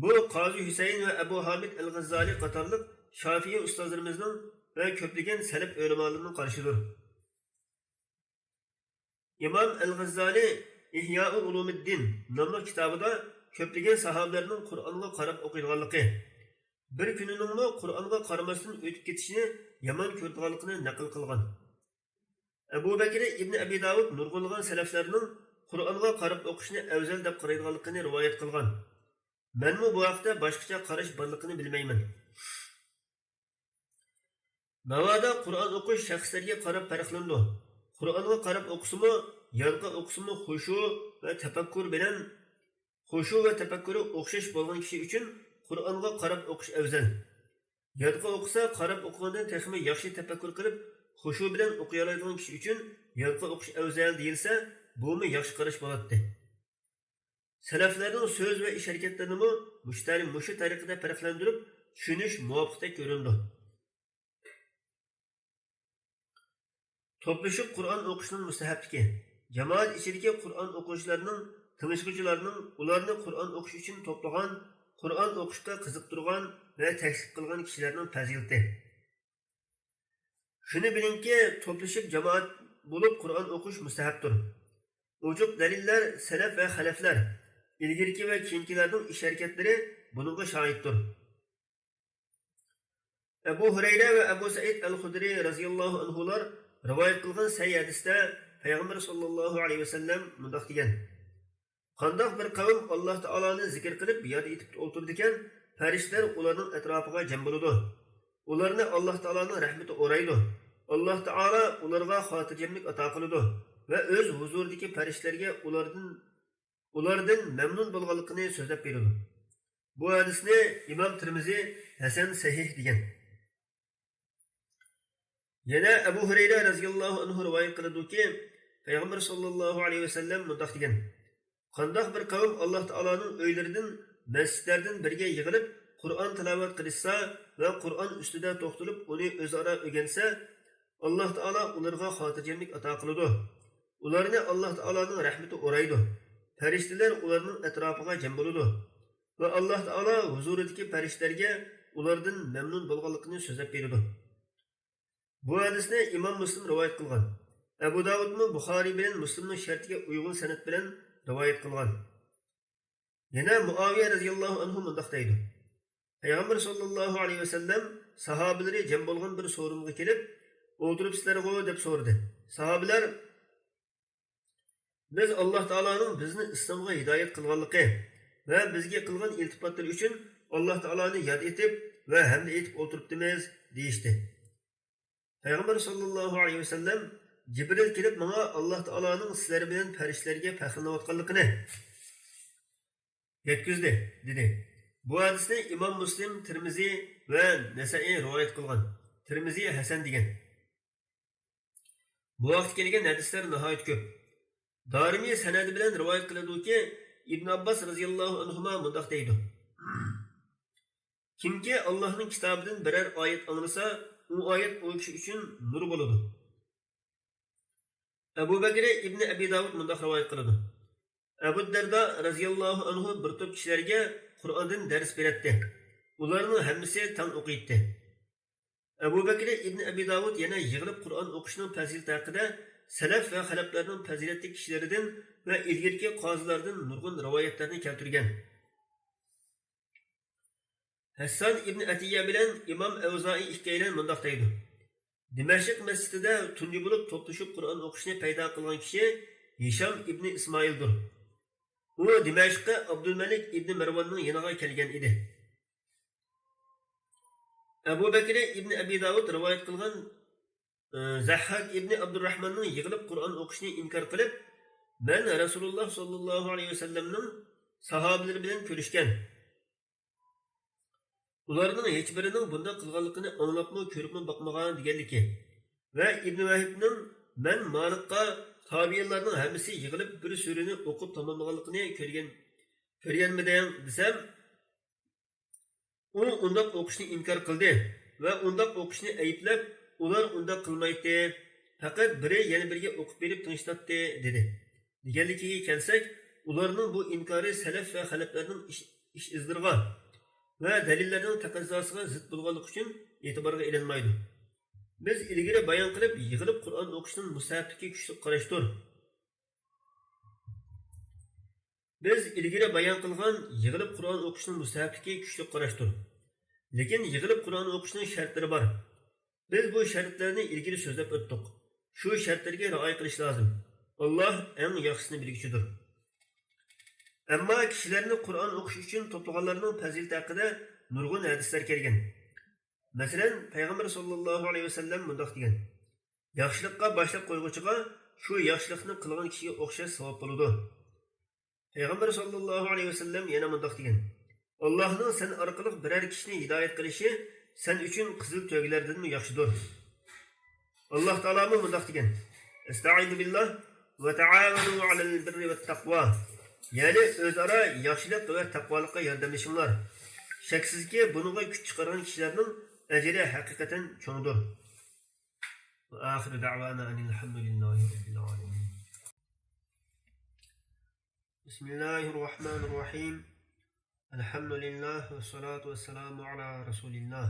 بۇ قازى ھۈسەيىن ۋە ئەبۇ ھامىد ئەل غەززالى قاتارلىق شافىئىي ئۇستازلىرىمىزنىڭ ۋە كۆپلىگەن سەلەپ ئۆلىمالىرىنىڭ قارىشىدۇر. ئىمام ئەل غەززالى ئىھيائۇ ئۇلۇمىددىن ناملىق كىتابىدا كۆپلىگەن ساھابىلەرنىڭ قۇرئانغا قاراپ ئوقۇيدىغانلىقى، بىر كۈنىنىڭمۇ قۇرئانغا قارىماستىن ئۆتۈپ كېتىشىنى يامان كۆرىدىغانلىقىنى نەقىل قىلغان. ئەبۇ بەكرى ئىبنى ئەبى داۋۇد نۇرغۇنلىغان سەلەفلەرنىڭ قۇرئانغا قاراپ ئوقۇشنى ئەۋزەل دەپ قارايدىغانلىقىنى رىۋايەت قىلغان. مەنمۇ بۇ ھەقتە باشقىچە قاراش بارلىقىنى بىلمەيمەن. ناۋادا قۇرئان ئوقۇش شەخسلەرگە قاراپ پەرقلىنىدۇ. قۇرئانغا قاراپ ئوقۇسىمۇ، يادقا ئوقۇسىمۇ خۇشۇ ۋە تەپەككۇر بىلەن، خۇشۇ ۋە تەپەككۇرى ئوخشاش بولغان كىشى ئۈچۈن قۇرئانغا قاراپ ئوقۇش ئەۋزەل. يادقا ئوقۇسا، قاراپ ئوقۇغاندىن تېخىمۇ ياخشى تەپەككۇر قىلىپ، خۇشۇ بىلەن ئوقۇيالايدىغان كىشى ئۈچۈن يادقا ئوقۇش ئەۋزەل دېيىلسە، بۇمۇ ياخشى قاراش بولاتتى. سەلەفلەرنىڭ سۆز ۋە ئىش ھەرىكەتلىرىنىمۇ مۇشۇ تەرى-، مۇشۇ تەرىقىدە پەرقلەندۈرۈپ چۈشىنىش مۇۋاپىقتەك كۆرۈنىدۇ. توپلىشىپ قۇرئان ئوقۇشنىڭ مۇستەھەپلىكى. جامائەت ئىچىدىكى قۇرئان ئوقۇغۇچىلارنىڭ، تىڭشىغۇچىلارنىڭ، ئۇلارنى قۇرئان ئوقۇش ئۈچۈن توپلىغان، قۇرئان ئوقۇشقا قىزىقتۇرغان ۋە تەكلىپ قىلغان كىشىلەرنىڭ پەزىلىتى. شۇنى بىلىڭكى، توپلىشىپ جامائەت بولۇپ قۇرئان ئوقۇش مۇستەھەپتۇر. ئوچۇق دەلىللەر، سەلەف ۋە خەلەفلەر، ئىلگىرىكى ۋە كېيىنكىلەرنىڭ ئىش ھەرىكەتلىرى بۇنىڭغا شاھىتتۇر. ئەبۇ ھۇرەيرە ۋە ئەبۇ سەئىد ئەل خۇدرى رەزىياللاھۇ ئەنھۇلار رىۋايەت قىلغان سەھىھ ھەدىستە پەيغەمبەر ساللاللاھۇ ئەلەيھى ۋەسەللەم مۇنداق دېگەن: قانداق بىر قەۋم ئاللاھ تائالانى زىكىر قىلىپ ياد ئېتىپ ئولتۇرىدىكەن، پەرىشتىلەر ئۇلارنىڭ ئەتراپىغا جەم بولىدۇ. ئۇلارنى ئاللاھ تائالانىڭ رەھمىتى ئورايدۇ. ئاللاھ تائالا ئۇلارغا خاتىرجەملىك ئاتا قىلىدۇ ۋە ئۆز ھۇزۇرىدىكى پەرىشتىلەرگە ئۇلاردىن، ئۇلاردىن مەمنۇن بولغانلىقىنى سۆزلەپ بېرىدۇ. بۇ ھەدىسنى ئىمام تىرمىزى ھەسەن سەھىھ دېگەن. يەنە ئەبۇ ھۇرەيرە رەزىياللاھۇ ئەنھۇ رىۋايەت قىلىدۇكى، پەيغەمبەر ساللاللاھۇ ئەلەيھى ۋەسەللەم مۇنداق دېگەن: قانداق بىر قەۋم ئاللاھ تائالانىڭ ئۆيلىرىدىن، مەسچىتلەردىن بىرگە يىغىلىپ، قۇرئان تىلاۋەت قىلىشسا ۋە قۇرئان ئۈستىدە توختىلىپ، ئۇنى ئۆزئارا ئۆگەنسە، ئاللاھ تائالا ئۇلارغا خاتىرجەملىك ئاتا قىلىدۇ. ئۇلارنى ئاللاھ تائالانىڭ رەھمىتى ئورايدۇ. پەرىشتىلەر ئۇلارنىڭ ئەتراپىغا جەم بولىدۇ. ۋە ئاللاھ تائالا ھۇزۇرىدىكى پەرىشتىلەرگە ئۇلاردىن مەمنۇن بولغانلىقىنى سۆزلەپ بېرىدۇ. بۇ ھەدىسنى ئىمام مۇسلىم رىۋايەت قىلغان. ئەبۇ داۋۇدمۇ بۇخارىي بىلەن مۇسلىمنىڭ شەرتىگە ئۇيغۇن سەنەد بىلەن رىۋايەت قىلغان. يەنە مۇئاۋىيە رەزىياللاھۇ ئەنھۇ مۇنداق دەيدۇ: پەيغەمبەر ساللاللاھۇ ئەلەيھى ۋەسەللەم ساھابىلىرى جەم بولغان بىر سورۇنغا كېلىپ، ئولتۇرۇپسىلەرغۇ؟ دەپ سورىدى. ساھابىلەر، بىز ئاللاھ تائالانىڭ بىزنى ئىسلامغا ھىدايەت قىلغانلىقى ۋە بىزگە قىلغان ئىلتىپاتلىرى ئۈچۈن ئاللاھ تائالانى ياد ئېتىپ ۋە ھەمدە ئېيتىپ ئولتۇرۇپتىمىز، دېيىشتى. پەيغەمبەر ساللاللاھۇ ئەلەيھى ۋەسەللەم، جىبرىل كېلىپ ماڭا ئاللاھ تائالانىڭ سىلەر بىلەن پەرىشتىلەرگە پەخىرلىنىۋاتقانلىقىنى يەتكۈزدى، دېدى. بۇ ھەدىسنى ئىمام مۇسلىم، تىرمىزى ۋە نەسائىي رىۋايەت قىلغان. تىرمىزى ھەسەن دېگەن. بۇ ھەقتە كەلگەن ھەدىسلەر ناھايىتى كۆپ. دارىمى سەنەدى بىلەن رىۋايەت قىلىدۇكى، ئىبن ئابباس رەزىياللاھۇ ئەنھۇما مۇنداق دەيدۇ: كىمكى ئاللاھنىڭ كىتابىدىن بىرەر ئايەت ئاڭلىسا، ئۇ ئايەت ئۇ كىشى ئۈچۈن نۇر بولىدۇ. ئەبۇ بەكرى ئىبنى ئەبى داۋۇد مۇنداق رىۋايەت قىلىدۇ: ئەبۇ دەردا رەزىياللاھۇ ئەنھۇ بىر توپ كىشىلەرگە قۇرئاندىن دەرس بېرەتتى. ئۇلارنىڭ ھەممىسى تەڭ ئوقۇيتتى. ئەبۇ بەكرى ئىبنى ئەبى داۋۇد يەنە يىغىلىپ قۇرئان ئوقۇشنىڭ پەزىلىتى ھەققىدە سەلەف ۋە خەلەپلەرنىڭ پەزىلەتلىك كىشىلىرىدىن ۋە ئىلگىرىكى قازىلاردىن نۇرغۇن رىۋايەتلەرنى كەلتۈرگەن. ھەسسان ئىبنى ئەتىيە بىلەن ئىمام ئەۋزائىي ئىككىيلەن مۇنداق دەيدۇ: دىمەشق مەسچىتىدە تۇنجى بولۇپ توپلىشىپ قۇرئان ئوقۇشنى پەيدا قىلغان كىشى ھىشام ئىبنى ئىسمائىلدۇر. ئۇ دىمەشققە ئابدۇلمەلىك ئىبنى مەرۋاننىڭ يېنىغا كەلگەن ئىدى. ئەبۇ بەكرى ئىبنى ئەبى داۋۇد رىۋايەت قىلغان، ئى، زەھھاك ئىبنى ئابدۇرراھماننىڭ يىغىلىپ قۇرئان ئوقۇشنى ئىنكار قىلىپ، مەن رەسۇلۇللاھ ساللاللاھۇ ئەلەيھى ۋەسەللەمنىڭ ساھابىلىرى بىلەن كۆرۈشكەن. ئۇلارنىڭ ھېچبىرىنىڭ بۇنداق قىلغانلىقىنى ئاڭلاپمۇ، كۆرۈپمۇ باقمىغان دېگەنلىكى ۋە ئىبنى ۋەھبنىڭ مەن مالىكقا تابىئىنلارنىڭ ھەممىسى يىغىلىپ بىر سۈرىنى ئوقۇپ تاماملىغانلىقىنى كۆرگەن، كۆرگەنمىدىڭ؟ دېسەم، ئۇ ئۇنداق ئوقۇشنى ئىنكار قىلدى ۋە ئۇنداق ئوقۇشنى ئەيىبلەپ، ئۇلار ئۇنداق قىلمايتتى، پەقەت بىرى يەنە بىرىگە ئوقۇپ بېرىپ تىڭشىتاتتى، دېدى. دېگەنلىكىگە كەلسەك، ئۇلارنىڭ بۇ ئىنكارى سەلەف ۋە خەلەپلەرنىڭ ئىش، ئىش ئىزلىرىغا ۋە دەلىللەرنىڭ تەقەززاسىغا زىت بولغانلىقى ئۈچۈن ئېتىبارغا ئېلىنمايدۇ. بىز ئىلگىرى بايان قىلىپ، يىغىلىپ قۇرئان ئوقۇشنىڭ مۇستەھەپلىكى كۈچلۈك قاراشتۇر. بىز ئىلگىرى بايان قىلغان يىغىلىپ قۇرئان ئوقۇشنىڭ مۇستەھەپلىكى كۈچلۈك قاراشتۇر. لېكىن يىغىلىپ قۇرئان ئوقۇشنىڭ شەرتلىرى بار. بىز بۇ شەرتلەرنى ئىلگىرى سۆزلەپ ئۆتتۇق. شۇ شەرتلەرگە رىئايە قىلىش لازىم. ئاللاھ ئەڭ ياخشىسىنى بىلگۈچىدۇر. ئەمما كىشىلەرنى قۇرئان ئوقۇش ئۈچۈن توپلىغانلارنىڭ پەزىلىتى ھەققىدە نۇرغۇن ھەدىسلەر كەلگەن. مەسىلەن، پەيغەمبەر ساللاللاھۇ ئەلەيھى ۋەسەللەم مۇنداق دېگەن: ياخشىلىققا باشلاپ قويغۇچىغا شۇ ياخشىلىقنى قىلغان كىشىگە ئوخشاش ساۋاب بولىدۇ. پەيغەمبەر ساللاللاھۇ ئەلەيھى ۋەسەللەم يەنە مۇنداق دېگەن: ئاللاھنىڭ سەن ئارقىلىق بىرەر كىشىنى ھىدايەت قىلىشى سەن ئۈچۈن قىزىل تۆگىلەردىنمۇ ياخشىدۇر. ئاللاھ تائالامۇ مۇنداق دېگەن: ئەستەئىزۇ بىللاھ، ۋە تەئاۋەنۇ ئەلەل بىررى ۋەت تەقۋا، يەنى ئۆزئارا ياخشىلىق ۋە تەقۋالىققا ياردەملىشىڭلار. شەكسىزكى، بۇنىڭغا كۈچ چىقارغان كىشىلەرنىڭ ئەجرى ھەقىقەتەن چوڭدۇر. وآخر دعوانا أن الحمد لله رب العالمين. بسم الله الرحمن الرحيم. الحمد لله والصلاة والسلام على رسول الله.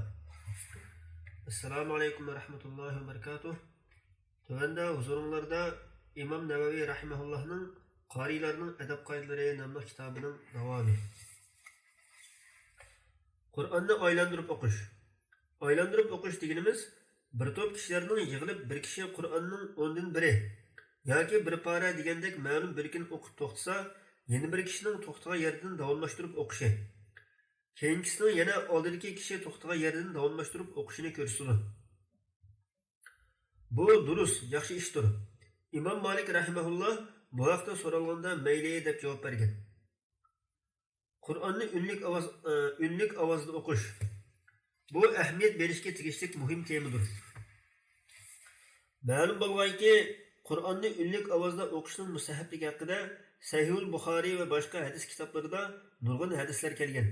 السلام عليكم ورحمة الله وبركاته. تۆۋەندە ھۇزۇرۇڭلاردا ئىمام نەۋەۋى رەھىمەھۇللاھنىڭ قارىيلارنىڭ ئەدەپ قائىدىلىرى ناملىق كىتابىنىڭ داۋامى. قۇرئاننى ئايلاندۇرۇپ ئوقۇش. ئايلاندۇرۇپ ئوقۇش دېگىنىمىز، بىر توپ كىشىلەرنىڭ يىغىلىپ بىر كىشى قۇرئاننىڭ ئوندىن بىرى ياكى بىر پارە دېگەندەك مەلۇم بۆلىكىنى ئوقۇپ توختىسا، يەنە بىر كىشىنىڭ توختىغان يېرىدىن داۋاملاشتۇرۇپ ئوقۇشى، كېيىنكىسىنىڭ يەنە ئالدىدىكى كىشى توختىغان يېرىدىن داۋاملاشتۇرۇپ ئوقۇشىنى كۆرسىتىدۇ. بۇ دۇرۇس، ياخشى ئىشتۇر. ئىمام مالىك رەھىمەھۇللا بۇ ھەقتە سورالغاندا مەيلى دەپ جاۋاب بەرگەن. قۇرئاننى ئۈنلۈك ئاۋاز، ئە، ئۈنلۈك ئاۋازدا ئوقۇش. بۇ ئەھمىيەت بېرىشكە تېگىشلىك مۇھىم تېمىدۇر. مەلۇم بولغايكى، قۇرئاننى ئۈنلۈك ئاۋازدا ئوقۇشنىڭ مۇستەھەبلىكى ھەققىدە سەھىھۇل بۇخارىي ۋە باشقا ھەدىس كىتابلىرىدا نۇرغۇن ھەدىسلەر كەلگەن.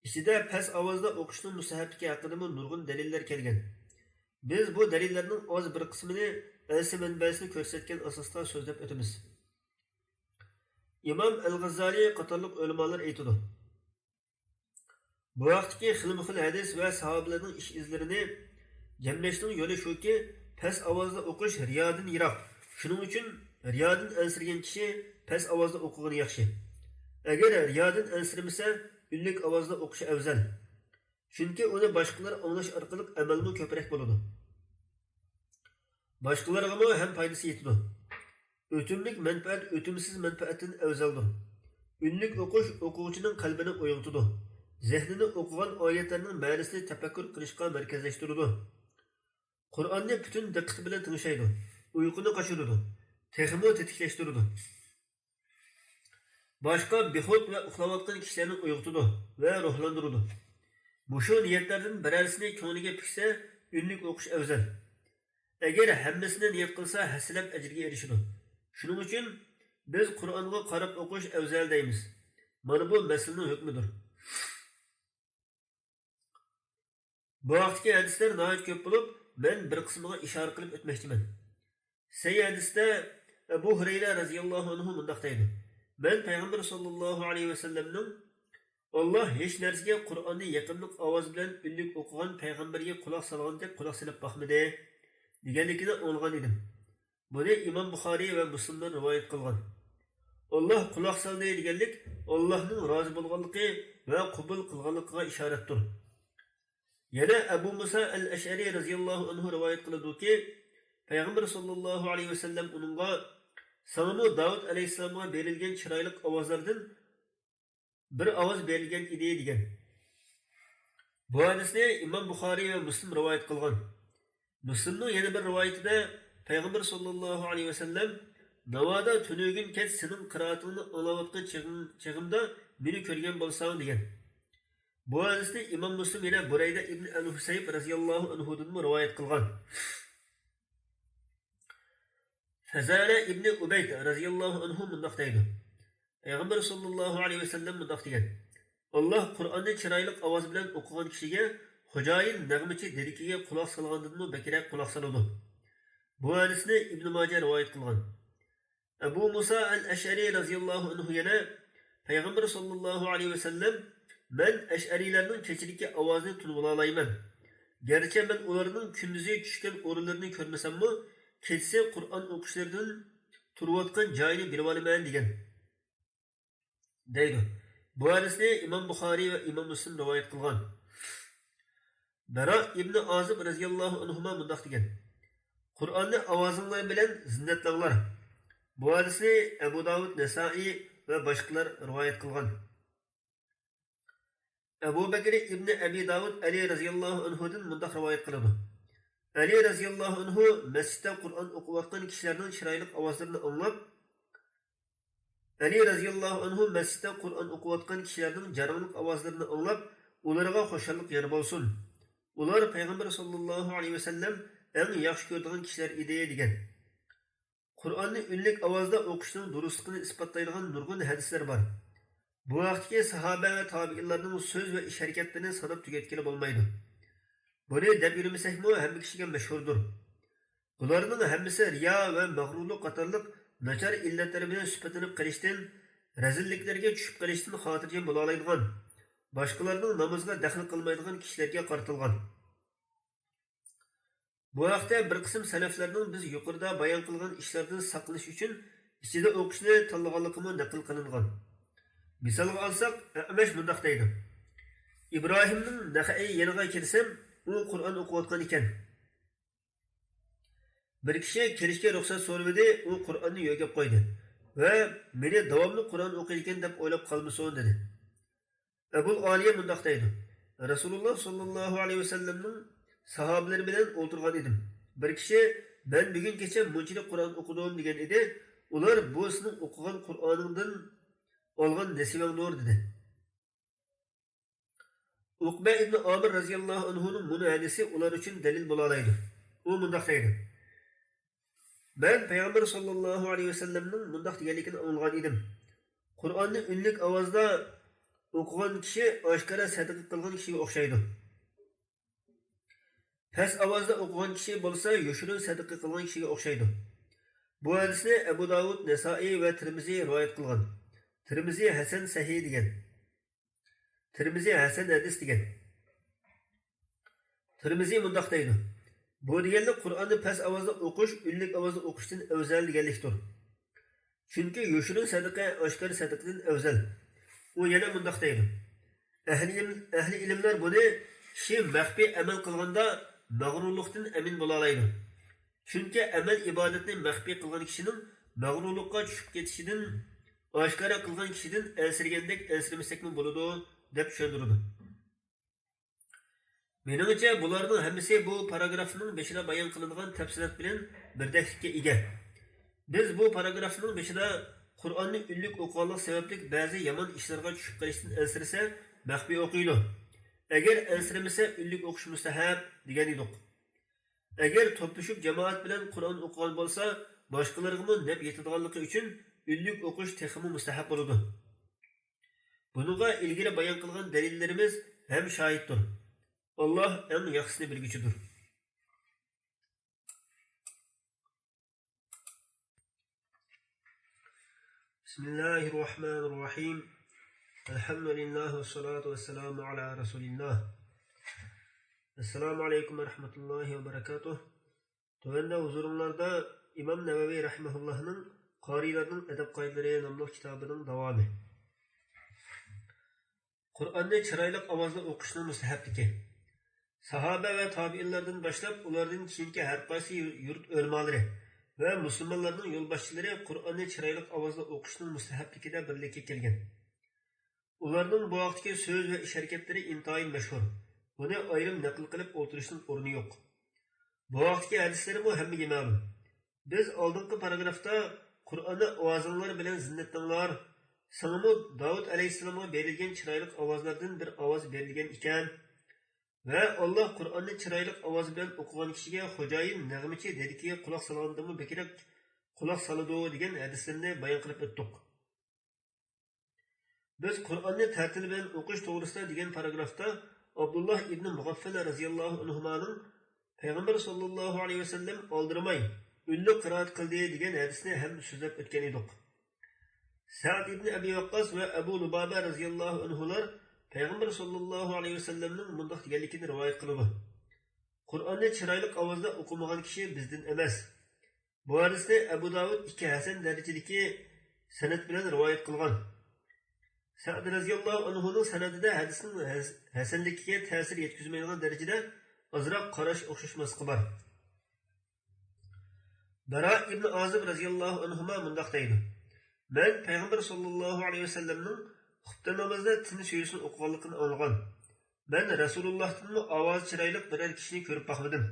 ئىچىدە پەس ئاۋازدا ئوقۇشنىڭ مۇستەھەبلىكى ھەققىدىمۇ نۇرغۇن دەلىللەر كەلگەن. بىز بۇ دەلىللەرنىڭ ئاز بىر قىسمىنى ئەسلى مەنبەسىنى كۆرسەتكەن ئاساستا سۆزلەپ ئۆتىمىز. ئىمام ئەل غاززالى قاتارلىق ئۆلىمالار ئېيتىدۇ. بۇ ھەقتىكى خىلمۇ خىل ھەدىس ۋە ساھابىلەرنىڭ ئىش ئىزلىرىنى جەملەشنىڭ يولى شۇكى، پەس ئاۋازدا ئوقۇش رىيادىن يىراق. شۇنىڭ ئۈچۈن رىيادىن ئەنسىرىگەن كىشى پەس ئاۋازدا ئوقۇغىنى ياخشى. ئەگەر رىيادىن ئەنسىرىمىسە، ئۈنلۈك ئاۋازدا ئوقۇشى ئەۋزەل. چۈنكى ئۇنى باشقىلار ئاڭلاش ئارقىلىق ئەمەلمۇ كۆپرەك بولىدۇ. باشقىلارغىمۇ ھەم پايدىسى يېتىدۇ. ئۆتۈملۈك مەنپەئەت ئۆتۈمسىز مەنپەئەتتىن ئەۋزەلدۇر. ئۈنلۈك ئوقۇش ئوقۇغۇچىنىڭ قەلبىنى ئويغىتىدۇ. زېھنىنى ئوقۇغان ئايەتلەرنىڭ مەنىسىنى تەپەككۇر قىلىشقا مەركەزلەشتۈرىدۇ. قۇرئاننى پۈتۈن دىققىتى بىلەن تىڭشايدۇ. ئۇيقۇنى قاچۇرىدۇ. تېخىمۇ تېتىكلەشتۈرىدۇ. باشقا بىخۇد ۋە ئۇخلاۋاتقان كىشىلەرنى ئويغىتىدۇ ۋە روھلاندۇرىدۇ. مۇشۇ نىيەتلەردىن بىرەرسىنى كۆڭلىگە پۈكسە، ئۈنلۈك ئوقۇش ئەۋزەل. ئەگەر ھەممىسىنى نىيەت قىلسا، ھەسسىلەپ ئەجىرگە ئېرىشىدۇ. شۇنىڭ ئۈچۈن بىز قۇرئانغا قاراپ ئوقۇش ئەۋزەل دەيمىز. مانا بۇ مەسىلىنىڭ ھۆكمىدۇر. بۇ ھەقتىكى ھەدىسلەر ناھايىتى كۆپ بولۇپ، مەن بىر قىسمىغا ئىشارە قىلىپ ئۆتمەكچىمەن. سەھىھ ھەدىستە ئەبۇ ھۇرەيرە رەزىياللاھۇ ئەنھۇ مۇنداق دەيدۇ: مەن پەيغەمبەر ساللاللاھۇ ئەلەيھى ۋەسەللەمنىڭ، «ئاللاھ ھېچ نەرسىگە قۇرئاننى يېقىملىق ئاۋاز بىلەن ئۈنلۈك ئوقۇغان پەيغەمبەرگە قۇلاق سالغاندەك قۇلاق سېلىپ باقمىدى» دېگەنلىكىنى ئاڭلىغان ئىدىم. بۇنى ئىمام بۇخارىي ۋە مۇسلىمدىن رىۋايەت قىلغان. «ئاللاھ قۇلاق سالدى» دېگەنلىك ئاللاھنىڭ رازى بولغانلىقى ۋە قوبۇل قىلغانلىقىغا ئىشارەتتۇر. يەنە ئەبۇ مۇسا ئەل ئەشئەرى رەزىياللاھۇ ئەنھۇ رىۋايەت قىلىدۇكى، پەيغەمبەر ساللاللاھۇ ئەلەيھى ۋەسەللەم ئۇنىڭغا، «ساڭىمۇ داۋۇت ئەلەيھىسسالامغا بېرىلگەن چىرايلىق ئاۋازلاردىن بىر ئاۋاز بېرىلگەن ئىدى» دېگەن. بۇ ھەدىسنى ئىمام بۇخارىي ۋە مۇسلىم رىۋايەت قىلغان. مۇسلىمنىڭ يەنە بىر رىۋايىتىدە پەيغەمبەر ساللاللاھۇ ئەلەيھى ۋەسەللەم، «ناۋادا تۈنۈگۈن كەچ سېنىڭ قىرائىتىڭنى ئاڭلاۋاتقان چېغىڭ-، چېغىمدا مېنى كۆرگەن بولساڭ» دېگەن. بۇ ھەدىسنى ئىمام مۇسلىم يەنە بۇرەيدە ئىبن ئەل ھۇسەيب رەزىياللاھۇ ئەنھۇدىنمۇ رىۋايەت قىلغان. فەزالە ئىبنى ئۇبەيد رەزىياللاھۇ ئەنھۇ مۇنداق دەيدۇ: پەيغەمبەر ساللاللاھۇ ئەلەيھى ۋەسەللەم مۇنداق دېگەن: «ئاللاھ قۇرئاننى چىرايلىق ئاۋاز بىلەن ئوقۇغان كىشىگە خوجايىن نەغمىچى دېرىكىگە قۇلاق سالغاندىنمۇ بەكرەك قۇلاق سالىدۇ.» بۇ ھەدىسنى ئىبن ماجە رىۋايەت قىلغان. ئەبۇ مۇسا ئەل ئەشئەرى رەزىياللاھۇ ئەنھۇ يەنە، پەيغەمبەر ساللاللاھۇ ئەلەيھى ۋەسەللەم، مەن ئەشئەرىيلەرنىڭ كېچىدىكى ئاۋازىنى تونۇۋالالايمەن. گەرچە مەن ئۇلارنىڭ كۈندۈزى چۈشكەن ئورۇنلىرىنى كۆرمىسەممۇ، كېچىسى قۇرئان ئوقۇشلىرىدىن تۇرۇۋاتقان جايىنى بىلىۋالىمەن، دېگەن. دەيدۇ. بۇ ھەدىسنى ئىمام بۇخارىي ۋە ئىمام مۇسلىم رىۋايەت قىلغان. بەرا ئىبنى ئازىب رەزىياللاھۇ ئەنھۇما مۇنداق دېگەن: «قۇرئاننى ئاۋازىڭلار بىلەن زىننەتلەڭلار.» بۇ ھەدىسنى ئەبۇ داۋۇد، نەسائىي ۋە باشقىلار رىۋايەت قىلغان. ئەبۇ بەكرى ئىبنى ئەبى داۋۇد ئەلى رەزىياللاھۇ ئەنھۇدىن مۇنداق رىۋايەت قىلىدۇ: ئەلى رەزىياللاھۇ ئەنھۇ مەسچىتتە قۇرئان ئوقۇۋاتقان كىشىلەرنىڭ چىرايلىق ئاۋازلىرىنى ئاڭلاپ، ئەلى رەزىياللاھۇ ئەنھۇ مەسچىتتە قۇرئان ئوقۇۋاتقان كىشىلەرنىڭ جاراڭلىق ئاۋازلىرىنى ئاڭلاپ، ئۇلارغا خۇشاللىق يار بولسۇن. ئۇلار پەيغەمبەر ساللاللاھۇ ئەلەيھى ۋەسەللەم ئەڭ ياخشى كۆرىدىغان كىشىلەر ئىدى، دېگەن. قۇرئاننى ئۈنلۈك ئاۋازدا ئوقۇشنىڭ دۇرۇسلۇقىنى ئىسپاتلايدىغان نۇرغۇن ھەدىسلەر بار. بۇ ھەقتىكى ساھابە ۋە تابىئىنلارنىڭ سۆز ۋە ئىش-ھەرىكەتلىرىنى ساناپ تۈگەتكىلى بولمايدۇ. بۇنى دەپ يۈرمىسەكمۇ، ھەممە كىشىگە مەشھۇردۇر. بۇلارنىڭ ھەممىسى رىيا ۋە مەغرۇرلۇق قاتارلىق ناچار ئىللەتلەر بىلەن سۈپەتلىنىپ قېلىشتىن، رەزىللىكلەرگە چۈشۈپ قېلىشتىن خاتىرجەم بولالايدىغان، باشقىلارنىڭ نامىزىغا دەخلى قىلمايدىغان كىشىلەرگە قارىتىلغان. بۇ ھەقتە بىر قىسىم سەلەفلەرنىڭ بىز يۇقىرىدا بايان قىلغان ئىشلاردىن ساقلىنىش ئۈچۈن ئىچىدە ئوقۇشنى تاللىغانلىقىمۇ نەقىل قىلىنغان. مىسالغا ئالساق، ئەمەش مۇنداق دەيدۇ: ئىبراھىمنىڭ نەخەئىي يېنىغا كىرسەم، ئۇ قۇرئان ئوقۇۋاتقان ئىكەن. بىر كىشى كىرىشكە رۇخسەت سورىۋىدى، ئۇ قۇرئاننى يۆگەپ قويدى ۋە مېنى داۋاملىق قۇرئان ئوقۇيدىكەن دەپ ئويلاپ قالمىسۇن، دېدى. ئەبۇل ئالىيە مۇنداق دەيدۇ: رەسۇلۇللا ساللاللاھۇ ئەلەيھى ۋەسەللەمنىڭ ساھابىلىرى بىلەن ئولتۇرغان ئىدىم. بىر كىشى، «مەن بۈگۈن كېچە مۇنچىلىك قۇرئان ئوقۇدۇم» دېگەن ئىدى. ئۇلار، «بۇ سېنىڭ ئوقۇغان قۇرئانىڭدىن ئالغان نېسىۋەڭدۇر» دېدى. ئۇقبە ئىبنى ئامىر رەزىياللاھۇ ئەنھۇنىڭ مۇنۇ ھەدىسى ئۇلار ئۈچۈن دەلىل بولالايدۇ. ئۇ مۇنداق دەيدۇ: مەن پەيغەمبەر ساللاللاھۇ ئەلەيھى ۋەسەللەمنىڭ مۇنداق دېگەنلىكىنى ئاڭلىغان ئىدىم: قۇرئاننى ئۈنلۈك ئاۋازدا ئوقۇغان كىشى ئاشكارا سەدىقە قىلغان كىشىگە ئوخشايدۇ. پەس ئاۋازدا ئوقۇغان كىشى بولسا يوشۇرۇن سەدىقە قىلغان كىشىگە ئوخشايدۇ. بۇ ھەدىسنى ئەبۇ داۋۇد، نەسائىي ۋە تىرمىزى رىۋايەت قىلغان. تىرمىزى ھەسەن سەھىھ دېگەن. تىرمىزى ھەسەن ھەدىس دېگەن. تىرمىزى مۇنداق دەيدۇ: بۇ دېگەنلىك قۇرئاننى پەس ئاۋازدا ئوقۇش ئۈنلۈك ئاۋازدا ئوقۇشتىن ئەۋزەل دېگەنلىكتۇر. چۈنكى يوشۇرۇن سەدىقە ئاشكارا سەدىقىدىن ئەۋزەل. ئۇ يەنە مۇنداق دەيدۇ: ئەھلى ئىلىم-، ئەھلى ئىلىملەر بۇنى كىشى مەخپىي ئەمەل قىلغاندا مەغرۇرلۇقتىن ئەمىن بولالايدۇ. چۈنكى ئەمەل ئىبادەتنى مەخپىي قىلغان كىشىنىڭ مەغرۇرلۇققا چۈشۈپ كېتىشىدىن، ئاشكارا قىلغان كىشىدىن ئەنسىرىگەندەك ئەنسىرىمىسەكمۇ بولىدۇ، دەپ چۈشەندۈرىدۇ. مېنىڭچە، بۇلارنىڭ ھەممىسى بۇ پاراگرافنىڭ بېشىدا بايان قىلىنغان تەپسىلات بىلەن بىردەكلىككە ئىگە. بىز بۇ پاراگرافنىڭ بېشىدا قۇرئاننى ئۈنلۈك ئوقۇغانلىق سەۋەبلىك بەزى يامان ئىشلارغا چۈشۈپ قېلىشتىن ئەنسىرىسە، مەخپىي ئوقۇيدۇ. ئەگەر ئەنسىرىمىسە، ئۈنلۈك ئوقۇش مۇستەھەب، دېگەن ئىدۇق. ئەگەر توپلىشىپ جامائەت بىلەن قۇرئان ئوقۇغان بولسا، باشقىلارغىمۇ نەپ يېتىدىغانلىقى ئۈچۈن ئۈنلۈك ئوقۇش تېخىمۇ مۇستەھەب بولىدۇ. بۇنىڭغا ئىلگىرى بايان قىلغان دەلىللىرىمىز ھەم شاھىتتۇر. ئاللاھ ئەڭ ياخشىسىنى بىلگۈچىدۇر. بسم الله الرحمن الرحيم. الحمد لله والصلاة والسلام على رسول الله. السلام عليكم ورحمة الله وبركاته. تۆۋەندە ھۇزۇرۇڭلاردا ئىمام نەۋەۋى رەھمەھۇللاھنىڭ قارىيلارنىڭ ئەدەپ قائىدىلىرى ناملىق كىتابىنىڭ داۋامى. قۇرئاننى چىرايلىق ئاۋازدا ئوقۇشنىڭ مۇستەھەپلىكى. ساھابە ۋە تابىئىنلاردىن باشلاپ، ئۇلاردىن كېيىنكى ھەر قايسى يۇرت ئۆلىمالىرى ۋە مۇسۇلمانلارنىڭ يولباشچىلىرى قۇرئاننى چىرايلىق ئاۋازدا ئوقۇشنىڭ مۇستەھەپلىكىدە بىرلىككە كەلگەن. ئۇلارنىڭ بۇ ھەقتىكى سۆز ۋە ئىش-ھەرىكەتلىرى ئىنتايىن مەشھۇر. بۇنى ئايرىم نەقىل قىلىپ ئولتۇرۇشنىڭ ئورنى يوق. بۇ ھەقتىكى ھەدىسلىرىمۇ ھەممىگە مەلۇم. بىز ئالدىنقى پاراگرافتا، «قۇرئاننى ئاۋازىڭلار بىلەن زىننەتلەڭلار، ساڭىمۇ داۋۇت ئەلەيھىسسالامغا بېرىلگەن چىرايلىق ئاۋازلاردىن بىر ئاۋاز بېرىلگەن ئىكەن، ۋە ئاللاھ قۇرئاننى چىرايلىق ئاۋاز بىلەن ئوقۇغان كىشىگە خوجايىن نەغمىچى دېدىكىگە قۇلاق سالغاندىنمۇ بەكرەك قۇلاق سالىدۇ» دېگەن ھەدىسلىرىنى بايان قىلىپ ئۆتتۇق. بىز قۇرئاننى تەرتىلى بىلەن ئوقۇش توغرىسىدا دېگەن پاراگرافتا ئابدۇللاھ ئىبنى مۇغەففەل رەزىياللاھۇ ئەنھۇمانىڭ پەيغەمبەر ساللاللاھۇ ئەلەيھى ۋەسەللەم ئالدىرىماي ئۈنلۈك قىرائەت قىلدى دېگەن ھەدىسنى ھەم سۆزلەپ ئۆتكەن ئىدۇق. سەئد ئىبنى ئەبى ۋەققاس ۋە ئەبۇ لۇبابە رەزىياللاھۇ ئەنھۇلار پەيغەمبەر ساللاللاھۇ ئەلەيھى ۋەسەللەمنىڭ مۇنداق دېگەنلىكىنى رىۋايەت قىلىدۇ: «قۇرئاننى چىرايلىق ئاۋازدا ئوقۇمىغان كىشى بىزدىن ئەمەس.» بۇ ھەدىسنى ئەبۇ داۋۇد ئىككى ھەسەن دەرىجىدىكى سەنەد بىلەن رىۋايەت قىلغان. سەئد رەزىياللاھۇ ئەنھۇنىڭ سەنەدىدە ھەدىسنىڭ ھەس-، ھەسەنلىكىگە تەسىر يەتكۈزمەيدىغان دەرىجىدە ئازراق قاراش ئوخشاشماسلىقى بار. بەرا ئىبنى ئازىب رەزىياللاھۇ ئەنھۇما مۇنداق دەيدۇ: «مەن پەيغەمبەر ساللاللاھۇ ئەلەيھى ۋەسەللەمنىڭ خۇپتە نامىزىدا تىن سۈرىسىنى ئوقۇغانلىقىنى ئاڭلىغان. مەن رەسۇلۇللاھتىنمۇ ئاۋازى چىرايلىق بىرەر كىشىنى كۆرۈپ باقمىدىم.»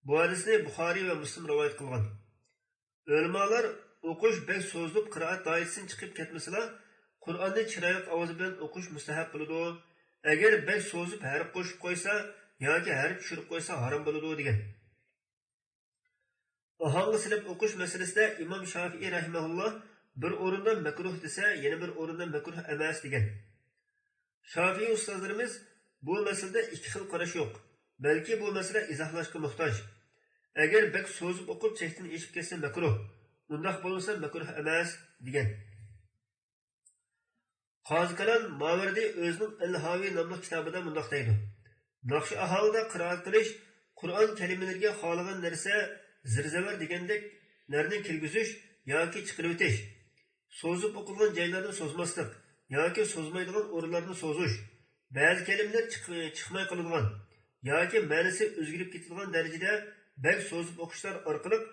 بۇ ھەدىسنى بۇخارىي ۋە مۇسلىم رىۋايەت قىلغان. ئۆلىمالار ئوقۇش بەك سوزۇلۇپ، قىرائەت دائىرىسىدىن چىقىپ كەتمىسىلا، قۇرئاننى چىرايلىق ئاۋاز بىلەن ئوقۇش مۇستەھەب بولىدۇ. ئەگەر بەك سوزۇپ ھەرپ قوشۇپ قويسا ياكى ھەرپ چۈشۈرۈپ قويسا ھارام بولىدۇ، دېگەن. ئاھاڭغا سېلىپ ئوقۇش مەسىلىسىدە ئىمام شافىئى رەھىمەھۇللا بىر ئورۇندا مەكرۇھ دېسە، يەنە بىر ئورۇندا مەكرۇھ ئەمەس، دېگەن. شافىئى ئۇستازلىرىمىز بۇ مەسىلىدە ئىككى خىل قاراش يوق، بەلكى بۇ مەسىلە ئىزاھلاشقا موھتاج. ئەگەر بەك سوزۇپ ئوقۇپ چەكتىن ئېشىپ كەتسە مەكرۇھ، ئۇنداق بولمىسا مەكرۇھ ئەمەس، دېگەن. قازى كالان ماۋەردى ئۆزىنىڭ ئەل-ھاۋى ناملىق كىتابىدا مۇنداق دەيدۇ: «ناخشا ئاھاڭىدا قىرائەت قىلىش، قۇرئان كەلىمىلىرىگە خالىغان نەرسە زىر-زەۋەر دېگەندەكلەرنى كىرگۈزۈش ياكى چىقىرىۋېتىش، سوزۇپ ئوقۇلغان جايلارنى سوزماسلىق ياكى سوزمايدىغان ئورۇنلارنى سوزۇش، بەزى كەلىمىلەر چىق-، چىقماي قالىدىغان ياكى مەنىسى ئۆزگىرىپ كېتىدىغان دەرىجىدە بەك سوزۇپ ئوقۇشلار ئارقىلىق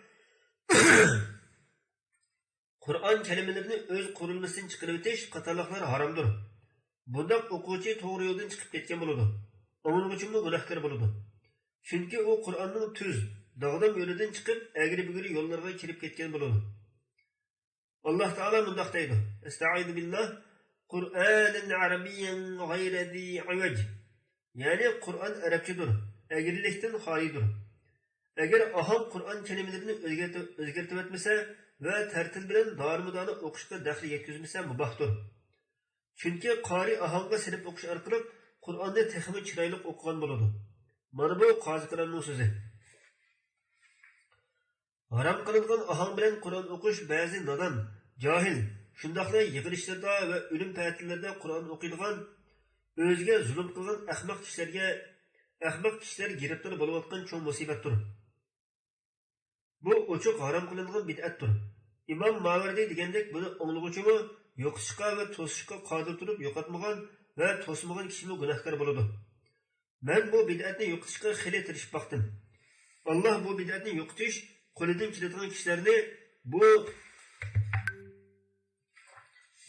قۇرئان كەلىمىلىرىنى ئۆز قۇرۇلمىسىدىن چىقىرىۋېتىش قاتارلىقلار ھارامدۇر. بۇنداق ئوقۇغۇچى توغرا يولدىن چىقىپ كەتكەن بولىدۇ. ئاڭلىغۇچىمۇ گۇناھكار بولىدۇ. چۈنكى ئۇ قۇرئاننىڭ تۈز، داغدام يولىدىن چىقىپ، ئەگرى-بۈگرى يوللارغا كىرىپ كەتكەن بولىدۇ.» ئاللاھ تائالا مۇنداق دەيدۇ: «ئەستەئىزۇ بىللاھ، قۇرئانەن ئەرەبىييەن غەيرە زى ئىۋەج.» يەنى قۇرئان ئەرەبچىدۇر، ئەگرىلىكتىن خالىيدۇر. ئەگەر ئاھاڭ قۇرئان كەلىمىلىرىنى ئۆزگەرتىۋ-، ئۆزگەرتىۋەتمىسە ۋە تەرتىل بىلەن دانىمۇدانا ئوقۇشقا دەخلى يەتكۈزمىسە مۇباھتۇر. چۈنكى قارىي ئاھاڭغا سېلىپ ئوقۇش ئارقىلىق قۇرئاننى تېخىمۇ چىرايلىق ئوقۇغان بولىدۇ. مانا بۇ قازى كالاننىڭ سۆزى. ھارام قىلىنغان ئاھاڭ بىلەن قۇرئان ئوقۇش بەزى نادان، جاھىل، شۇنداقلا يىغىلىشلىرىدا ۋە ئۆلۈم پەتىلىرىدە قۇرئان ئوقۇيدىغان، ئۆزىگە زۇلۇم قىلغان ئەخمەق كىشىلەرگە، ئەخمەق كىشىلەر گىرىپتار بولۇۋاتقان چوڭ مۇسىبەتتۇر. بۇ ئوچۇق ھارام قىلىنغان بىدئەتتۇر. ئىمام ماۋەردى دېگەندەك، بۇنى ئاڭلىغۇچىمۇ يوقىتىشقا ۋە توسۇشقا قادىر تۇرۇپ يوقاتمىغان ۋە توسمىغان كىشىمۇ گۇناھكار بولىدۇ. مەن بۇ بىدئەتنى يوقىتىشقا خېلى تىرىشىپ باقتىم. ئاللاھ بۇ بىدئەتنى يوقىتىش قولىدىن كېلىدىغان كىشىلەرنى بۇ،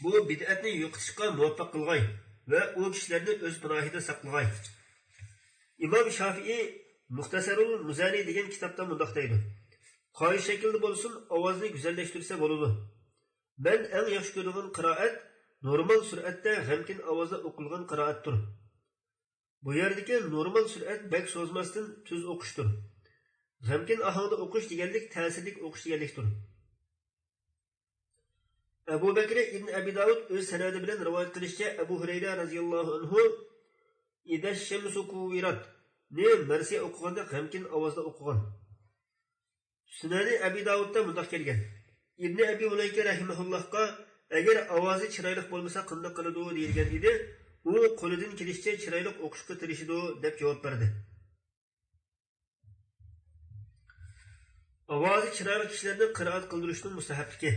بۇ بىدئەتنى يوقىتىشقا مۇۋەپپەق قىلغاي ۋە ئۇ كىشىلەرنى ئۆز پاناھىدا ساقلىغاي. ئىمام شافىئى مۇختەسەرۇل مۇزەنى دېگەن كىتابتا مۇنداق دەيدۇ: قايسى شەكىلدە بولسۇن، ئاۋازنى گۈزەللەشتۈرسە بولىدۇ. مەن ئەڭ ياخشى كۆرىدىغان قىرائەت نورمال سۈرئەتتە غەمكىن ئاۋازدا ئوقۇلغان قىرائەتتۇر. بۇ يەردىكى نورمال سۈرئەت بەك سوزماستىن تۈز ئوقۇشتۇر. غەمكىن ئاھاڭدا ئوقۇش دېگەنلىك تەسىرلىك ئوقۇش دېگەنلىكتۇر. ئەبۇ بەكرى ئىبن ئەبى داۋۇد ئۆز سەنەدى بىلەن رىۋايەت قىلىشىچە، ئەبۇ ھۇرەيرە رەزىياللاھۇ ئەنھۇ ئىدەششەمسۇ كۇۋۋىرات نى مەرسىيە ئوقۇغاندا غەمكىن ئاۋازدا ئوقۇغان. سۈنەنى ئەبى داۋۇدتا مۇنداق كەلگەن: ئىبنى ئەبى مۇلەيكە رەھىمەھۇللاھقا ئەگەر ئاۋازى چىرايلىق بولمىسا قانداق قىلىدۇ دېيىلگەن ئىدى، ئۇ قولىدىن كېلىشىچە چىرايلىق ئوقۇشقا تىرىشىدۇ دەپ جاۋاب بەردى. ئاۋازى چىرايلىق كىشىلەرنى قىرائەت قىلدۇرۇشنىڭ مۇستەھەپلىكى.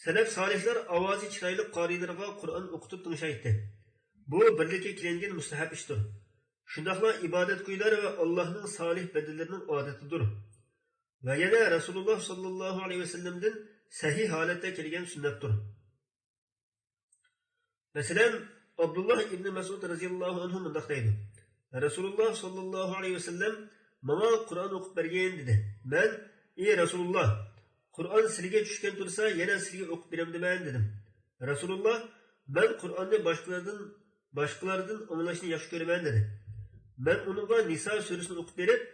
سەلەپ سالىھلار ئاۋازى چىرايلىق قارىيلىرىغا قۇرئان ئوقۇتۇپ تىڭشايتتى. بۇ بىرلىككە كېلىنگەن مۇستەھەپ ئىشتۇر. شۇنداقلا ئىبادەتگۇيلار ۋە ئاللاھنىڭ سالىھ بەندىلىرىنىڭ ئادىتىدۇر. ۋە يەنە رەسۇلۇللاھ ساللاللاھۇ ئەلەيھى ۋەسەللەمدىن سەھىھ ھالەتتە كەلگەن سۈننەتتۇر. مەسىلەن، ئابدۇللاھ ئىبنى مەسئۇد رەزىياللاھۇ ئەنھۇ مۇنداق دەيدۇ: رەسۇلۇللاھ ساللاللاھۇ ئەلەيھى ۋەسەللەم ماڭا قۇرئان ئوقۇپ بەرگىن، دېدى. مەن: ئى رەسۇلۇللاھ، قۇرئان سىلىگە چۈشكەن تۇرسا، يەنە سىلىگە ئوقۇپ بېرەمدىمەن، دېدىم. رەسۇلۇللاھ: مەن قۇرئاننى باشقىلاردىن، باشقىلاردىن ئاڭلاشنى ياخشى كۆرىمەن، دېدى. مەن ئۇنىڭغا نىسا سۈرىسىنى ئوقۇپ بېرىپ،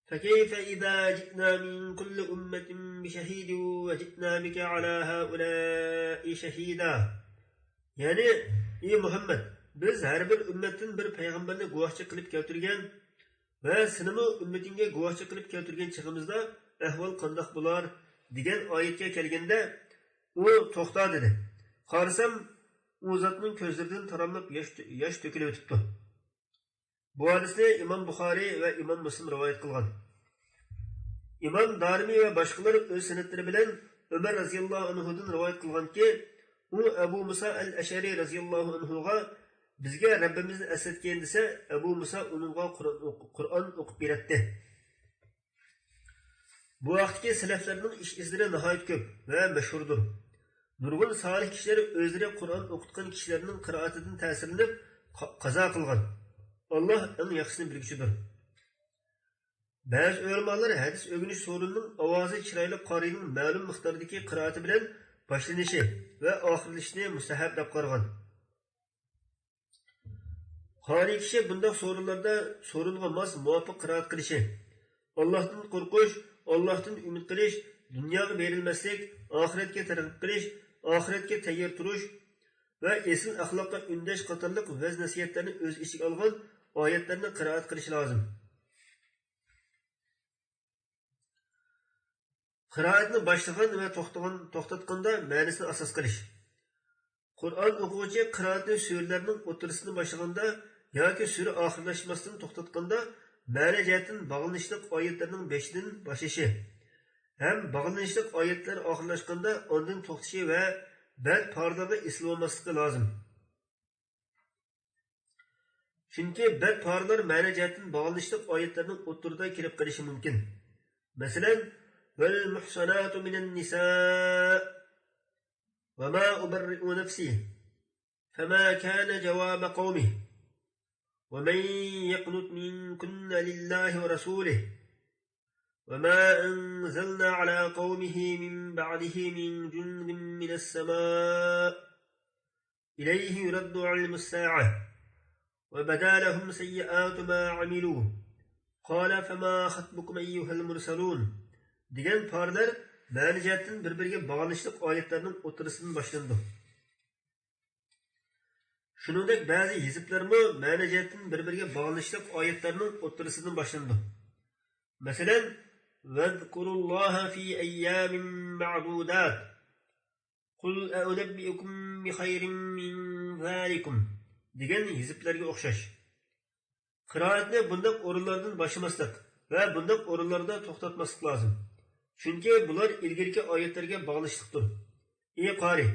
فكيف إذا جئنا من كل أمة بشهيد وجئنا بك على هؤلاء شهيدا. يەنى، ئى مۇھەممەد، بىز ھەر بىر ئۈممەتتىن بىر پەيغەمبەرنى گۇۋاھچى قىلىپ كەلتۈرگەن ۋە سېنىمۇ ئۈممىتىڭگە گۇۋاھچى قىلىپ كەلتۈرگەن چېغىمىزدا ئەھۋال قانداق بولار؟ دېگەن ئايەتكە كەلگەندە، ئۇ توختا دېدى. قارىسام، ئۇ زاتنىڭ كۆزلىرىدىن تاراملاپ ياش، ياش تۆكۈلۈۋېتىپتۇ. بۇ ھەدىسنى ئىمام بۇخارىي ۋە ئىمام مۇسلىم رىۋايەت قىلغان. ئىمام دارىمى ۋە باشقىلار ئۆز سەنەدلىرى بىلەن ئۆمەر رەزىياللاھۇ ئەنھۇدىن رىۋايەت قىلغانكى، ئۇ ئەبۇ مۇسا ئەل ئەشئەرى رەزىياللاھۇ ئەنھۇغا، بىزگە رەببىمىزنى ئەسلەتكىن دېسە، ئەبۇ مۇسا ئۇنىڭغا قۇرئان ئوق-، قۇرئان ئوقۇپ بېرەتتى. بۇ ھەقتىكى سەلەفلەرنىڭ ئىش-ئىزلىرى ناھايىتى كۆپ ۋە مەشھۇردۇر. نۇرغۇن سالىھ كىشىلەر ئۆزلىرى قۇرئان ئوقۇتقان كىشىلەرنىڭ قىرائىتىدىن تەسىرلىنىپ، قا-، قازا قىلغان. ئاللاھ ئەڭ ياخشىسىنى بىلگۈچىدۇر. بەزى ئۆلىمالار ھەدىس ئۆگىنىش سورۇنىنىڭ ئاۋازى چىرايلىق قارىينىڭ مەلۇم مىقداردىكى قىرائىتى بىلەن باشلىنىشى ۋە ئاخىرلىشىشىنى مۇستەھەب دەپ قارىغان. قارىي كىشى بۇنداق سورۇنلاردا سورۇنغا ماس مۇۋاپىق قىرائەت قىلىشى، ئاللاھتىن قورقۇش، ئاللاھتىن ئۈمىد قىلىش، دۇنياغا بېرىلمەسلىك، ئاخىرەتكە تەرغىب قىلىش، ئاخىرەتكە تەييار تۇرۇش ۋە ئېسىل ئەخلاققا ئۈندەش قاتارلىق ۋەز-نەسىھەتلەرنى ئۆز ئىچىگە ئالغان ئايەتلەرنى قىرائەت قىلىشى لازىم. قىرائەتنى باشلىغان ۋە توختىغان، توختاتقاندا مەنىسىنى ئاساس قىلىش. قۇرئان ئوقۇغۇچى قىرائەتنى سۈرىلەرنىڭ ئوتتۇرىسىدىن باشلىغاندا ياكى سۈرە ئاخىرلاشماستىن توختاتقاندا مەنە جەھەتتىن باغلىنىشلىق ئايەتلەرنىڭ بېشىدىن باشلىشى ھەم باغلىنىشلىق ئايەتلەر ئاخىرلاشقاندا ئاندىن توختىشى ۋە بەت پارىلارغا ئېسىلىۋالماسلىقى لازىم. چۈنكى بەت پارىلار مەنە جەھەتتىن باغلىنىشلىق ئايەتلەرنىڭ ئوتتۇرىدا كېلىپ قېلىشى مۇمكىن. مەسىلەن، والمحصنات من النساء وما أبرئ نفسي فما كان جواب قومه ومن يقنت منكن لله ورسوله وما أنزلنا على قومه من بعده من جند من السماء إليه يرد علم الساعة وبدا لهم سيئات ما عملوا قال فما خطبكم أيها المرسلون دېگەن پارىلەر مەنە جەھەتتىن بىر-بىرىگە باغلىنىشلىق ئايەتلەرنىڭ ئوتتۇرىسىدىن باشلىنىدۇ. شۇنىڭدەك بەزى ھىزىپلەرمۇ مەنە جەھەتتىن بىر-بىرىگە باغلىنىشلىق ئايەتلەرنىڭ ئوتتۇرىسىدىن باشلىنىدۇ. مەسىلەن، واذكروا الله في أيام معدودات قل أنبئكم بخير من ذلكم دېگەن ھىزىپلەرگە ئوخشاش. قىرائەتنى بۇنداق ئورۇنلاردىن باشلىماسلىق ۋە بۇنداق ئورۇنلاردا توختاتماسلىق لازىم. چۈنكى بۇلار ئىلگىرىكى ئايەتلەرگە باغلىنىشلىقتۇر. ئى قارى،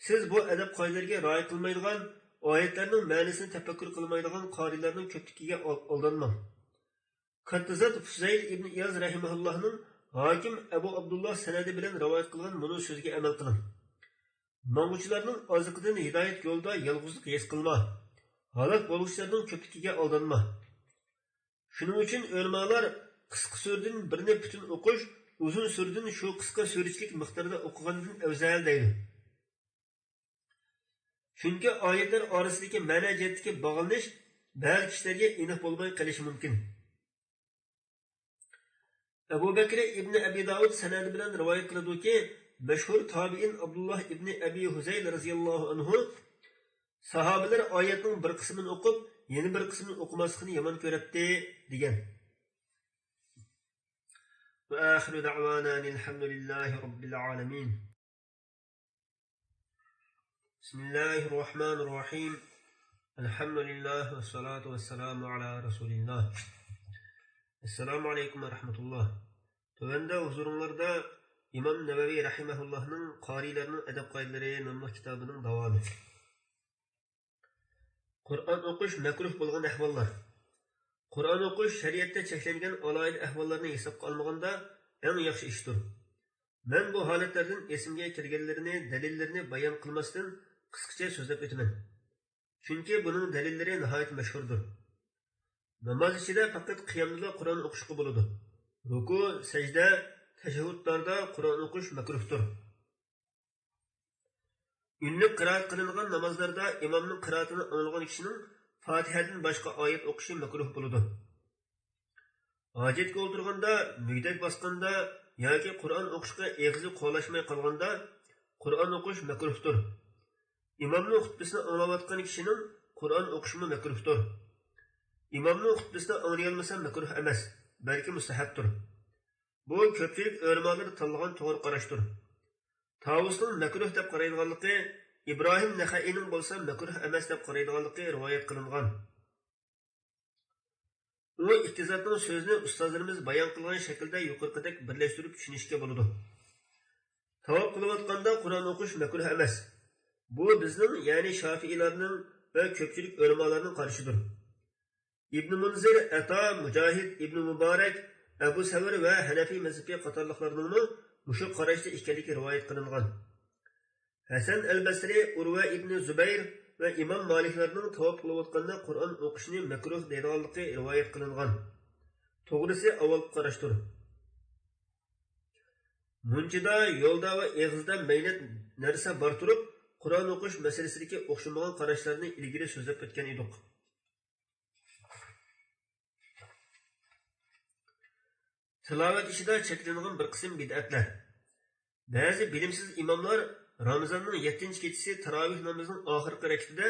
سىز بۇ ئەدەپ-قائىدىلەرگە رىئايە قىلمايدىغان، ئايەتلەرنىڭ مەنىسىنى تەپەككۇر قىلمايدىغان قارىيلارنىڭ كۆپلۈكىگە ئال-، ئالدانماڭ. كاتتا زات فۇزەيل ئىبن ئىياز رەھىمەھۇللاھنىڭ ھاكىم ئەبۇ ئابدۇللا سەنەدى بىلەن رىۋايەت قىلغان مۇنۇ سۆزىگە ئەمەل قىلىڭ. ماڭغۇچىلارنىڭ ئازلىقىدىن ھىدايەت يولىدا يالغۇزلۇق ھېس قىلما. ھالاك بولغۇچىلارنىڭ كۆپلۈكىگە ئالدانما. شۇنىڭ ئۈچۈن ئۆلىمالار قىسقا سۈرىدىن بىرنى پۈتۈن ئوقۇش، ئۇزۇن سۈرىدىن شۇ قىسقا سۈرىچىلىك مىقداردا ئوقۇغاندىن ئەۋزەل دەيدۇ. چۈنكى ئايەتلەر ئارىسىدىكى مەنە جەھەتتىكى باغلىنىش بەزى كىشىلەرگە ئېنىق بولماي قېلىشى مۇمكىن. ئەبۇ بەكرى ئىبنى ئەبى داۋۇد سەنەدى بىلەن رىۋايەت قىلىدۇكى، مەشھۇر تابىئىن ئابدۇللا ئىبنى ئەبى ھۇزەيل رەزىياللاھۇ ئەنھۇ، ساھابىلەر ئايەتنىڭ بىر قىسمىنى ئوقۇپ، يەنە بىر قىسمىنى ئوقۇماسلىقىنى يامان كۆرەتتى، دېگەن. وآخر دعوانا أن الحمد لله رب العالمين. بسم الله الرحمن الرحيم. الحمد لله والصلاة والسلام على رسول الله. السلام عليكم ورحمة الله. تۆۋەندە ھۇزۇرۇڭلاردا ئىمام نەۋەۋى رەھىمەھۇللاھنىڭ قارىيلارنىڭ ئەدەپ قائىدىلىرى ناملىق كىتابىنىڭ داۋامى. قۇرئان ئوقۇش مەكرۇھ بولغان ئەھۋاللار. قۇرئان ئوقۇش شەرىئەتتە چەكلەنگەن ئالاھىدە ئەھۋاللارنى ھېسابقا ئالمىغاندا ئەڭ ياخشى ئىشتۇر. مەن بۇ ھالەتلەردىن ئېسىمگە كەلگەنلىرىنى، دەلىللىرىنى بايان قىلماستىن، قىسقىچە سۆزلەپ ئۆتىمەن. چۈنكى بۇنىڭ دەلىللىرى ناھايىتى مەشھۇردۇر. ناماز ئىچىدە پەقەت قىيامدىلا قۇرئان ئوقۇشقا بولىدۇ. رۇكۇ، سەجدە، تەشەھھۇدلاردا قۇرئان ئوقۇش مەكرۇھتۇر. ئۈنلۈك قىرائەت قىلىنغان نامازلاردا ئىمامنىڭ قىرائىتىنى ئاڭلىغان كىشىنىڭ فاتىھەدىن باشقا ئايەت ئوقۇشى مەكرۇھ بولىدۇ. ھاجەتكە ئولتۇرغاندا، مۈگدەك باسقاندا ياكى قۇرئان ئوقۇشقا ئېغىزى قولاشماي قالغاندا قۇرئان ئوقۇش مەكرۇھتۇر. ئىمامنىڭ خۇتبىسىنى ئاڭلاۋاتقان كىشىنىڭ قۇرئان ئوقۇشىمۇ مەكرۇھتۇر. ئىمامنىڭ خۇتبىسىنى ئاڭلىيالمىسا مەكرۇھ ئەمەس، بەلكى مۇستەھەبتۇر. بۇ كۆپچىلىك ئۆلىمالىرى تاللىغان توغرا قاراشتۇر. تاۋۇسنىڭ مەكرۇھ دەپ قارايدىغانلىقى، ئىبراھىم نەخەئىينىڭ بولسا مەكرۇھ ئەمەس دەپ قارايدىغانلىقى رىۋايەت قىلىنغان. ئۇ ئىككى زاتنىڭ سۆزىنى ئۇستازلىرىمىز بايان قىلغان شەكىلدە يۇقىرىقىدەك بىرلەشتۈرۈپ چۈشىنىشكە بولىدۇ. تاۋاپ قىلىۋاتقاندا قۇرئان ئوقۇش مەكرۇھ ئەمەس. بۇ بىزنىڭ، يەنى شافىئىيلارنىڭ ۋە كۆپچىلىك ئۆلىمالارنىڭ قارىشىدۇر. ئىبنى مۇنزىر، ئەتا، مۇجاھىد، ئىبنى مۇبارەك، ئەبۇ سەۋر ۋە ھەنەفىي مەزھىپى قاتارلىقلارنىڭمۇ مۇشۇ قاراشتا ئىكەنلىكى رىۋايەت قىلىنغان. ھەسەن ئەل بەسرى، ئۇرۋە ئىبنى زۇبەير ۋە ئىمام مالىكلارنىڭ تاۋاپ قىلىۋاتقاندا قۇرئان ئوقۇشنى مەكرۇھ دەيدىغانلىقى رىۋايەت قىلىنغان. توغرىسى ئاۋۋالقى قاراشتۇر. مۇنچىدا، يولدا ۋە ئېغىزدا مەينەت نەرسە بار تۇرۇپ، قۇرئان ئوقۇش مەسىلىسىدىكى ئوخشىمىغان قاراشلارنى ئىلگىرى سۆزلەپ ئۆتكەن ئىدۇق. تىلاۋەت ئىشىدا چەكلىنىدىغان بىر قىسىم بىدئەتلەر. بەزى بىلىمسىز ئىماملار رامىزاننىڭ يەتتىنچى كېچىسى تاراۋىھ نامىزىنىڭ ئاخىرقى رەكىتىدە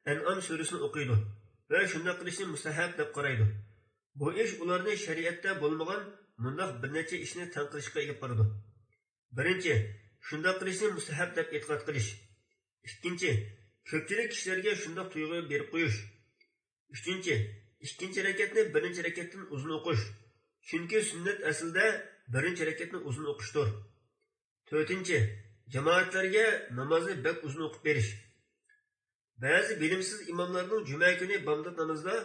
ئەنئام سۈرىسىنى ئوقۇيدۇ ۋە شۇنداق قىلىشنى مۇستەھەب دەپ قارايدۇ. بۇ ئىش ئۇلارنى شەرىئەتتە بولمىغان مۇنداق بىر نەچچە ئىشنى تەڭ قىلىشقا ئېلىپ بارىدۇ. بىرىنچى، شۇنداق قىلىشنى مۇستەھەب دەپ ئېتىقاد قىلىش. ئىككىنچى، كۆپچىلىك كىشىلەرگە شۇنداق تۇيغۇ بېرىپ قويۇش. ئۈچىنچى، ئىككىنچى رەكەتنى بىرىنچى رەكەتتىن ئۇزۇن ئوقۇش. چۈنكى سۈننەت ئەسلىدە بىرىنچى رەكەتنى ئۇزۇن ئوقۇشتۇر. تۆتىنچى، جامائەتلەرگە نامازنى بەك ئۇزۇن ئوقۇپ بېرىش. بەزى بىلىمسىز ئىماملارنىڭ جۈمە كۈنى بامدات نامىزىدا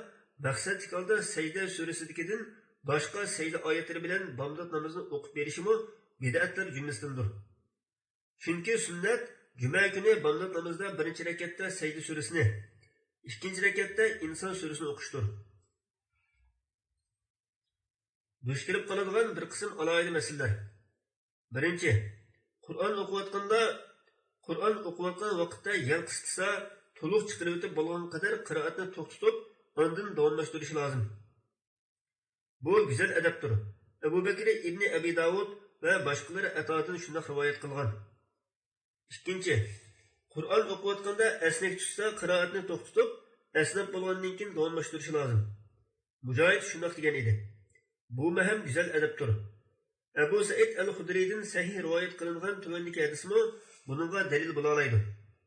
مەقسەتلىك ھالدا سەجدە سۈرىسىدىكىدىن باشقا سەجدە ئايەتلىرى بىلەن بامدات نامىزىنى ئوقۇپ بېرىشىمۇ بىدئەتلەر جۈملىسىدىندۇر. چۈنكى سۈننەت جۈمە كۈنى بامدات نامىزىدا بىرىنچى رەكەتتە سەجدە سۈرىسىنى، ئىككىنچى رەكەتتە ئىنسان سۈرىسىنى ئوقۇشتۇر. دۇچ كېلىپ قالىدىغان بىر قىسىم ئالاھىدە مەسىلىلەر. بىرىنچى، قۇرئان ئوقۇۋاتقاندا، قۇرئان ئوقۇۋاتقان ۋاقىتتا يەل قىستىسا، تولۇق چىقىرىۋېتىپ بولغان قەدەر قىرائەتنى توختىتىپ، ئاندىن داۋاملاشتۇرۇشى لازىم. بۇ گۈزەل ئەدەپتۇر. ئەبۇ بەكرى ئىبنى ئەبى داۋۇد ۋە باشقىلىرى ئەتادىن شۇنداق رىۋايەت قىلغان. ئىككىنچى، قۇرئان ئوقۇۋاتقاندا ئەسنىگە چۈشسە، قىرائەتنى توختىتىپ، ئەسنەپ بولغاندىن كېيىن داۋاملاشتۇرۇشى لازىم. مۇجاھىد شۇنداق دېگەن ئىدى. بۇمۇ ھەم گۈزەل ئەدەپتۇر. ئەبۇ سەئىد ئەل خۇدرىدىن سەھىھ رىۋايەت قىلىنغان تۆۋەندىكى ھەدىسمۇ بۇنىڭغا دەلىل بولالايدۇ.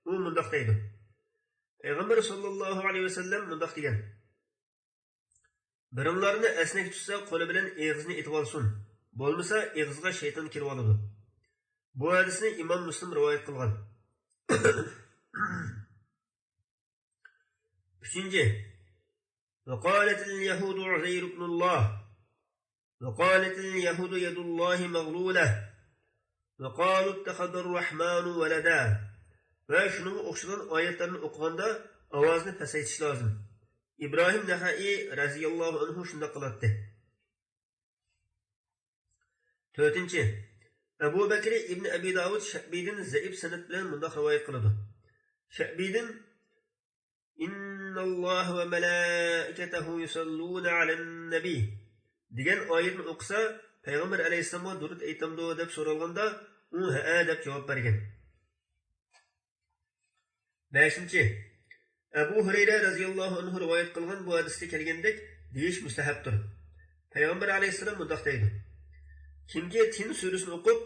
ئۇ مۇنداق دەيدۇ، پەيغەمبەر ساللاللاھۇ ئەلەيھى ۋەسەللەم مۇنداق دېگەن، بىرىڭلارنى ئەسنىگە چۈشسە قولى بىلەن ئېغىزىنى ئېتىۋالسۇن، بولمىسا ئېغىزىغا شەيتان كىرىۋالىدۇ. بۇ ھەدىسنى ئىمام مۇسلىم رىۋايەت قىلغان. ئۈچىنچى، وقالت اليهود عزير ابن الله، وقالت اليهود يد الله مغلولة، وقالوا اتخذ الرحمن ولدا ۋە شۇنىڭغا ئوخشىغان ئايەتلەرنى ئوقۇغاندا ئاۋازنى پەسەيتىش لازىم. ئىبراھىم نەخەئىي رەزىياللاھۇ ئەنھۇ شۇنداق قىلاتتى. تۆتىنچى، ئەبۇ بەكرى ئىبن ئەبى داۋۇد شەئبىدىن زەئىپ سەنەد بىلەن مۇنداق رىۋايەت قىلىدۇ. شەئبىدىن، إن الله وملائكته يصلون على النبي دېگەن ئايەتنى ئوقۇسا، پەيغەمبەر ئەلەيھىسسالامغا دۇرۇت ئېيتامدۇ دەپ سورالغاندا، ئۇ ھەئە دەپ جاۋاب بەرگەن. بەشىنچى، ئەبۇ ھۇرەيرە رەزىياللاھۇ ئەنھۇ رىۋايەت قىلغان بۇ ھەدىستە كەلگەندەك دېيىش مۇستەھەبتۇر. پەيغەمبەر ئەلەيھىسسالام مۇنداق دەيدۇ: كىمكى تىن سۈرىسىنى ئوقۇپ،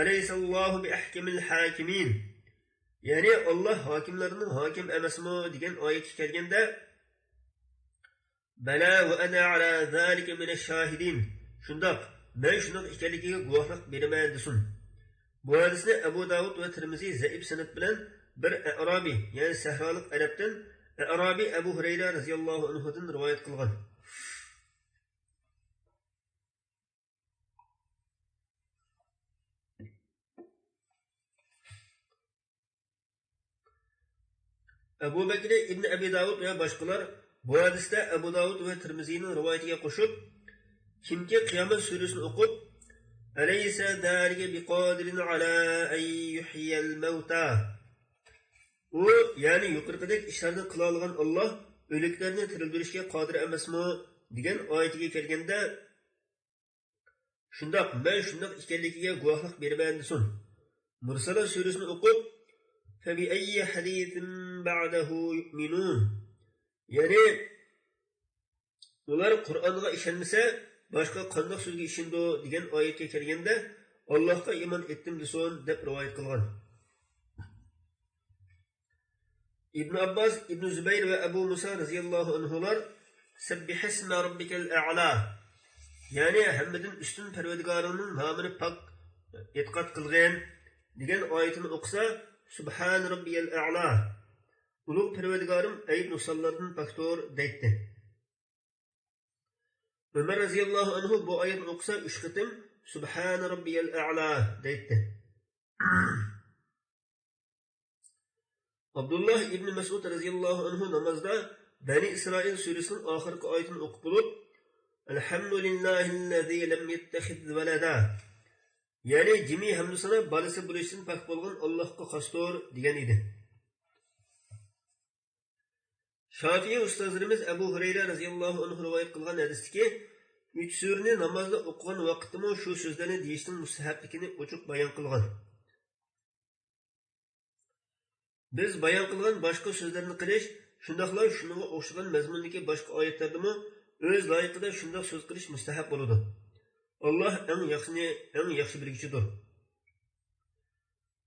أليس الله بأحكم الحاكمين، يەنى، ئاللاھ ھاكىملارنىڭ ھاكىم ئەمەسمۇ؟ دېگەن ئايەتكە كەلگەندە، بلى وأنا على ذلك من الشاهدين، شۇنداق، مەن شۇنداق ئىكەنلىكىگە گۇۋاھلىق بېرىمەن، دېسۇن. بۇ ھەدىسنى ئەبۇ داۋۇد ۋە تىرمىزى زەئىپ سەنەد بىلەن بىر ئەئرابىي، يەنى سەھرالىق ئەرەبتىن ئەئرابىي ئەبۇ ھۇرەيرە رەزىياللاھۇ ئەنھۇدىن رىۋايەت قىلغان. ئەبۇ بەكرى ئىبن ئەبى داۋۇد ۋە باشقىلار بۇ ھەدىستە ئەبۇ داۋۇد ۋە تىرمىزىنىڭ رىۋايىتىگە قوشۇپ، كىمكى قىيامەت سۈرىسىنى ئوقۇپ، أليس ذلك بقادر على أن يحيي الموتى، ئۇ، يەنى يۇقىرىقىدەك ئىشلارنى قىلالىغان ئاللاھ ئۆلۈكلەرنى تىرىلدۈرۈشكە قادىر ئەمەسمۇ؟ دېگەن ئايىتىگە كەلگەندە، شۇنداق، مەن شۇنداق ئىكەنلىكىگە گۇۋاھلىق بېرىمەن، دېسۇن. مۇرسالات سۈرىسىنى ئوقۇپ، فبأي حديث بعده يؤمنون، يەنى، ئۇلار قۇرئانغا ئىشەنمىسە، باشقا قانداق سۆزگە ئىشىنىدۇ؟ دېگەن ئايەتكە كەلگەندە، ئاللاھقا ئىمان ئېيتتىم، دېسۇن، دەپ رىۋايەت قىلغان. ئىبن ئابباس، ئىبن زۇبەير ۋە ئەبۇ مۇسا رەزىياللاھۇ ئەنھۇلار سەببىھىسمە رەببىكەل ئەئلا، يەنى ھەممىدىن ئۈستۈن پەرۋەردىگارىڭنىڭ نامىنى پاك ئېتىقاد قىلغىن دېگەن ئايىتىنى ئوقۇسا، سۇبھانە رەببىيەل ئەئلا، ئۇلۇغ پەرۋەردىگارىم ئەيىب نۇقسانلاردىن پاكتۇر دەيتتى. ئۆمەر رەزىياللاھۇ ئەنھۇ بۇ ئايەتنى ئوقۇسا ئۈچ قېتىم سۇبھانە رەببىيەل ئەئلا دەيتتى. ئابدۇللاھ ئىبنى مەسئۇد رەزىياللاھۇ ئەنھۇ نامازدا بەنى ئىسرائىل سۈرىسىنىڭ ئاخىرقى ئايىتىنى ئوقۇپ بولۇپ، ئەلھەمدۇلىللاھىللەزى لەم يەتتەخىز ۋەلەدا، يەنى جىمى ھەمدۇسانا بالىسى بولۇشتىن پاك بولغان ئاللاھقا خاستۇر، دېگەن ئىدى. شافىئىي ئۇستازلىرىمىز ئەبۇ ھۇرەيرە رەزىياللاھۇ ئەنھۇ رىۋايەت قىلغان ھەدىستىكى ئۈچ سۈرىنى نامازدا ئوقۇغان ۋاقىتتىمۇ شۇ سۆزلەرنى دېيىشنىڭ مۇستەھەپلىكىنى ئوچۇق بايان قىلغان. بىز بايان قىلغان باشقا سۆزلەرنى قىلىش، شۇنداقلا شۇنىڭغا ئوخشىغان مەزمۇندىكى باشقا ئايەتلەردىمۇ ئۆز لايىقىدا شۇنداق سۆز قىلىش مۇستەھەپ بولىدۇ. ئاللاھ ئەڭ ياخشىنى، ئەڭ ياخشى بىلگۈچىدۇر.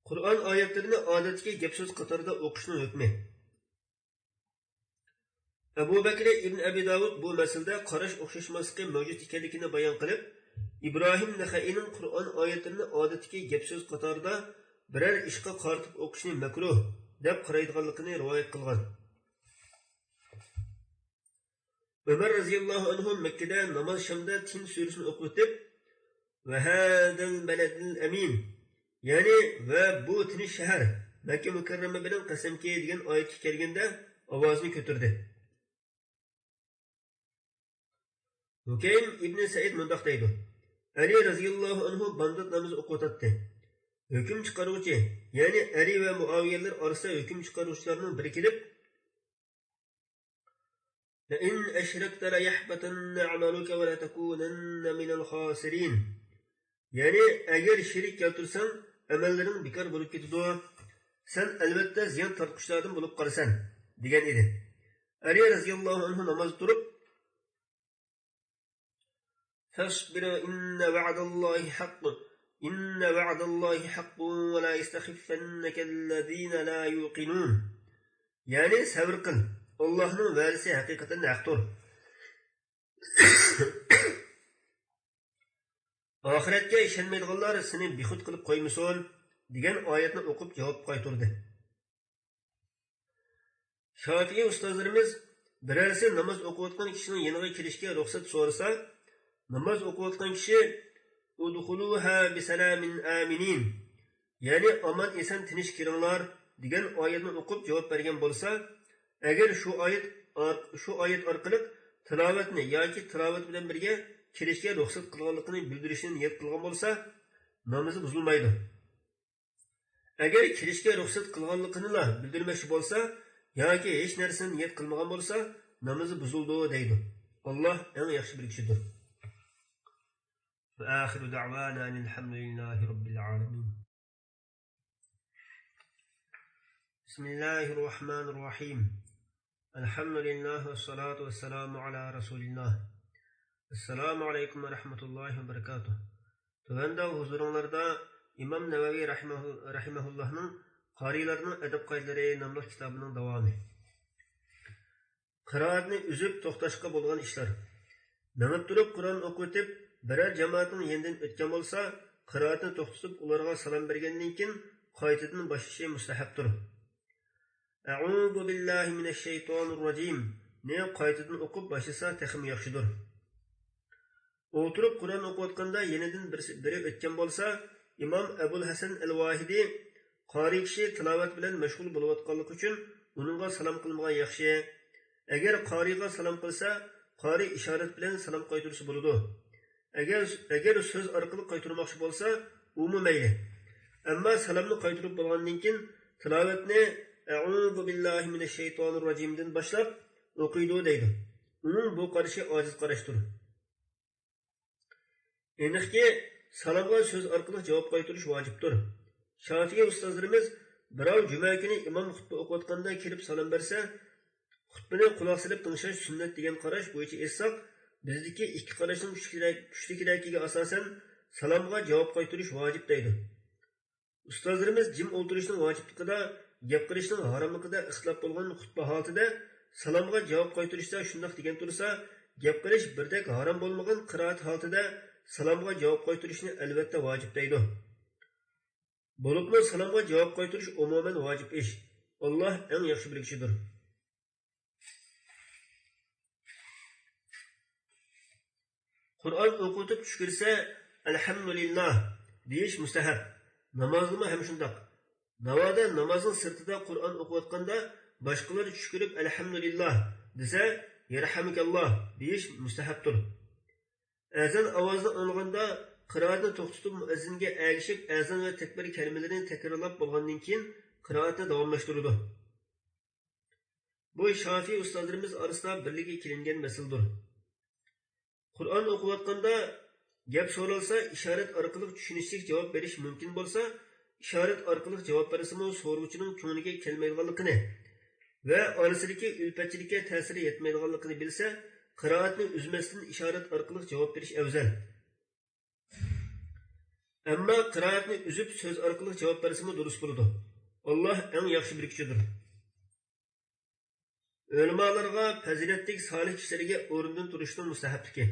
قۇرئان ئايەتلىرىنى ئادەتتىكى گەپ-سۆز قاتارىدا ئوقۇشنىڭ ھۆكمى. ئەبۇ بەكرى ئىبن ئەبى داۋۇد بۇ مەسىلىدە قاراش ئوخشاشماسلىقى مەۋجۇت ئىكەنلىكىنى بايان قىلىپ، ئىبراھىم نەخەئىينىڭ قۇرئان ئايەتلىرىنى ئادەتتىكى گەپ-سۆز قاتارىدا بىرەر ئىشقا قارىتىپ ئوقۇشنى مەكرۇھ دەپ قارايدىغانلىقىنى رىۋايەت قىلغان. ئۆمەر رەزىياللاھۇ ئەنھۇ مەككىدە ناماز شامدا تىن سۈرىسىنى ئوقۇۋېتىپ، ۋەھەزەل بەلەدىل ئەمىن، يەنى ۋە بۇ تىنچ شەھەر، مەككە مۇكەررەمە بىلەن قەسەمكى دېگەن ئايەتكە كەلگەندە ئاۋازىنى كۆتۈردى. ھۇكەيم ئىبنى سەئىد مۇنداق دەيدۇ، ئەلى رەزىياللاھۇ ئەنھۇ بامدات نامىزى ئوقۇۋاتاتتى. ھۆكۈم چىقارغۇچى، يەنى ئەلى ۋە مۇئاۋىيەلەر ئارىسىدا ھۆكۈم چىقارغۇچىلارنىڭ بىرى كېلىپ، لئن أشركت ليحبطن عملك ولتكونن من الخاسرين، يەنى، ئەگەر شېرىك كەلتۈرسەڭ، ئەمەللىرىڭ بىكار بولۇپ كېتىدۇ، سەن ئەلۋەتتە زىيان تارتقۇچىلاردىن بولۇپ قالىسەن، دېگەن ئىدى. ئەلى رەزىياللاھۇ ئەنھۇ نامازدا تۇرۇپ، فاصبر إن وعد الله حق، إن وعد الله حق ولا يستخفنك الذين لا يوقنون، يەنى سەۋر قىل، ئاللاھنىڭ ۋەدىسى ھەقىقەتەن ھەقتۇر. ئاخىرەتكە ئىشەنمەيدىغانلار سېنى بىخۇد قىلىپ قويمىسۇن، دېگەن ئايەتنى ئوقۇپ جاۋاب قايتۇردى. شافىئىي ئۇستازلىرىمىز بىرەرسى ناماز ئوقۇۋاتقان كىشىنىڭ يېنىغا كېلىشكە رۇخسەت سورىسا، ناماز ئوقۇۋاتقان كىشى «ئۇدخۇلۇھا بىسالامىن ئامىنىن»، يەنى «ئامان ئېسەن تىنچ كىرىڭلار» دېگەن ئايەتنى ئوقۇپ جاۋاب بەرگەن بولسا، ئەگەر شۇ ئايەت ئار-، شۇ ئايەت ئارقىلىق تىلاۋەتنى ياكى تىلاۋەت بىلەن بىرگە كېلىشكە رۇخسەت قىلغانلىقىنى بىلدۈرۈشنى نىيەت قىلغان بولسا، نامىزى بۇزۇلمايدۇ. ئەگەر كېلىشكە رۇخسەت قىلغانلىقىنىلا بىلدۈرمەكچى بولسا ياكى ھېچ نەرسىنى نىيەت قىلمىغان بولسا، نامىزى بۇزۇلىدۇ دەيدۇ. ئاللاھ ئەڭ ياخشى بىلگۈچىدۇر. وآخر دعوانا أن الحمد لله رب العالمين. بسم الله الرحمن الرحيم. الحمد لله والصلاة والسلام على رسول الله. السلام عليكم ورحمة الله وبركاته. تۆۋەندە ھۇزۇرۇڭلاردا ئىمام نەۋەۋى رەھمەھۇ-، رەھىمەھۇللاھنىڭ قارىيلارنىڭ ئەدەپ قائىدىلىرى ناملىق كىتابىنىڭ داۋامى. قىرائەتنى ئۈزۈپ توختاشقا بولغان ئىشلار. مېڭىپ تۇرۇپ قۇرئان ئوقۇۋېتىپ، بىرەر جامائەتنىڭ يېنىدىن ئۆتكەن بولسا، قىرائەتنى توختىتىپ، ئۇلارغا سالام بەرگەندىن كېيىن قايتىدىن باشلىشى مۇستەھەبتۇر. «ئەئۇزۇ بىللاھى مىنەششەيتانىررەجىم» نى قايتىدىن ئوقۇپ باشلىسا تېخىمۇ ياخشىدۇر. ئولتۇرۇپ قۇرئان ئوقۇۋاتقاندا يېنىدىن بىرسى، بىرى ئۆتكەن بولسا، ئىمام ئەبۇل ھەسەن ئەل ۋاھىدى قارىي كىشى تىلاۋەت بىلەن مەشغۇل بولۇۋاتقانلىقى ئۈچۈن ئۇنىڭغا سالام قىلمىغان ياخشى. ئەگەر قارىيغا سالام قىلسا، قارىي ئىشارەت بىلەن سالام قايتۇرسا بولىدۇ. ئەگەر، ئەگەر سۆز ئارقىلىق قايتۇرماقچى بولسا، ئۇمۇ مەيلى. ئەمما سالامنى قايتۇرۇپ بولغاندىن كېيىن تىلاۋەتنى «ئەئۇزۇ بىللاھى مىنەششەيتانىررەجىم» دىن باشلاپ ئوقۇيدۇ دەيدۇ. ئۇنىڭ بۇ قارىشى ئاجىز قاراشتۇر. ئېنىقكى، سالامغا سۆز ئارقىلىق جاۋاب قايتۇرۇش ۋاجىپتۇر. شافىئىي ئۇستازلىرىمىز بىراۋ جۈمە كۈنى ئىمام خۇتبە ئوقۇۋاتقاندا كىرىپ سالام بەرسە، خۇتبىنى قۇلاق سېلىپ تىڭشاش سۈننەت دېگەن قاراش بويىچە ئېيتساق، بىزدىكى ئىككى قاراشنىڭ كۈچلۈكرەك-، كۈچلۈكرەكلىكىگە ئاساسەن، سالامغا جاۋاب قايتۇرۇش ۋاجىپ دەيدۇ. ئۇستازلىرىمىز جىم ئولتۇرۇشنىڭ ۋاجىپلىقىدا، گەپ قىلىشنىڭ ھاراملىقىدا ئىختىلاپ بولغان خۇتبە ھالىتىدە سالامغا جاۋاب قايتۇرۇشتا شۇنداق دېگەن تۇرسا، گەپ قىلىش بىردەك ھارام بولمىغان قىرائەت ھالىتىدە سالامغا جاۋاب قايتۇرۇشنى ئەلۋەتتە ۋاجىپ دەيدۇ. بولۇپمۇ سالامغا جاۋاب قايتۇرۇش ئومۇمەن ۋاجىپ ئىش. ئاللاھ ئەڭ ياخشى بىلگۈچىدۇر. قۇرئان ئوقۇۋېتىپ چۈش كۆرسە، «ئەلھەمدۇلىللاھ» دېيىش مۇستەھەب. نامازدىمۇ ھەم شۇنداق. ناۋادا نامازنىڭ سىرتىدا قۇرئان ئوقۇۋاتقاندا باشقىلار چۈش كۆرۈپ «ئەلھەمدۇلىللاھ» دېسە، «يەرھەمۇكەللاھ» دېيىش مۇستەھەبتۇر. ئەزان ئاۋازىنى ئاڭلىغاندا قىرائەتنى توختىتىپ مۇئەززىنگە ئەگىشىپ ئەزان ۋە تەكبىر كەلىمىلىرىنى تەكرارلاپ بولغاندىن كېيىن قىرائەتنى داۋاملاشتۇرىدۇ. بۇ شافىئىي ئۇستازلىرىمىز ئارىسىدا بىرلىككە كېلىنگەن مەسىلىدۇر. قۇرئان ئوقۇۋاتقاندا گەپ سورالسا، ئىشارەت ئارقىلىق چۈشىنىشلىك جاۋاب بېرىش مۇمكىن بولسا، ئىشارەت ئارقىلىق جاۋاب بەرسىمۇ سورىغۇچىنىڭ كۆڭلىگە كەلمەيدىغانلىقىنى ۋە ئارىسىدىكى ئۈلپەتچىلىككە تەسىرى يەتمەيدىغانلىقىنى بىلسە، قىرائەتنى ئۈزمەستىن ئىشارەت ئارقىلىق جاۋاب بېرىش ئەۋزەل. ئەمما قىرائەتنى ئۈزۈپ سۆز ئارقىلىق جاۋاب بەرسىمۇ دۇرۇس بولىدۇ. ئاللاھ ئەڭ ياخشى بىلگۈچىدۇر. ئۆلىمالارغا، پەزىلەتلىك سالىھ كىشىلەرگە ئورنىدىن تۇرۇشنىڭ مۇستەھەبلىكى.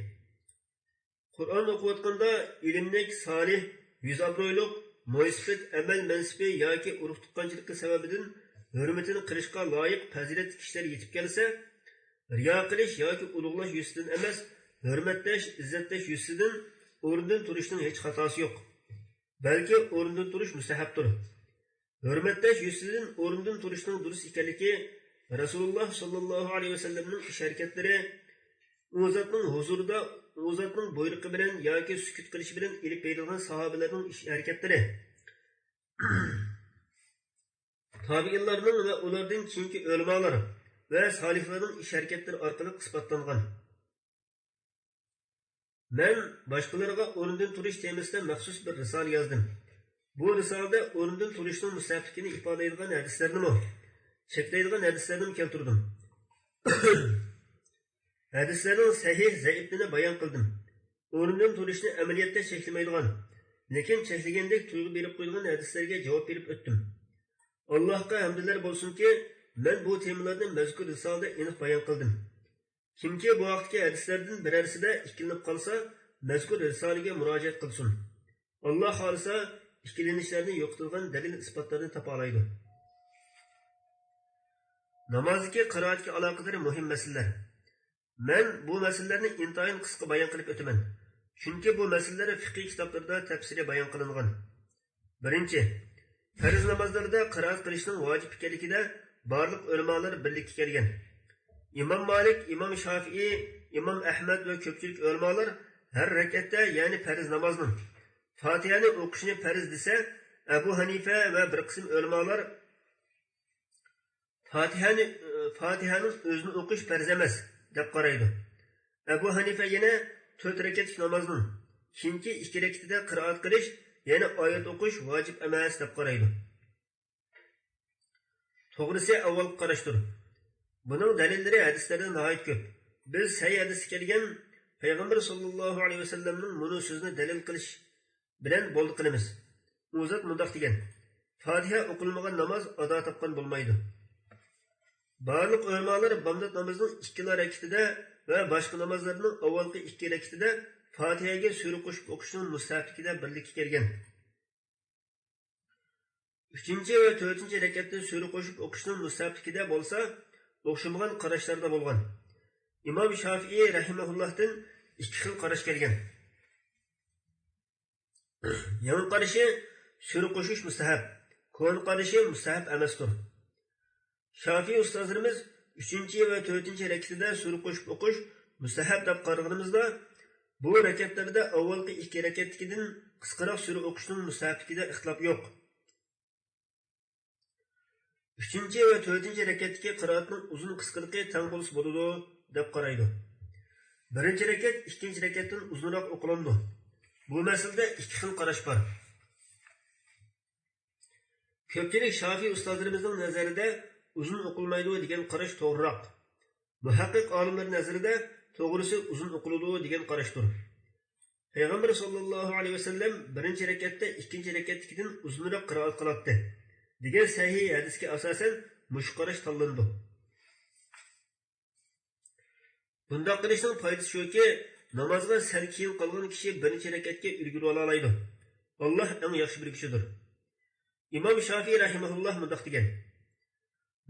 قۇرئان ئوقۇۋاتقاندا ئىلىملىك، سالىھ، يۈز ئابرۇيلۇق، مويسىپىت ئەمەل مەنسىپى ياكى ئۇرۇق تۇغقانچىلىقى سەۋەبىدىن ھۆرمىتىنى قىلىشقا لايىق پەزىلەتلىك كىشىلەر يېتىپ كەلسە، رىيا قىلىش ياكى ئۇلۇغلاش يۈزىسىدىن ئەمەس، ھۆرمەتلەش، ئىززەتلەش يۈزىسىدىن ئورنىدىن تۇرۇشنىڭ ھېچ خاتاسى يوق. بەلكى ئورنىدىن تۇرۇش مۇستەھەبتۇر. ھۆرمەتلەش يۈزىسىدىن ئورنىدىن تۇرۇشنىڭ دۇرۇس ئىكەنلىكى رەسۇلۇللاھ ساللاللاھۇ ئەلەيھى ۋەسەللەمنىڭ ئىش ھەرىكەتلىرى، ئۇ زاتنىڭ ھۇزۇرىدا، ئۇ زاتنىڭ بۇيرۇقى بىلەن ياكى سۈكۈت قىلىشى بىلەن ئېلىپ بېرىلغان ساھابىلەرنىڭ ئىش ھەرىكەتلىرى، تابىئىنلارنىڭ ۋە ئۇلاردىن كېيىنكى ئۆلىمالار ۋە سالىھلارنىڭ ئىش ھەرىكەتلىرى ئارقىلىق ئىسپاتلانغان. مەن باشقىلارغا ئورنىدىن تۇرۇش تېمىسىدا مەخسۇس بىر رىسالە يازدىم. بۇ رىسالىدە ئورنىدىن تۇرۇشنىڭ مۇستەھەبلىكىنى ئىپادىلەيدىغان ھەدىسلەرنىمۇ، چەكلەيدىغان ھەدىسلەرنىمۇ كەلتۈردۈم. ھەدىسلەرنىڭ سەھىھ، زەئىپىنى بايان قىلدىم. ئورنىدىن تۇرۇشنى ئەمەلىيەتتە چەكلىمەيدىغان، لېكىن چەكلىگەندەك تۇيغۇ بېرىپ قويىدىغان ھەدىسلەرگە جاۋاب بېرىپ ئۆتتۈم. ئاللاھقا ھەمدلەر بولسۇنكى، مەن بۇ تېمىلارنى مەزكۇر رىسالىدە ئېنىق بايان قىلدىم. كىمكى بۇ ھەقتىكى ھەدىسلەردىن بىرەرسىدە ئىككىلىنىپ قالسا، مەزكۇر رىسالىگە مۇراجىئەت قىلسۇن. ئاللاھ خالىسا، ئىككىلىنىشلەرنى يوقىتىدىغان دەلىل-ئىسپاتلارنى تاپالايدۇ. نامازدىكى قىرائەتكە ئالاقىدار مۇھىم مەسىلىلەر. مەن بۇ مەسىلىلەرنى ئىنتايىن قىسقا بايان قىلىپ ئۆتىمەن، چۈنكى بۇ مەسىلىلەر فىقھىي كىتابلىرىدا تەپسىلىي بايان قىلىنغان. بىرىنچى، پەرز نامازلىرىدا قىرائەت قىلىشنىڭ ۋاجىپ ئىكەنلىكىدە بارلىق ئۆلىمالار بىرلىككە كەلگەن. ئىمام مالىك، ئىمام شافىئىي، ئىمام ئەھمەد ۋە كۆپچىلىك ئۆلىمالار ھەر رەكەتتە، يەنى پەرز نامازنىڭ، فاتىھەنى ئوقۇشنى پەرز دېسە، ئەبۇ ھەنىفە ۋە بىر قىسىم ئۆلىمالار فاتىھەنى، فاتىھەنىڭ ئۆزىنى ئوقۇش پەرز ئەمەس، دەپ قارايدۇ. ئەبۇ ھەنىفە يەنە تۆت رەكەتلىك نامازنىڭ كېيىنكى ئىككى رەكىتىدە قىرائەت قىلىش، يەنى ئايەت ئوقۇش ۋاجىپ ئەمەس، دەپ قارايدۇ. توغرىسى ئاۋۋالقى قاراشتۇر. بۇنىڭ دەلىللىرى ھەدىسلەردە ناھايىتى كۆپ. بىز سەھىھ ھەدىستە كەلگەن پەيغەمبەر ساللاللاھۇ ئەلەيھى ۋەسەللەمنىڭ مۇنۇ سۆزىنى دەلىل قىلىش بىلەن بولدى قىلىمىز. ئۇ زات مۇنداق دېگەن: «فاتىھە ئوقۇلمىغان ناماز ئادا تاپقان بولمايدۇ.» بارلىق ئۆلىمالار بامدات نامىزىنىڭ ئىككىلا رەكىتىدە ۋە باشقا نامازلارنىڭ ئاۋۋالقى ئىككى رەكىتىدە فاتىھەگە سۈرە قوشۇپ ئوقۇشنىڭ مۇستەھەپلىكىدە بىرلىككە كەلگەن. ئۈچىنچى ۋە تۆتىنچى رەكەتتە سۈرە قوشۇپ ئوقۇشنىڭ مۇستەھەپلىكىدە بولسا ئوخشىمىغان قاراشلاردا بولغان. ئىمام شافىئىي رەھىمەھۇللاھتىن ئىككى خىل قاراش كەلگەن. يېڭى قارىشى سۈرە قوشۇش مۇستەھەب، كونا قارىشى مۇستەھەب ئەمەستۇر. شافىئىي ئۇستازلىرىمىز ئۈچىنچى ۋە تۆتىنچى رەكىتىدە سۈرە قوشۇپ ئوقۇش مۇستەھەب دەپ قارىغىنىمىزدا، بۇ رەكەتلەردە ئاۋۋالقى ئىككى رەكەتتىكىدىن قىسقىراق سۈرە ئوقۇشنىڭ مۇستەھەبلىكىدە ئىختىلاپ يوق. ئۈچىنچى ۋە تۆتىنچى رەكەتتىكى قىرائەتنىڭ ئۇزۇن قىسقىلىقى تەڭ بولسا بولىدۇ، دەپ قارايدۇ. بىرىنچى رەكەت ئىككىنچى رەكەتتىن ئۇزۇنراق ئوقۇلامدۇ؟ بۇ مەسىلىدە ئىككى خىل قاراش بار. كۆپچىلىك شافىئىي ئۇستازلىرىمىزنىڭ نەزىرىدە ئۇزۇن ئوقۇلمايدۇ دېگەن قاراش توغرىراق. مۇھەققىق ئالىملار نەزىرىدە توغرىسى ئۇزۇن ئوقۇلىدۇ دېگەن قاراشتۇر. پەيغەمبەر ساللاللاھۇ ئەلەيھى ۋەسەللەم بىرىنچى رەكەتتە ئىككىنچى رەكەتتىكىدىن ئۇزۇنراق قىرائەت قىلاتتى، دېگەن سەھىھ ھەدىسكە ئاساسەن مۇشۇ قاراش تاللىنىدۇ. بۇنداق قىلىشنىڭ پايدىسى شۇكى، نامازغا سەل كېيىن قالغان كىشى بىرىنچى رەكەتكە ئۈلگۈرۈۋالالايدۇ. ئاللاھ ئەڭ ياخشى بىلگۈچىدۇر. ئىمام شافىئىي رەھىمەھۇللاھ مۇنداق دېگەن: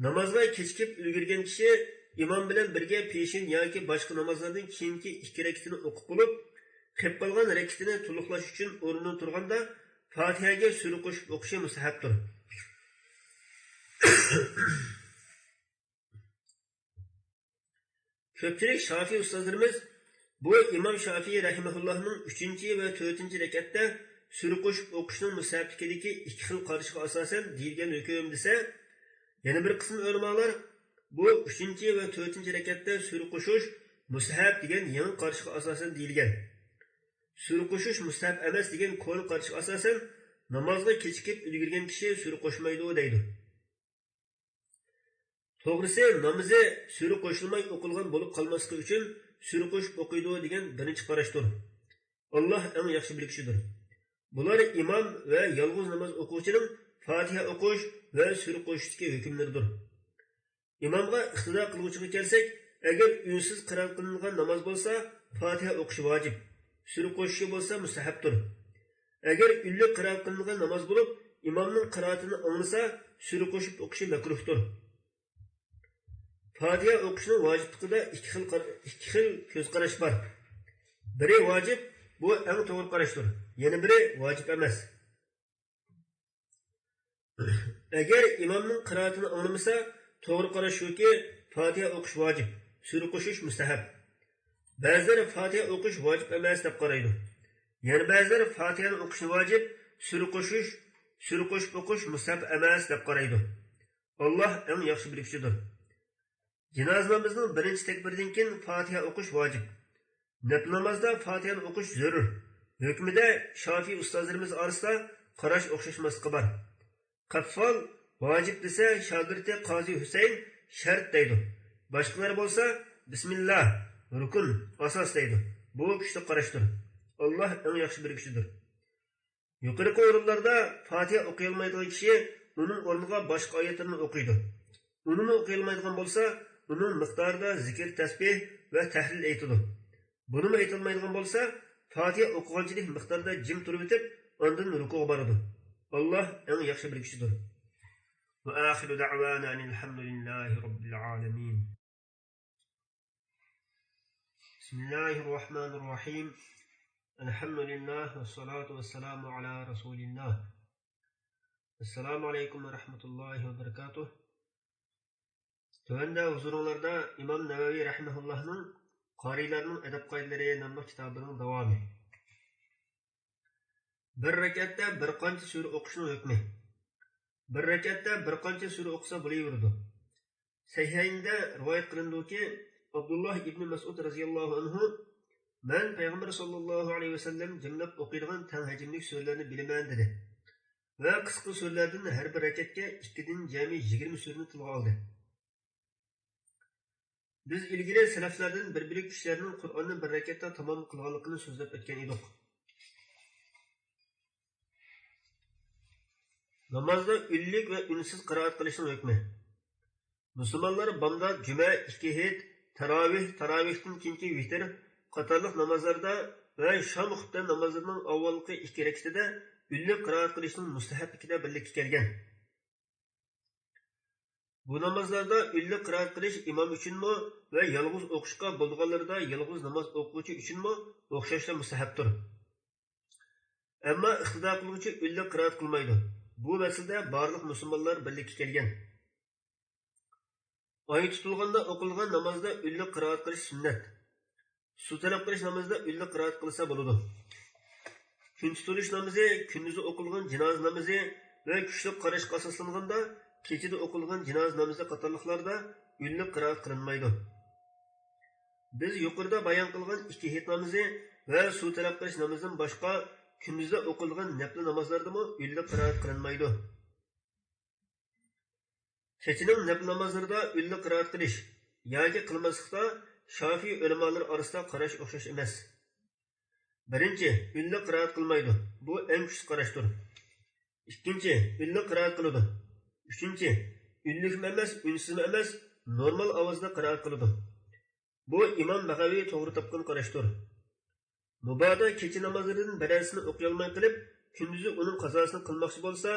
نامازغا كېچىكىپ ئۈلگۈرگەن كىشى ئىمام بىلەن بىرگە پېشىن ياكى باشقا نامازلاردىن كېيىنكى ئىككى رەكىتىنى ئوقۇپ بولۇپ، قېلىپ قالغان رەكىتىنى تولۇقلاش ئۈچۈن ئورنىدىن تۇرغاندا، فاتىھەگە سۈرە قوشۇپ ئوقۇشى مۇستەھەبتۇر. كۆپچىلىك شافىئىي ئۇستازلىرىمىز بۇ ئىمام شافىئىي رەھىمەھۇللاھنىڭ ئۈچىنچى ۋە تۆتىنچى رەكەتتە سۈرە قوشۇپ ئوقۇشنىڭ مۇستەھەبلىكىدىكى ئىككى خىل قارىشىغا ئاساسەن دېيىلگەن ھۆكۈم دېسە، يەنە بىر قىسىم ئۆلىمالار بۇ ئۈچىنچى ۋە تۆتىنچى رەكەتتە سۈرە قوشۇش مۇستەھەب دېگەن يېڭى قارىشىغا ئاساسەن دېيىلگەن. سۈرە قوشۇش مۇستەھەب ئەمەس دېگەن كونا قارىشىغا ئاساسەن، نامازغا كېچىكىپ ئۈلگۈرگەن كىشى سۈرە قوشمايدۇ دەيدۇ. توغرىسى، نامىزى سۈرە قوشۇلماي ئوقۇلغان بولۇپ قالماسلىقى ئۈچۈن سۈرە قوشۇپ ئوقۇيدۇ دېگەن بىرىنچى قاراشتۇر. ئاللاھ ئەڭ ياخشى بىلگۈچىدۇر. بۇلار ئىمام ۋە يالغۇز ناماز ئوقۇغۇچىنىڭ فاتىھە ئوقۇش ۋە سۈرە قوشۇشتىكى ھۆكۈملىرىدۇر. ئىمامغا ئىقتىدا قىلغۇچىغا كەلسەك، ئەگەر ئۈنسىز قىرائەت قىلىنغان ناماز بولسا، فاتىھە ئوقۇشى ۋاجىپ، سۈرە قوشۇشى بولسا مۇستەھەبتۇر. ئەگەر ئۈنلۈك قىرائەت قىلىنغان ناماز بولۇپ، ئىمامنىڭ قىرائىتىنى ئاڭلىسا، سۈرە قوشۇپ ئوقۇشى مەكرۇھتۇر. فاتىھە ئوقۇشنىڭ ۋاجىپلىقىدا ئىككى خىل قار-، ئىككى خىل كۆز قاراش بار. بىرى ۋاجىپ، بۇ ئەڭ توغرا قاراشتۇر. يەنە بىرى ۋاجىپ ئەمەس. ئەگەر ئىمامنىڭ قىرائىتىنى ئاڭلىمىسا، توغرا قاراش شۇكى، فاتىھە ئوقۇش ۋاجىپ، سۈرە قوشۇش مۇستەھەب. بەزىلەر فاتىھە ئوقۇش ۋاجىپ ئەمەس دەپ قارايدۇ. يەنە بەزىلەر فاتىھەنى ئوقۇشنى ۋاجىپ، سۈرە قوشۇش، سۈرە قوشۇپ ئوقۇش مۇستەھەب ئەمەس دەپ قارايدۇ. ئاللاھ ئەڭ ياخشى بىلگۈچىدۇر. جىنازا نامىزىنىڭ بىرىنچى تەكبىرىدىن كېيىن فاتىھە ئوقۇش ۋاجىپ. نەپلى نامازدا فاتىھەنى ئوقۇش زۆرۈر. ھۆكمىدە شافىئىي ئۇستازلىرىمىز ئارىسىدا قاراش ئوخشاشماسلىقى بار. قەففال ۋاجىپ دېسە، شاگىرتى قازى ھۈسەيىن شەرت دەيدۇ. باشقىلار بولسا، بىسمىللا، رۇكۇن، ئاساس دەيدۇ. بۇ كۈچلۈك قاراشتۇر. ئاللاھ ئەڭ ياخشى بىلگۈچىدۇر. يۇقىرىقى ئورۇنلاردا فاتىھە ئوقۇيالمايدىغان كىشى ئۇنىڭ ئورنىغا باشقا ئايەتلەرنى ئوقۇيدۇ. ئۇنىمۇ ئوقۇيالمايدىغان بولسا، ئۇنىڭ مىقدارىدا زىكىر، تەسبىھ ۋە تەھلىل ئېيتىدۇ. بۇنىمۇ ئېيتالمايدىغان بولسا، فاتىھە ئوقۇغانچىلىك مىقداردا جىم تۇرۇۋېتىپ، ئاندىن رۇكۇغا بارىدۇ. ئاللاھ ئەڭ ياخشى بىلگۈچىدۇر. وآخر دعوانا أن الحمد لله رب العالمين. بسم الله الرحمن الرحيم. الحمد لله والصلاة والسلام على رسول الله. السلام عليكم ورحمة الله وبركاته. تۆۋەندە ھۇزۇرۇڭلاردا ئىمام نەۋەۋى رەھىمەھۇللاھنىڭ قارىيلارنىڭ ئەدەپ قائىدىلىرى ناملىق كىتابىنىڭ داۋامى. بىر رەكەتتە بىر قانچە سۈرە ئوقۇشنىڭ ھۆكمى. بىر رەكەتتە بىر قانچە سۈرە ئوقۇسا بولۇۋېرىدۇ. سەھىھەيندە رىۋايەت قىلىنىدۇكى، ئابدۇللا ئىبنى مەسئۇد رەزىياللاھۇ ئەنھۇ، مەن پەيغەمبەر ساللاللاھۇ ئەلەيھى ۋەسەللەم جەملەپ ئوقۇيدىغان تەڭ ھەجىملىك سۈرىلەرنى بىلىمەن، دېدى ۋە قىسقا سۈرىلەردىن ھەر بىر رەكەتكە ئىككىدىن جەمئىي يىگىرمە سۈرىنى تىلغا ئالدى. بىز ئىلگىرى سەلەفلەردىن بىر بۆلەك كىشىلەرنىڭ قۇرئاننى بىر رەكەتتە تامام قىلغانلىقىنى سۆزلەپ ئۆتكەن ئىدۇق. نامازدا ئۈنلۈك ۋە ئۈنسىز قىرائەت قىلىشنىڭ ھۆكمى. مۇسۇلمانلار بامدات، جۈمە، ئىككى ھېيت، تاراۋىھ، تاراۋىھتىن كېيىنكى ۋىتىر قاتارلىق نامازلاردا ۋە شام خۇپتەن نامازلىرىنىڭ ئاۋۋالقى ئىككى رەكىتىدە ئۈنلۈك قىرائەت قىلىشنىڭ مۇستەھەبلىكىدە بىرلىككە كەلگەن. بۇ نامازلاردا ئۈنلۈك قىرائەت قىلىش ئىمام ئۈچۈنمۇ ۋە يالغۇز ئوقۇشقا بولىدىغانلىرىدا يالغۇز ناماز ئوقۇغۇچى ئۈچۈنمۇ ئوخشاشلا مۇستەھەبتۇر. ئەمما ئىقتىدا قىلغۇچى ئۈنلۈك قىرائەت قىلمايدۇ. بۇ مەسىلىدە بارلىق مۇسۇلمانلار بىرلىككە كەلگەن. ئاي تۇتۇلغاندا ئوقۇلغان نامازدا ئۈنلۈك قىرائەت قىلىش سۈننەت. سۇ تەلەپ قىلىش نامىزىدا ئۈنلۈك قىرائەت قىلسا بولىدۇ. كۈن تۇتۇلۇش نامىزى، كۈندۈزى ئوقۇلغان جىنازا نامىزى ۋە كۈچلۈك قاراشقا ئاساسلانغاندا كېچىدە ئوقۇلغان جىنازا نامىزى قاتارلىقلاردا ئۈنلۈك قىرائەت قىلىنمايدۇ. بىز يۇقىرىدا بايان قىلغان ئىككى ھېيت نامىزى ۋە سۇ تەلەپ قىلىش نامىزىدىن باشقا كۈندۈزدە ئوقۇلغان نەپلى نامازلاردىمۇ ئۈنلۈك قىرائەت قىلىنمايدۇ. كېچىنىڭ نەپلى نامازلىرىدا ئۈنلۈك قىرائەت قىلىش ياكى قىلماسلىقتا شافىئىي ئۆلىمالىرى ئارىسىدا قاراش ئوخشاش ئەمەس. بىرىنچى، ئۈنلۈك قىرائەت قىلمايدۇ. بۇ ئەڭ كۈچلۈك قاراشتۇر. ئىككىنچى، ئۈنلۈك قىرائەت قىلىدۇ. ئۈچىنچى، ئۈنلۈكمۇ ئەمەس، ئۈنسىزمۇ ئەمەس، نورمال ئاۋازدا قىرائەت قىلىدۇ. بۇ ئىمام بەغەۋى توغرا تاپقان قاراشتۇر. مۇبادا كېچە نامازلىرىدىن بىرەرسىنى ئوقۇيالماي قېلىپ، كۈندۈزى ئۇنىڭ قازاسىنى قىلماقچى بولسا،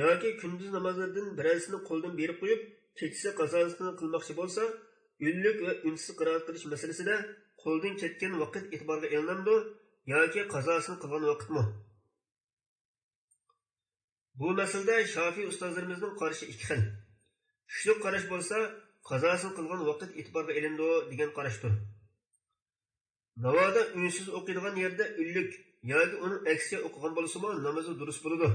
ياكى كۈندۈز نامازلىرىدىن بىرەرسىنى قولدىن بېرىپ قويۇپ، كېچىسى قازاسىنى قىلماقچى بولسا، ئۈنلۈك ۋە ئۈنسىز قىرائەت قىلىش مەسىلىسىدە قولدىن كەتكەن ۋاقىت ئېتىبارغا ئېلىنامدۇ ياكى قازاسىنى قىلغان ۋاقىتمۇ؟ بۇ مەسىلىدە شافىئىي ئۇستازلىرىمىزنىڭ قارىشى ئىككى خىل. كۈچلۈك قاراش بولسا، قازاسىنى قىلغان ۋاقىت ئېتىبارغا ئېلىنىدۇ دېگەن قاراشتۇر. ناۋادا ئۈنسىز ئوقۇيدىغان يەردە ئۈنلۈك ياكى ئۇنىڭ ئەكسىچە ئوقۇغان بولسىمۇ نامىزى دۇرۇس بولىدۇ.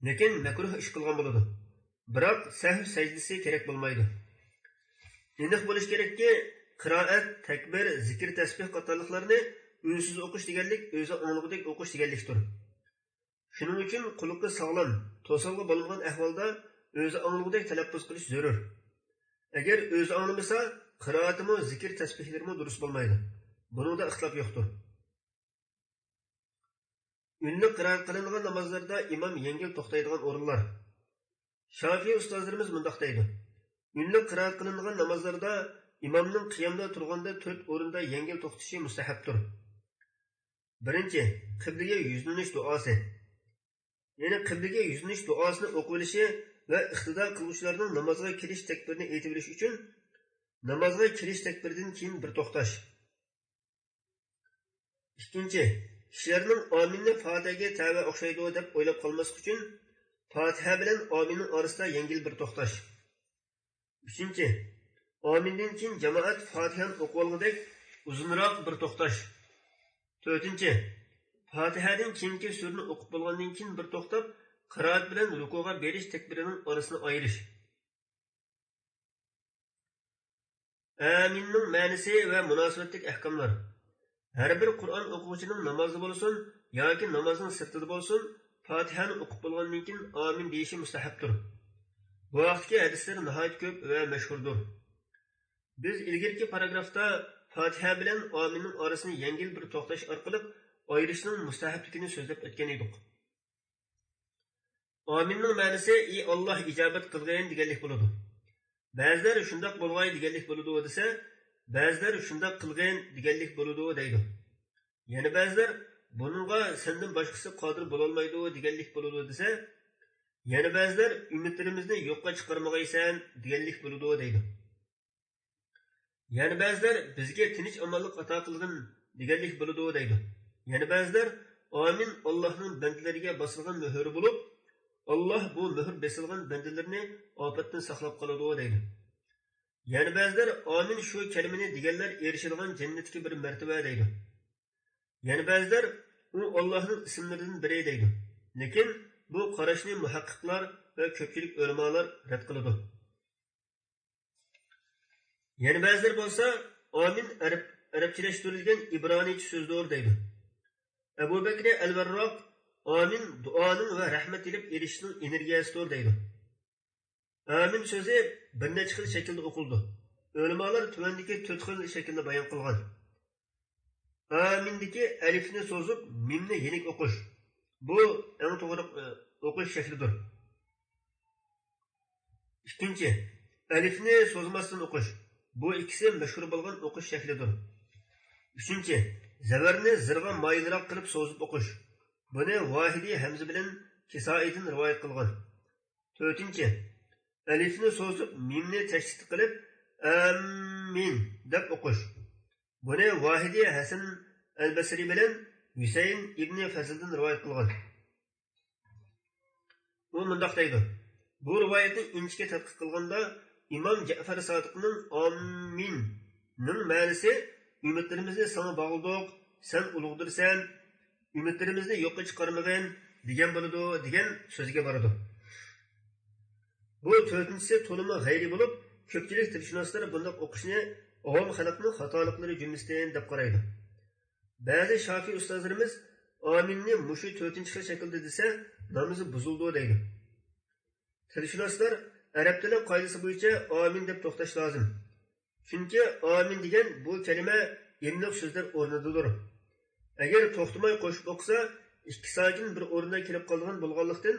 لېكىن مەكرۇھ ئىش قىلغان بولىدۇ. بىراق سەھۋ سەجدىسى كېرەك بولمايدۇ. ئېنىق بولۇش كېرەككى، قىرائەت، تەكبىر، زىكىر، تەسبىھ قاتارلىقلارنى ئۈنسىز ئوقۇش دېگەنلىك ئۆزى ئاڭلىغۇدەك ئوقۇش دېگەنلىكتۇر. شۇنىڭ ئۈچۈن قۇلىقى ساغلام، توسالغۇ بولمىغان ئەھۋالدا ئۆزى ئاڭلىغۇدەك تەلەپپۇز قىلىش زۆرۈر. ئەگەر ئۆزى ئاڭلىمىسا، قىرائىتىمۇ، زىكىر تەسبىھلىرىمۇ دۇرۇس بولمايدۇ. بۇنىڭدا ئىختىلاپ يوقتۇر. ئۈنلۈك قىرائەت قىلىنغان نامازلاردا ئىمام يەڭگىل توختايدىغان ئورۇنلار. شافىئىي ئۇستازلىرىمىز مۇنداق دەيدۇ: ئۈنلۈك قىرائەت قىلىنغان نامازلاردا ئىمامنىڭ قىيامدا تۇرغاندا تۆت ئورۇندا يەڭگىل توختىشى مۇستەھەبتۇر. بىرىنچى، قىبلىگە يۈزلىنىش دۇئاسى. يەنى قىبلىگە يۈزلىنىش دۇئاسىنى ئوقۇۋېلىشى ۋە ئىقتىدا قىلغۇچىلارنىڭ نامازغا كىرىش تەكبىرىنى ئېيتىۋېلىشى ئۈچۈن نامازغا كىرىش تەكبىرىدىن كېيىن بىر توختاش. ئىككىنچى، كىشىلەرنىڭ ئامىننى فاتىھەگە تەۋە ئوخشايدۇ دەپ ئويلاپ قالماسلىقى ئۈچۈن، فاتىھە بىلەن ئامىننىڭ ئارىسىدا يەڭگىل بىر توختاش. ئۈچىنچى، ئامىندىن كېيىن جامائەت فاتىھەنى ئوقۇۋالغۇدەك ئۇزۇنراق بىر توختاش. تۆتىنچى، فاتىھەدىن كېيىنكى سۈرىنى ئوقۇپ بولغاندىن كېيىن بىر توختاپ، قىرائەت بىلەن رۇكۇغا بېرىش تەكبىرىنىڭ ئارىسىنى ئايرىش. ئامىننىڭ مەنىسى ۋە مۇناسىۋەتلىك ئەھكاملار. ھەر بىر قۇرئان ئوقۇغۇچىنىڭ نامازدا بولسۇن ياكى نامازنىڭ سىرتىدا بولسۇن، فاتىھەنى ئوقۇپ بولغاندىن كېيىن ئامىن دېيىشى مۇستەھەبتۇر. بۇ ھەقتىكى ھەدىسلەر ناھايىتى كۆپ ۋە مەشھۇردۇر. بىز ئىلگىرىكى پاراگرافتا فاتىھە بىلەن ئامىننىڭ ئارىسىنى يەڭگىل بىر توختاش ئارقىلىق ئايرىشنىڭ مۇستەھەبلىكىنى سۆزلەپ ئۆتكەن ئىدۇق. ئامىننىڭ مەنىسى «ئى ئاللاھ، ئىجابەت قىلغىن» دېگەنلىك بولىدۇ. بەزىلەر «شۇنداق بولغاي» دېگەنلىك بولىدۇ دېسە، بەزىلەر «شۇنداق قىلغىن» دېگەنلىك بولىدۇ دەيدۇ. يەنە بەزىلەر «بۇنىڭغا سەندىن باشقىسى قادىر بولالمايدۇ» دېگەنلىك بولىدۇ دېسە، يەنە بەزىلەر ئۈمىدلىرىمىزنى يوققا چىقارمىغايسەن دېگەنلىك بولىدۇ دەيدۇ. يەنە بەزىلەر بىزگە تىنچ-ئامانلىق ئاتا قىلغىن دېگەنلىك بولىدۇ دەيدۇ. يەنە بەزىلەر ئامىن ئاللاھنىڭ بەندىلىرىگە باسىدىغان مۆھۈرى بولۇپ، ئاللاھ بۇ مۆھۈر بېسىلغان بەندىلىرىنى ئاپەتتىن ساقلاپ قالىدۇ دەيدۇ. يەنە بەزىلەر ئامىن شۇ كەلىمىنى دېگەنلەر ئېرىشىدىغان جەننەتتىكى بىر مەرتىۋە دەيدۇ. يەنە بەزىلەر ئۇ ئاللاھنىڭ ئىسىملىرىدىن بىرى دەيدۇ. لېكىن بۇ قاراشنى مۇھەققىقلار ۋە كۆپچىلىك ئۆلىمالار رەت قىلىدۇ. يەنە بەزىلەر بولسا، ئامىن ئەرەب، ئەرەبچىلەشتۈرۈلگەن ئىبرانىيچە سۆزدۇر دەيدۇ. ئەبۇ بەكرى ئەل ۋەرراق، ئامىن دۇئانىڭ ۋە رەھمەت ئېلىپ ئېرىشىشنىڭ ئېنېرگىيەسىدۇر دەيدۇ. ئامىن سۆزى بىر نەچچە خىل شەكىلدە ئوقۇلىدۇ. ئۆلىمالار تۆۋەندىكى تۆت خىل شەكىلنى بايان قىلغان. ئامىندىكى ئەلىفنى سوزۇپ، مىمنى يېنىك ئوقۇش. بۇ ئەڭ توغرا، ئە، ئوقۇش شەكلىدۇر. ئىككىنچى، ئەلىفنى سوزماستىن ئوقۇش. بۇ ئىككىسى مەشھۇر بولغان ئوقۇش شەكلىدۇر. ئۈچىنچى، زەۋەرنى زىرغا مايىلراق قىلىپ سوزۇپ ئوقۇش. بۇنى ۋاھىدى ھەمزە بىلەن كىسائىدىن رىۋايەت قىلغان. تۆتىنچى، ئەلىفنى سوزۇپ، مىمنى تەشدىد قىلىپ، ئامىن دەپ ئوقۇش. بۇنى ۋاھىدى ھەسەن ئەلبەسرى بىلەن ھۈسەيىن ئىبنى فەزلدىن رىۋايەت قىلغان. ئۇ مۇنداق دەيدۇ: بۇ رىۋايەتنى ئىنچىكە تەتقىق قىلغاندا، ئىمام جەئفەر سادىقنىڭ «ئامىن»نىڭ مەنىسى «ئۈمىدلىرىمىزنى ساڭا باغلىدۇق، سەن ئۇلۇغدۇرسەن، ئۈمىدلىرىمىزنى يوققا چىقارمىغىن» دېگەن بولىدۇ، دېگەن سۆزگە بارىدۇ. بۇ تۆتىنچىسى تولىمۇ غەيرىي بولۇپ، كۆپچىلىك تىلشۇناسلار بۇنداق ئوقۇشنى ئاۋام خەلقنىڭ خاتالىقلىرى جۈملىسىدىن دەپ قارايدۇ. بەزى شافىي ئۇستازلىرىمىز «ئامىننى مۇشۇ تۆتىنچى خىل شەكىلدە دېسە، نامىزى بۇزۇلىدۇ» دەيدۇ. تىلشۇناسلار ئەرەب تىلى قائىدىسى بويىچە «ئامىن» دەپ توختاش لازىم. چۈنكى «ئامىن» دېگەن بۇ كەلىمە ئېنىق سۆزلەر ئورنىدىدۇر. ئەگەر توختىماي قوشۇپ ئوقۇسا، ئىككى ساكىن بىر ئورۇندا كېلىپ قالىدىغان بولغانلىقتىن،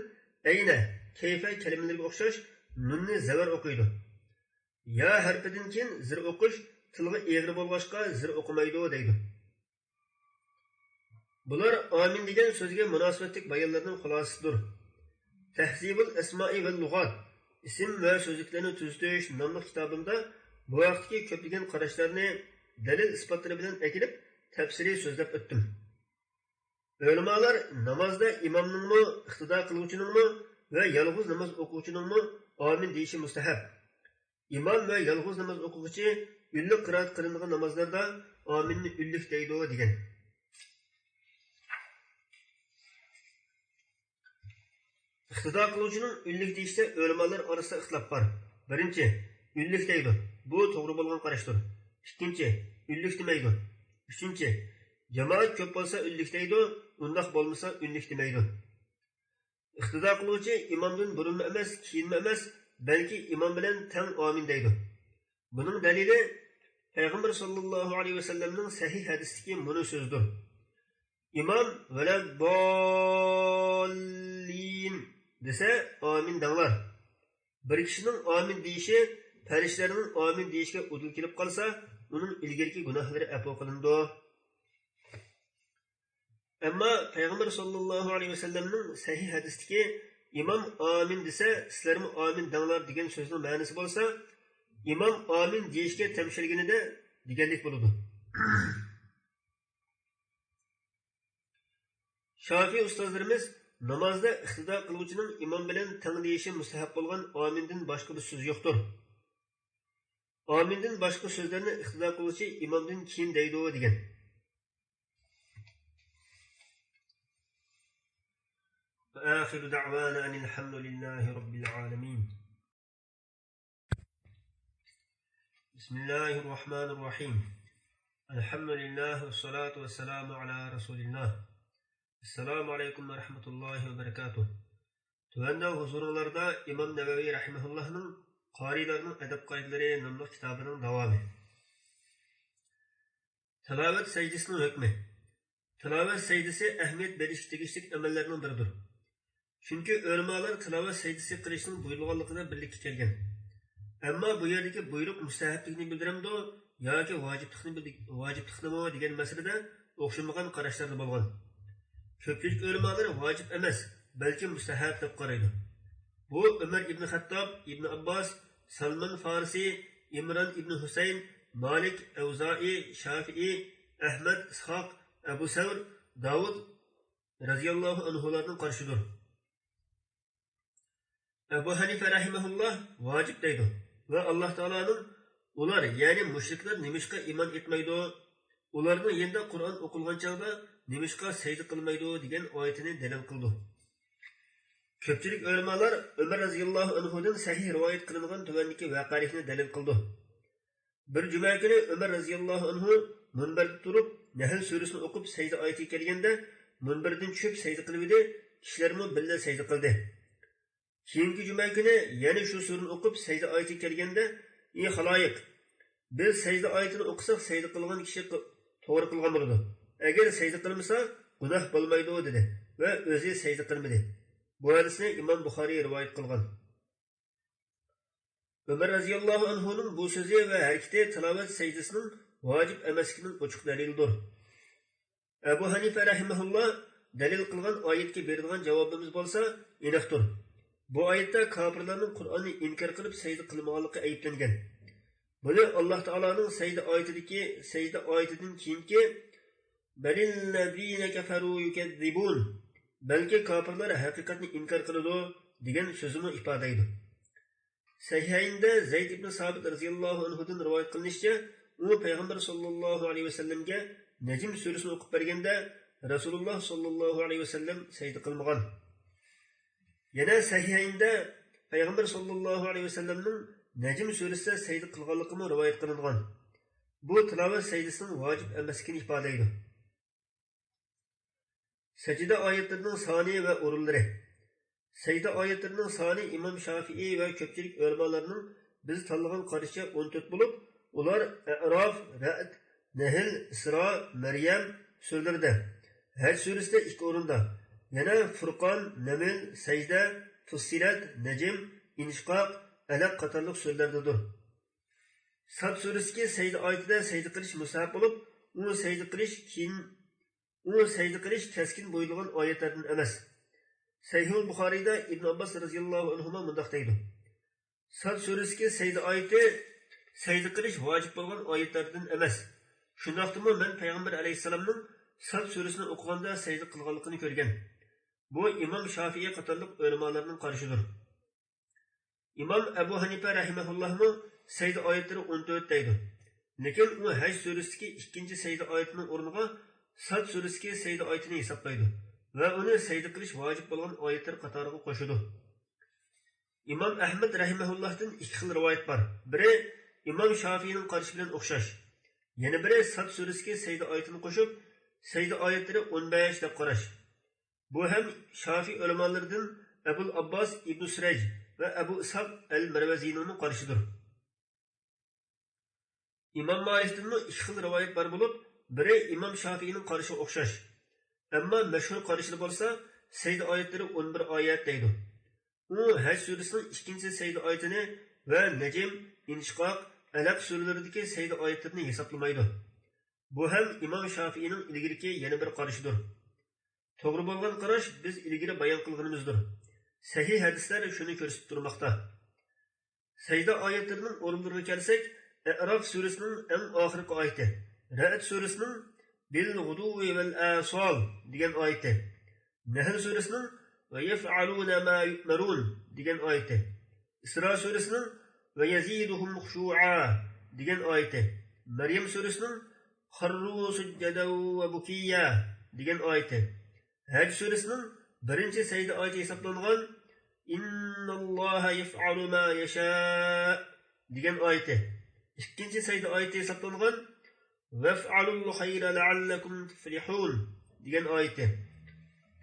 «ئەينە، كەيفە» كەلىمىلىرىگە ئوخشاش نۇننى زەۋەر ئوقۇيدۇ. يا ھەرپىدىن كېيىن زىر ئوقۇش تىلغا ئېغىر بولغاچقا، زىر ئوقۇمايدۇ دەيدۇ. بۇلار «ئامىن» دېگەن سۆزگە مۇناسىۋەتلىك بايانلارنىڭ خۇلاسىسىدۇر. «تەھزىبۇل ئەسمائى ۋەل لۇغات، ئىسىم ۋە سۆزلۈكلەرنى تۈزىتىش» ناملىق كىتابىمدا بۇ ھەقتىكى كۆپلىگەن قاراشلارنى دەلىل-ئىسپاتلىرى بىلەن ئەكېلىپ، تەپسىلىي سۆزلەپ ئۆتتۈم. ئۆلىمالار نامازدا ئىمامنىڭمۇ، ئىقتىدا قىلغۇچىنىڭمۇ ۋە يالغۇز ناماز ئوقۇغۇچىنىڭمۇ «ئامىن» دېيىشى مۇستەھەب. ئىمام ۋە يالغۇز ناماز ئوقۇغۇچى ئۈنلۈك قىرائەت قىلىنىدىغان نامازلاردا «ئامىننى» ئۈنلۈك دەيدۇ، دېگەن. ئىقتىدا قىلغۇچىنىڭ ئۈنلۈك دېيىشتە ئۆلىمالار ئارىسىدا ئىختىلاپ بار. بىرىنچى، ئۈنلۈك دەيدۇ. بۇ توغرا بولغان قاراشتۇر. ئىككىنچى، ئۈنلۈك دېمەيدۇ. ئۈچىنچى، جامائەت كۆپ بولسا ئۈنلۈك دەيدۇ، ئۇنداق بولمىسا ئۈنلۈك دېمەيدۇ. ئىقتىدا قىلغۇچى ئىمامدىن بۇرۇنمۇ ئەمەس، كېيىنمۇ ئەمەس، بەلكى ئىمام بىلەن تەڭ «ئامىن» دەيدۇ. بۇنىڭ دەلىلى پەيغەمبەر ساللاللاھۇ ئەلەيھى ۋەسەللەمنىڭ سەھىھ ھەدىسىدىكى مۇنۇ سۆزىدۇر: «ئىمام ۋەلەدداللىن» دېسە، «ئامىن» دەڭلار. بىر كىشىنىڭ «ئامىن» دېيىشى پەرىشتىلەرنىڭ «ئامىن» دېيىشىگە ئۇدۇل كېلىپ قالسا، ئۇنىڭ ئىلگىرىكى گۇناھلىرى ئەپۇ قىلىنىدۇ. ئەمما پەيغەمبەر ساللاللاھۇ ئەلەيھى ۋەسەللەمنىڭ سەھىھ ھەدىسىدىكى «ئىمام ئامىن دېسە، سىلەرمۇ ئامىن دەڭلار» دېگەن سۆزنىڭ مەنىسى بولسا، «ئىمام ئامىن دېيىشكە تەمشەلگىنىدە» دېگەنلىك بولىدۇ. شافىي ئۇستازلىرىمىز نامازدا ئىقتىدا قىلغۇچىنىڭ ئىمام بىلەن تەڭ دېيىشى مۇستەھەب بولغان «ئامىندىن باشقا بىر سۆز يوقتۇر. ئامىندىن باشقا سۆزلەرنى ئىقتىدا قىلغۇچى ئىمامدىن كېيىن دەيدۇ» دېگەن. وآخر دعوانا أن الحمد لله رب العالمين. بسم الله الرحمن الرحيم. الحمد لله والصلاة والسلام على رسول الله. السلام عليكم ورحمة الله وبركاته. تۆۋەندە ھۇزۇرۇڭلاردا ئىمام نەۋەۋى رەھىمەھۇللاھنىڭ «قارىيلارنىڭ ئەدەپ قائىدىلىرى» ناملىق كىتابىنىڭ داۋامى. تىلاۋەت سەجدىسىنىڭ ھۆكمى. تىلاۋەت سەجدىسى ئەھمىيەت بېرىشكە تېگىشلىك ئەمەللەرنىڭ بىرىدۇر. چۈنكى ئۆلىمالار تىلاۋەت سەجدىسى قىلىشنىڭ بۇيرۇلغانلىقىدا بىرلىككە كەلگەن. ئەمما بۇ يەردىكى بۇيرۇق مۇستەھەبلىكنى بىلدۈرەمدۇ ياكى ۋاجىپلىقنى بىلدى-، ۋاجىپلىقنىمۇ دېگەن مەسىلىدە ئوخشىمىغان قاراشلاردا بولغان. كۆپچىلىك ئۆلىمالار ۋاجىپ ئەمەس، بەلكى مۇستەھەب دەپ قارايدۇ. بۇ ئۆمەر ئىبن خەتتاب، ئىبن ئابباس، سالمان فارسى، ئىمران ئىبن ھۈسەيىن، مالىك، ئەۋزائى، شافىئى، ئەھمەد، ئىسھاق، ئەبۇ سەۋر، داۋۇد رەزىياللاھۇ ئەنھۇلاردىن قارىشىدۇر. ئەبۇ ھەنىفە رەھىمەھۇللا ۋاجىپ دەيدۇ ۋە ئاللاھ تائالانىڭ ئۇلار، يەنى مۇشرىكلار نېمىشقا ئىمان ئېيتمايدۇ؟ ئۇلارنىڭ يېنىدا قۇرئان ئوقۇلغان چاغدا نېمىشقا سەجدە قىلمايدۇ؟ دېگەن ئايىتىنى دەلىل قىلىدۇ. كۆپچىلىك ئۆلىمالار ئۆمەر رەزىياللاھۇ ئەنھۇدىن سەھىھ رىۋايەت قىلىنغان تۆۋەندىكى ۋەقەلىكنى دەلىل قىلىدۇ. بىر جۈمە كۈنى ئۆمەر رەزىياللاھۇ ئەنھۇ مۇنبەردە تۇرۇپ، نەھل سۈرىسىنى ئوقۇپ سەجدە ئايىتىگە كەلگەندە، مۇنبەردىن چۈشۈپ سەجدە قىلىۋىدى، كىشىلەرمۇ بىللە سەجدە قىلدى. كېيىنكى جۈمە كۈنى يەنە شۇ سۈرىنى ئوقۇپ سەجدە ئايىتىگە كەلگەندە، ئى خالايىق! بىز سەجدە ئايىتىنى ئوقۇساق سەجدە قىلغان كىشى قى-، توغرا قىلغان بولىدۇ. ئەگەر سەجدە قىلمىسا، گۇناھ بولمايدۇ، دېدى ۋە ئۆزى سەجدە قىلمىدى. بۇ ھەدىسنى ئىمام بۇخارىي رىۋايەت قىلغان. ئۆمەر رەزىياللاھۇ ئەنھۇنىڭ بۇ سۆزى ۋە ھەرىكىتى تىلاۋەت سەجدىسىنىڭ ۋاجىپ ئەمەسلىكىنىڭ ئوچۇق دەلىلىدۇر. ئەبۇ ھەنىفە رەھىمەھۇللا دەلىل قىلغان ئايەتكە بېرىدىغان جاۋابىمىز بولسا ئېنىقتۇر. بۇ ئايەتتە كاپىرلارنىڭ قۇرئاننى ئىنكار قىلىپ سەجدە قىلمىغانلىقى ئەيىبلەنگەن. بۇنى ئاللاھ تائالانىڭ سەجدە ئايىتىدىكى، سەجدە ئايىتىدىن كېيىنكى بەلىللەزىنە كەفەرۇ يۇكەززىبۇن، بەلكى كاپىرلار ھەقىقەتنى ئىنكار قىلىدۇ، دېگەن سۆزىمۇ ئىپادىلەيدۇ. سەھىھەيندە زەيد ئىبن سابىت رەزىياللاھۇ ئەنھۇدىن رىۋايەت قىلىنىشىچە، ئۇ پەيغەمبەر ساللاللاھۇ ئەلەيھى ۋەسەللەمگە نەجم سۈرىسىنى ئوقۇپ بەرگەندە، رەسۇلۇللاھ ساللاللاھۇ ئەلەيھى ۋەسەللەم سەجدە قىلمىغان. يەنە سەھىھەيندە پەيغەمبەر ساللاللاھۇ ئەلەيھى ۋەسەللەمنىڭ نەجم سۈرىسىدە سەجدە قىلغانلىقىمۇ رىۋايەت قىلىنغان. بۇ تىلاۋەت سەجدىسىنىڭ ۋاجىپ ئەمەسلىكىنى ئىپادىلەيدۇ. سەجدە ئايەتلىرىنىڭ سانى ۋە ئورۇنلىرى. سەجدە ئايەتلىرىنىڭ سانى ئىمام شافىئىي ۋە كۆپچىلىك ئۆلىمالارنىڭ بىز تاللىغان قارىشىچە ئون تۆت بولۇپ، ئۇلار ئەئراف، رەئد، نەھل، ئىسرا، مەريەم سۈرىلىرىدە، ھەج سۈرىسىدە ئىككى ئورۇندا، يەنە فۇرقان، نەمل، سەجدە، فۇسسىلەت، نەجم، ئىنشىقاق، ئەلەق قاتارلىق سۈرىلەردىدۇر. ساد سۈرىسىدىكى سەجدە ئايىتىدە سەجدە قىلىش مۇستەھەب بولۇپ، ئۇ سەجدە قىلىش كېيىن، ئۇ سەجدە قىلىش كەسكىن بۇيرۇلغان ئايەتلەردىن ئەمەس. سەھىھۇل بۇخارىيدا ئىبن ئابباس رەزىياللاھۇ ئەنھۇما مۇنداق دەيدۇ: ساد سۈرىسىدىكى سەجدە ئايىتى سەجدە قىلىش ۋاجىپ بولغان ئايەتلەردىن ئەمەس. شۇنداقتىمۇ مەن پەيغەمبەر ئەلەيھىسسالامنىڭ ساد سۈرىسىنى ئوقۇغاندا سەجدە قىلغانلىقىنى كۆرگەن. بۇ ئىمام شافىئىي قاتارلىق ئۆلىمالارنىڭ قارىشىدۇر. ئىمام ئەبۇ ھەنىپە رەھىمەھۇللاھمۇ سەجدە ئايەتلىرى ئون تۆت دەيدۇ. لېكىن ئۇ ھەج سۈرىسىدىكى ئىككىنچى سەجدە ئايىتىنىڭ ئورنىغا ساد سۈرىسىدىكى سەجدە ئايىتىنى ھېسابلايدۇ ۋە ئۇنى سەجدە قىلىش ۋاجىپ بولغان ئايەتلەر قاتارىغا قوشىدۇ. ئىمام ئەھمەد رەھىمەھۇللاھتىن ئىككى خىل رىۋايەت بار. بىرى ئىمام شافىئىنىڭ قارىشى بىلەن ئوخشاش. يەنە بىرى ساد سۈرىسىدىكى سەجدە ئايىتىنى قوشۇپ، سەجدە ئايەتلىرى ئون بەش دەپ قاراش. بۇ ھەم شافىئىي ئۆلىمالىرىدىن ئەبۇل ئابباس ئىبنۇ سۈرەيج ۋە ئەبۇ ئىسھاق ئەل مەرۋەزىنىڭمۇ قارىشىدۇر. ئىمام مالىكتىنمۇ ئىككى خىل رىۋايەت بار بولۇپ، بىرى ئىمام شافىئىنىڭ قارىشىغا ئوخشاش، ئەمما مەشھۇر قارىشىدا بولسا سەجدە ئايەتلىرى ئون بىر ئايەت دەيدۇ. ئۇ ھەج سۈرىسىنىڭ ئىككىنچى سەجدە ئايىتىنى ۋە نەجم، ئىنشىقاق، ئەلەق سۈرىلىرىدىكى سەجدە ئايەتلىرىنى ھېسابلىمايدۇ. بۇ ھەم ئىمام شافىئىنىڭ ئىلگىرىكى يەنە بىر قارىشىدۇر. توغرا بولغان قاراش بىز ئىلگىرى بايان قىلغىنىمىزدۇر. سەھىھ ھەدىسلەر شۇنى كۆرسىتىپ تۇرماقتا. سەجدە ئايەتلىرىنىڭ ئورۇنلىرىغا كەلسەك، ئەئراف سۈرىسىنىڭ ئەڭ ئاخىرقى ئايىتى، رەئد سۈرىسىنىڭ بىل غۇدۇۋۋى ۋەل ئاسال دېگەن ئايىتى، نەھل سۈرىسىنىڭ ۋە يەفئەلۇنە ما يۇئمەرۇن دېگەن ئايىتى، ئىسرا سۈرىسىنىڭ ۋە يەزىدۇھۇم خۇشۇئا دېگەن ئايىتى، مەريەم سۈرىسىنىڭ خەررۇ سۇججەدەن ۋە بۇكىييا دېگەن ئايىتى، ھەج سۈرىسىنىڭ بىرىنچى سەجدە ئايىتى ھېسابلانغان ئىنناللاھە يەفئەلۇ ما يەشاء دېگەن ئايىتى، ئىككىنچى سەجدە ئايىتى ھېسابلانغان ۋەفئەلۇل خەيرە لەئەللەكۇم تۇفلىھۇن دېگەن ئايىتى،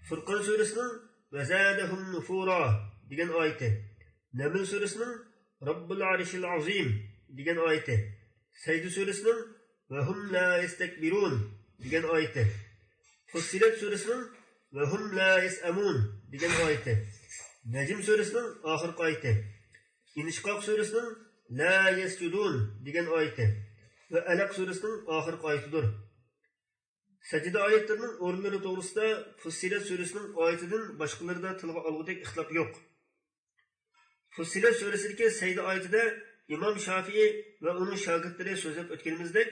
فۇرقان سۈرىسىنىڭ ۋەزادەھۇم نۇفۇرا دېگەن ئايىتى، نەمل سۈرىسىنىڭ رەببۇل ئەرشىل ئەزىم دېگەن ئايىتى، سەجدە سۈرىسىنىڭ ۋەھۇم لا يەستەكبىرۇن دېگەن ئايىتى، فۇسسىلەت سۈرىسىنىڭ ۋەھۇم لا يەسئەمۇن دېگەن ئايىتى، نەجم سۈرىسىنىڭ ئاخىرقى ئايىتى، ئىنشىقاق سۈرىسىنىڭ لا يەسجۇدۇن دېگەن ئايىتى ۋە ئەلەق سۈرىسىنىڭ ئاخىرقى ئايىتىدۇر. سەجدە ئايەتلىرىنىڭ ئورۇنلىرى توغرىسىدا فۇسسىلەت سۈرىسىنىڭ ئايىتىدىن باشقىلىرىدا تىلغا ئالغۇدەك ئىختىلاپ يوق. فۇسسىلەت سۈرىسىدىكى سەجدە ئايىتىدە ئىمام شافىئى ۋە ئۇنىڭ شاگىرتلىرى سۆزلەپ ئۆتكىنىمىزدەك،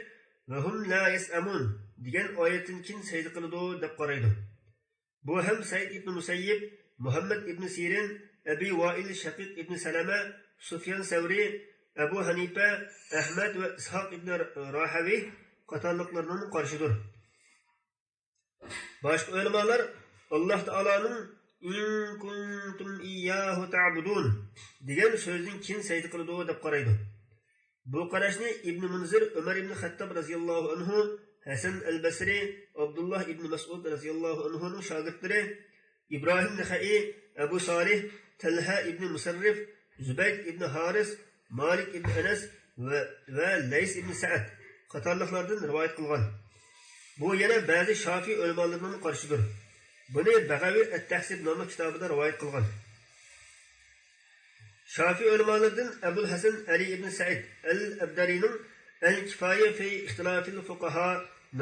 «ۋەھۇم لا يەسئەمۇن» دېگەن ئايەتتىن كېيىن سەجدە قىلىدۇ دەپ قارايدۇ. بۇ ھەم سەئىد ئىبنى مۇسەييىب، مۇھەممەد ئىبنى سىرىن، ئەبى ۋائىل شەقىق ئىبنى سەلەمە، سۇفيان سەۋرى، ئەبۇ ھەنىپە، ئەھمەد ۋە ئىسھاق ئىبنى راھەۋىي قاتارلىقلارنىڭ قارىشىدۇر. باشقا ئۆلىمالار ئاللاھ تائالانىڭ «ئىن كۇنتۇم ئىيياھۇ تەئبۇدۇن» دېگەن سۆزدىن كېيىن سەجدە قىلىدۇ دەپ قارايدۇ. بۇ قاراشنى ئىبنى مۇنزىر ئۆمەر ئىبنى خەتتاب رەزىياللاھۇ ئەنھۇ، ھەسەن ئەل بەسرى، ئابدۇللاھ ئىبنى مەسئۇد رەزىياللاھۇ ئەنھۇنىڭ شاگىرتلىرى ئىبراھىم نەخەئىي، ئەبۇ سالىھ، تەلھە ئىبنى مۇسەررىف، زۇبەيد ئىبنى ھارىس، مالىك ئىبنى ئەنەس ۋە، ۋە لەيس ئىبنى سەئەد قاتارلىقلاردىن رىۋايەت قىلغان. بۇ يەنە بەزى شافىئى ئۆلىمالىرىنىڭ قارىشىدۇر. بۇنى بەغەۋى ئەت-تەھزىب ناملىق كىتابىدا رىۋايەت قىلغان. شافىئى ئۆلىمالىرىدىن ئەبۇل ھەسەن ئەلى ئىبنى سەئىد ئەل ئەبدەرىنىڭ «ئەل كىفايە فى ئىختىلاپىل فۇقاھا»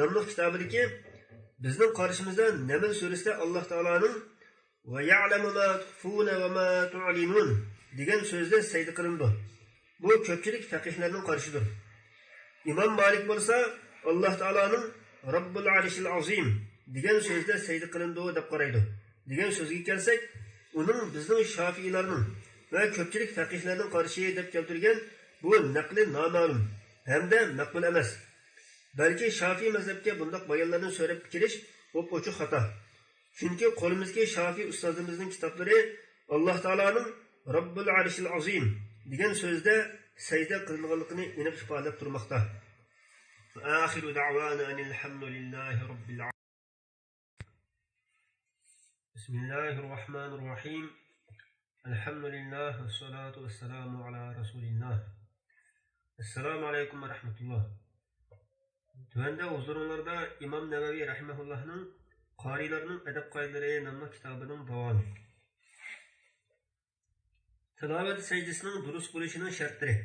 ناملىق كىتابىدىكى، بىزنىڭ قارىشىمىزدا نەمل سۈرىسىدە ئاللاھ تائالانىڭ «ۋە يەئلەمۇ ما تۇخفۇنە ۋە ما تۇئلىنۇن» دېگەن سۆزدە سەجدە قىلىنىدۇ. بۇ كۆپچىلىك فەقىھلەرنىڭ قارىشىدۇر. ئىمام مالىك بولسا ئاللاھ تائالانىڭ «رەببۇل ئەرشىل ئەزىم» دېگەن سۆزدە سەجدە قىلىنىدۇ دەپ قارايدۇ. دېگەن سۆزگە كەلسەك، ئۇنىڭ بىزنىڭ شافىئىلارنىڭ ۋە كۆپچىلىك فەقىھلەرنىڭ قارىشى دەپ كەلتۈرگەن بۇ نەقلى نامەلۇم ھەمدە مەقبۇل ئەمەس. بەلكى شافىئى مەزھەپكە بۇنداق بايانلارنى سۆرەپ كىرىش ئوپئوچۇق خاتا. چۈنكى قولىمىزدىكى شافىئى ئۇستازىمىزنىڭ كىتابلىرى ئاللاھ تائالانىڭ «رەببۇل ئەرشىل ئەزىم» دېگەن سۆزدە سەجدە قىلىنغانلىقىنى ئېنىق ئىپادىلەپ تۇرماقتا. وآخر دعوانا أن الحمد لله رب العالمين. بسم الله الرحمن الرحيم. الحمد لله والصلاة والسلام على رسول الله. السلام عليكم ورحمة الله. تۆۋەندە ھۇزۇرۇڭلاردا ئىمام نەۋەۋى رەھىمەھۇللاھنىڭ «قارىيلارنىڭ ئەدەپ قائىدىلىرى» ناملىق كىتابىنىڭ داۋامى. تىلاۋەت سەجدىسىنىڭ دۇرۇس بولۇشىنىڭ شەرتلىرى.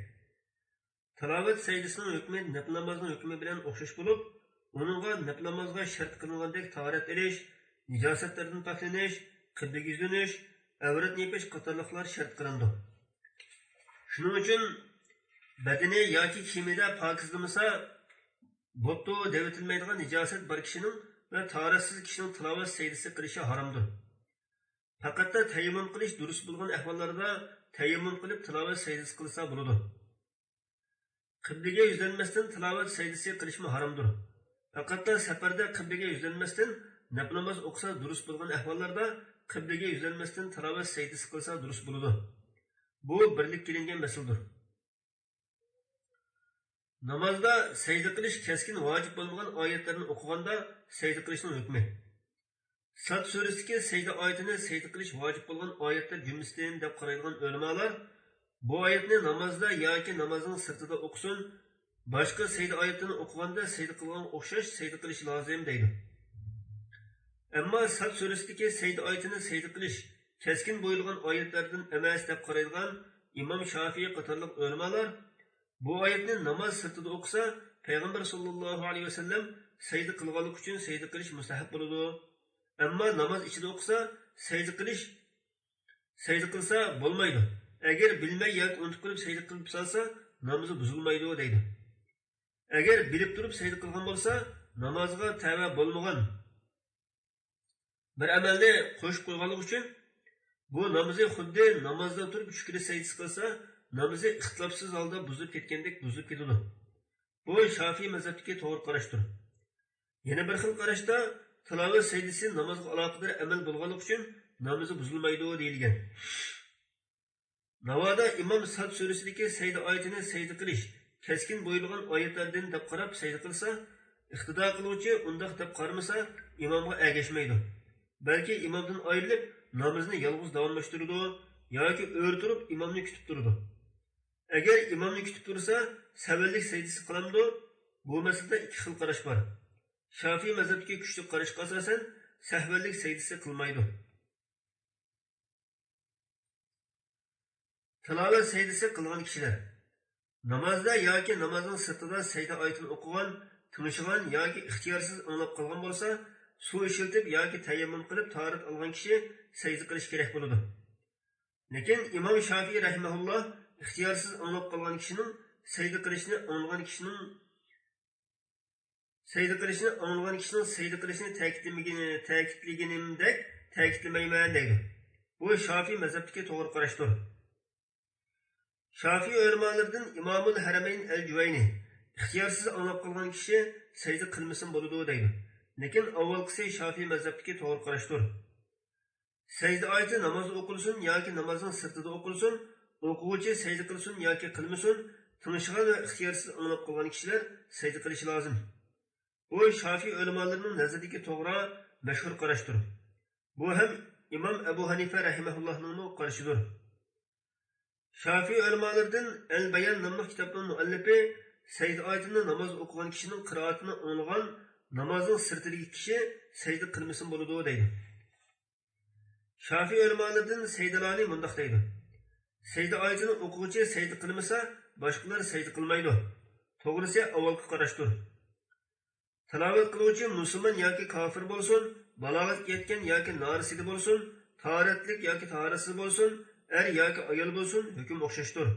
تىلاۋەت سەجدىسىنىڭ ھۆكمى نەپلى نامازنىڭ ھۆكمى بىلەن ئوخشاش بولۇپ، ئۇنىڭغا نەپلى نامازغا شەرت قىلىنغاندەك تاھارەت ئېلىش، نىجاسەتلەردىن پاكلىنىش، قىبلىگە يۈزلىنىش، ئەۋرەتنى يېپىش قاتارلىقلار شەرت قىلىنىدۇ. شۇنىڭ ئۈچۈن بەدىنى ياكى كىيىمىدە پاكىزلىمىسا بوپتۇ دەۋېتىلمەيدىغان نىجاسەت بار كىشىنىڭ ۋە تاھارەتسىز كىشىنىڭ تىلاۋەت سەجدىسى قىلىشى ھارامدۇر. پەقەتلا تەيەممۇم قىلىش دۇرۇس بولغان ئەھۋاللاردا تەيەممۇم قىلىپ تىلاۋەت سەجدىسى قىلسا بولىدۇ. قىبلىگە يۈزلەنمەستىن تىلاۋەت سەجدىسى قىلىشمۇ ھارامدۇر. پەقەتلا سەپەردە قىبلىگە يۈزلەنمەستىن نەپلى ناماز ئوقۇسا دۇرۇس بولغان ئەھۋاللاردا قىبلىگە يۈزلەنمەستىن تىلاۋەت سەجدىسى قىلسا دۇرۇس بولىدۇ. بۇ بىرلىككە ئېلىنگەن مەسىلىدۇر. نامازدا سەجدە قىلىش كەسكىن ۋاجىپ بولمىغان ئايەتلەرنى ئوقۇغاندا سەجدە قىلىشنىڭ ھۆكمى. ساد سۈرىسىدىكى سەجدە ئايىتىنى سەجدە قىلىش ۋاجىپ بولغان ئايەتلەر جۈملىسىدىن دەپ قارايدىغان ئۆلىمالار بۇ ئايەتنى نامازدا ياكى نامازنىڭ سىرتىدا ئوقۇسۇن، باشقا سەجدە ئايىتىنى ئوقۇغاندا سەجدە قىلغانغا ئوخشاش سەجدە قىلىش لازىم دەيدۇ. ئەمما ساد سۈرىسىدىكى سەجدە ئايىتىنى سەجدە قىلىش كەسكىن بويىلىغان ئايەتلەردىن ئەمەس دەپ قارايدىغان ئىمام شافىئى قاتارلىق ئۆلىمالار بۇ ئايەتنى ناماز سىرتىدا ئوقۇسا، پەيغەمبەر ساللاللاھۇ ئەلەيھى ۋەسەللەم سەجدە قىلغانلىقى ئۈچۈن سەجدە قىلىش مۇستەھەب بولىدۇ. ئەمما ناماز ئىچىدە ئوقۇسا، سەجدە قىلىش، سەجدە قىلسا بولمايدۇ. ئەگەر بىلمەي ياكى ئۇنتۇپ قېلىپ سەجدە قىلىپ سالسا، نامىزى بۇزۇلمايدۇ دەيدۇ. ئەگەر بىلىپ تۇرۇپ سەجدە قىلغان بولسا، نامازغا تەۋە بولمىغان بىر ئەمەلنى قوشۇپ قويغانلىقى ئۈچۈن، بۇ نامىزى خۇددى نامازدا تۇرۇپ شۈكرى سەجدىسى قىلسا، نامىزى ئىختىلاپسىز ھالدا بۇزۇلۇپ كەتكەندەك بۇزۇلۇپ كېتىدۇ. بۇ شافىئى مەزھەپتىكى توغرا قاراشتۇر. يەنە بىر خىل قاراشتا، تىلاۋەت سەجدىسى نامازغا ئالاقىدار ئەمەل بولغانلىقى ئۈچۈن نامىزى بۇزۇلمايدۇ دېيىلگەن. ناۋادا ئىمام ساد سۈرىسىدىكى سەجدە ئايىتىنى سەجدە قىلىش كەسكىن بۇيرۇلغان ئايەتلەردىن دەپ قاراپ سەجدە قىلسا، ئىقتىدا قىلغۇچى ئۇنداق دەپ قارىمىسا، ئىمامغا ئەگەشمەيدۇ. بەلكى ئىمامدىن ئايرىلىپ، نامىزىنى يالغۇز داۋاملاشتۇرىدۇ ياكى ئۆرە تۇرۇپ ئىمامنى كۈتۈپ تۇرىدۇ. ئەگەر ئىمامنى كۈتۈپ تۇرسا، سەھۋەنلىك سەجدىسى قىلامدۇ؟ بۇ مەسىلىدە ئىككى خىل قاراش بار. شافىئى مەزھەپتىكى كۈچلۈك قاراشقا ئاساسەن، سەھۋەنلىك سەجدىسى قىلمايدۇ. تىلاۋەت سەجدىسى قىلغان كىشىلەر. نامازدا ياكى نامازنىڭ سىرتىدا سەجدە ئايىتىنى ئوقۇغان، تىڭشىغان ياكى ئىختىيارسىز ئاڭلاپ قالغان بولسا، سۇ ئىشلىتىپ ياكى تەيەممۇم قىلىپ تاھارەت ئالغان كىشى سەجدە قىلىشى كېرەك بولىدۇ. لېكىن ئىمام شافىئىي رەھىمەھۇللا ئىختىيارسىز ئاڭلاپ قالغان كىشىنىڭ سەجدە قىلىشىنى ئاڭلىغان كىشىنىڭ سەجدە قىلىشىنى ئاڭلىغان كىشىنىڭ سەجدە قىلىشىنى تەكىتلىمىگىنى-، تەكىتلىگىنىمدەك تەكىتلىمەيمەن دەيدۇ. بۇ شافىئىي مەزھەپتىكى توغرا قاراشتۇر. شافىئىي ئۆلىمالىرىدىن ئىمامۇل ھەرەمەين ئەل جۇۋەينى ئىختىيارسىز ئاڭلاپ قالغان كىشى سەجدە قىلمىسىمۇ بولىدۇ دەيدۇ. لېكىن ئاۋۋالقىسى شافىئىي مەزھەپتىكى توغرا قاراشتۇر. سەجدە ئايىتى نامازدا ئوقۇلسۇن ياكى نامازنىڭ سىرتىدا ئوقۇلسۇن، ئوقۇغۇچى سەجدە قىلسۇن ياكى قىلمىسۇن، تىڭشىغان ۋە ئىختىيارسىز ئاڭلاپ قالغان كىشىلەر سەجدە قىلىشى لازىم. بۇ شافىئىي ئۆلىمالىرىنىڭ نەزىرىدىكى توغرا، مەشھۇر قاراشتۇر. بۇ ھەم ئىمام ئەبۇ ھەنىفە رەھىمەھۇللاھنىڭمۇ قارىشىدۇر. شافىئىي ئۆلىمالىرىدىن ئەل بايان ناملىق كىتابنىڭ مۇئەللىپى سەجدە ئايىتىنى ناماز ئوقۇغان كىشىنىڭ قىرائىتىنى ئاڭلىغان نامازنىڭ سىرتىدىكى كىشى سەجدە قىلمىسىمۇ بولىدۇ دەيدۇ. شافىئىي ئۆلىمالىرىدىن سەيدىلانى مۇنداق دەيدۇ: سەجدە ئايىتىنى ئوقۇغۇچى سەجدە قىلمىسا، باشقىلار سەجدە قىلمايدۇ. توغرىسى ئاۋۋالقى قاراشتۇر. تىلاۋەت قىلغۇچى مۇسۇلمان ياكى كاپىر بولسۇن، بالاغەتكە يەتكەن ياكى نارەسىدە بولسۇن، تاھارەتلىك ياكى تاھارەتسىز بولسۇن، ئەر ياكى ئايال بولسۇن، ھۆكۈم ئوخشاشتۇر.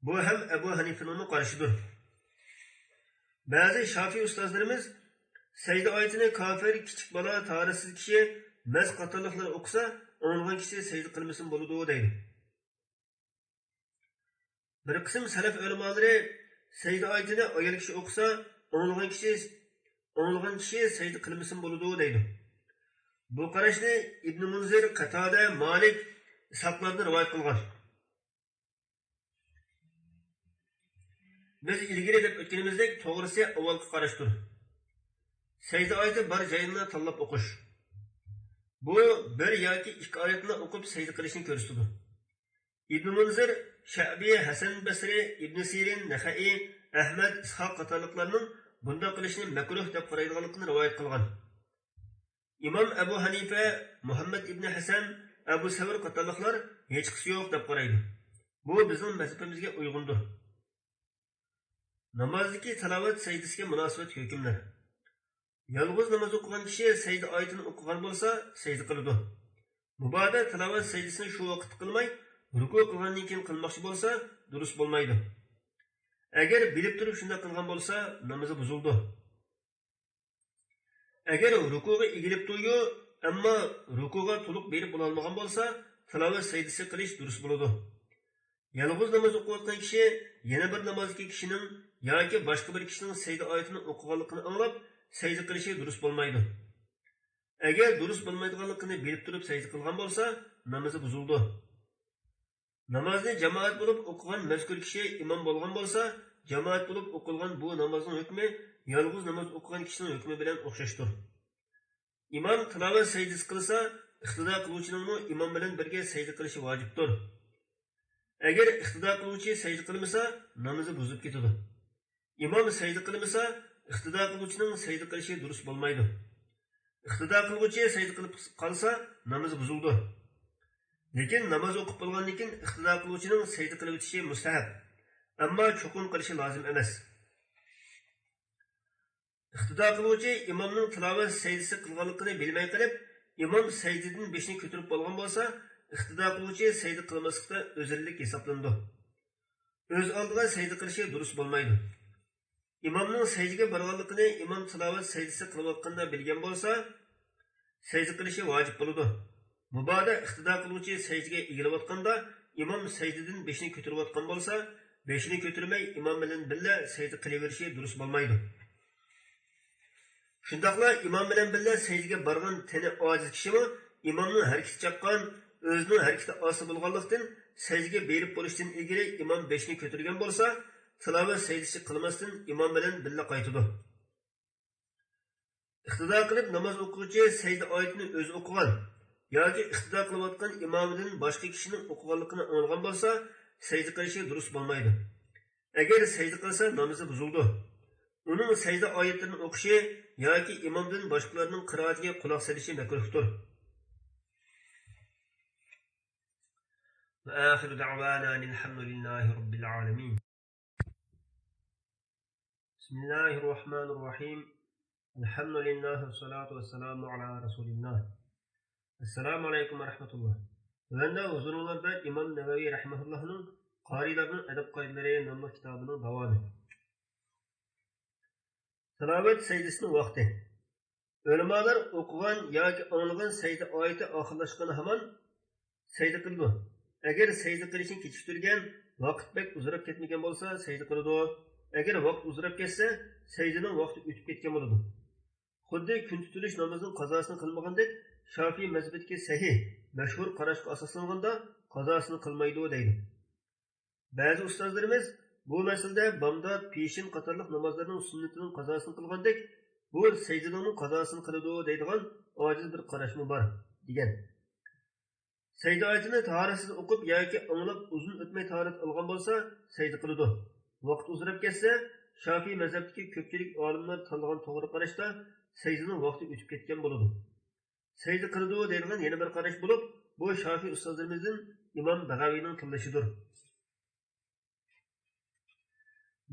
بۇ ھەم ئەبۇ ھەنىفىنىڭمۇ قارىشىدۇر. بەزى شافىئىي ئۇستازلىرىمىز سەجدە ئايىتىنى كاپىر، كىچىك بالا، تاھارەتسىز كىشى، مەست قاتارلىقلار ئوقۇسا، ئاڭلىغان كىشى سەجدە قىلمىسىمۇ بولىدۇ دەيدۇ. بىر قىسىم سەلەف ئۆلىمالىرى سەجدە ئايىتىنى ئايال كىشى ئوقۇسا، ئاڭلىغان كىشى، ئاڭلىغان كىشى سەجدە قىلمىسىمۇ بولىدۇ دەيدۇ. بۇ قاراشنى ئىبنى مۇنزىر، قەتادە، مالىك، ئىسھاقلاردىن رىۋايەت قىلغان. بىز ئىلگىرى دەپ ئۆتكىنىمىزدەك، توغرىسى ئاۋۋالقى قاراشتۇر. سەجدە ئايىتى بار جايىنى تاللاپ ئوقۇش. بۇ بىر ياكى ئىككى ئايەتنى ئوقۇپ سەجدە قىلىشنى كۆرسىتىدۇ. ئىبنى مۇنزىر، شەئبى، ھەسەن بەسرى، ئىبنى سىرىن، نەخەئى، ئەھمەد، ئىسھاق قاتارلىقلارنىڭ بۇنداق قىلىشنى مەكرۇھ دەپ قارايدىغانلىقىنى رىۋايەت قىلغان. ئىمام ئەبۇ ھەنىفە، مۇھەممەد ئىبنى ھەسەن، ئەبۇ سەۋر قاتارلىقلار ھېچقىسى يوق دەپ قارايدۇ. بۇ بىزنىڭ مەزھىپىمىزگە ئۇيغۇندۇر. نامازدىكى تىلاۋەت سەجدىسىگە مۇناسىۋەتلىك ھۆكۈملەر. يالغۇز ناماز ئوقۇغان كىشى سەجدە ئايىتىنى ئوقۇغان بولسا، سەجدە قىلىدۇ. مۇبادا تىلاۋەت سەجدىسىنى شۇ ۋاقىتتا قىلماي، رۇكۇ قىلغاندىن كېيىن قىلماقچى بولسا، دۇرۇس بولمايدۇ. ئەگەر بىلىپ تۇرۇپ شۇنداق قىلغان بولسا، نامىزى بۇزۇلىدۇ. ئەگەر رۇكۇغا ئېگىلىپتۇيۇ، ئەمما رۇكۇغا تولۇق بېرىپ بولالمىغان بولسا، تىلاۋەت سەجدىسى قىلىش دۇرۇس بولىدۇ. يالغۇز ناماز ئوقۇۋاتقان كىشى يەنە بىر نامازدىكى كىشىنىڭ ياكى باشقا بىر كىشىنىڭ سەجدە ئايىتىنى ئوقۇغانلىقىنى ئاڭلاپ، سەجدە قىلىشى دۇرۇس بولمايدۇ. ئەگەر دۇرۇس بولمايدىغانلىقىنى بىلىپ تۇرۇپ سەجدە قىلغان بولسا، نامىزى بۇزۇلىدۇ. نامازنى جامائەت بولۇپ ئوقۇغان مەزكۇر كىشى ئىمام بولغان بولسا، جامائەت بولۇپ ئوقۇلغان بۇ نامازنىڭ ھۆكمى يالغۇز ناماز ئوقۇغان كىشىنىڭ ھۆكمى بىلەن ئوخشاشتۇر. ئىمام تىلاۋەت سەجدىسى قىلسا، ئىقتىدا قىلغۇچىنىڭمۇ ئىمام بىلەن بىرگە سەجدە قىلىشى ۋاجىپتۇر. ئەگەر ئىقتىدا قىلغۇچى سەجدە قىلمىسا، نامىزى بۇزۇلۇپ كېتىدۇ. ئىمام سەجدە قىلمىسا، ئىقتىدا قىلغۇچىنىڭ سەجدە قىلىشى دۇرۇس بولمايدۇ. ئىقتىدا قىلغۇچى سەجدە قىلىپ قالسا، نامىزى بۇزۇلىدۇ. لېكىن ناماز ئوقۇپ بولغاندىن كېيىن ئىقتىدا قىلغۇچىنىڭ سەجدە قىلىۋېتىشى مۇستەھەب. ئەمما چوقۇم قىلىشى لازىم ئەمەس. ئىقتىدا قىلغۇچى ئىمامنىڭ تىلاۋەت سەجدىسى قىلغانلىقىنى بىلمەي قېلىپ، ئىمام سەجدىدىن بېشىنى كۆتۈرۈپ بولغان بولسا، ئىقتىدا قىلغۇچى سەجدە قىلماسلىقتا ئۆزرىلىك ھېسابلىنىدۇ. ئۆز ئالدىغا سەجدە قىلىشى دۇرۇس بولمايدۇ. ئىمامنىڭ سەجدىگە بارغانلىقىنى ئىمام تىلاۋەت سەجدىسى قىلىۋاتقاندا بىلگەن بولسا، سەجدە قىلىشى ۋاجىپ بولىدۇ. مۇبادا ئىقتىدا قىلغۇچى سەجدىگە ئېگىلىۋاتقاندا، ئىمام سەجدىدىن بېشىنى كۆتۈرۈۋاتقان بولسا، بېشىنى كۆتۈرمەي ئىمام بىلەن بىللە سەجدە قىلىۋېرىشى دۇرۇس بولمايدۇ. شۇنداقلا ئىمام بىلەن بىللە سەجدىگە بارغان تېنى ئاجىز كىشىمۇ ئىمامنىڭ ھەرىكىتى چاققان، ئۆزىنىڭ ھەرىكىتى ئاستا بولغانلىقتىن، سەجدىگە بېرىپ بولۇشتىن ئىلگىرى ئىمام بېشىنى كۆتۈرگەن بولسا، تىلاۋەت سەجدىسى قىلماستىن ئىمام بىلەن بىللە قايتىدۇ. ئىقتىدا قىلىپ ناماز ئوقۇغۇچى سەجدە ئايىتىنى ئۆزى ئوقۇغان ياكى ئىقتىدا قىلىۋاتقان ئىمامىدىن باشقا كىشىنىڭ ئوقۇغانلىقىنى ئاڭلىغان بولسا، سەجدە قىلىشى دۇرۇس بولمايدۇ. ئەگەر سەجدە قىلسا، نامىزى بۇزۇلىدۇ. ئۇنىڭ سەجدە ئايەتلىرىنى ئوقۇشى ياكى ئىمامدىن باشقىلارنىڭ قىرائىتىگە قۇلاق سېلىشى مەكرۇھتۇر. وآخر دعوانا أن الحمد لله رب العالمين. بسم الله الرحمن الرحيم. الحمد لله والصلاة والسلام على رسول الله. السلام عليكم ورحمة الله. تۆۋەندە ھۇزۇرۇڭلاردا ئىمام نەۋەۋى رەھىمەھۇللاھنىڭ قارىيلارنىڭ ئەدەپ قائىدىلىرى ناملىق كىتابىنىڭ داۋامى. تىلاۋەت سەجدىسىنىڭ ۋاقتى. ئۆلىمالار ئوقۇغان ياكى ئاڭلىغان سەجدە ئايىتى ئاخىرلاشقان ھامان سەجدە قىلىدۇ. ئەگەر سەجدە قىلىشنى كېچىكتۈرگەن، ۋاقىت بەك ئۇزىراپ كەتمىگەن بولسا، سەجدە قىلىدۇ. ئەگەر ۋاقىت ئۇزىراپ كەتسە، سەجدىنىڭ ۋاقتى ئۆتۈپ كەتكەن بولىدۇ. خۇددى كۈن تۇتۇلۇش نامىزىنىڭ قازاسىنى قىلمىغاندەك، شافىئى مەزھىپىدىكى سەھىھ، مەشھۇر قاراشقا ئاساسلانغاندا، قازاسىنى قىلمايدۇ دەيدۇ. بەزى ئۇستازلىرىمىز بۇ مەسىلىدە بامدات، پېشىن قاتارلىق نامازلارنىڭ سۈننىتىنىڭ قازاسىنى قىلغاندەك، بۇ سەجدىنىڭمۇ قازاسىنى قىلىدۇ دەيدىغان ئاجىز بىر قاراشمۇ بار، دېگەن. سەجدە ئايىتىنى تاھارەتسىز ئوقۇپ ياكى ئاڭلاپ ئۇزۇن ئۆتمەي تاھارەت ئالغان بولسا، سەجدە قىلىدۇ. ۋاقىت ئۇزىراپ كەتسە، شافىئى مەزھەپتىكى كۆپچىلىك ئالىملار تاللىغان توغرا قاراشتا سەجدىنىڭ ۋاقتى ئۆتۈپ كەتكەن بولىدۇ. سەجدە قىلىدۇ دەيدىغان يەنە بىر قاراش بولۇپ، بۇ شافىئى ئۇستازلىرىمىزدىن ئىمام بەغەۋىنىڭ تىللىشىدۇر.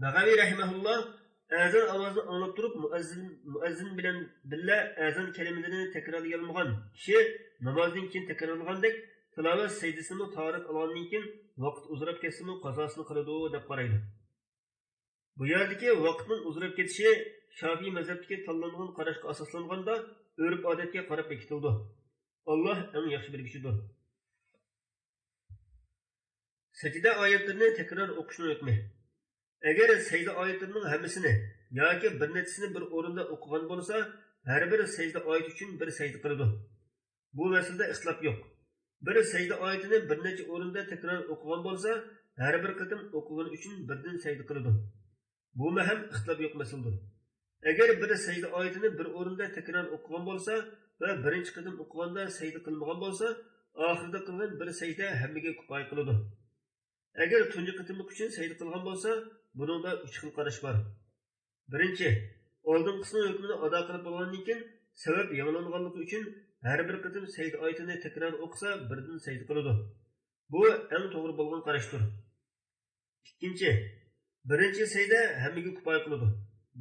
بەغەۋى رەھىمەھۇللا ئەزان ئاۋازىنى ئاڭلاپ تۇرۇپ، مۇئەززىن، مۇئەززىن بىلەن بىللە ئەزان كەلىمىلىرىنى تەكرارلىيالمىغان كىشى نامازدىن كېيىن تەكرارلىغاندەك، تىلاۋەت سەجدىسىنىمۇ تاھارەت ئالغاندىن كېيىن ۋاقىت ئۇزىراپ كەتسىمۇ قازاسىنى قىلىدۇ، دەپ قارايدۇ. بۇ يەردىكى ۋاقىتنىڭ ئۇزىراپ كېتىشى شافىئى مەزھەپتىكى تاللانغان قاراشقا ئاساسلانغاندا، ئۆرپ-ئادەتكە قاراپ بېكىتىلىدۇ. ئاللا ئەڭ ياخشى بىلگۈچىدۇر. سەجدە ئايەتلىرىنى تەكرار ئوقۇشنىڭ ھۆكمى. ئەگەر سەجدە ئايەتلىرىنىڭ ھەممىسىنى ياكى بىر نەچچىسىنى بىر ئورۇندا ئوقۇغان بولسا، ھەر بىر سەجدە ئايىتى ئۈچۈن بىر سەجدە قىلىدۇ. بۇ مەسىلىدە ئىختىلاپ يوق. بىر سەجدە ئايىتىنى بىر نەچچە ئورۇندا تەكرار ئوقۇغان بولسا، ھەر بىر قېتىم ئوقۇغىنى ئۈچۈن بىردىن سەجدە قىلىدۇ. بۇمۇ ھەم ئىختىلاپ يوق مەسىلىدۇر. ئەگەر بىر سەجدە ئايىتىنى بىر ئورۇندا تەكرار ئوقۇغان بولسا ۋە بىرىنچى قېتىم ئوقۇغاندا سەجدە قىلمىغان بولسا، ئاخىرىدا قىلغان بىر سەجدە ھەممىگە كۇپايە قىلىدۇ. ئەگەر تۇنجى قېتىملىق ئۈچۈن سەجدە قىلغان بولسا، بۇنىڭدا ئۈچ خىل قاراش بار. بىرىنچى، ئالدىنقىسىنىڭ ھۆكمىنى ئادا قىلىپ بولغاندىن كېيىن، سەۋەب يېڭىلانغانلىقى ئۈچۈن ھەر بىر قېتىم سەجدە ئايىتىنى تەكرار ئوقۇسا، بىردىن سەجدە قىلىدۇ. بۇ ئەڭ توغرا بولغان قاراشتۇر. ئىككىنچى، بىرىنچى سەجدە ھەممىگە كۇپايە قىلىدۇ.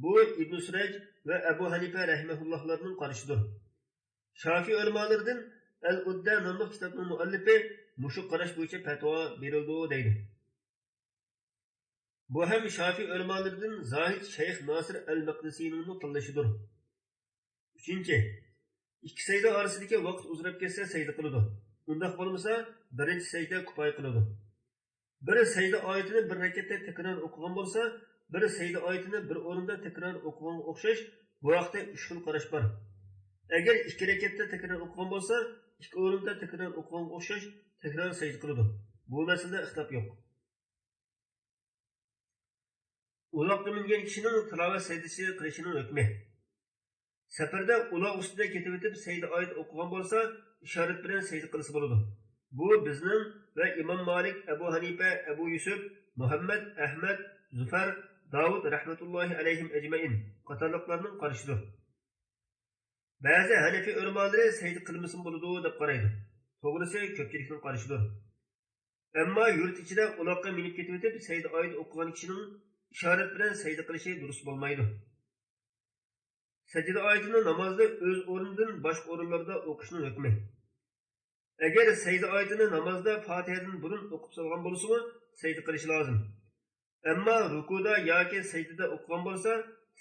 بۇ ئىبنى سۈرەيج ۋە ئەبۇ ھەنىپە رەھىمەھۇللاھلارنىڭ قارىشىدۇر. شافىئى ئۆلىمالىرىدىن ئەل ئۇددە ناملىق كىتابنىڭ مۇئەللىپى مۇشۇ قاراش بويىچە پەتىۋا بېرىلىدۇ دەيدۇ. بۇ ھەم شافىئى ئۆلىمالىرىدىن زاھىد شەيخ ناسىر ئەل مەقدىسىينىڭمۇ تاللىشىدۇر. ئۈچىنچى، ئىككى سەجدە ئارىسىدىكى ۋاقىت ئۇزىراپ كەتسە سەجدە قىلىدۇ. ئۇنداق بولمىسا، بىرىنچى سەجدە كۇپايە قىلىدۇ. بىر سەجدە ئايىتىنى بىر رەكەتتە تەكرار ئوقۇغان بولسا، بىر سەجدە ئايىتىنى بىر ئورۇندا تەكرار ئوقۇغانغا ئوخشاش، بۇ ھەقتە ئۈچ خىل قاراش بار. ئەگەر ئىككى رەكەتتە تەكرار ئوقۇغان بولسا، ئىككى ئورۇندا تەكرار ئوقۇغانغا ئوخشاش تەكرار سەجدە قىلىدۇ. بۇ مەسىلىدە ئىختىلاپ يوق. ئۇلاغقا مىنگەن كىشىنىڭ تىلاۋەت سەجدىسى قىلىشىنىڭ ھۆكمى. سەپەردە ئۇلاغ ئۈستىدە كېتىۋېتىپ سەجدە ئايىتى ئوقۇغان بولسا، ئىشارەت بىلەن سەجدە قىلسا بولىدۇ. بۇ بىزنىڭ ۋە ئىمام مالىك، ئەبۇ ھەنىپە، ئەبۇ يۈسۈپ، مۇھەممەد، ئەھمەد، زۇفەر، داۋۇد رەھمەتۇللاھى ئەلەيھىم ئەجمەئىن قاتارلىقلارنىڭ قارىشىدۇر. بەزى ھەنەفىي ئۆلىمالىرى سەجدە قىلمىسىمۇ بولىدۇ دەپ قارايدۇ. توغرىسى كۆپچىلىكنىڭ قارىشىدۇر. ئەمما يۇرت ئىچىدە ئۇلاغقا مىنىپ كېتىۋېتىپ سەجدە ئايىتى ئوقۇغان كىشىنىڭ ئىشارەت بىلەن سەجدە قىلىشى دۇرۇس بولمايدۇ. سەجدە ئايىتىنى نامازدا ئۆز ئورنىدىن باشقا ئورۇنلاردا ئوقۇشنىڭ ھۆكمى. ئەگەر سەجدە ئايىتىنى نامازدا پاتىھەدىن بۇرۇن ئوقۇپ سالغان بولسىمۇ، سەجدە قىلىشى لازىم. ئەمما رۇكۇدا ياكى سەجدىدە ئوقۇغان بولسا،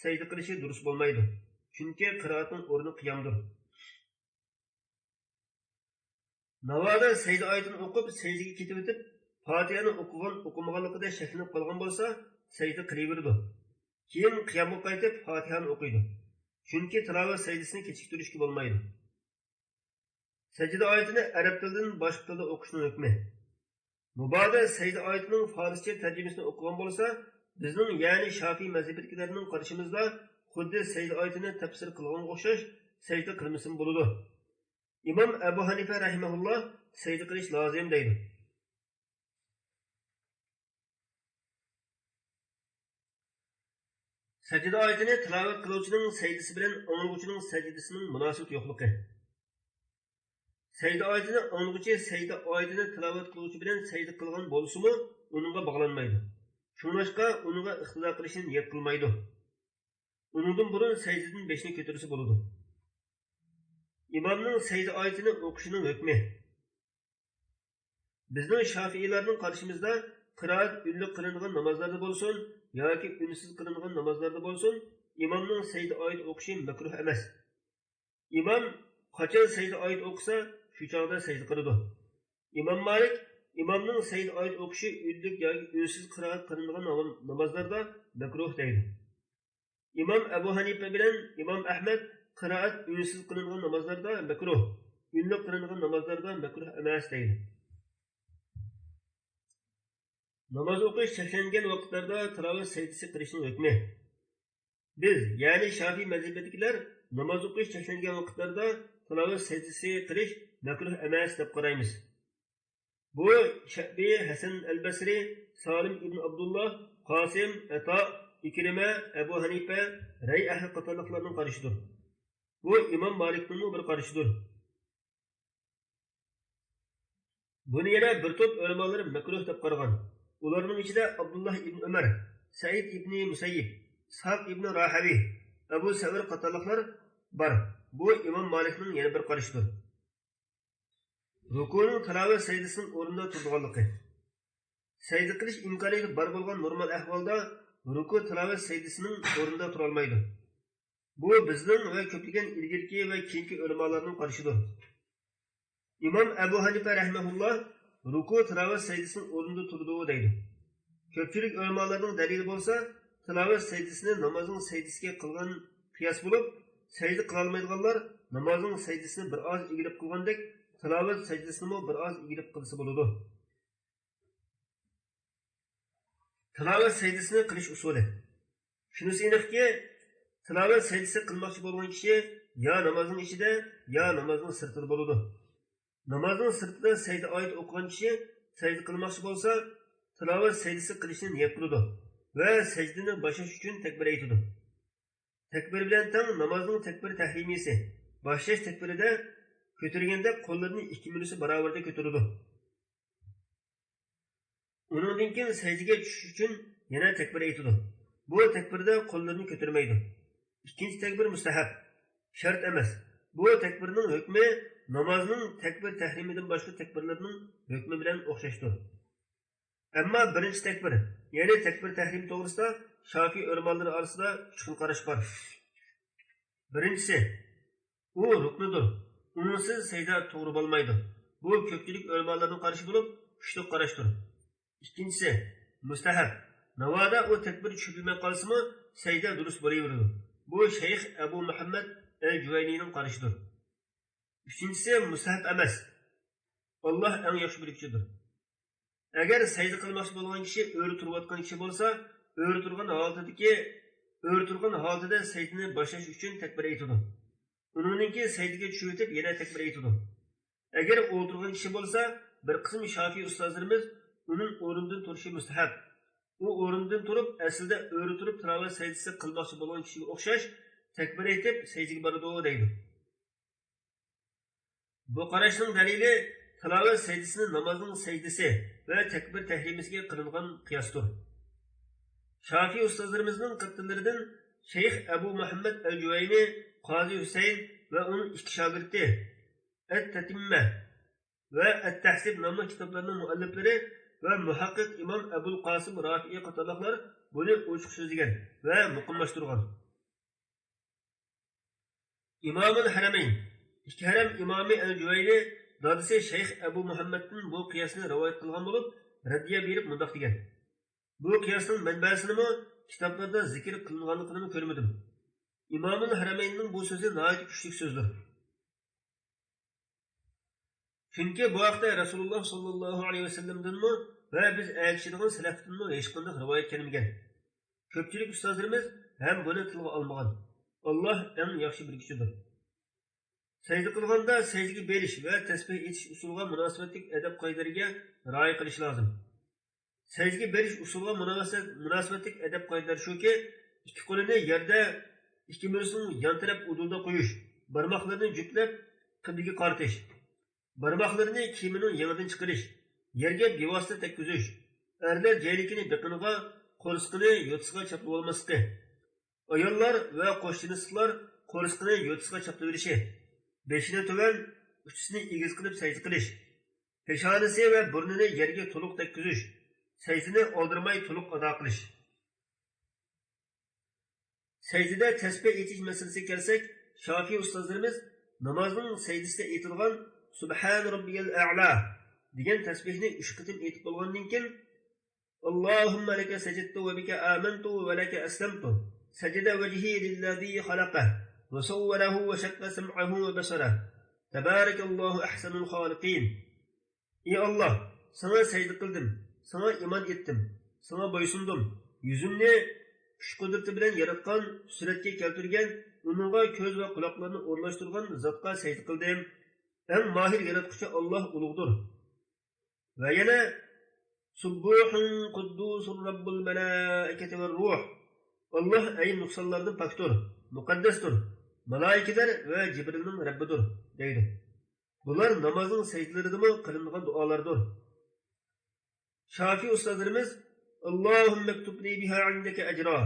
سەجدە قىلىشى دۇرۇس بولمايدۇ. چۈنكى قىرائەتنىڭ ئورنى قىيامدۇر. ناۋادا سەجدە ئايىتىنى ئوقۇپ، سەجدىگە كېتىۋېتىپ، پاتىھەنى ئوقۇغان، ئوقۇمىغانلىقىدا شەكلىنىپ قالغان بولسا، سەجدە قىلىۋېرىدۇ. كېيىن قىيامغا قايتىپ، پاتىھەنى ئوقۇيدۇ. چۈنكى تىلاۋەت سەجدىسىنى كېچىكتۈرۈشكە بولمايدۇ. سەجدە ئايىتىنى ئەرەب تىلىدىن باشقا تىلدا ئوقۇشنىڭ ھۆكمى. مۇبادا سەجدە ئايىتىنىڭ فارسچە تەرجىمىسىنى ئوقۇغان بولسا، بىزنىڭ، يەنى شافىئى مەزھىپىدىكىلەرنىڭ قارىشىمىزدا، خۇددى سەجدە ئايىتىنى تەپسىر قىلغانغا ئوخشاش سەجدە قىلمىسىمۇ بولىدۇ. ئىمام ئەبۇ ھەنىفە رەھىمەھۇللا سەجدە قىلىش لازىم دەيدۇ. سەجدە ئايىتىنى تىلاۋەت قىلغۇچىنىڭ سەجدىسى بىلەن ئاڭلىغۇچىنىڭ سەجدىسىنىڭ مۇناسىۋىتى يوقلۇقى. سەجدە ئايىتىنى ئاڭلىغۇچى سەجدە ئايىتىنى تىلاۋەت قىلغۇچى بىلەن سەجدە قىلغان بولسىمۇ، ئۇنىڭغا باغلانمايدۇ. شۇڭلاشقا ئۇنىڭغا ئىقتىدا قىلىشنى نىيەت قىلمايدۇ. ئۇنىڭدىن بۇرۇن سەجدىدىن بېشىنى كۆتۈرسە بولىدۇ. ئىمامنىڭ سەجدە ئايىتىنى ئوقۇشىنىڭ ھۆكمى. بىزنىڭ شافىئىيلارنىڭ قارىشىمىزدا قىرائەت ئۈنلۈك قىلىنغان نامازلاردا بولسۇن ياكى ئۈنسىز قىلىنغان نامازلاردا بولسۇن، ئىمامنىڭ سەجدە ئايەت ئوقۇشى مەكرۇھ ئەمەس. ئىمام قاچان سەجدە ئايەت ئوقۇسا، شۇ چاغدا سەجدە قىلىدۇ. ئىمام مالىك ئىمامنىڭ سەجدە ئايەت ئوقۇشى ئۈنلۈك ياكى ئۈنسىز قىرائەت قىلىنغان نام-، نامازلاردا مەكرۇھ دەيدۇ. ئىمام ئەبۇ ھەنىپە بىلەن ئىمام ئەھمەد قىرائەت ئۈنسىز قىلىنغان نامازلاردا مەكرۇھ، ئۈنلۈك قىلىنغان نامازلاردا مەكرۇھ ئەمەس دەيدۇ. ناماز ئوقۇش چەكلەنگەن ۋاقىتلاردا تىلاۋەت سەجدىسى قىلىشنىڭ ھۆكمى. بىز، يەنى شافىئىي مەزھىپىدىكىلەر ناماز ئوقۇش چەكلەنگەن ۋاقىتلاردا تىلاۋەت سەجدىسى قىلىش مەكرۇھ ئەمەس دەپ قارايمىز. بۇ شەئبى، ھەسەن ئەلبەسرى، سالىم ئىبن ئابدۇللا، قاسىم، ئەتا، ئىكرىمە، ئەبۇ ھەنىپە، رەي ئەھلى قاتارلىقلارنىڭ قارىشىدۇر. بۇ ئىمام مالىكنىڭمۇ بىر قارىشىدۇر. بۇنى يەنە بىر توپ ئۆلىمالىرى مەكرۇھ دەپ قارىغان. ئۇلارنىڭ ئىچىدە ئابدۇللا ئىبن ئۆمەر، سەئىد ئىبنى مۇسەييىب، ئىسھاق ئىبنى راھەۋىي، ئەبۇ سەۋر قاتارلىقلار بار. بۇ ئىمام مالىكنىڭ يەنە بىر قارىشىدۇر. رۇكۇنىڭ تىلاۋەت سەجدىسىنىڭ ئورنىدا تۇرىدىغانلىقى. سەجدە قىلىش ئىمكانىيىتى بار بولغان نورمال ئەھۋالدا رۇكۇ تىلاۋەت سەجدىسىنىڭ ئورنىدا تۇرالمايدۇ. بۇ بىزنىڭ ۋە كۆپلىگەن ئىلگىرىكى ۋە كېيىنكى ئۆلىمالارنىڭ قارىشىدۇر. ئىمام ئەبۇ ھەنىپە رەھىمەھۇللا رۇكۇ تىلاۋەت سەجدىسىنىڭ ئورنىدا تۇرىدۇ دەيدۇ. كۆپچىلىك ئۆلىمالارنىڭ دەلىلى بولسا، تىلاۋەت سەجدىسىنى نامازنىڭ سەجدىسىگە قىلغان قىياس بولۇپ، سەجدە قىلالمايدىغانلار نامازنىڭ سەجدىسىنى بىر ئاز ئېگىلىپ قىلغاندەك، تىلاۋەت سەجدىسىنىمۇ بىر ئاز ئېگىلىپ قىلسا بولىدۇ. تىلاۋەت سەجدىسىنى قىلىش ئۇسۇلى. شۇنىسى ئېنىقكى، تىلاۋەت سەجدىسى قىلماقچى بولغان كىشى يا نامازنىڭ ئىچىدە، يا نامازنىڭ سىرتىدا بولىدۇ. نامازنىڭ سىرتىدا سەجدە ئايىتى ئوقۇغان كىشى سەجدە قىلماقچى بولسا، تىلاۋەت سەجدىسى قىلىشنى نىيەت قىلىدۇ ۋە سەجدىنى باشلاش ئۈچۈن تەكبىر ئېيتىدۇ. تەكبىر بىلەن تەڭ نامازنىڭ تەكبىر تەھرىمىسى، باشلاش تەكبىرىدە كۆتۈرگەندە قوللىرىنى ئىككى مۈرىسى باراۋەردە كۆتۈرىدۇ. ئۇنىڭدىن كېيىن سەجدىگە چۈشۈش ئۈچۈن يەنە تەكبىر ئېيتىدۇ. بۇ تەكبىردە قوللىرىنى كۆتۈرمەيدۇ. ئىككىنچى تەكبىر مۇستەھەب، شەرت ئەمەس. بۇ تەكبىرنىڭ ھۆكمى نامازنىڭ تەكبىر تەھرىمىدىن باشقا تەكبىرلىرىنىڭ ھۆكمى بىلەن ئوخشاشتۇر. ئەمما بىرىنچى تەكبىر، يەنى تەكبىر تەھرىم توغرىسىدا شافىئىي ئۆلىمالىرى ئارىسىدا ئۈچ خىل قاراش بار. بىرىنچىسى، ئۇ رۇكنىدۇر. ئۇنىڭسىز سەجدە توغرا بولمايدۇ. بۇ كۆپچىلىك ئۆلىمالارنىڭ قارىشى بولۇپ، كۈچلۈك قاراشتۇر. ئىككىنچىسى، مۇستەھەب. ناۋادا ئۇ تەكبىر چۈشۈرۈلمەي قالسىمۇ، سەجدە دۇرۇس بولۇۋېرىدۇ. بۇ شەيخ ئەبۇ مۇھەممەد ئەل جۇۋەينىنىڭ قارىشىدۇر. ئۈچىنچىسى، مۇستەھەب ئەمەس. ئاللاھ ئەڭ ياخشى بىلگۈچىدۇر. ئەگەر سەجدە قىلماقچى بولغان كىشى ئۆرە تۇرۇۋاتقان كىشى بولسا، ئۆرە تۇرغان ھالىتىدىكى، ئۆرە تۇرغان ھالىتىدە سەجدىنى باشلاش ئۈچۈن تەكبىر ئېيتىدۇ. ئۇنىڭدىن كېيىن سەجدىگە چۈشۈۋېتىپ يەنە تەكبىر ئېيتىدۇ. ئەگەر ئولتۇرغان كىشى بولسا، بىر قىسىم شافىئىي ئۇستازلىرىمىز ئۇنىڭ ئورنىدىن تۇرۇشى مۇستەھەب. ئۇ ئورنىدىن تۇرۇپ، ئەسلىدە ئۆرە تۇرۇپ تىلاۋەت سەجدىسى قىلماقچى بولغان كىشىگە ئوخشاش تەكبىر ئېيتىپ سەجدىگە بارىدۇ دەيدۇ. بۇ قاراشنىڭ دەلىلى تىلاۋەت سەجدىسىنى نامازنىڭ سەجدىسى ۋە تەكبىر تەھرىمىسىگە قىلىنغان قىياستۇر. شافىئىي ئۇستازلىرىمىزنىڭ قاتتىلىرىدىن شەيخ ئەبۇ مۇھەممەد ئەل جۇۋەينى، قازى ھۈسەيىن ۋە ئۇنىڭ ئىككى شاگىرتى، ئەت تەتىممە ۋە ئەت تەھزىب ناملىق كىتابلارنىڭ مۇئەللىپلىرى ۋە مۇھەققىق ئىمام ئەبۇل قاسىم رافىئى قاتارلىقلار بۇنى ئوچۇق سۆزلىگەن ۋە مۇقىملاشتۇرغان. ئىمامۇل ھەرەمەين، ئىككى ھەرەم ئىمامى ئەل جۇۋەينى دادىسى شەيخ ئەبۇ مۇھەممەدتىن بۇ قىياسنى رىۋايەت قىلغان بولۇپ، رەددىيە بېرىپ مۇنداق دېگەن: بۇ قىياسنىڭ مەنبەسىنىمۇ، كىتابلاردا زىكىر قىلىنغانلىقىنىمۇ كۆرمىدىم. ئىمامۇل ھەرەمەيننىڭ بۇ سۆزى ناھايىتى كۈچلۈك سۆزدۇر. چۈنكى بۇ ھەقتە رەسۇلۇللاھ ساللاللاھۇ ئەلەيھى ۋەسەللەمدىنمۇ ۋە بىز ئەگىشىدىغان سەلەفتىنمۇ ھېچقانداق رىۋايەت كەلمىگەن. كۆپچىلىك ئۇستازلىرىمىز ھەم بۇنى تىلغا ئالمىغان. ئاللاھ ئەڭ ياخشى بىلگۈچىدۇر. سەجدە قىلغاندا سەجدىگە بېرىش ۋە تەسبىھ ئېيتىش ئۇسۇلىغا مۇناسىۋەتلىك ئەدەپ-قائىدىلەرگە رىئايە قىلىش لازىم. سەجدىگە بېرىش ئۇسۇلىغا مۇناسىۋەت-، مۇناسىۋەتلىك ئەدەپ-قائىدىلەر شۇكى، ئىككى قولىنى يەردە، ئىككى مۈرىسىنىڭ يان تەرەپ ئۇدۇلدا قويۇش، بارماقلىرىنى جۈپلەپ قىبلىگە قارىتىش، بارماقلىرىنى كىيىمىنىڭ يېڭىدىن چىقىرىش، يەرگە بىۋاسىتە تەگكۈزۈش، ئەرلەر جەيلىكىنى بېقىنىغا، قورسىقىنى يوتىسىغا چاپلىۋالماسلىقى، ئاياللار ۋە قوش جىنسلىقلار قورسىقىنى يوتىسىغا چاپلىۋېلىشى، بېشىنى تۆۋەن، ئۇچىسىنى ئېگىز قىلىپ سەجدە قىلىش، پېشانىسى ۋە بۇرنىنى يەرگە تولۇق تەگكۈزۈش، سەجدىنى ئالدىرىماي تولۇق ئادا قىلىش. سەجدىدە تەسبىھ ئېيتىش مەسىلىسىگە كەلسەك، شافىي ئۇستازلىرىمىز نامازنىڭ سەجدىسىدە ئېيتىلغان سۇبھان رەببىيەل ئەئلا دېگەن تەسبىھنى ئۈچ قېتىم ئېيتىپ بولغاندىن كېيىن، اللهم لك سجدت وبك آمنت ولك أسلمت، سجد وجهي للذي خلقه وصوره وشق سمعه وبصره، تبارك الله أحسن الخالقين. ئى ئاللاھ، ساڭا سەجدە قىلدىم، ساڭا ئىمان ئېيتتىم، ساڭا بويسۇندۇم. يۈزۈمنى كۈچ-قۇدرىتى بىلەن ياراتقان، سۈرەتكە كەلتۈرگەن، ئۇنىڭغا كۆز ۋە قۇلاقلارنى ئورۇنلاشتۇرغان زاتقا سەجدە قىلدىم. ئەڭ ماھىر ياراتقۇچى ئاللاھ ئۇلۇغدۇر. ۋە يەنە، سبوح قدوس رب الملائكة والروح. ئاللاھ ئەيىب نۇقسانلاردىن پاكتۇر، مۇقەددەستۇر، مالائىكىلەر ۋە جىبرىلنىڭ رەببىدۇر، دەيدۇ. بۇلار نامازنىڭ سەجدىلىرىدىمۇ قىلىنىدىغان دۇئالاردۇر. شافىي ئۇستازلىرىمىز، اللهم اكتب لي بها عندك أجرا،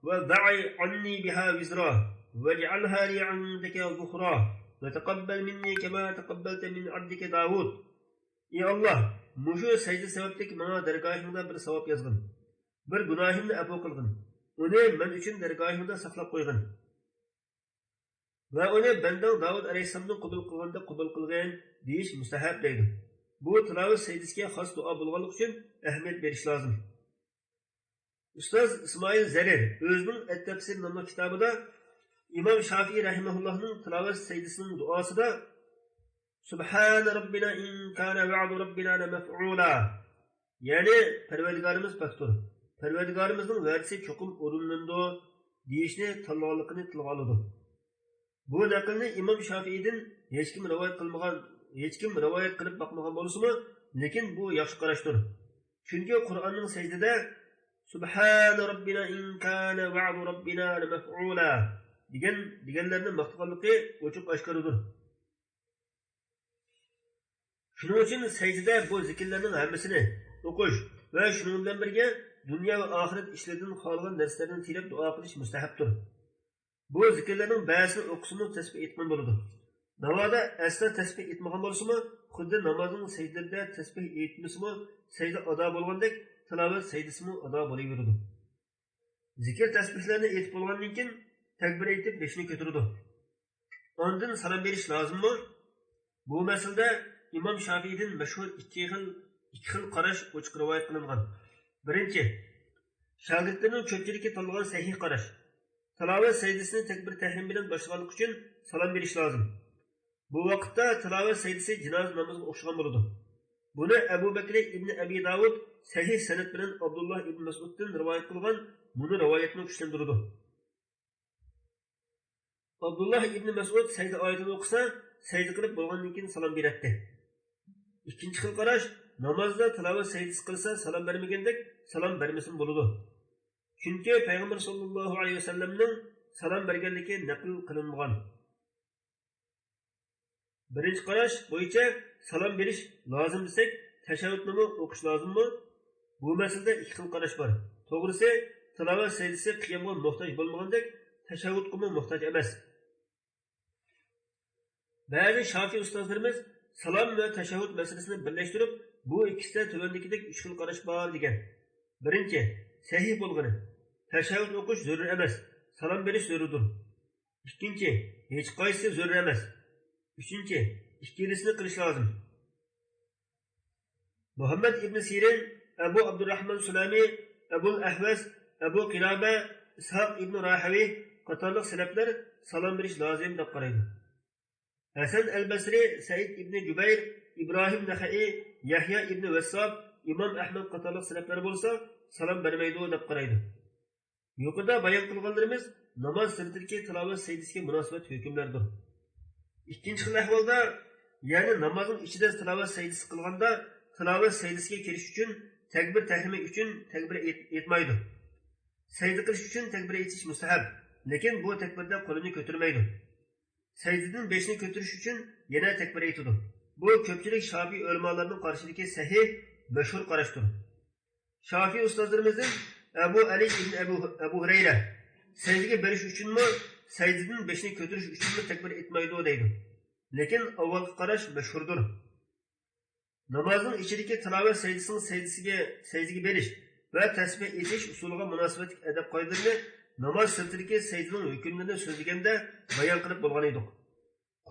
وضع عني بها وزرا، واجعلها لي عندك ذخرا، وتقبل مني كما تقبلت من عبدك داود. ئى ئاللاھ، مۇشۇ سەجدە سەۋەبلىك ماڭا دەرگاھىڭدا بىر ساۋاب يازغىن، بىر گۇناھىمنى ئەپۇ قىلغىن، ئۇنى مەن ئۈچۈن دەرگاھىڭدا ساقلاپ قويغىن. ۋە ئۇنى بەندەڭ داۋۇت ئەلەيھىسسالامدىن قوبۇل قىلغاندا قوبۇل قىلغىن دېيىش مۇستەھەب دەيدۇ. بۇ تىلاۋەت سەجدىسىگە خاس دۇئا بولغانلىقى ئۈچۈن ئەھمىيەت بېرىش لازىم. ئۇستاز ئىسمائىل زەرىر ئۆزىنىڭ ئەت-تەپسىر ناملىق كىتابىدا ئىمام شافىئى رەھىمەھۇللاھنىڭ تىلاۋەت سەجدىسىنىڭ دۇئاسىدا سبحان ربنا إن كان وعد ربنا لمفعولا، يەنى پەرۋەردىگارىمىز پاكتۇر، پەرۋەردىگارىمىزنىڭ ۋەدىسى چوقۇم ئورۇنلىنىدۇ دېيىشنى تاللىغانلىقىنى تىلغا ئالىدۇ. بۇ نەقىلنى ئىمام شافىئىدىن ھېچكىم رىۋايەت قىلمىغان، ھېچكىم رىۋايەت قىلىپ باقمىغان بولسىمۇ، لېكىن بۇ ياخشى قاراشتۇر. چۈنكى قۇرئاننىڭ سەجدىدە سبحان ربنا إن كان وعد ربنا لمفعولا دېگەن، دېگەنلەرنى ماختىغانلىقى ئوچۇق ئاشكارىدۇر. شۇنىڭ ئۈچۈن سەجدىدە بۇ زىكىرلەرنىڭ ھەممىسىنى ئوقۇش ۋە شۇنىڭ بىلەن بىرگە دۇنيا ۋە ئاخىرەت ئىشلىرىدىن خالىغان نەرسىلەرنى تىلەپ دۇئا قىلىش مۇستەھەبتۇر. بۇ زىكىرلەرنىڭ بەزىسىنى ئوقۇسىمۇ تەسبىھ ئېيتقىلى بولىدۇ. ناۋادا ئەسلا تەسبىھ ئېيتمىغان بولسىمۇ، خۇددى نامازنىڭ سەجدىلىرىدە تەسبىھ ئېيتمىسىمۇ سەجدە ئادا بولغاندەك، تىلاۋەت سەجدىسىمۇ ئادا بولۇۋېرىدۇ. زىكىر تەسبىھلەرنى ئېيتىپ بولغاندىن كېيىن، تەكبىر ئېيتىپ بېشىنى كۆتۈرىدۇ. ئاندىن سالام بېرىش لازىممۇ؟ بۇ مەسىلىدە ئىمام شافىئىدىن مەشھۇر ئىككى خىل، ئىككى خىل قاراش ئوچۇق رىۋايەت قىلىنغان. بىرىنچى، شاگىرتلىرىنىڭ كۆپچىلىكى تاللىغان سەھىھ قاراش. تىلاۋەت سەجدىسىنى تەكبىر تەھرىم بىلەن باشلىغانلىقى ئۈچۈن سالام بېرىش لازىم. بۇ ۋاقىتتا تىلاۋەت سەجدىسى جىنازا نامىزىغا ئوخشىغان بولىدۇ. بۇنى ئەبۇ بەكرى ئىبنى ئەبى داۋۇد سەھىھ سەنەد بىلەن ئابدۇللا ئىبنى مەسئۇدتىن رىۋايەت قىلغان مۇنۇ رىۋايەتمۇ كۈچلەندۈرىدۇ. ئابدۇللا ئىبنى مەسئۇد سەجدە ئايىتىنى ئوقۇسا، سەجدە قىلىپ بولغاندىن كېيىن سالام بېرەتتى. ئىككىنچى خىل قاراش، نامازدا تىلاۋەت سەجدىسى قىلسا سالام بەرمىگەندەك، سالام بەرمىسىمۇ بولىدۇ. چۈنكى پەيغەمبەر ساللاللاھۇ ئەلەيھى ۋەسەللەمنىڭ سالام بەرگەنلىكى نەقىل قىلىنمىغان. بىرىنچى قاراش بويىچە سالام بېرىش لازىم دېسەك، تەشەھھۇدنىمۇ ئوقۇش لازىممۇ؟ بۇ مەسىلىدە ئىككى خىل قاراش بار. توغرىسى، تىلاۋەت سەجدىسى قىيامغا موھتاج بولمىغاندەك، تەشەھھۇدقىمۇ موھتاج ئەمەس. بەزى شافىي ئۇستازلىرىمىز سالام ۋە تەشەھھۇد مەسىلىسىنى بىرلەشتۈرۈپ، بۇ ئىككىسىدە تۆۋەندىكىدەك ئۈچ خىل قاراش بار دېگەن. بىرىنچى، سەھىھ بولغىنى، تەشەھھۇد ئوقۇش زۆرۈر ئەمەس، سالام بېرىش زۆرۈردۇر. ئىككىنچى، ھېچقايسىسى زۆرۈر ئەمەس. ئۈچىنچى، ئىككىلىسىنى قىلىش لازىم. مۇھەممەد ئىبنى سىرىن، ئەبۇ ئابدۇرراھمان سۇلەمى، ئەبۇل ئەھۋەس، ئەبۇ قىلابە، ئىسھاق ئىبنى راھەۋىي قاتارلىق سەلەپلەر سالام بېرىش لازىم دەپ قارايدۇ. ھەسەن ئەل بەسرى، سەئىد ئىبنى جۇبەير، ئىبراھىم نەخەئىي، يەھيا ئىبنى ۋەسساپ، ئىمام ئەھمەد قاتارلىق سەلەپلەر بولسا سالام بەرمەيدۇ دەپ قارايدۇ. يۇقىرىدا بايان قىلغانلىرىمىز ناماز سىرتىدىكى تىلاۋەت سەجدىسىگە مۇناسىۋەتلىك ھۆكۈملەردۇر. ئىككىنچى خىل ئەھۋالدا، يەنى نامازنىڭ ئىچىدە تىلاۋەت سەجدىسى قىلغاندا، تىلاۋەت سەجدىسىگە كىرىش ئۈچۈن تەكبىر تەھرىمى ئۈچۈن تەكبىر ئېيت-، ئېيتمايدۇ. سەجدە قىلىش ئۈچۈن تەكبىر ئېيتىش مۇستەھەب، لېكىن بۇ تەكبىردە قولىنى كۆتۈرمەيدۇ. سەجدىدىن بېشىنى كۆتۈرۈش ئۈچۈن يەنە تەكبىر ئېيتىدۇ. بۇ كۆپچىلىك شافىي ئۆلىمالارنىڭ قارىشىدىكى سەھىھ، مەشھۇر قاراشتۇر. شافىي ئۇستازلىرىمىزدىن ئەبۇ ئەلى ئىبن ئەبۇ، ئەبۇ ھۇرەيرە سەجدىگە بېرىش ئۈچۈنمۇ، سەجدىدىن بېشىنى كۆتۈرۈش ئۈچۈنمۇ تەكبىر ئېيتمايدۇ دەيدۇ. لېكىن ئاۋۋالقى قاراش مەشھۇردۇر. نامازنىڭ ئىچىدىكى تىلاۋەت سەجدىسىنىڭ سەجدىسىگە، سەجدىگە بېرىش ۋە تەسبىھ ئېيتىش ئۇسۇلىغا مۇناسىۋەتلىك ئەدەپ قائىدىلىرىنى ناماز سىرتىدىكى سەجدىنىڭ ھۆكۈملىرىنى سۆزلىگەندە بايان قىلىپ بولغان ئىدۇق.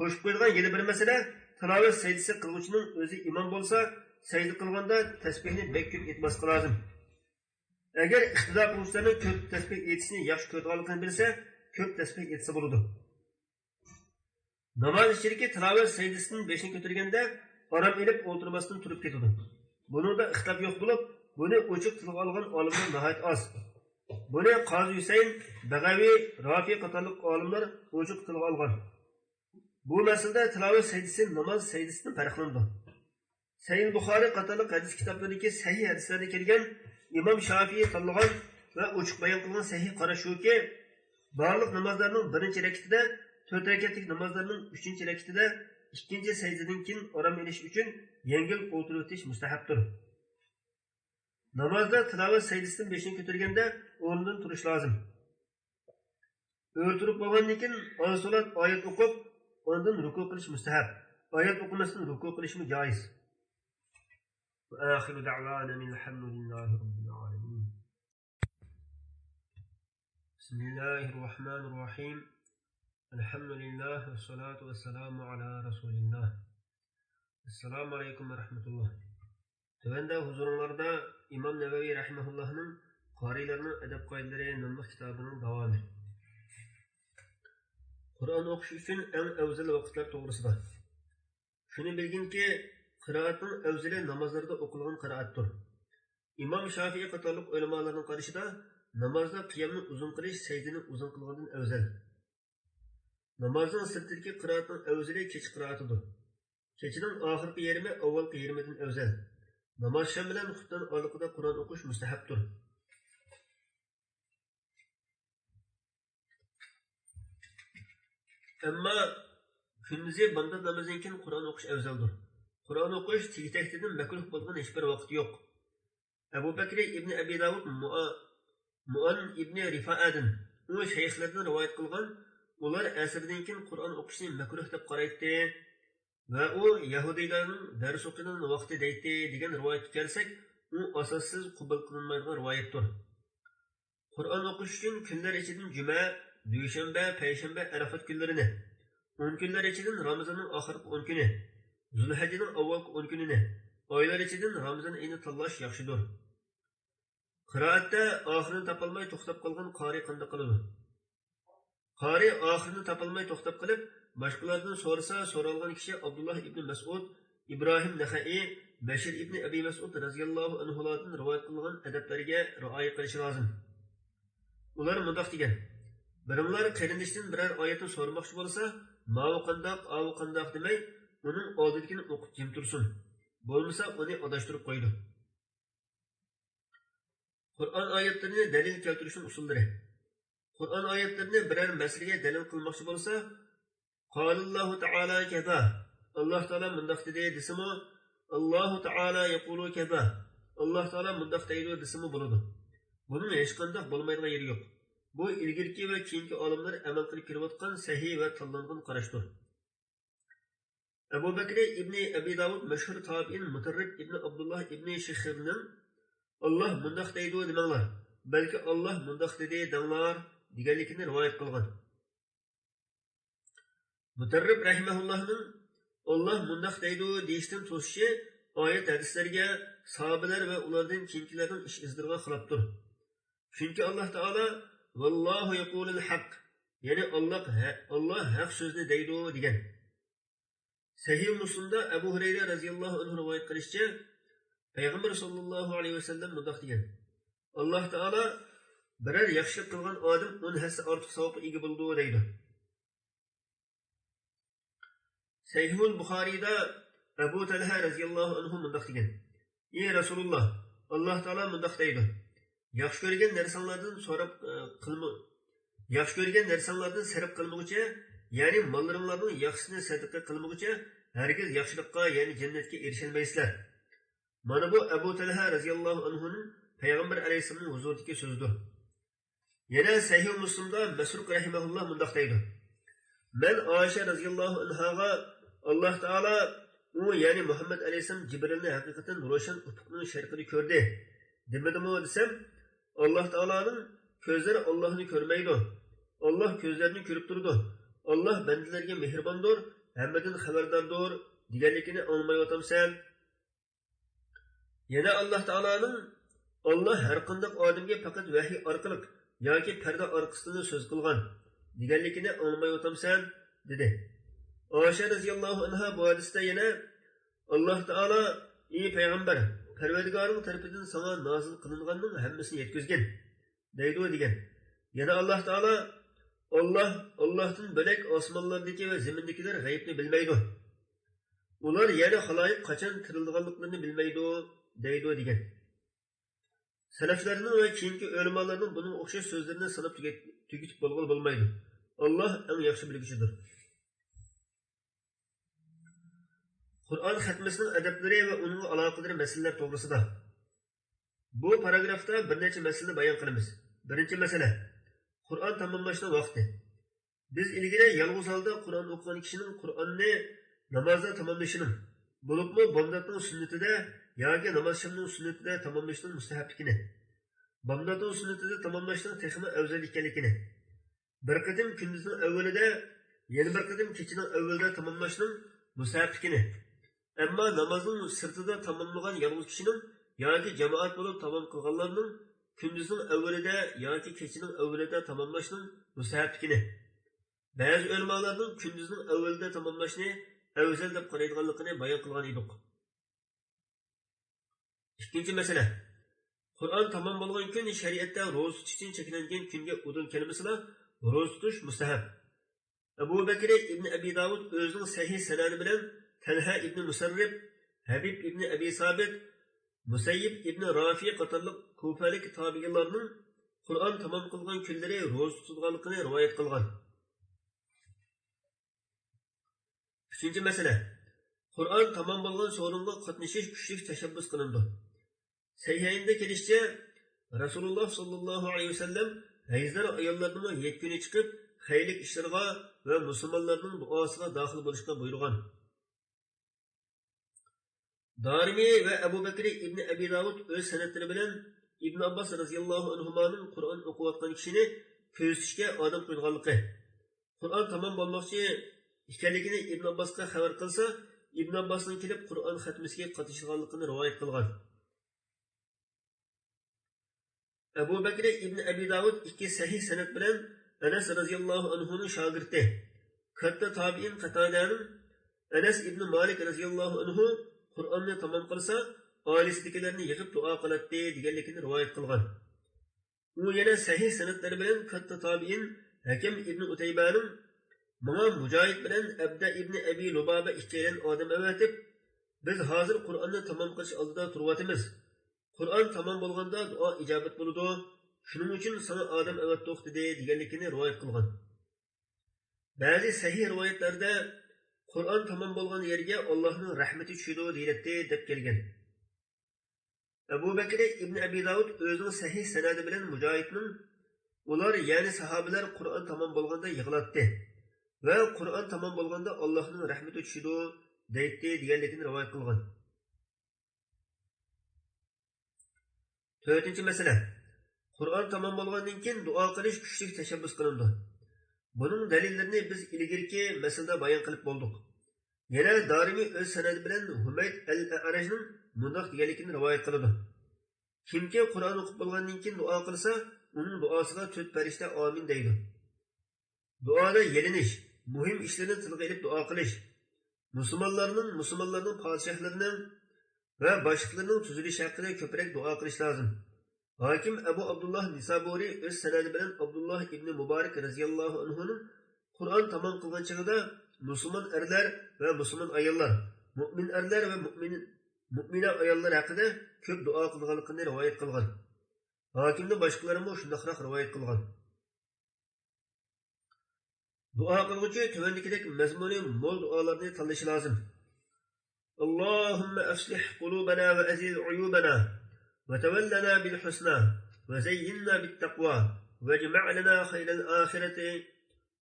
قوشۇپ قويىدىغان يەنە بىر مەسىلە، تىلاۋەت سەجدىسى قىلغۇچىنىڭ ئۆزى ئىمام بولسا، سەجدە قىلغاندا تەسبىھنى بەك كۆپ ئېيتماسلىقى لازىم. ئەگەر ئىقتىدا قىلغۇچىلارنىڭ كۆپ تەسبىھ ئېيتىشنى ياخشى كۆرىدىغانلىقىنى بىلسە، كۆپ تەسبىھ ئېيتسا بولىدۇ. ناماز ئىچىدىكى تىلاۋەت سەجدىسىدىن بېشىنى كۆتۈرگەندە، ئارام ئېلىپ ئولتۇرماستىن تۇرۇپ كېتىدۇ. بۇنىڭدا ئىختىلاپ يوق بولۇپ، بۇنى ئوچۇق تىلغا ئالغان ئالىملار ناھايىتى ئاز. بۇنى قازى ھۈسەيىن، بەغەۋى، رافىي قاتارلىق ئالىملار ئوچۇق تىلغا ئالغان. بۇ مەسىلىدە تىلاۋەت سەجدىسى ناماز سەجدىسىدىن پەرقلىنىدۇ. سەھىھ بۇخارىي قاتارلىق ھەدىس كىتابلىرىدىكى سەھىھ ھەدىسلەردە كەلگەن، ئىمام شافىئى تاللىغان ۋە ئوچۇق بايان قىلغان سەھىھ قاراش شۇكى، بارلىق نامازلارنىڭ بىرىنچى رەكىتىدە، تۆت رەكەتلىك نامازلارنىڭ ئۈچىنچى رەكىتىدە، ئىككىنچى سەجدىدىن كېيىن ئارام ئېلىش ئۈچۈن يەڭگىل ئولتۇرۇۋېتىش مۇستەھەپتۇر. نامازدا تىلاۋەت سەجدىسىدىن بېشىنى كۆتۈرگەندە ئورنىدىن تۇرۇش لازىم. ئۆرە تۇرۇپ بولغاندىن كېيىن ئاز تولا ئايەت ئوقۇپ، ئاندىن رۇكۇ قىلىش مۇستەھەپ. ئايەت ئوقۇماستىن رۇكۇ قىلىشمۇ جائىز. وآخر دعوانا أن الحمد لله رب العالمين. بسم الله الرحمن الرحيم. الحمد لله والصلاة والسلام على رسول الله. السلام عليكم ورحمة الله. تۆۋەندە ھۇزۇرۇڭلاردا ئىمام نەۋەۋى رەھىمەھۇللاھنىڭ قارىيلارنىڭ ئەدەپ قائىدىلىرى ناملىق كىتابىنىڭ داۋامى. قۇرئان ئوقۇش ئۈچۈن ئەڭ ئەۋزەل ۋاقىتلار توغرىسىدا. شۇنى بىلگىنكى، قىرائەتنىڭ ئەۋزىلى نامازلاردا ئوقۇلغان قىرائەتتۇر. ئىمام شافىئى قاتارلىق ئۆلىمالارنىڭ قارىشىدا، نامازدا قىيامنى ئۇزۇن قىلىش سەجدىنى ئۇزۇن قىلغاندىن ئەۋزەل. نامازنىڭ سىرتىدىكى قىرائەتنىڭ ئەۋزىلى كېچە قىرائىتىدۇر. كېچىنىڭ ئاخىرقى يېرىمى ئاۋۋالقى يېرىمىدىن ئەۋزەل. نامازشام بىلەن خۇپتىن ئارىلىقىدا قۇرئان ئوقۇش مۇستەھەپتۇر. ئەمما كۈندۈزى بامدات نامىزىدىن كېيىن قۇرئان ئوقۇش ئەۋزەلدۇر. قۇرئان ئوقۇش تېگى-تەكتىدىن مەكرۇھ بولغان ھېچبىر ۋاقىت يوق. ئەبۇ بەكرى ئىبنى ئەبى داۋۇد مۇئا-، مۇئان ئىبنى رىفائەدىن، ئۇ شەيخلىرىدىن رىۋايەت قىلغان، ئۇلار ئەسىردىن كېيىن قۇرئان ئوقۇشنى مەكرۇھ دەپ قارايتتى ۋە ئۇ يەھۇدىيلارنىڭ دەرس ئوقۇيدىغان ۋاقتى دەيتتى، دېگەن رىۋايەتكە كەلسەك، ئۇ ئاساسسىز قوبۇل قىلىنمايدىغان رىۋايەتتۇر. قۇرئان ئوقۇش ئۈچۈن كۈنلەر ئىچىدىن جۈمە، دۈشەنبە، پەيشەنبە، ئەرەفات كۈنلىرىنى، ئون كۈنلەر ئىچىدىن رامىزاننىڭ ئاخىرقى ئون كۈنى، زۇلھەججىنىڭ ئاۋۋالقى ئون كۈنىنى، ئايلار ئىچىدىن رامىزان ئېيىنى تاللاش ياخشىدۇر. قىرائەتتە ئاخىرىنى تاپالماي توختاپ قالغان قارى قانداق قىلىدۇ؟ قارى ئاخىرىنى تاپالماي توختاپ قېلىپ، باشقىلاردىن سورىسا، سورالغان كىشى ئابدۇللا ئىبنى مەسئۇد، ئىبراھىم نەخەئىي، بەشىر ئىبنى ئەبى مەسئۇد رەزىياللاھۇ ئەنھۇلاردىن رىۋايەت قىلىنغان ئەدەپلەرگە رىئايە قىلىشى لازىم. ئۇلار مۇنداق دېگەن: بىرىڭلار قېرىندىشىدىن بىرەر ئايەتنى سورىماقچى بولسا، ماۋۇ قانداق، ئاۋۇ قانداق دېمەي، ئۇنىڭ ئالدىدىكىنى ئوقۇپ جىم تۇرسۇن. بولمىسا ئۇنى ئاداشتۇرۇپ قويىدۇ. قۇرئان ئايەتلىرىنى دەلىل كەلتۈرۈشنىڭ ئۇسۇللىرى. قۇرئان ئايەتلىرىنى بىرەر مەسىلىگە دەلىل قىلماقچى بولسا، قالاللاھۇ تائالا كەزا، ئاللاھ تائالا مۇنداق دېدى دېسىمۇ، ئاللاھۇ تائالا يەقۇلۇ كەزا، ئاللاھ تائالا مۇنداق دەيدۇ دېسىمۇ بولىدۇ. بۇنىڭ ھېچقانداق بولمايدىغان يېرى يوق. بۇ ئىلگىرىكى ۋە كېيىنكى ئالىملار ئەمەل قىلىپ كېلىۋاتقان سەھىھ ۋە تاللانغان قاراشتۇر. ئەبۇ بەكرى ئىبنى ئەبى داۋۇد مەشھۇر تابىئىن مۇتەررىپ ئىبنى ئابدۇللاھ ئىبنى شىخىرنىڭ «ئاللاھ مۇنداق دەيدۇ دېمەڭلار، بەلكى ئاللاھ مۇنداق دېدى دەڭلار» دېگەنلىكىنى رىۋايەت قىلغان. مۇتەررىپ رەھىمەھۇللاھنىڭ «ئاللاھ مۇنداق دەيدۇ» دېيىشتىن توسۇشى ئايەت ھەدىسلەرگە، ساھابىلەر ۋە ئۇلاردىن كېيىنكىلەرنىڭ ئىش ئىزلىرىغا خىلاپتۇر. چۈنكى ئاللاھ تائالا «ۋاللاھۇ يەقۇلۇل ھەق»، يەنى ئاللاھ ھە-، «ئاللاھ ھەق سۆزنى دەيدۇ» دېگەن. سەھىھ مۇسلىمدا ئەبۇ ھۇرەيرە رەزىياللاھۇ ئەنھۇ رىۋايەت قىلىشىچە، پەيغەمبەر ساللاللاھۇ ئەلەيھى ۋەسەللەم مۇنداق دېگەن: «ئاللاھ تائالا بىرەر ياخشىلىق قىلغان ئادەم ئون ھەسسە ئارتۇق ساۋابقا ئىگە بولىدۇ» دەيدۇ. سەھىھۇل بۇخارىيدا ئەبۇ تەلھە رەزىياللاھۇ ئەنھۇ مۇنداق دېگەن: «ئى رەسۇلۇللاھ، ئاللاھ تائالا مۇنداق دەيدۇ: ياخشى كۆرگەن نەرسەڭلاردىن سوراپ، ئە، قىلما-، ياخشى كۆرگەن نەرسەڭلاردىن سەرپ قىلمىغۇچە، يەنى ماللىرىڭلارنىڭ ياخشىسىنى سەدىقە قىلمىغۇچە ھەرگىز ياخشىلىققا، يەنى جەننەتكە ئېرىشەلمەيسىلەر.» مانا بۇ ئەبۇ تەلھە رەزىياللاھۇ ئەنھۇنىڭ پەيغەمبەر ئەلەيھىسسالامنىڭ ھۇزۇرىدىكى سۆزىدۇر. يەنە سەھىھ مۇسلىمدا مەسرۇق رەھىمەھۇللاھ مۇنداق دەيدۇ: «مەن ئائىشە رەزىياللاھۇ ئەنھاغا ئاللاھ تائالا ئۇ، يەنى مۇھەممەد ئەلەيھىسسالام جىبرىلنى ھەقىقەتەن روشەن ئۇپۇقنىڭ شەرقىدە كۆردى دېمىدىمۇ دېسەم، ئاللاھ تائالانىڭ كۆزلىرى ئاللاھنى كۆرمەيدۇ. ئاللاھ كۆزلەرنى كۆرۈپ تۇرىدۇ. ئاللاھ بەندىلىرىگە مېھرىباندۇر، ھەممىدىن خەۋەرداردۇر دېگەنلىكىنى ئاڭلىمايۋاتامسەن؟ يەنە ئاللاھ تائالانىڭ، ئاللاھ ھەرقانداق ئادەمگە پەقەت ۋەھىي ئارقىلىق ياكى پەردە ئارقىسىدىن سۆز قىلغان دېگەنلىكىنى ئاڭلىمايۋاتامسەن؟ دېدى. ئائىشە رەزىياللاھۇ ئەنھا بۇ ھەدىستە يەنە، ئاللاھ تائالا، ئى پەيغەمبەر، پەرۋەردىگارىڭ تەرىپىدىن ساڭا نازىل قىلىنغاننىڭ ھەممىسىنى يەتكۈزگىن دەيدۇ دېگەن. يەنە ئاللاھ تائالا، ئاللاھ، ئاللاھتىن بۆلەك ئاسمانلاردىكى ۋە زېمىندىكىلەر غەيىبنى بىلمەيدۇ. ئۇلار، يەنى خالايىق، قاچان تىرىلىدىغانلىقلىرىنى بىلمەيدۇ دەيدۇ دېگەن. سەلەفلەرنىڭ ۋە كېيىنكى ئۆلىمالارنىڭ بۇنىڭغا ئوخشاش سۆزلىرىنى ساناپ تۈگەت-، تۈگىتىپ بولغىلى بولمايدۇ. ئاللاھ ئەڭ ياخشى بىلگۈچىدۇر. قۇرئان خەتمىسىنىڭ ئەدەپلىرى ۋە ئۇنىڭغا ئالاقىدار مەسىلىلەر توغرىسىدا. بۇ پاراگرافتا بىر نەچچە مەسىلىنى بايان قىلىمىز. بىرىنچى مەسىلە، قۇرئان تاماملاشنىڭ ۋاقتى. بىز ئىلگىرى يالغۇز ھالدا قۇرئان ئوقۇغان كىشىنىڭ قۇرئاننى نامازدا تاماملىشىنىڭ، بولۇپمۇ بامداتنىڭ سۈننىتىدە ياكى نامازشامنىڭ سۈننىتىدە تاماملىشىنىڭ مۇستەھەپلىكىنى، بامداتنىڭ سۈننىتىدە تاماملاشنىڭ تېخىمۇ ئەۋزەل ئىكەنلىكىنى، بىر قېتىم كۈندۈزنىڭ ئەۋۋىلىدە، يەنە بىر قېتىم كېچىنىڭ ئەۋۋىلىدە تاماملاشنىڭ مۇستەھەپلىكىنى، ئەمما نامازنىڭ سىرتىدا تاماملىغان يالغۇز كىشىنىڭ ياكى جامائەت بولۇپ تامام قىلغانلارنىڭ كۈندۈزنىڭ ئەۋۋىلىدە ياكى كېچىنىڭ ئەۋۋىلىدە تاماملاشنىڭ مۇستەھەپلىكىنى، بەزى ئۆلىمالارنىڭ كۈندۈزنىڭ ئەۋۋىلىدە تاماملاشنى ئەۋزەل دەپ قارايدىغانلىقىنى بايان قىلغان ئىدۇق. ئىككىنچى مەسىلە، قۇرئان تامام بولغان كۈن شەرىئەتتە روزا تۇتۇشتىن چەكلەنگەن كۈنگە ئۇدۇل كەلمىسىلا، روزا تۇتۇش مۇستەھەب. ئەبۇ بەكرى ئىبنى ئەبى داۋۇد ئۆزىنىڭ سەھىھ سەنەدى بىلەن تەلھە ئىبنى مۇسەررىپ، ھەبىب ئىبنى ئەبى سابىت، مۇسەييىب ئىبنى رافى قاتارلىق كۇفەلىك تابىئىنلارنىڭ قۇرئان تامام قىلغان كۈنلىرى روزا تۇتىدىغانلىقىنى رىۋايەت قىلغان. ئۈچىنچى مەسىلە، قۇرئان تامام بولغان سورۇنغا قاتنىشىش كۈچلۈك تەشەببۇس قىلىنىدۇ. سەھىھەيندە كېلىشىچە، رەسۇلۇللاھ ساللاللاھۇ ئەلەيھى ۋەسەللەم ھەيزلەر ئاياللارنىمۇ يەتكۈنى چىقىپ، خەيرلىك ئىشلارغا ۋە مۇسۇلمانلارنىڭ دۇئاسىغا داخىل بولۇشقا بۇيرۇغان. دارىمى ۋە ئەبۇ بەكرى ئىبنى ئەبى داۋۇد ئۆز سەنەدلىرى بىلەن ئىبن ئابباس رەزىياللاھۇ ئەنھۇمانىڭ قۇرئان ئوقۇۋاتقان كىشىنى كۆزىتىشكە ئادەم قويىدىغانلىقى، قۇرئان تامام بولماقچى ئىكەنلىكىنى ئىبن ئابباسقا خەۋەر قىلسا، ئىبن ئابباسنىڭ كېلىپ قۇرئان خەتمىسىگە قاتنىشىدىغانلىقىنى رىۋايەت قىلغان. ئەبۇ بەكرى ئىبنى ئەبى داۋۇد ئىككى سەھىھ سەنەد بىلەن ئەنەس رەزىياللاھۇ ئەنھۇنىڭ شاگىرتى، كاتتا تابىئىن قەتادەنىڭ ئەنەس ئىبنى مالىك رەزىياللاھۇ ئەنھۇ قۇرئاننى تامام قىلسا، ئائىلىسىدىكىلەرنى يىغىپ دۇئا قىلاتتى دېگەنلىكىنى رىۋايەت قىلغان. ئۇ يەنە سەھىھ سەنەدلەر بىلەن كاتتا تابىئىن ھەكەم ئىبنى ئۇتەيبەنىڭ، ماڭا مۇجاھىد بىلەن ئەبدە ئىبنى ئەبى لۇبابە ئىككىيلەن ئادەم ئەۋەتىپ، بىز ھازىر قۇرئاننى تامام قىلىش ئالدىدا تۇرۇۋاتىمىز. قۇرئان تامام بولغاندا دۇئا ئىجابەت بولىدۇ. شۇنىڭ ئۈچۈن ساڭا ئادەم ئەۋەتتۇق، دېدى، دېگەنلىكىنى رىۋايەت قىلغان. بەزى سەھىھ رىۋايەتلەردە قۇرئان تامام بولغان يەرگە ئاللاھنىڭ رەھمىتى چۈشىدۇ دېيىلەتتى، دەپ كەلگەن. ئەبۇ بەكرى ئىبنى ئەبى داۋۇد ئۆزىنىڭ سەھىھ سەنەدى بىلەن مۇجاھىدنىڭ، ئۇلار، يەنى ساھابىلەر قۇرئان تامام بولغاندا يىغلاتتى ۋە قۇرئان تامام بولغاندا ئاللاھنىڭ رەھمىتى چۈشىدۇ دەيتتى، دېگەنلىكىنى رىۋايەت قىلغان. تۆتىنچى مەسىلە، قۇرئان تامام بولغاندىن كېيىن دۇئا قىلىش كۈچلۈك تەشەببۇس قىلىنىدۇ. بۇنىڭ دەلىللىرىنى بىز ئىلگىرىكى مەسىلىدە بايان قىلىپ بولدۇق. يەنە دارىمى ئۆز سەنەدى بىلەن ھۇمەيد ئەل ئەئرەجنىڭ مۇنداق دېگەنلىكىنى رىۋايەت قىلىدۇ: كىمكى قۇرئان ئوقۇپ بولغاندىن كېيىن دۇئا قىلسا، ئۇنىڭ دۇئاسىغا تۆت پەرىشتە ئامىن دەيدۇ. دۇئادا يېلىنىش، مۇھىم ئىشلىرىنى تىلغا ئېلىپ دۇئا قىلىش، مۇسۇلمانلارنىڭ، مۇسۇلمانلارنىڭ پادىشاھلىرىنىڭ ۋە باشلىقلىرىنىڭ تۈزۈلۈشى ھەققىدە كۆپرەك دۇئا قىلىش لازىم. ھاكىم ئەبۇ ئابدۇللاھ نىسابۇرى ئۆز سەنەدى بىلەن ئابدۇللاھ ئىبنى مۇبارەك رەزىياللاھۇ ئەنھۇنىڭ قۇرئان تامام قىلغان چېغىدا مۇسۇلمان ئەرلەر ۋە مۇسۇلمان ئاياللار، مۇئمىن ئەرلەر ۋە مۇئمىن، مۇئمىنە ئاياللار ھەققىدە كۆپ دۇئا قىلغانلىقىنى رىۋايەت قىلغان. ھاكىمدىن باشقىلىرىمۇ شۇنداقراق رىۋايەت قىلغان. دۇئا قىلغۇچى تۆۋەندىكىدەك مەزمۇنى مول دۇئالارنى تاللىشى لازىم: اللهم أصلح قلوبنا وأزل عيوبنا وتولنا بالحسنى وزينا بالتقوى واجمع لنا خير الآخرة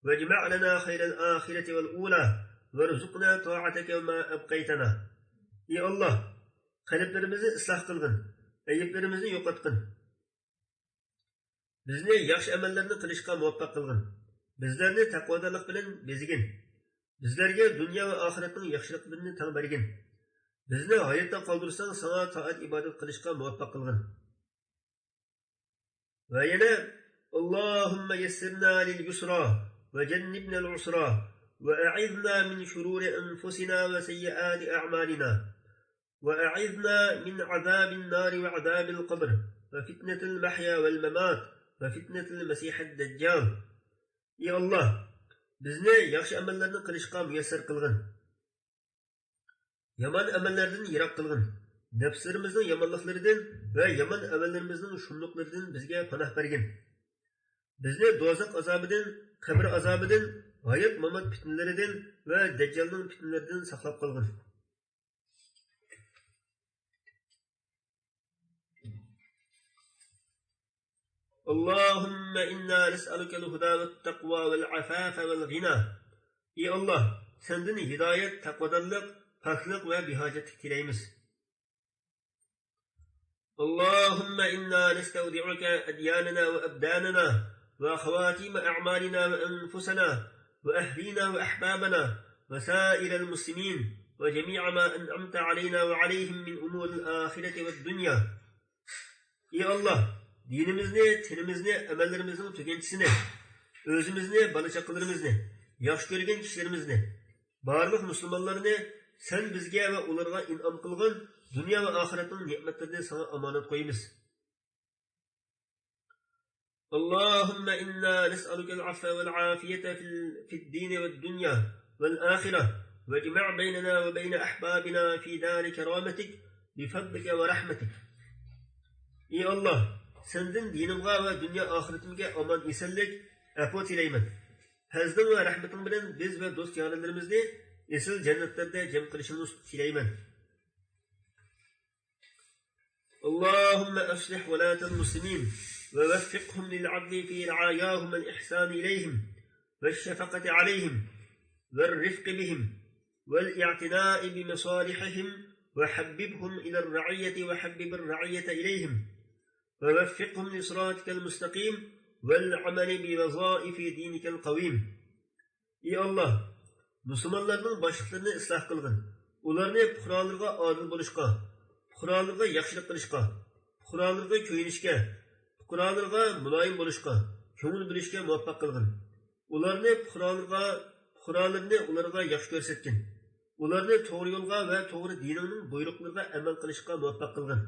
واجمع لنا خير الآخرة والأولى وارزقنا طاعتك ما أبقيتنا. ئى ئاللاھ، قەلبلىرىمىزنى ئىسلاھ قىلغىن، ئەيىبلىرىمىزنى يوقاتقىن. بىزنى ياخشى ئەمەللەرنى قىلىشقا مۇۋەپپەق قىلغىن. بىزلەرنى تەقۋادارلىق بىلەن بېزىگىن. بىزلەرگە دۇنيا ۋە ئاخىرەتنىڭ ياخشىلىقلىرىنى تەڭ بەرگىن. بىزنى ھاياتتا قالدۇرساڭ، ساڭا تائەت-ئىبادەت قىلىشقا مۇۋەپپەق قىلغىن. ۋە يەنە، اللهم يسرنا لليسرى وجنبنا العسرى وأعذنا من شرور أنفسنا وسيئات أعمالنا وأعذنا من عذاب النار وعذاب القبر وفتنة المحيا والممات وفتنة المسيح الدجال. ئى ئاللاھ، بىزنى ياخشى ئەمەللەرنى قىلىشقا مۇيەسسەر قىلغىن. يامان ئەمەللەردىن يىراق قىلغىن. نەپسلىرىمىزنىڭ يامانلىقلىرىدىن ۋە يامان ئەمەللىرىمىزنىڭ شۇملۇقلىرىدىن بىزگە پاناھ بەرگىن. بىزنى دوزاخ ئازابىدىن، قەبرە ئازابىدىن، ھايات-مامات پىتنىلىرىدىن ۋە دەججالنىڭ پىتنىلىرىدىن ساقلاپ قالغىن. اللهم إنا نسألك الهدى والتقوى والعفاف والغنى. ئى ئاللاھ، سەندىن ھىدايەت، تەقۋادارلىق، پاكلىق ۋە بىھاجەتلىك تىلەيمىز. اللهم إنا نستودعك أدياننا وأبداننا وخواتيم أعمالنا وأنفسنا وأهلينا وأحبابنا وسائر المسلمين وجميع ما أنعمت علينا وعليهم من أمور الآخرة والدنيا. ئى ئاللاھ، دىنىمىزنى، تېنىمىزنى، ئەمەللىرىمىزنىڭ تۈگەنچىسىنى، ئۆزىمىزنى، بالا-چاقىلىرىمىزنى، ياخشى كۆرگەن كىشىلىرىمىزنى، بارلىق مۇسۇلمانلارنى سەن بىزگە ۋە ئۇلارغا ئىنئام قىلغان دۇنيا ۋە ئاخىرەتنىڭ نېمەتلىرىنى ساڭا ئامانەت قويىمىز. اللهم إنا نسألك العفو والعافية في ال-، في الدين والدنيا والآخرة، واجمع بيننا وبين أحبابنا في دار كرامتك بفضلك ورحمتك. ئى ئاللاھ، سەندىن دىنىمغا ۋە دۇنيا ئاخىرىتىمگە ئامان-ئېسەنلىك، ئەپۇ تىلەيمەن. پەزلىڭ ۋە رەھمىتىڭ بىلەن بىز ۋە دوست-يارلىرىمىزنى ئېسىل جەننەتلەردە جەم قىلىشىڭنى تىلەيمەن. اللهم أصلح ولاة المسلمين ووفقهم للعدل في رعاياهم والإحسان إليهم والشفقة عليهم والرفق بهم والاعتناء بمصالحهم وحببهم إلى الرعية وحبب الرعية إليهم ووفقهم لصراطك المستقيم والعمل بوظائف دينك القويم. ئى ئاللاھ، مۇسۇلمانلارنىڭ باشلىقلىرىنى ئىسلاھ قىلغىن. ئۇلارنى پۇقرالىرىغا ئادىل بولۇشقا، پۇقرالىرىغا ياخشىلىق قىلىشقا، پۇقرالىرىغا كۆيۈنۈشكە، پۇقرالىرىغا مۇلايىم بولۇشقا، كۆڭۈل بۆلۈشكە مۇۋەپپەق قىلغىن. ئۇلارنى پۇقرالىرىغا، پۇقرالىرىنى ئۇلارغا ياخشى كۆرسەتكىن. ئۇلارنى توغرا يولغا ۋە توغرا دىنىڭنىڭ بۇيرۇقلىرىغا ئەمەل قىلىشقا مۇۋەپپەق قىلغىن.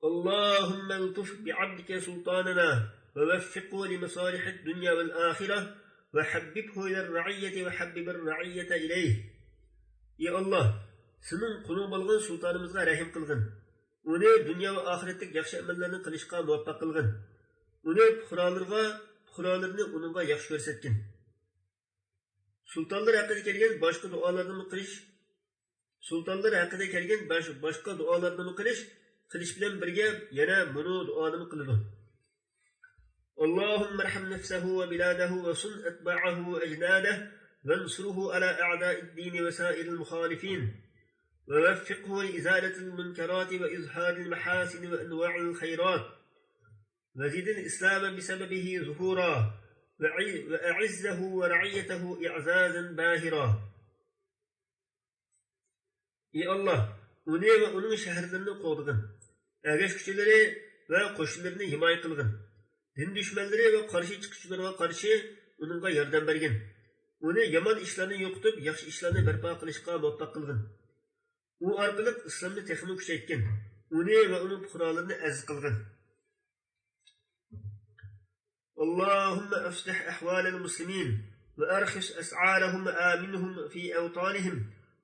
اللهم الطف بعبدك سلطاننا ووفقه لمصالح الدنيا والآخرة وحببه إلى الرعية وحبب الرعية إليه. ئى ئاللاھ، سېنىڭ قۇلۇڭ بولغان سۇلتانىمىزغا رەھىم قىلغىن. ئۇنى دۇنيا ۋە ئاخىرەتلىك ياخشى ئەمەللەرنى قىلىشقا مۇۋەپپەق قىلغىن. ئۇنى پۇقرالىرىغا، پۇقرالىرىنى ئۇنىڭغا ياخشى كۆرسەتكىن. سۇلتانلار ھەققىدە كەلگەن باشقا دۇئالارنىمۇ قىلىش، سۇلتانلار ھەققىدە كەلگەن باش-، باشقا دۇئالارنىمۇ قىلىش، قىلىش بىلەن بىرگە يەنە مۇنۇ دۇئانىمۇ قىلىدۇ. اللهم ارحم نفسه وبلاده وصن أتباعه وأجناده وانصره على أعداء الدين وسائر المخالفين ووفقه لإزالة المنكرات وإظهار المحاسن وأنواع الخيرات وزد الإسلام بسببه ظهورا وأع-، وأعزه ورعيته إعزازا باهرا. ئى ئاللاھ، ئۇنى ۋە ئۇنىڭ شەھەرلىرىنى قوغدىغىن. ئەگەشكۈچىلىرى ۋە قوشۇنلىرىنى ھىمايە قىلغىن. دىن دۈشمەنلىرى ۋە قارشى چىققۇچىلىرىغا قارشى ئۇنىڭغا ياردەم بەرگىن. ئۇنى يامان ئىشلارنى يوقىتىپ، ياخشى ئىشلارنى بەرپا قىلىشقا مۇۋەپپەق قىلغىن. ئۇ ئارقىلىق ئىسلامنى تېخىمۇ كۈچەيتكىن. ئۇنى ۋە ئۇنىڭ پۇقرالىرىنى ئەزىز قىلغىن. اللهم أصلح أحوال المسلمين وأرخص أسعارهم وآمنهم في أوطانهم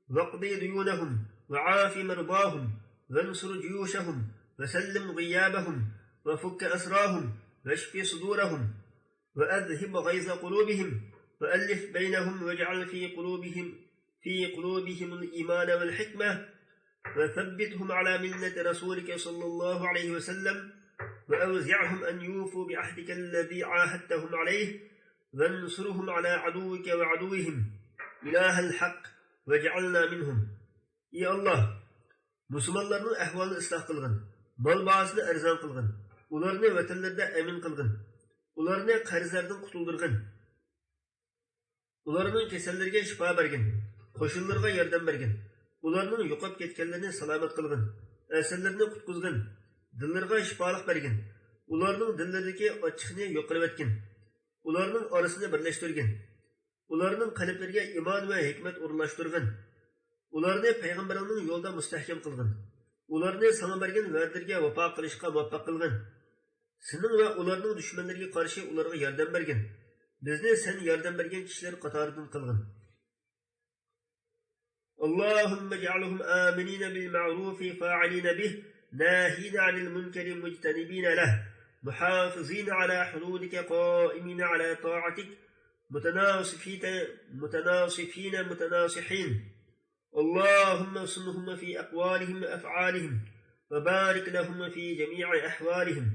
واقض ديونهم وعاف مرضاهم وانصر جيوشهم وسلم غيابهم وفك أسراهم واشف صدورهم وأذهب غيظ قلوبهم وألف بينهم واجعل في قلوبهم، في قلوبهم الإيمان والحكمة وثبتهم على ملة رسولك صلى الله عليه وسلم وأوزعهم أن يوفوا بعهدك الذي عاهدتهم عليه وانصرهم على عدوك وعدوهم إله الحق واجعلنا منهم. ئى ئاللاھ، مۇسۇلمانلارنىڭ ئەھۋالىنى ئىسلاھ قىلغىن، مال باھاسىنى ئەرزان قىلغىن، ئۇلارنى ۋەتەنلىرىدە ئەمىن قىلغىن، ئۇلارنى قەرزلەردىن قۇتۇلدۇرغىن، ئۇلارنىڭ كېسەللىرىگە شىپا بەرگىن، قوشۇنلىرىغا ياردەم بەرگىن، ئۇلارنىڭ يوقاپ كەتكەنلىرىنى سالامەت قىلغىن، ئەسىرلىرىنى قۇتقۇزغىن، دىللىرىغا شىپالىق بەرگىن، ئۇلارنىڭ دىللىرىدىكى ئاچچىقنى يوق قىلىۋەتكىن، ئۇلارنىڭ ئارىسىنى بىرلەشتۈرگىن، ئۇلارنىڭ قەلبلىرىگە ئىمان ۋە ھېكمەت ئورۇنلاشتۇرغىن. ئۇلارنى پەيغەمبىرىڭنىڭ يولىدا مۇستەھكەم قىلغىن. ئۇلارنى ساڭا بەرگەن ۋەدىلىرىگە ۋاپا قىلىشقا مۇۋەپپەق قىلغىن. سېنىڭ ۋە ئۇلارنىڭ دۈشمەنلىرىگە قارشى ئۇلارغا ياردەم بەرگىن. بىزنى سەن ياردەم بەرگەن كىشىلەر قاتارىدىن قىلغىن. اللهم اجعلهم آمرين بالمعروف فاعلين به، ناهين عن المنكر مجتنبين له، محافظين على حدودك قائمين على طاعتك، متناصفين متناصفين متناصحين. اللهم صنهم في أقوالهم وأفعالهم، وبارك لهم في جميع أحوالهم.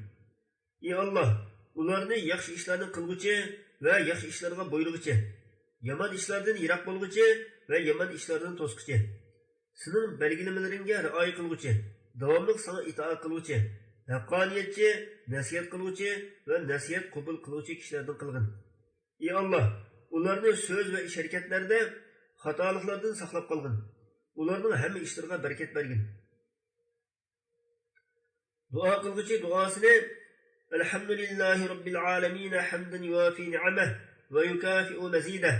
ئى ئاللاھ، ئۇلارنى ياخشى ئىشلارنى قىلغۇچى ۋە ياخشى ئىشلارغا بۇيرۇغۇچى، يامان ئىشلاردىن يىراق بولغۇچى ۋە يامان ئىشلاردىن توسقۇچى، سېنىڭ بەلگىلىمىلىرىڭگە رىئايە قىلغۇچى، داۋاملىق ساڭا ئىتائەت قىلغۇچى، ھەققانىيەتچى، نەسىھەت قىلغۇچى ۋە نەسىھەت قوبۇل قىلغۇچى كىشىلەردىن قىلغىن. ئى ئاللاھ، ئۇلارنى سۆز ۋە ئىش-ھەرىكەتلەردە خاتالىقلاردىن ساقلاپ قالغىن. ئۇلارنىڭ ھەممە ئىشلىرىغا بەرىكەت بەرگىن. دۇئا قىلغۇچى دۇئاسىنى: الحمد لله رب العالمين حمدا يوافي نعمه ويكافئ مزيده.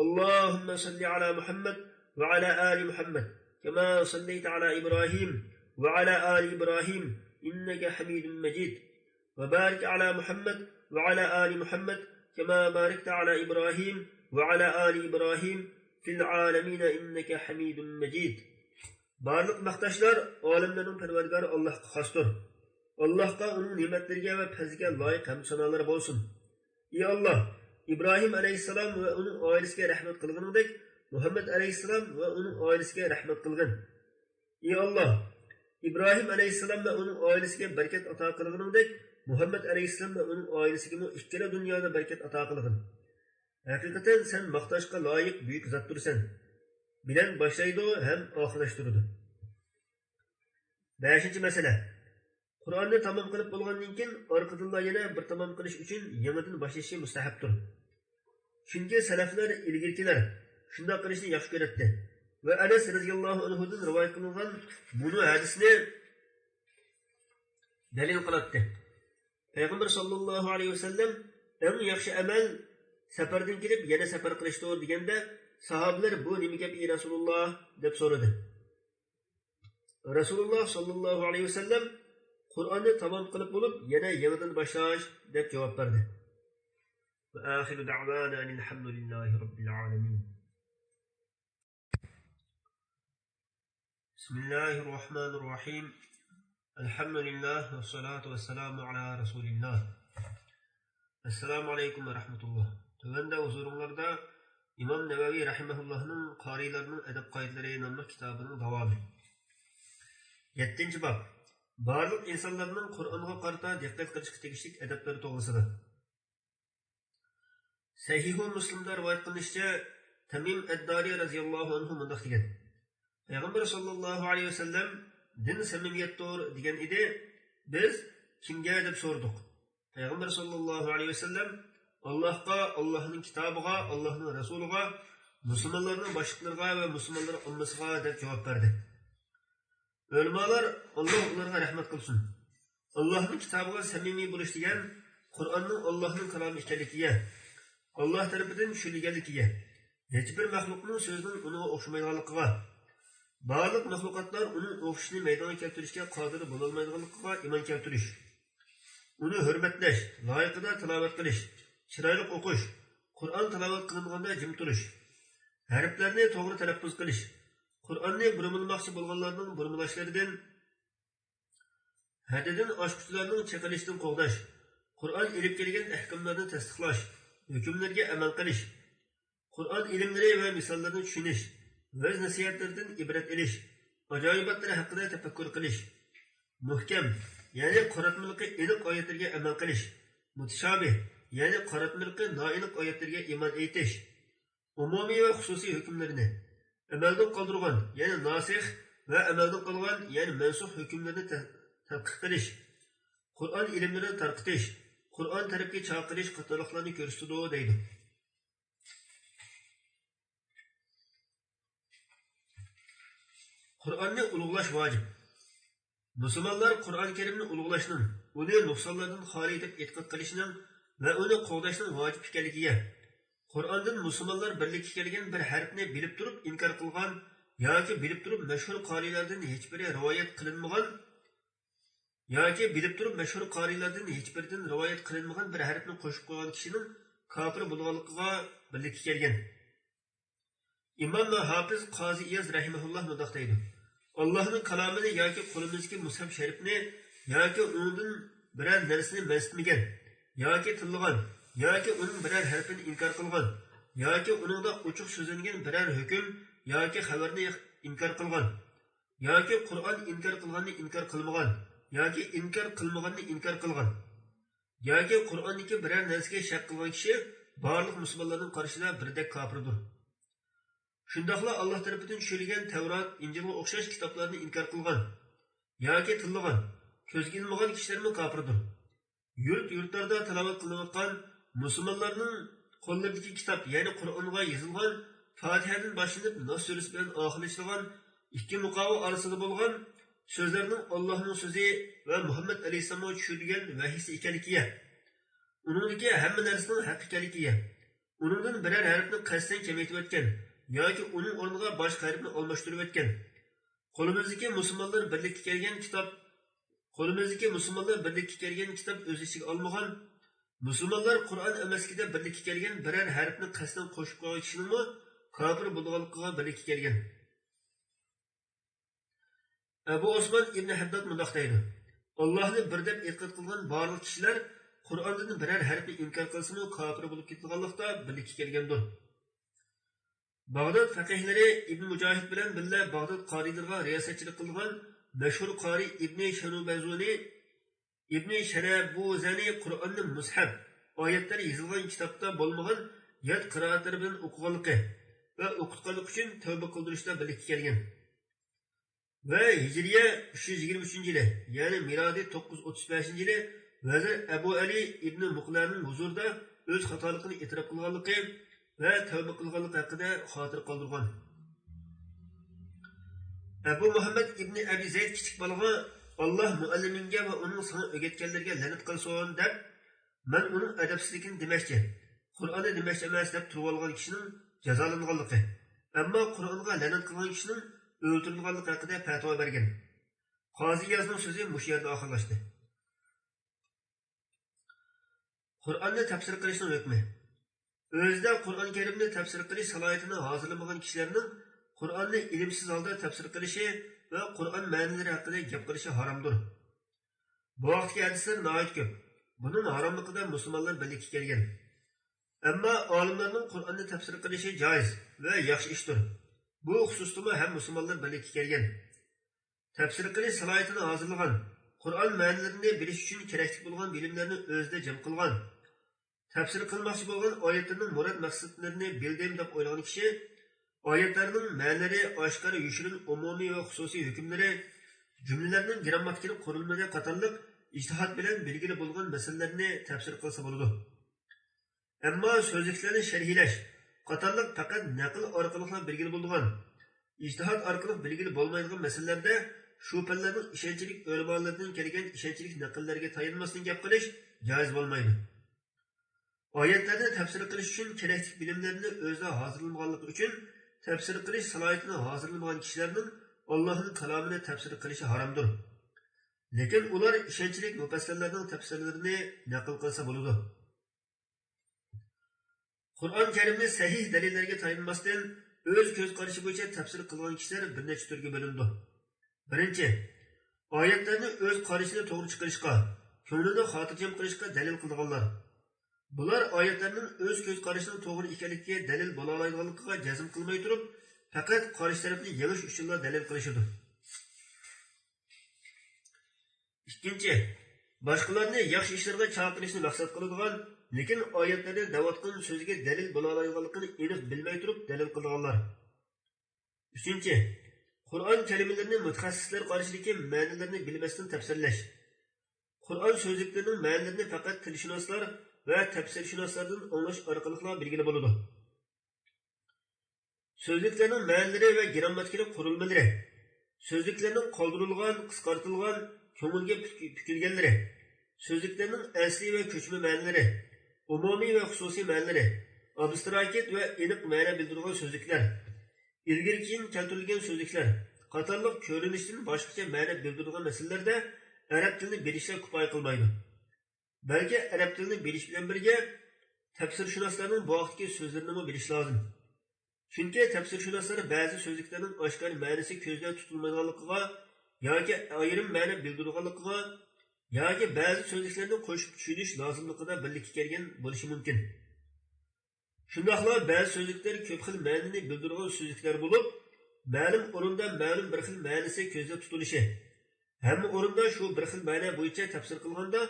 اللهم صل على محمد وعلى آل محمد كما صليت على إبراهيم وعلى آل إبراهيم إنك حميد مجيد. وبارك على محمد وعلى آل محمد كما باركت على إبراهيم وعلى آل إبراهيم في العالمين إنك حميد مجيد. بارلىق ماختاشلار ئالەملەرنىڭ پەرۋەردىگارى ئاللاھقا خاستۇر. ئاللاھقا، ئۇنىڭ نېمەتلىرىگە ۋە پەزلىگە لايىق ھەمدۇ سانالار بولسۇن. ئى ئاللاھ، ئىبراھىم ئەلەيھىسسالام ۋە ئۇنىڭ ئائىلىسىگە رەھمەت قىلغىنىڭدەك، مۇھەممەد ئەلەيھىسسالام ۋە ئۇنىڭ ئائىلىسىگە رەھمەت قىلغىن. ئى ئاللاھ، ئىبراھىم ئەلەيھىسسالام ۋە ئۇنىڭ ئائىلىسىگە بەرىكەت ئاتا قىلغىنىڭدەك، مۇھەممەد ئەلەيھىسسالام ۋە ئۇنىڭ ئائىلىسىگىمۇ ئىككىلا دۇنيادا بەرىكەت ئاتا قىلغىن. ھەقىقەتەن سەن ماختاشقا لايىق بۈيۈك زاتتۇرسەن. بىلەن باشلايدۇ ھەم ئاخىرلاشتۇرىدۇ. بەشىنچى مەسىلە. قۇرئاننى تامام قىلىپ بولغاندىن كېيىن، ئارقىدىنلا يەنە بىر تامام قىلىش ئۈچۈن يېڭىدىن باشلىشى مۇستەھەبتۇر. چۈنكى سەلەفلەر، ئىلگىرىكىلەر شۇنداق قىلىشنى ياخشى كۆرەتتى. ۋە ئەنەس رەزىياللاھۇ ئەنھۇدىن رىۋايەت قىلىنغان مۇنۇ ھەدىسنى دەلىل قىلاتتى. پەيغەمبەر ساللاللاھۇ ئەلەيھى ۋەسەللەم: «ئەڭ ياخشى ئەمەل سەپەردىن كېلىپ يەنە سەپەر قىلىشتۇر» دېگەندە، ساھابىلەر: «بۇ نېمە گەپ، ئى رەسۇلۇللاھ؟» دەپ سورىدى. رەسۇلۇللاھ ساللاللاھۇ ئەلەيھى ۋەسەللەم: «قۇرئاننى تامام قىلىپ بولۇپ، يەنە يېڭىدىن باشلاش» دەپ جاۋاب بەردى. وآخر دعوانا أن الحمد لله رب العالمين. بسم الله الرحمن الرحيم. الحمد لله والصلاة والسلام على رسول الله. ئەسسالامۇ ئەلەيكۇم ۋە رەھمەتۇللاھ. تۆۋەندە ھۇزۇرۇڭلاردا ئىمام نەۋەۋى رەھىمەھۇللاھنىڭ قارىيلارنىڭ ئەدەپ قائىدىلىرى ناملىق كىتابىنىڭ داۋامى. يەتتىنچى باب. بارلىق ئىنسانلارنىڭ قۇرئانغا قارىتا دىققەت قىلىشقا تېگىشلىك ئەدەپلىرى توغرىسىدا. سەھىھۇ مۇسلىمدا رىۋايەت قىلىنىشىچە، تەمىم ئەددارى رەزىياللاھۇ ئەنھۇ مۇنداق دېگەن: پەيغەمبەر ساللاللاھۇ ئەلەيھى ۋەسەللەم: «دىن سەمىمىيەتتۇر» دېگەن ئىدى. بىز: «كىمگە؟» دەپ سورىدۇق. پەيغەمبەر ساللاللاھۇ ئەلەيھى ۋەسەللەم: «ئاللاھقا، ئاللاھنىڭ كىتابىغا، ئاللاھنىڭ رەسۇلىغا، مۇسۇلمانلارنىڭ باشلىقلىرىغا ۋە مۇسۇلمانلار ئاممىسىغا» دەپ جاۋاب بەردى. ئۆلىمالار، ئاللاھ ئۇلارغا رەھمەت قىلسۇن، ئاللاھنىڭ كىتابىغا سەمىمىي بولۇش دېگەن قۇرئاننىڭ ئاللاھنىڭ كالامى ئىكەنلىكىگە، ئاللاھ تەرىپىدىن چۈشۈرۈلگەنلىكىگە، ھېچبىر مەخلۇقنىڭ سۆزىنىڭ ئۇنىڭغا ئوخشىمايدىغانلىقىغا، بارلىق مەخلۇقاتلار ئۇنىڭ ئوخشىشىنى مەيدانغا كەلتۈرۈشكە قادىر بولالمايدىغانلىقىغا ئىمان كەلتۈرۈش، ئۇنى ھۆرمەتلەش، لايىقىدا تىلاۋەت قىلىش، چىرايلىق ئوقۇش، قۇرئان تىلاۋەت قىلىنغاندا جىم تۇرۇش، ھەرپلەرنى توغرا تەلەپپۇز قىلىش، قۇرئاننى بۇرمىلىماقچى بولغانلارنىڭ بۇرمىلاشلىرىدىن، ھەددىدىن ئاشقۇچىلارنىڭ چېقىلىشىدىن قوغداش، قۇرئان ئېلىپ كەلگەن ئەھكاملارنى تەستىقلاش، ھۆكۈملىرىگە ئەمەل قىلىش، قۇرئان ئىلىملىرى ۋە مىساللىرىنى چۈشىنىش، ۋەز-نەسىھەتلىرىدىن ئىبرەت ئېلىش، ئاجايىباتلىرى ھەققىدە تەپەككۇر قىلىش، مۇھكەم، يەنى قاراتمىلىقى ئېنىق ئايەتلىرىگە ئەمەل قىلىش، مۇتىشابىھ، يەنى قاراتمىلىقى نائېنىق ئايەتلەرگە ئىمان ئېيتىش، ئومۇمىي ۋە خۇسۇسىي ھۆكۈملىرىنى، ئەمەلدىن قالدۇرغان، يەنى ناسىخ ۋە ئەمەلدىن قالغان، يەنى مەنسۇخ ھۆكۈملىرىنى تە-، تەتقىق قىلىش، قۇرئان ئىلىملىرىنى تارقىتىش، قۇرئان تەرەپكە چاقىرىش قاتارلىقلارنى كۆرسىتىدۇ، دەيدۇ. قۇرئاننى ئۇلۇغلاش ۋاجىپ. مۇسۇلمانلار قۇرئان كەرىمنى ئۇلۇغلاشنىڭ، ئۇنى نۇقسانلاردىن خالىي دەپ ئېتىقاد قىلىشنىڭ ۋە ئۇنى قوغداشنىڭ ۋاجىپ ئىكەنلىكىگە، قۇرئاندىن مۇسۇلمانلار بىرلىككە كەلگەن بىر ھەرپنى بىلىپ تۇرۇپ ئىنكار قىلغان ياكى بىلىپ تۇرۇپ مەشھۇر قارىيلاردىن ھېچبىرى رىۋايەت قىلىنمىغان، ياكى بىلىپ تۇرۇپ مەشھۇر قارىيلاردىن ھېچبىرىدىن رىۋايەت قىلىنمىغان بىر ھەرپنى قوشۇپ قويغان كىشىنىڭ كاپىر بولغانلىقىغا بىرلىككە كەلگەن. ئىمام ۋە ھاپىز قازى ئىياز رەھىمەھۇللاھ مۇنداق دەيدۇ: ئاللاھنىڭ كالامىنى ياكى قولىمىزدىكى مۇسھەف شەرىپنى ياكى ئۇنىڭدىن بىرەر نەرسىنى مەنسىتمىگەن ياكى تىللىغان ياكى ئۇنىڭ بىرەر ھەرپىنى ئىنكار قىلغان ياكى ئۇنىڭدا ئوچۇق سۆزلەنگەن بىرەر ھۆكۈم ياكى خەۋەرنى ئىنكار قىلغان ياكى قۇرئان ئىنكار قىلغاننى ئىنكار قىلمىغان ياكى ئىنكار قىلمىغاننى ئىنكار قىلغان ياكى قۇرئاندىكى بىرەر نەرسىگە شەك قىلغان كىشى بارلىق مۇسۇلمانلارنىڭ قارىشىدا بىردەك كاپىردۇر. شۇنداقلا ئاللاھ تەرىپىدىن چۈشۈرۈلگەن تەۋرات، ئىنجىلغا ئوخشاش كىتابلارنى ئىنكار قىلغان ياكى تىللىغان، كۆزگە ئىلمىغان كىشىلەرمۇ كاپىردۇر. يۇرت-يۇرتلاردا تىلاۋەت قىلىنىۋاتقان مۇسۇلمانلارنىڭ قوللىرىدىكى كىتاب، يەنى قۇرئانغا يېزىلغان، پاتىھەدىن باشلىنىپ ناس سۈرىسى بىلەن ئاخىرلىشىدىغان ئىككى مۇقاۋا ئارىسىدا بولغان سۆزلەرنىڭ ئاللاھنىڭ سۆزى ۋە مۇھەممەد ئەلەيھىسسالامغا چۈشۈرۈلگەن ۋەھىيسى ئىكەنلىكىگە، ئۇنىڭدىكى ھەممە نەرسىنىڭ ھەق ئىكەنلىكىگە، ئۇنىڭدىن بىرەر ھەرپنى قەستەن كېمەيتىۋەتكەن ياكى ئۇنىڭ ئورنىغا باشقا ھەرپنى ئالماشتۇرۇۋەتكەن، قولىمىزدىكى مۇسۇلمانلار بىرلىككە كەلگەن كىتاب، قولىمىزدىكى مۇسۇلمانلار بىرلىككە كەلگەن كىتاب ئۆز ئىچىگە ئالمىغان، مۇسۇلمانلار قۇرئان ئەمەسلىكىدە بىرلىككە كەلگەن بىرەر ھەرپنى قەستەن قوشۇپ قويغان كىشىنىڭمۇ كاپىر بولىدىغانلىقىغا بىرلىككە كەلگەن. ئەبۇ ئوسمان ئىبنى ھەدداد مۇنداق دەيدۇ: ئاللاھنى بىر دەپ ئېتىقاد قىلغان بارلىق كىشىلەر قۇرئاندىن بىرەر ھەرپنى ئىنكار قىلسىمۇ كاپىر بولۇپ كېتىدىغانلىقتا بىرلىككە كەلگەندۇر. باغداد فەقىھلىرى ئىبن مۇجاھىد بىلەن بىللە باغداد قارىيلىرىغا رىياسەتچىلىك قىلغان مەشھۇر قارىي ئىبنى شەنۇبەزۇنى، ئىبنى شەنەبۇزەنى قۇرئاننى مۇسھەف، ئايەتلەر يېزىلغان كىتابتا بولمىغان يات قىرائەتلەر بىلەن ئوقۇغانلىقى ۋە ئوقۇتقانلىقى ئۈچۈن تەۋبە قىلدۇرۇشتا بىرلىككە كەلگەن. ۋە ھىجرىيە ئۈچ يۈز يىگىرمە ئۈچىنچى يىلى، يەنى مىلادىي توققۇز يۈز ئوتتۇز بەشىنچى يىلى ۋەزىر ئەبۇ ئەلى ئىبنى مۇقلەنىڭ ھۇزۇرىدا ئۆز خاتالىقىنى ئېتىراپ قىلغانلىقى ۋە تەۋبە قىلغانلىقى ھەققىدە خاتىرە قالدۇرغان. ئەبۇ مۇھەممەد ئىبنى ئەبى زەيد كىچىك بالىغا، «ئاللاھ مۇئەللىمىڭگە ۋە ئۇنىڭ ساڭا ئۆگەتكەنلىرىگە لەنەت قىلسۇن» دەپ، مەن ئۇنىڭ ئەدەپسىزلىكىنى دېمەكچى، قۇرئاننى دېمەكچى ئەمەس دەپ تۇرۇۋالغان كىشىنىڭ جازالانغانلىقى، ئەمما قۇرئانغا لەنەت قىلغان كىشىنىڭ ئۆلتۈرۈلىدىغانلىقى ھەققىدە پەتىۋا بەرگەن. قازى ئىيازنىڭ سۆزى مۇشۇ يەردە ئاخىرلاشتى. قۇرئاننى تەپسىر قىلىشنىڭ ھۆكمى. ئۆزىدە قۇرئان كەرىمنى تەپسىر قىلىش سالاھىيىتىنى ھازىرلىمىغان كىشىلەرنىڭ قۇرئاننى ئىلىمسىز ھالدا تەپسىر قىلىشى ۋە قۇرئان مەنىلىرى ھەققىدە گەپ قىلىشى ھارامدۇر. بۇ ھەقتىكى ھەدىسلەر ناھايىتى كۆپ. بۇنىڭ ھاراملىقىدا مۇسۇلمانلار بىرلىككە كەلگەن. ئەمما ئالىملارنىڭ قۇرئاننى تەپسىر قىلىشى جائىز ۋە ياخشى ئىشتۇر. بۇ خۇسۇستىمۇ ھەم مۇسۇلمانلار بىرلىككە كەلگەن. تەپسىر قىلىش سالاھىيىتىنى ھازىرلىغان، قۇرئان مەنىلىرىنى بىلىش ئۈچۈن كېرەكلىك بولغان بىلىملەرنى ئۆزىدە جەم قىلغان، تەپسىر قىلماقچى بولغان ئايەتلىرىنىڭ مۇراد مەقسەتلىرىنى بىلدىم دەپ ئويلىغان كىشى ئايەتلەرنىڭ مەنىلىرى، ئاشكارا، يوشۇرۇن، ئومۇمىي ۋە خۇسۇسىي ھۆكۈملىرى، جۈملىلەرنىڭ گىرامماتىكىلىق قۇرۇلمىلىرى قاتارلىق ئىجتىھات بىلەن بەلگىلى بولغان مەسىلىلەرنى تەپسىر قىلسا بولىدۇ. ئەمما سۆزلۈكلەرنى شەرھلەش قاتارلىق پەقەت نەقىل ئارقىلىقلا بىلگىلى بولىدىغان، ئىجتىھات ئارقىلىق بىلگىلى بولمايدىغان مەسىلىلەردە شۇ پەنلەرنىڭ ئىشەنچلىك ئۆلىمالىرىدىن كەلگەن ئىشەنچلىك نەقىللەرگە تايانماستىن گەپ قىلىش جائىز بولمايدۇ. ئايەتلەرنى تەپسىر قىلىش ئۈچۈن كېرەكلىك بىلىملەرنى ئۆزىدە ھازىرلىمىغانلىقى ئۈچۈن، تەپسىر قىلىش سالاھىيىتىنى ھازىرلىمىغان كىشىلەرنىڭ ئاللاھنىڭ كالامىنى تەپسىر قىلىشى ھارامدۇر. لېكىن ئۇلار ئىشەنچلىك مۇپەسسىرلەرنىڭ تەپسىرلىرىنى نەقىل قىلسا بولىدۇ. قۇرئان كەرىمنى سەھىھ دەلىللەرگە تايانماستىن، ئۆز كۆز قارىشى بويىچە تەپسىر قىلغان كىشىلەر بىر نەچچە تۈرگە بۆلۈنىدۇ. بىرىنچى، ئايەتلەرنى ئۆز قارىشىنى توغرا چىقىرىشقا، كۆڭلىنى خاتىرجەم قىلىشقا دەلىل قىلىدىغانلار. بۇلار ئايەتلەرنىڭ ئۆز كۆز قارىشىنىڭ توغرا ئىكەنلىكىگە دەلىل بولالايدىغانلىقىغا جەزم قىلماي تۇرۇپ، پەقەت قارشى تەرەپنى يېڭىش ئۈچۈنلا دەلىل قىلىشىدۇ. ئىككىنچى، باشقىلارنى ياخشى ئىشلارغا چاقىرىشنى مەقسەت قىلىدىغان، لېكىن ئايەتلەرنى دەۋاتقان سۆزىگە دەلىل بولالايدىغانلىقىنى ئېنىق بىلمەي تۇرۇپ دەلىل قىلىدىغانلار. ئۈچىنچى، قۇرئان كەلىمىلىرىنى مۇتەخەسسىسلەر قارىشىدىكى مەنىلەرنى بىلمەستىن تەپسىرلەش. قۇرئان سۆزلۈكلىرىنىڭ مەنىلىرىنى پەقەت تىلشۇناسلار ۋە تەپسىرشۇناسلاردىن ئاڭلاش ئارقىلىقلا بىلگىلى بولىدۇ. سۆزلۈكلەرنىڭ مەنىلىرى ۋە گىرامماتىكىلىق قۇرۇلمىلىرى، سۆزلۈكلەرنىڭ قالدۇرۇلغان، قىسقارتىلغان، كۆڭۈلگە پۈك-، پۈكۈلگەنلىرى، سۆزلۈكلەرنىڭ ئەسلى ۋە كۆچمە مەنىلىرى، ئومۇمىي ۋە خۇسۇسىي مەنىلىرى، ئابستراكت ۋە ئېنىق مەنە بىلدۈرىدىغان سۆزلۈكلەر، ئىلگىرى-كېيىن كەلتۈرۈلگەن سۆزلۈكلەر قاتارلىق كۆرۈنۈشتىن باشقىچە مەنە بىلدۈرىدىغان مەسىلىلەردە ئەرەب تىلىنى بىلىشلا كۇپايە قىلمايدۇ. بەلكى ئەرەب تىلىنى بىلىش بىلەن بىرگە، تەپسىرشۇناسلارنىڭ بۇ ھەقتىكى سۆزلىرىنىمۇ بىلىش لازىم. چۈنكى تەپسىرشۇناسلار بەزى سۆزلۈكلەرنىڭ ئاشكارا مەنىسى كۆزدە تۇتۇلمايدىغانلىقىغا ياكى ئايرىم مەنە بىلدۈرىدىغانلىقىغا ياكى بەزى سۆزلۈكلەرنى قوشۇپ چۈشىنىش لازىملىقىدا بىرلىككە كەلگەن بولۇشى مۇمكىن. شۇنداقلا بەزى سۆزلۈكلەر كۆپ خىل مەنىنى بىلدۈرىدىغان سۆزلۈكلەر بولۇپ، مەلۇم ئورۇندا مەلۇم بىر خىل مەنىسى كۆزدە تۇتۇلۇشى، ھەممە ئورۇندا شۇ بىر خىل مەنە بويىچە تەپسىر قىلغاندا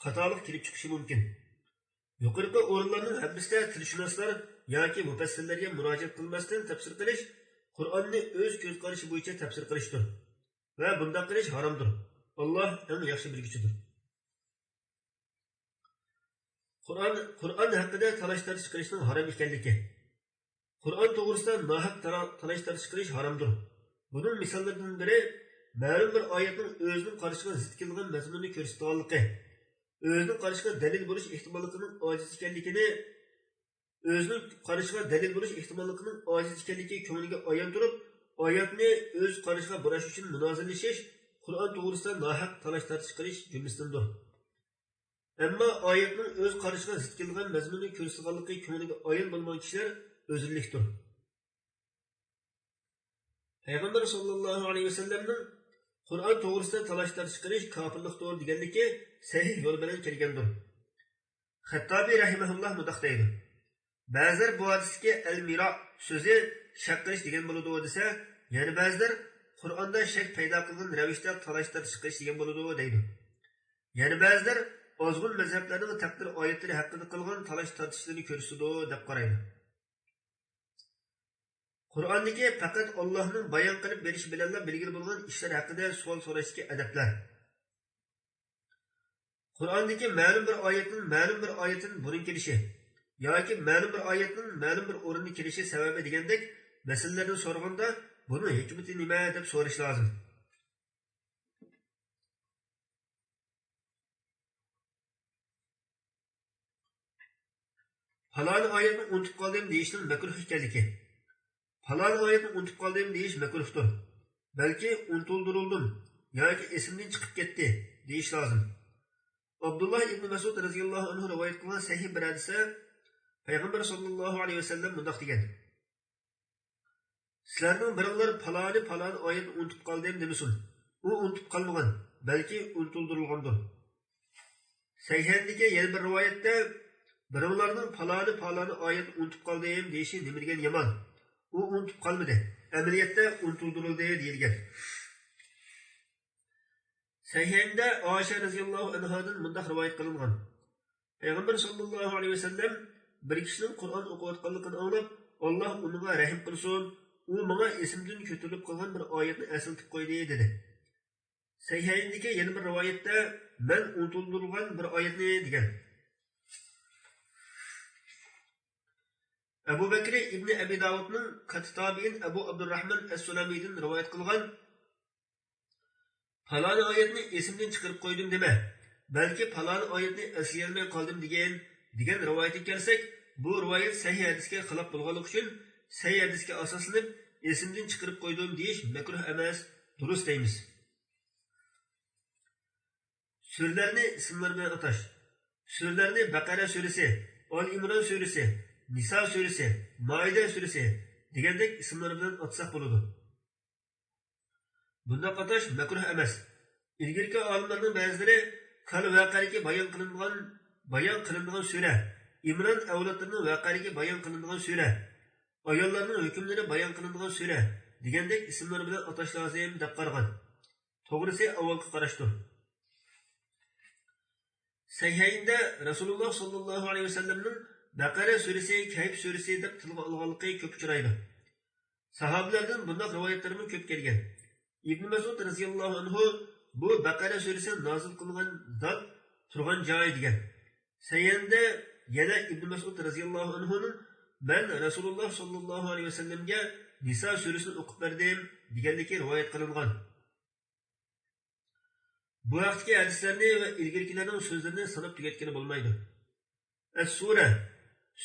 خاتالىق كېلىپ چىقىشى مۇمكىن. يۇقىرىقى ئورۇنلارنىڭ ھەممىسىدە تىلشۇناسلار ياكى مۇپەسسىرلەرگە مۇراجىئەت قىلماستىن تەپسىر قىلىش قۇرئاننى ئۆز كۆز قارىشى بويىچە تەپسىر قىلىشتۇر ۋە بۇنداق قىلىش ھارامدۇر. ئاللاھ ئەڭ ياخشى بىلگۈچىدۇر. قۇرئان، قۇرئان ھەققىدە تالاش-تارتىش قىلىشنىڭ ھارام ئىكەنلىكى. قۇرئان توغرىسىدا ناھەق تارا-، تالاش-تارتىش قىلىش ھارامدۇر. بۇنىڭ مىساللىرىدىن بىرى، مەلۇم بىر ئايەتنىڭ ئۆزىنىڭ قارىشىغا زىت كېلىدىغان مەزمۇننى كۆرسىتىدىغانلىقى، ئۆزىنىڭ قارىشىغا دەلىل بولۇش ئېھتىماللىقىنىڭ ئاجىز ئىكەنلىكىنى، ئۆزىنىڭ قارىشىغا دەلىل بولۇش ئېھتىماللىقىنىڭ ئاجىز ئىكەنلىكى كۆڭلىگە ئايان تۇرۇپ، ئايەتنى ئۆز قارىشىغا بۇراش ئۈچۈن مۇنازىرىلىشىش قۇرئان توغرىسىدا ناھەق تالاش-تارتىش قىلىش جۈملىسىدىندۇر. ئەمما ئايەتنىڭ ئۆز قارىشىغا زىت كېلىدىغان مەزمۇننى كۆرسىتىدىغانلىقى كۆڭلىگە ئايان بولمىغان كىشىلەر ئۆزۈرلۈكتۇر. پەيغەمبەر ساللاللاھۇ ئەلەيھى ۋەسەللەمنىڭ قۇرئان توغرىسىدا تالاش-تارتىش قىلىش كاپىرلىقتۇر دېگەنلىكى سەھىھ يول بىلەن كەلگەندۇر. خەتتابى رەھىمەھۇللاھ مۇنداق دەيدۇ: بەزىلەر بۇ ھەدىستىكى ئەل مىرا سۆزى شەك قىلىش دېگەن بولىدۇ دېسە، يەنە بەزىلەر قۇرئاندا شەك پەيدا قىلغان رەۋىشتە تالاش-تارتىش قىلىش دېگەن بولىدۇ دەيدۇ. يەنە بەزىلەر ئازغۇن مەزھەپلەرنىڭ تەقدىر ئايەتلىرى ھەققىدە قىلغان تالاش-تارتىشلىرىنى كۆرسىتىدۇ دەپ قارايدۇ. قۇرئاندىكى پەقەت ئاللاھنىڭ بايان قىلىپ بېرىشى بىلەنلا بىلگىلى بولغان ئىشلار ھەققىدە سوئال سوراشتىكى ئەدەپلەر. قۇرئاندىكى مەلۇم بىر ئايەتنىڭ مەلۇم بىر ئايەتتىن بۇرۇن كېلىشى ياكى مەلۇم بىر ئايەتنىڭ مەلۇم بىر ئورۇندا كېلىشى سەۋەبى دېگەندەك مەسىلىلەردىن سورىغاندا، بۇنىڭ ھېكمىتى نېمە دەپ سورىشى لازىم. پالانى ئايەتنى ئۇنتۇپ قالدىم دېيىشنىڭ مەكرۇھ ئىكەنلىكى. پالانى ئايەتنى ئۇنتۇپ قالدىم دېيىش مەكرۇھتۇر. بەلكى ئۇنتۇلدۇرۇلدۇم ياكى ئېسىمدىن چىقىپ كەتتى دېيىش لازىم. ئابدۇللا ئىبنى مەسئۇد رەزىياللاھۇ ئەنھۇ رىۋايەت قىلغان سەھىھ بىر ھەدىستە پەيغەمبەر ساللاللاھۇ ئەلەيھى ۋەسەللەم مۇنداق دېگەن: سىلەرنىڭ بىرىڭلار پالانى، پالانى ئايەتنى ئۇنتۇپ قالدىم دېمىسۇن. ئۇ ئۇنتۇپ قالمىغان، بەلكى ئۇنتۇلدۇرۇلغاندۇر. سەھىھەيندىكى يەنە بىر رىۋايەتتە، بىرىڭلارنىڭ پالانى، پالانى ئايەتنى ئۇنتۇپ قالدىم دېيىشى نېمە دېگەن يامان. ئۇ ئۇنتۇپ قالمىدى، ئەمەلىيەتتە ئۇنتۇلدۇرۇلدى دېيىلگەن. سەھىھەيندە ئائىشە رەزىياللاھۇ ئەنھادىن مۇنداق رىۋايەت قىلىنغان: پەيغەمبەر ساللاللاھۇ ئەلەيھى ۋەسەللەم بىر كىشىنىڭ قۇرئان ئوقۇۋاتقانلىقىنى ئاڭلاپ، ئاللاھ ئۇنىڭغا رەھىم قىلسۇن، ئۇ ماڭا ئېسىمدىن كۆتۈرۈلۈپ قالغان بىر ئايەتنى ئەسلىتىپ قويدى، دېدى. سەھىھەيندىكى يەنە بىر رىۋايەتتە، مەن ئۇنتۇلدۇرۇلغان بىر ئايەتنى دېگەن. ئەبۇ بەكرى ئىبنى ئەبى داۋۇدنىڭ كاتتا تابىئىن ئەبۇ ئابدۇرراھمان ئەس-سۇلەمىدىن رىۋايەت قىلغان، پالانى ئايەتنى ئېسىمدىن چىقىرىپ قويدۇم دېمە، بەلكى پالانى ئايەتنى ئەسلىيەلمەي قالدىم دېگىن، دېگەن رىۋايەتكە كەلسەك، بۇ رىۋايەت سەھىھ ھەدىسكە خىلاپ بولغانلىقى ئۈچۈن، سەھىھ ھەدىسكە ئاساسلىنىپ، ئېسىمدىن چىقىرىپ قويدۇم دېيىش مەكرۇھ ئەمەس، دۇرۇس دەيمىز. سۈرىلەرنى ئىسىملار بىلەن ئاتاش. سۈرىلەرنى بەقەرە سۈرىسى، ئال ئىمران سۈرىسى، نىسا سۈرىسى، مائىدە سۈرىسى دېگەندەك ئىسىملار بىلەن ئاتىساق بولىدۇ. بۇنداق ئاتاش مەكرۇھ ئەمەس. ئىلگىرىكى ئالىملارنىڭ بەزىلىرى كالا ۋەقەلىكى بايان قىلىنغان، بايان قىلىنىدىغان سۈرە، ئىمران ئەۋلادلىرىنىڭ ۋەقەلىكى بايان قىلىنىدىغان سۈرە، ئاياللارنىڭ ھۆكۈملىرى بايان قىلىنىدىغان سۈرە دېگەندەك ئىسىملار بىلەن ئاتاش لازىم دەپ قارىغان. توغرىسى ئاۋۋالقى قاراشتۇر. سەھىھەيندە رەسۇلۇللاھ ساللاللاھۇ ئەلەيھى ۋەسەللەمنىڭ بەقەرە سۈرىسى، كەھف سۈرىسى دەپ تىلغا ئالغانلىقى كۆپ ئۇچرايدۇ. ساھابىلەردىن بۇنداق رىۋايەتلەرمۇ كۆپ كەلگەن. ئىبن مەسئۇد رەزىياللاھۇ ئەنھۇ بۇ بەقەرە سۈرىسى نازىل قىلغان زات تۇرغان جايى دېگەن. سەھىھەيندە يەنە ئىبن مەسئۇد رەزىياللاھۇ ئەنھۇنىڭ مەن رەسۇلۇللاھ ساللاللاھۇ ئەلەيھى ۋەسەللەمگە نىسا سۈرىسىنى ئوقۇپ بەردىم دېگەنلىكى رىۋايەت قىلىنغان. بۇ ھەقتىكى ھەدىسلەرنى ۋە ئىلگىرىكىلەرنىڭ سۆزلىرىنى ساناپ تۈگەتكىلى بولمايدۇ. ئەس-سۇرە،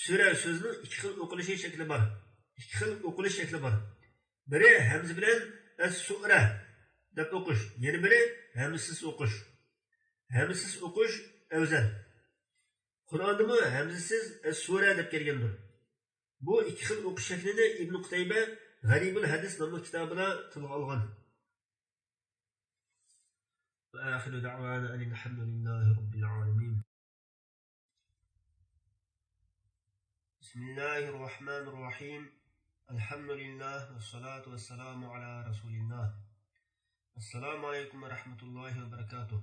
سۈرە سۆزىنىڭ ئىككى خىل ئوقۇلۇشى شەكلى بار. ئىككى خىل ئوقۇلۇش شەكلى بار. بىرى ھەمزە بىلەن ئەس-سۇئرە دەپ ئوقۇش، يەنە بىرى ھەمزىسىز ئوقۇش. ھەمزىسىز ئوقۇش ئەۋزەل. قۇرئاندىمۇ ھەمزىسىز ئەس-سۇرە دەپ كەلگەندۇر. بۇ ئىككى خىل ئوقۇش شەكلىنى ئىبن قۇتەيبە غەرىبۇل ھەدىس ناملىق كىتابىدا تىلغا ئالغان. وآخر دعوانا أن الحمد لله رب العالمين. بسم الله الرحمن الرحيم. الحمد لله والصلاة والسلام على رسول الله. السلام عليكم ورحمة الله وبركاته.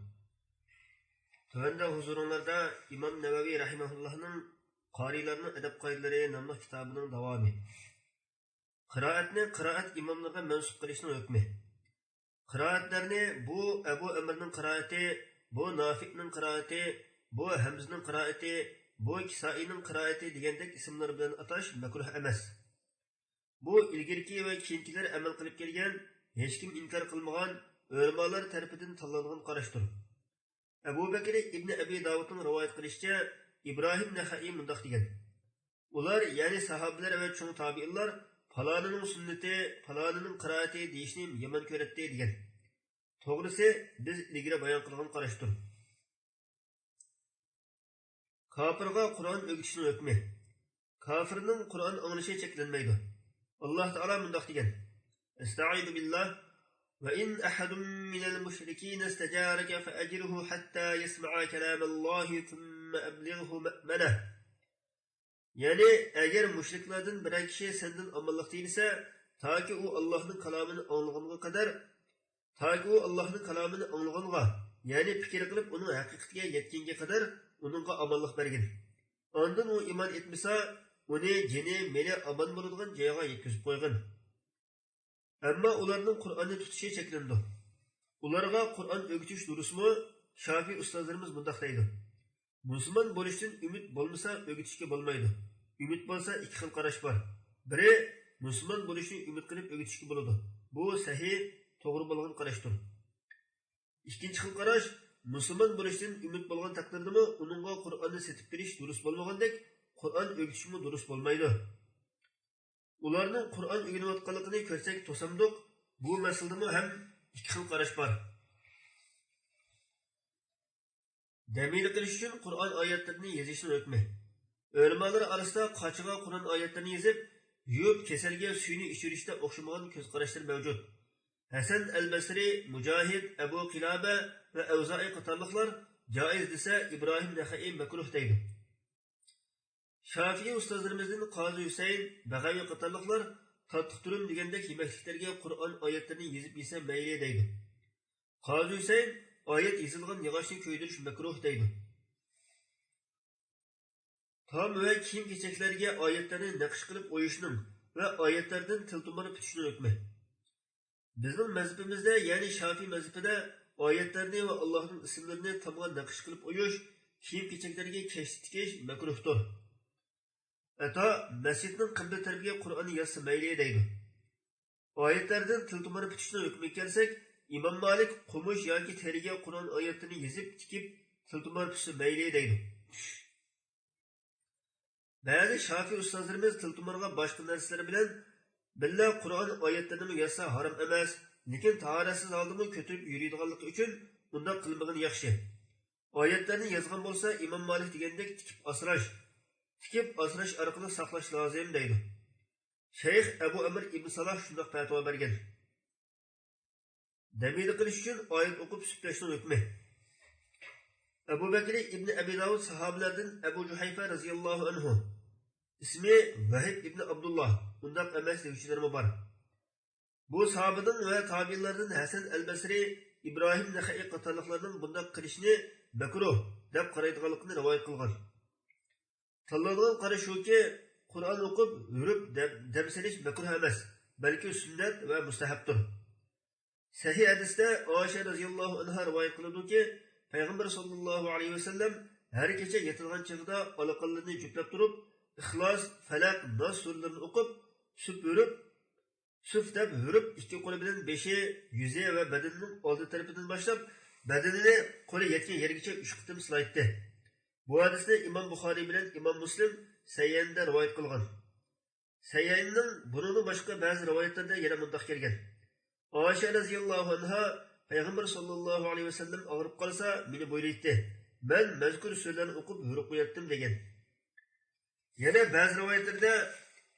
تۆۋەندە ھۇزۇرۇڭلاردا ئىمام نەۋەۋى رەھىمەھۇللاھنىڭ قارىيلارنىڭ ئەدەپ قائىدىلىرى ناملىق كىتابىنىڭ داۋامى. قىرائەتنى قىرائەت ئىماملىرىغا مەنسۇپ قىلىشنىڭ ھۆكمى. قىرائەتلەرنى بۇ ئەبۇ ئەمرنىڭ قىرائىتى، بۇ نافىئنىڭ قىرائىتى، بۇ ھەمزىنىڭ قىرائىتى، بۇ كىسائىنىڭ قىرائىتى دېگەندەك ئىسىملار بىلەن ئاتاش مەكرۇھ ئەمەس. بۇ ئىلگىرىكى ۋە كېيىنكىلەر ئەمەل قىلىپ كەلگەن، ھېچكىم ئىنكار قىلمىغان، ئۆلىمالار تەرىپىدىن تاللانغان قاراشتۇر. ئەبۇ بەكرى ئىبنى ئەبى داۋۇدنىڭ رىۋايەت قىلىشىچە، ئىبراھىم نەخەئىي مۇنداق دېگەن: ئۇلار، يەنى ساھابىلەر ۋە چوڭ تابىئىنلار، پالانىنىڭ سۈننىتى، پالانىنىڭ قىرائىتى دېيىشنى يامان كۆرەتتى، دېگەن. توغرىسى، بىز ئىلگىرى بايان قىلغان قاراشتۇر. كاپىرغا قۇرئان ئۆگىتىشنىڭ ھۆكمى. كاپىرنىڭ قۇرئان ئاڭلىشى چەكلەنمەيدۇ. ئاللاھ تائالا مۇنداق دېگەن: أستعيذ بالله، وإن أحد من المشركين استجارك فأجره حتى يسمع كلام الله ثم أبلغه مأمنه. يەنى، ئەگەر مۇشرىكلاردىن بىرەر كىشى سەندىن ئامانلىق تىلىسە، تاكى ئۇ ئاللاھنىڭ كالامىنى ئاڭلىغىنىغا قەدەر، تاكى ئۇ ئاللاھنىڭ كالامىنى ئاڭلىغانغا، يەنى پىكىر قىلىپ ئۇنىڭ ھەقىقىتىگە يەتكىنىگە قەدەر ئۇنىڭغا ئامانلىق بەرگىن. ئاندىن ئۇ ئىمان ئېيتمىسا، ئۇنى جېنى، مېلى ئامان بولىدىغان جايغا يەتكۈزۈپ قويغىن. ئەمما ئۇلارنىڭ قۇرئاننى تۇتۇشى چەكلىنىدۇ. ئۇلارغا قۇرئان ئۆگىتىش دۇرۇسمۇ؟ شافىي ئۇستازلىرىمىز مۇنداق دەيدۇ: مۇسۇلمان بولۇشتىن ئۈمىد بولمىسا، ئۆگىتىشكە بولمايدۇ. ئۈمىد بولسا، ئىككى خىل قاراش بار. بىرى، مۇسۇلمان بولۇشنى ئۈمىد قىلىپ ئۆگىتىشكە بولىدۇ. بۇ سەھىھ، توغرا بولغان قاراشتۇر. ئىككىنچى خىل قاراش، مۇسۇلمان بولۇشتىن ئۈمىد بولغان تەقدىردىمۇ، ئۇنىڭغا قۇرئاننى سېتىپ بېرىش دۇرۇس بولمىغاندەك، قۇرئان ئۆگىتىشمۇ دۇرۇس بولمايدۇ. ئۇلارنىڭ قۇرئان ئۆگىنىۋاتقانلىقىنى كۆرسەك توسامدۇق، بۇ مەسىلىدىمۇ ھەم ئىككى خىل قاراش بار. دەم ئېلىپ قېلىش ئۈچۈن قۇرئان ئايەتلىرىنى يېزىشنىڭ ھۆكمى. ئۆلىمالار ئارىسىدا قاچىغا قۇرئان ئايەتلىرىنى يېزىپ، يۇيۇپ كېسەلگە سۈيىنى ئىچۈرۈشتە ئوخشىمىغان كۆز قاراشلىرى مەۋجۇت. ھەسەن ئەل بەسرى، مۇجاھىد، ئەبۇ قىلابە ۋە ئەۋزائى قاتارلىقلار جائىز دېسە، ئىبراھىم نەخەئىي مەكرۇھ دەيدۇ. شافىئىي ئۇستازلىرىمىزدىن قازى ھۈسەيىن، بەغەۋى قاتارلىقلار تاتلىق تۈرۈم دېگەندەك يېمەكلىكلەرگە قۇرئان ئايەتلىرىنى يېزىپ يېسە مەيلى دەيدۇ. قازى ھۈسەيىن ئايەت يېزىلغان ياغاچنى كۆيدۈرۈش مەكرۇھ دەيدۇ. تام ۋە كىيىم-كېچەكلەرگە ئايەتلەرنى نەقىش قىلىپ ئويۇشنىڭ ۋە ئايەتلەردىن تىلتۇمار پۈتۈشنىڭ ھۆكمى. بىزنىڭ مەزھىپىمىزدە، يەنى شافىي مەزھىپىدە ئايەتلەرنى ۋە ئاللاھنىڭ ئىسىملىرىنى تامغا نەقىش قىلىپ ئويۇش، كىيىم-كېچەكلەرگە كەشتە تىكىش مەكرۇھتۇر. ئەتا مەسچىتنىڭ قىبلە تەرىپىگە قۇرئاننى يازسا مەيلى دەيدۇ. ئايەتلەردىن تىلتۇمار پۈتۈشنىڭ ھۆكمىگە كەلسەك، ئىمام مالىك قومۇش ياكى تېرىگە قۇرئان ئايەتلىرىنى يېزىپ تىكىپ تىلتۇمار پۈتسە مەيلى دەيدۇ. بەزى شافىي ئۇستازلىرىمىز تىلتۇمارغا باشقا نەرسىلەر بىلەن بىللە قۇرئان ئايەتلىرىنىمۇ يازسا ھارام ئەمەس، لېكىن تاھارەتسىز ھالدىمۇ كۆتۈرۈپ يۈرىدىغانلىقى ئۈچۈن ئۇنداق قىلمىغىنى ياخشى. ئايەتلەرنى يازغان بولسا ئىمام مالىك دېگەندەك تىكىپ ئاسراش، تىكىپ ئاسراش ئارقىلىق ساقلاش لازىم دەيدۇ. شەيخ ئەبۇ ئەمىر ئىبن سالاھ شۇنداق پەتىۋا بەرگەن. دەم ئېلىپ قېلىش ئۈچۈن ئايەت ئوقۇپ سۈپۈرۈشنىڭ ھۆكمى. ئەبۇ بەكرى ئىبنى ئەبى داۋۇد ساھابىلەردىن ئەبۇ جۇھەيفە رەزىياللاھۇ ئەنھۇ، ئىسمى ۋەھىب ئىبنى ئابدۇللا، ئۇنداق ئەمەس دېگۈچىلەرمۇ بار. بۇ ساھابىدىن ۋە تابىئىنلاردىن ھەسەن ئەل بەسرى، ئىبراھىم نەخەئىي قاتارلىقلارنىڭ بۇنداق قىلىشىنى مەكرۇھ دەپ قارايدىغانلىقىنى رىۋايەت قىلغان. تاللانغان قاراش شۇكى، قۇرئان ئوقۇپ، ھۆرۈپ دەم، دەم سېلىش مەكرۇھ ئەمەس، بەلكى سۈننەت ۋە مۇستەھەبتۇر. سەھىھ ھەدىستە ئائىشە رەزىياللاھۇ ئەنھا رىۋايەت قىلىدۇكى، پەيغەمبەر ساللاللاھۇ ئەلەيھى ۋەسەللەم ھەر كېچە ياتىدىغان چېغىدا ئالىقانلىرىنى جۈپلەپ تۇرۇپ، ئىخلاس، پەلەق، ناس سۈرىلىرىنى ئوقۇپ، سۈپ ھۆرۈپ، سۈف دەپ ھۆرۈپ، ئىككى قولى بىلەن بېشى، يۈزى ۋە بەدىنىنىڭ ئالدى تەرىپىدىن باشلاپ، بەدىنىنى قولى يەتكەن يەرگىچە ئۈچ قېتىم سىلايتتى. بۇ ھەدىسنى ئىمام بۇخارىي بىلەن ئىمام مۇسلىم سەھىھەيندە رىۋايەت قىلغان. سەھىھەيننىڭ بۇنىڭدىن باشقا بەزى رىۋايەتلىرىدە يەنە مۇنداق كەلگەن: ئائىشە رەزىياللاھۇ ئەنھا پەيغەمبەر ساللاللاھۇ ئەلەيھى ۋەسەللەم ئاغرىپ قالسا، مېنى بۇيرۇيتتى. مەن مەزكۇر سۈرىلەرنى ئوقۇپ ھۆرۈپ قوياتتىم، دېگەن. يەنە بەزى رىۋايەتلەردە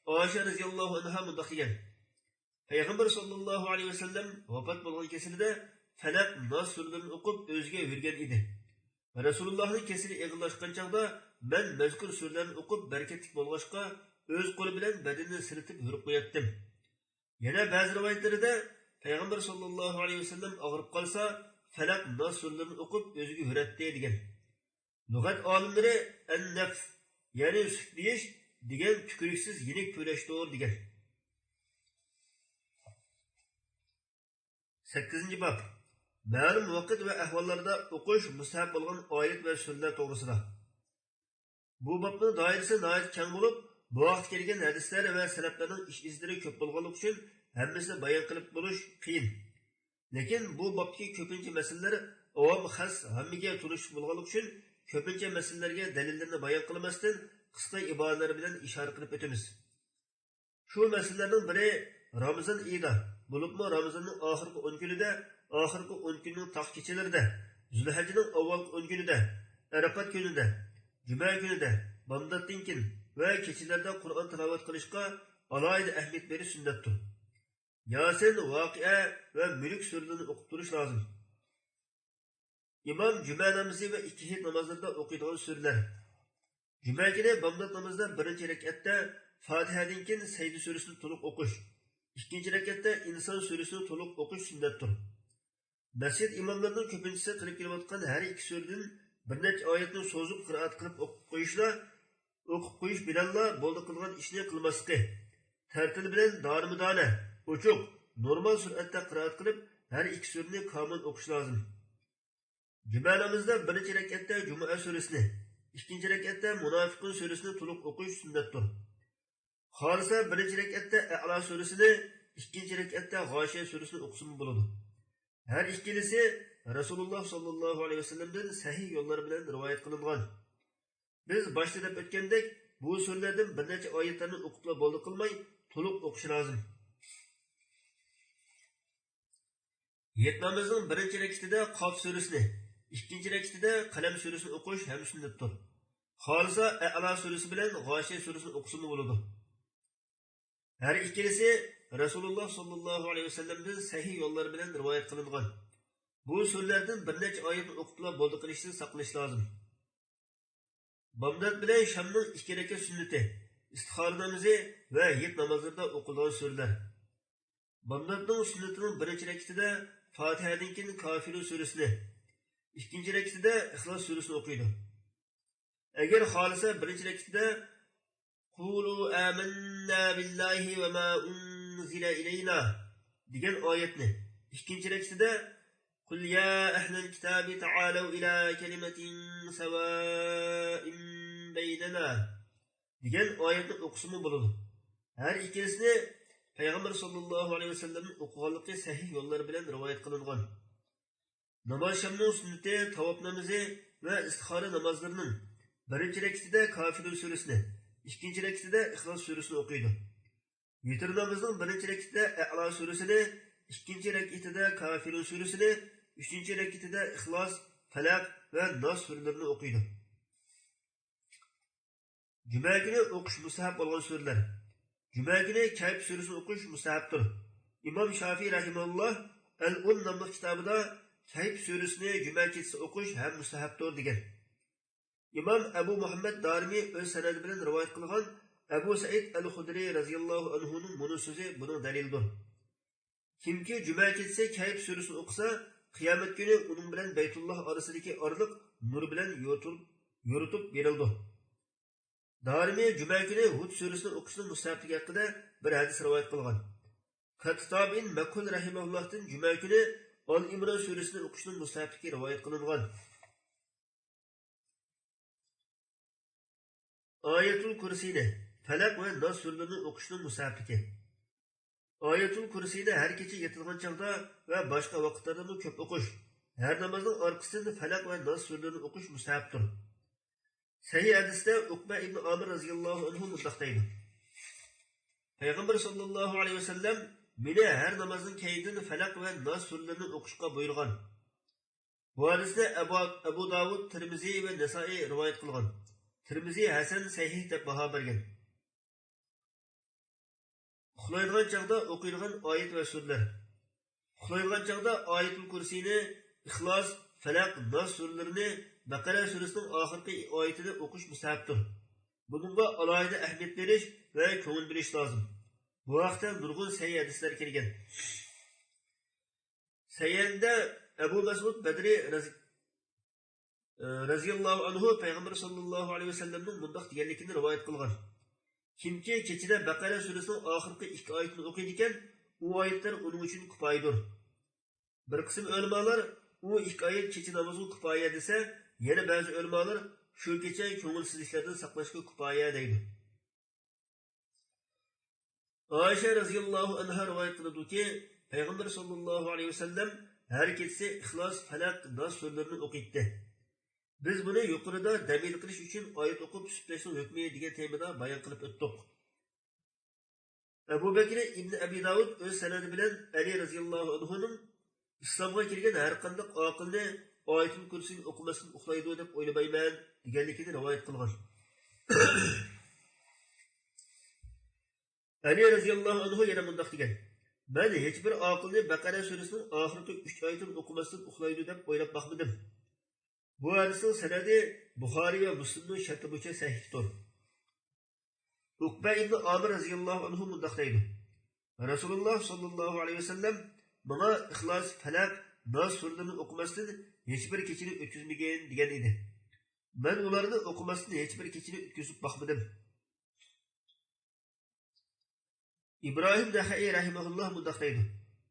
ئائىشە رەزىياللاھۇ ئەنھا مۇنداق دېگەن: پەيغەمبەر ساللاللاھۇ ئەلەيھى ۋەسەللەم ۋاپات بولغان كېسىلىدە پەلەق، ناس سۈرىلىرىنى ئوقۇپ ئۆزىگە يۈرگەن ئىدى. رەسۇلۇللاھنىڭ كېسىلى ئېغىرلاشقان چاغدا مەن مەزكۇر سۈرىلەرنى ئوقۇپ بەرىكەتلىك بولغاچقا، ئۆز قولى بىلەن بەدىنىنى سىلىتىپ ھۆرۈپ قوياتتىم. يەنە بەزى رىۋايەتلىرىدە پەيغەمبەر ساللاللاھۇ ئەلەيھى ۋەسەللەم ئاغرىپ قالسا، پەلەق، ناس سۈرىلىرىنى ئوقۇپ ئۆزىگە ھۆرەتتى، دېگەن. لۇغەت ئالىملىرى ئەن-نەفس، يەنى سۈت دېيىش دېگەن تۈكۈرۈكسىز يېنىك پۈۋلەشتۇر، دېگەن. سەككىزىنچى باب. مەلۇم ۋاقىت ۋە ئەھۋاللاردا ئوقۇش مۇستەھەب بولغان ئايەت ۋە سۈرىلەر توغرىسىدا. بۇ بابنىڭ دائىرىسى ناھايىتى كەڭ بولۇپ، بۇ ھەقتە كەلگەن ھەدىسلەر ۋە سەلەپلەرنىڭ ئىش-ئىزلىرى كۆپ بولغانلىقى ئۈچۈن ھەممىسىنى بايان قىلىپ بولۇش قىيىن. لېكىن بۇ بابتىكى كۆپىنچە مەسىلىلەر ئاۋام خاس ھەممىگە تونۇشلۇق بولغانلىقى ئۈچۈن كۆپىنچە مەسىلىلەرگە دەلىللىرىنى بايان قىلماستىن، قىسقا ئىبارىلەر بىلەن ئىشارە قىلىپ ئۆتىمىز. شۇ مەسىلىلەرنىڭ بىرى رامىزان ئېيىدا، بولۇپمۇ رامىزاننىڭ ئاخىرقى ئون كۈنىدە، ئاخىرقى ئون كۈننىڭ تاق كېچىلىرىدە، زۇلھەججىنىڭ ئاۋۋالقى ئون كۈنىدە، ئەرەپات كۈنىدە، جۈمە كۈنىدە، بامداتتىن كېيىن ۋە كېچىلەردە قۇرئان تىلاۋەت قىلىشقا ئالاھىدە ئەھمىيەت بېرىش سۈننەتتۇر. ياسىن، ۋاقىئە ۋە مۈلۈك سۈرىلىرىنى ئوقۇپ تۇرۇش لازىم. ئىمام جۈمە نامىزى ۋە ئىككى ھېيت نامازلىرىدا ئوقۇيدىغان سۈرىلەر. جۈمە كۈنى بامدات نامىزىدا بىرىنچى رەكەتتە فاتىھەدىن كېيىن سەجدە سۈرىسىنى تولۇق ئوقۇش، ئىككىنچى رەكەتتە ئىنسان سۈرىسىنى تولۇق ئوقۇش سۈننەتتۇر. مەسچىت ئىماملىرىنىڭ كۆپىنچىسى قىلىپ كېلىۋاتقان ھەر ئىككى سۈرىدىن بىر نەچچە ئايەتنى سوزۇپ قىرائەت قىلىپ ئوقۇپ قويۇشلا، ئوقۇپ قويۇش بىلەنلا بولدى قىلغان ئىشنى قىلماسلىقى، تەرتىلى بىلەن دانىمۇدانە، ئوچۇق، نورمال سۈرئەتتە قىرائەت قىلىپ، ھەر ئىككى سۈرىنى كامىل ئوقۇش لازىم. جۈمە نامىزىدا بىرىنچى رەكەتتە جۇمۇئە سۈرىسىنى، ئىككىنچى رەكەتتە مۇناپىقۇن سۈرىسىنى تولۇق ئوقۇش سۈننەتتۇر. خالىسا بىرىنچى رەكەتتە ئەئلا سۈرىسىنى، ئىككىنچى رەكەتتە غاشىيە سۈرىسىنى ئوقۇسىمۇ بولىدۇ. ھەر ئىككىلىسى رەسۇلۇللا ساللاللاھۇ ئەلەيھى ۋەسەللەمدىن سەھىھ يوللار بىلەن رىۋايەت قىلىنغان. بىز باشتا دەپ ئۆتكەندەك، بۇ سۈرىلەردىن بىر نەچچە ئايەتلەرنى ئوقۇپلا بولدى قىلماي، تولۇق ئوقۇش لازىم. ھېيت نامىزىنىڭ بىرىنچى رەكىتىدە قاف سۈرىسىنى، ئىككىنچى رەكىتىدە قەلەم سۈرىسىنى ئوقۇش ھەم سۈننەتتۇر. خالىسا ئەئلا سۈرىسى بىلەن غاشىيە سۈرىسىنى ئوقۇسىمۇ بولىدۇ. ھەر ئىككىلىسى رەسۇلۇللا ساللاللاھۇ ئەلەيھى ۋەسەللەمدىن سەھىھ يوللار بىلەن رىۋايەت قىلىنغان. بۇ سۈرىلەردىن بىر نەچچە ئايەتنى ئوقۇپلا بولدى قىلىشتىن ساقلىنىش لازىم. بامدات بىلەن شامنىڭ ئىككى رەكەت سۈننىتى، ئىستىخارە نامىزى ۋە ھېيت نامازلىرىدا ئوقۇلىدىغان سۈرىلەر. بامداتنىڭ سۈننىتىنىڭ بىرىنچى رەكىتىدە فاتىھەدىن كېيىن كافىرۇن سۈرىسىنى، ئىككىنچى رەكىتىدە ئىخلاس سۈرىسىنى ئوقۇيدۇ. ئەگەر خالىسا بىرىنچى رەكىتىدە «قولوا آمنا بالله وما أنزل إلينا» دېگەن ئايەتنى، ئىككىنچى رەكىتىدە «قل يا أهل الكتاب تعالوا إلى كلمة سواء بيننا» دېگەن ئايەتنى ئوقۇسىمۇ بولىدۇ. ھەر ئىككىلىسىنى پەيغەمبەر ساللاللاھۇ ئەلەيھى ۋەسەللەمنىڭ ئوقۇغانلىقى سەھىھ يوللار بىلەن رىۋايەت قىلىنغان. ناماز شامنىڭ سۈننىتى، تاۋاپ نامىزى ۋە ئىستىخارە نامازلىرىنىڭ بىرىنچى رەكىتىدە كافىرۇن سۈرىسىنى، ئىككىنچى رەكىتىدە ئىخلاس سۈرىسىنى ئوقۇيدۇ. ۋىتىر نامىزىنىڭ بىرىنچى رەكىتىدە ئەئلا سۈرىسىنى، ئىككىنچى رەكىتىدە كافىرۇن سۈرىسىنى، ئۈچىنچى رەكىتىدە ئىخلاس، پەلەق ۋە ناس سۈرىلىرىنى ئوقۇيدۇ. جۈمە كۈنى ئوقۇش مۇستەھەب بولغان سۈرىلەر. جۈمە كۈنى كەھف سۈرىسىنى ئوقۇش مۇستەھەبتۇر. ئىمام شافىئى رەھىمەھۇللا ئەل-ئۇم ناملىق كىتابىدا كەھف سۈرىسىنى جۈمە كېچىسى ئوقۇش ھەم مۇستەھەبتۇر دېگەن. ئىمام ئەبۇ مۇھەممەد دارىمى ئۆز سەنەدى بىلەن رىۋايەت قىلغان ئەبۇ سەئىد ئەل-خۇدرى رەزىياللاھۇ ئەنھۇنىڭ مۇنۇ سۆزى بۇنىڭ دەلىلىدۇر. كىمكى جۈمە كېچىسى كەھف سۈرىسىنى ئوقۇسا، قىيامەت كۈنى ئۇنىڭ بىلەن بەيتۇللاھ ئارىسىدىكى ئارىلىق نۇر بىلەن يورۇتۇلۇپ، يورۇتۇپ بېرىلىدۇ. دارىمى جۈمە كۈنى ھۇد سۈرىسىنى ئوقۇشنىڭ مۇستەھەپلىكى ھەققىدە بىر ھەدىس رىۋايەت قىلغان. كاتتا تابىئىن مەكھۇل رەھىمەھۇللاھتىن جۈمە كۈنى ئال ئىمران سۈرىسىنى ئوقۇشنىڭ مۇستەھەپلىكى رىۋايەت قىلىنغان. ئايەتۇل كۇرسىنى، پەلەق ۋە ناس سۈرىلىرىنى ئوقۇشنىڭ مۇستەھەپلىكى. ئايەتۇل كۇرسىنى ھەر كېچە ياتىدىغان چاغدا ۋە باشقا ۋاقىتلاردىمۇ كۆپ ئوقۇش، ھەر نامازنىڭ ئارقىسىدىن پەلەق ۋە ناس سۈرىلىرىنى ئوقۇش مۇستەھەپتۇر. سەھىھ ھەدىستە ئۇقبە ئىبنى ئامىر رەزىياللاھۇ ئەنھۇ مۇنداق دەيدۇ: پەيغەمبەر ساللاللاھۇ ئەلەيھى ۋەسەللەم مېنى ھەر نامازنىڭ كەينىدىن پەلەق ۋە ناس سۈرىلىرىنى ئوقۇشقا بۇيرۇغان. بۇ ھەدىسنى ئەبۇ، ئەبۇ داۋۇد، تىرمىزى ۋە نەسائىي رىۋايەت قىلغان. تىرمىزى ھەسەن سەھىھ دەپ باھا بەرگەن. ئۇخلايدىغان چاغدا ئوقۇيدىغان ئايەت ۋە سۈرىلەر. ئۇخلايدىغان چاغدا ئايەتۇل كۇرسىنى، ئىخلاس، پەلەق، ناس سۈرىلىرىنى، بەقەرە سۈرىسىنىڭ ئاخىرقى ئايىتىنى ئوقۇش مۇستەھەپتۇر. بۇنىڭغا ئالاھىدە ئەھمىيەت بېرىش ۋە كۆڭۈل بۆلۈش لازىم. بۇ ھەقتە نۇرغۇن سەھىھ ھەدىسلەر كەلگەن. سەھىھتە ئەبۇ مەسئۇد بەدرى رەزى-، رەزىياللاھۇ ئەنھۇ پەيغەمبەر ساللاللاھۇ ئەلەيھى ۋەسەللەمنىڭ مۇنداق دېگەنلىكىنى رىۋايەت قىلغان: كىمكى كېچىدە بەقەرە سۈرىسىنىڭ ئاخىرقى ئىككى ئايىتىنى ئوقۇيدىكەن، ئۇ ئايەتلەر ئۇنىڭ ئۈچۈن كۇپايىدۇر. بىر قىسىم ئۆلىمالار ئۇ ئىككى ئايەت كېچە نامىزىغا كۇپايە دېسە، يەنە بەزى ئۆلىمالار شۇ كېچە كۆڭۈلسىزلىكلەردىن ساقلاشقا كۇپايە دەيدۇ. ئائىشە رەزىياللاھۇ ئەنھا رىۋايەت قىلىدۇكى، پەيغەمبەر ساللاللاھۇ ئەلەيھى ۋەسەللەم ھەر كېچىسى ئىخلاس، پەلەق، ناس سۈرىلىرىنى ئوقۇيتتى. بىز بۇنى يۇقىرىدا دەم ئېلىقلىش ئۈچۈن ئايەت ئوقۇپ سۈپۈرۈشنىڭ ھۆكمى دېگەن تېمىدا بايان قىلىپ ئۆتتۇق. ئەبۇ بەكرى ئىبنى ئەبى داۋۇد ئۆز سەنەدى بىلەن ئەلى رەزىياللاھۇ ئەنھۇنىڭ ئىسلامغا كىرگەن ھەر قانداق ئاقىلنى ئايەتۇل كۇرسىنى ئوقۇماستىن ئۇخلايدۇ دەپ ئويلىمايمەن دېگەنلىكىنى رىۋايەت قىلغان. ئەلى رەزىياللاھۇ ئەنھۇ يەنە مۇنداق دېگەن: مەن ھېچبىر ئاقىلنى بەقەرە سۈرىسىنىڭ ئاخىرقى ئۈچ ئايىتىنى ئوقۇماستىن ئۇخلايدۇ دەپ ئويلاپ باقمىدىم. بۇ ھەدىسنىڭ سەنەدى بۇخارىي ۋە مۇسلىمنىڭ شەرتى بويىچە سەھىھتۇر. ئۇقبە ئىبنى ئامىر رەزىياللاھۇ ئەنھۇ مۇنداق دەيدۇ: رەسۇلۇللاھ ساللاللاھۇ ئەلەيھى ۋەسەللەم ماڭا ئىخلاس، پەلەق، ناس سۈرىلىرىنى ئوقۇماستىن ھېچبىر كېچىنى ئۆتكۈزمىگىن دېگەن ئىدى. مەن ئۇلارنى ئوقۇماستىن ھېچبىر كېچىنى ئۆتكۈزۈپ باقمىدىم. ئىبراھىم نەخەئىي رەھىمەھۇللاھ مۇنداق دەيدۇ: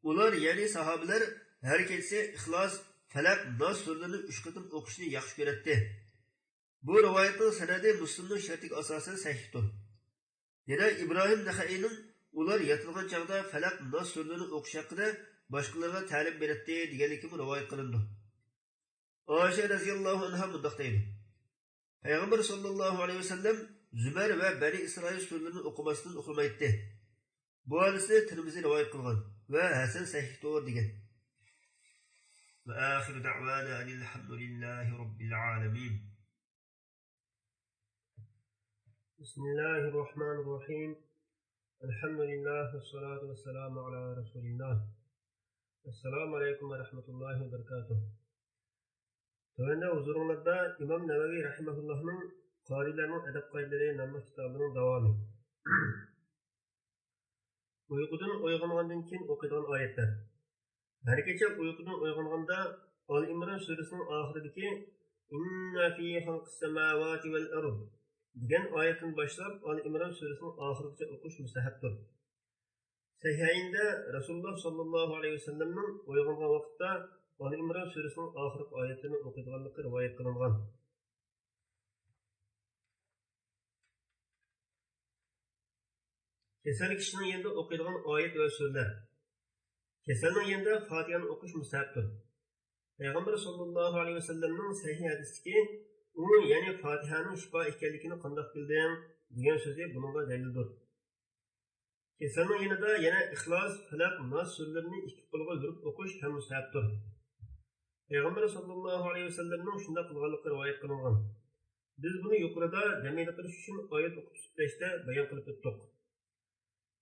ئۇلار، يەنى ساھابىلەر، ھەر كېچىسى ئىخلاس، پەلەق، ناس سۈرىلىرىنى ئۈچ قېتىم ئوقۇشنى ياخشى كۆرەتتى. بۇ رىۋايەتنىڭ سەنەدى مۇسلىمنىڭ شەرتىگە ئاساسەن سەھىھتۇر. يەنە ئىبراھىم نەخەئىينىڭ ئۇلار ياتىدىغان چاغدا پەلەق، ناس سۈرىلىرىنى ئوقۇش ھەققىدە باشقىلارغا تەلىم بېرەتتى دېگەنلىكىمۇ رىۋايەت قىلىنىدۇ. ئائىشە رەزىياللاھۇ ئەنھا مۇنداق دەيدۇ: پەيغەمبەر ساللاللاھۇ ئەلەيھى ۋەسەللەم زۇمەر ۋە بەنى ئىسرائىل سۈرىلىرىنى ئوقۇماستىن ئۇخلىمايتتى. بۇ ھەدىسنى تىرمىزى رىۋايەت قىلغان ۋە ھەسەن سەھىھتۇر دېگەن. وآخر دعوانا أن الحمد لله رب العالمين. بسم الله الرحمن الرحيم. الحمد لله والصلاة والسلام على رسول الله. السلام عليكم ورحمة الله وبركاته. تۆۋەندە ھۇزۇرۇڭلاردا ئىمام نەۋەۋى رەھىمەھۇللاھنىڭ قارىيلارنىڭ ئەدەپ قائىدىلىرى ناملىق كىتابىنىڭ داۋامى. ئۇيقۇدىن ئويغانغاندىن كېيىن ئوقۇيدىغان ئايەتلەر. ھەر كېچە ئۇيقۇدىن ئويغانغاندا ئال ئىمران سۈرىسىنىڭ ئاخىرىدىكى إن في خلق السماوات والأرض دېگەن ئايەتتىن باشلاپ ئال ئىمران سۈرىسىنىڭ ئاخىرىغىچە ئوقۇش مۇستەھەبتۇر. سەھىھەيندە رەسۇلۇللاھ ساللاللاھۇ ئەلەيھى ۋەسەللەمنىڭ ئويغانغان ۋاقىتتا ئال ئىمران سۈرىسىنىڭ ئاخىرقى ئايەتلىرىنى ئوقۇيدىغانلىقى رىۋايەت قىلىنغان. كېسەل كىشىنىڭ يېنىدا ئوقۇيدىغان ئايەت ۋە سۈرىلەر. كېسەلنىڭ يېنىدا فاتىھەنى ئوقۇش مۇستەھەبتۇر. پەيغەمبەر ساللاللاھۇ ئەلەيھى ۋەسەللەمنىڭ سەھىھ ھەدىستىكى ئۇ، يەنى فاتىھەنىڭ شىپا ئىكەنلىكىنى قانداق بىلدىڭ؟ دېگەن سۆزى بۇنىڭغا دەلىلدۇر. كېسەلنىڭ يېنىدا يەنە ئىخلاس، پەلەق، ناس سۈرىلىرىنى ئىككى قولغا بېرىپ ئوقۇش ھەم مۇستەھەبتۇر. پەيغەمبەر ساللاللاھۇ ئەلەيھى ۋەسەللەمنىڭ شۇنداق قىلغانلىقى رىۋايەت قىلىنغان. بىز بۇنى يۇقىرىدا دەم ئېلىقلىش ئۈچۈن ئايەت ئوقۇپ سۈپۈرۈشتە بايان قىلىپ ئۆتتۇق.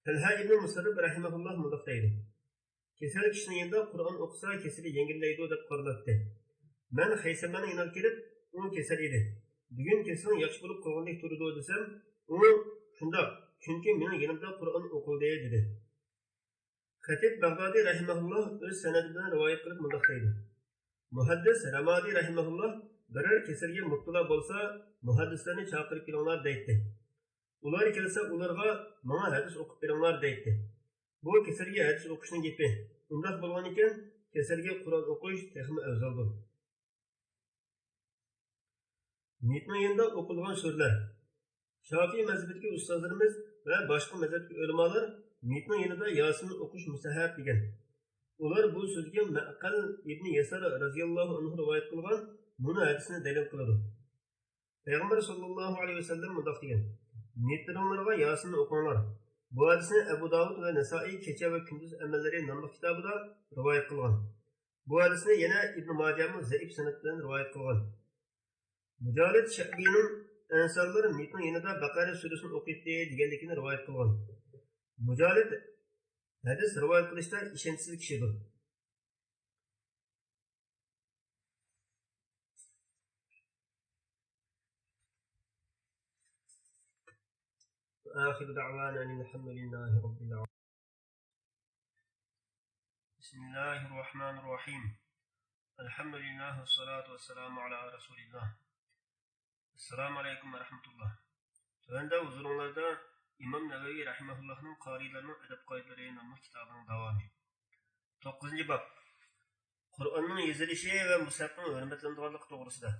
تەلھە ئىبنى مۇسەررىپ رەھىمەھۇللاھ مۇنداق دەيدۇ: كېسەل كىشىنىڭ يېنىدا قۇرئان ئوقۇسا كېسىلى يەڭگىللەيدۇ دەپ قارىلاتتى. مەن خەيسەمەنىڭ يېنىغا كېلىپ، ئۇ كېسەل ئىدى. بۈگۈن كېسىلىڭ ياخشى بولۇپ قالغاندەك تۇرىدۇ دېسەم، ئۇ شۇنداق، چۈنكى مېنىڭ يېنىمدا قۇرئان ئوقۇلدى دېدى. خەتىب بەغدادى رەھىمەھۇللاھ ئۆز سەنەدى بىلەن رىۋايەت قىلىپ مۇنداق دەيدۇ: مۇھەددىس رامادى رەھىمەھۇللا بىرەر كېسەلگە مۇپتىلا بولسا، مۇھەددىسلەرنى چاقىرىپ كېلىڭلار دەيتتى. ئۇلار كەلسە ئۇلارغا، ماڭا ھەدىس ئوقۇپ بېرىڭلار دەيتتى. بۇ كېسەلگە ھەدىس ئوقۇشنىڭ گېپى. ئۇنداق بولغانىكەن، كېسەلگە قۇرئان ئوقۇش تېخىمۇ ئەۋزەلدۇر. مېيىتنىڭ يېنىدا ئوقۇلغان سۈرىلەر. شافىئىي مەزھىپىدىكى ئۇستازلىرىمىز ۋە باشقا مەزھەپتىكى ئۆلىمالار مېيىتنىڭ يېنىدا ياسىن ئوقۇش مۇستەھەب دېگەن. ئۇلار بۇ سۆزگە مەقەل ئىبنى يەسار رەزىياللاھۇ ئەنھۇ رىۋايەت قىلغان مۇنۇ ھەدىسنى دەلىل قىلىدۇ. پەيغەمبەر ساللاللاھۇ ئەلەيھى ۋەسەللەم مۇنداق دېگەن: مېيىتلىرىڭلارغا ياسىننى ئوقۇڭلار. بۇ ھەدىسنى ئەبۇ داۋۇد ۋە نەسائىي كېچە ۋە كۈندۈز ئەمەللىرى ناملىق كىتابىدا رىۋايەت قىلغان. بۇ ھەدىسنى يەنە ئىبن ماجەمۇ زەئىپ سەنەد بىلەن رىۋايەت قىلغان. مۇجالىد شەئبىنىڭ ئەنسارلار مېيىتنىڭ يېنىدا بەقەرە سۈرىسىنى ئوقۇيتتى دېگەنلىكىنى رىۋايەت قىلغان. مۇجالىد ھەدىس رىۋايەت قىلىشتا ئىشەنچسىز كىشىدۇر. وآخر دعوانا أن الحمد لله رب العالمين. بسم الله الرحمن الرحيم. الحمد لله والصلاة والسلام على رسول الله. السلام عليكم ورحمة الله. تۆۋەندە ھۇزۇرۇڭلاردا ئىمام نەۋەۋى رەھىمەھۇللاھنىڭ قارىيلارنىڭ ئەدەپ قائىدىلىرى ناملىق كىتابىنىڭ داۋامى. توققۇزىنچى باب. قۇرئاننىڭ يېزىلىشى ۋە مۇسھەفنىڭ ھۆرمەتلىنىدىغانلىقى توغرىسىدا.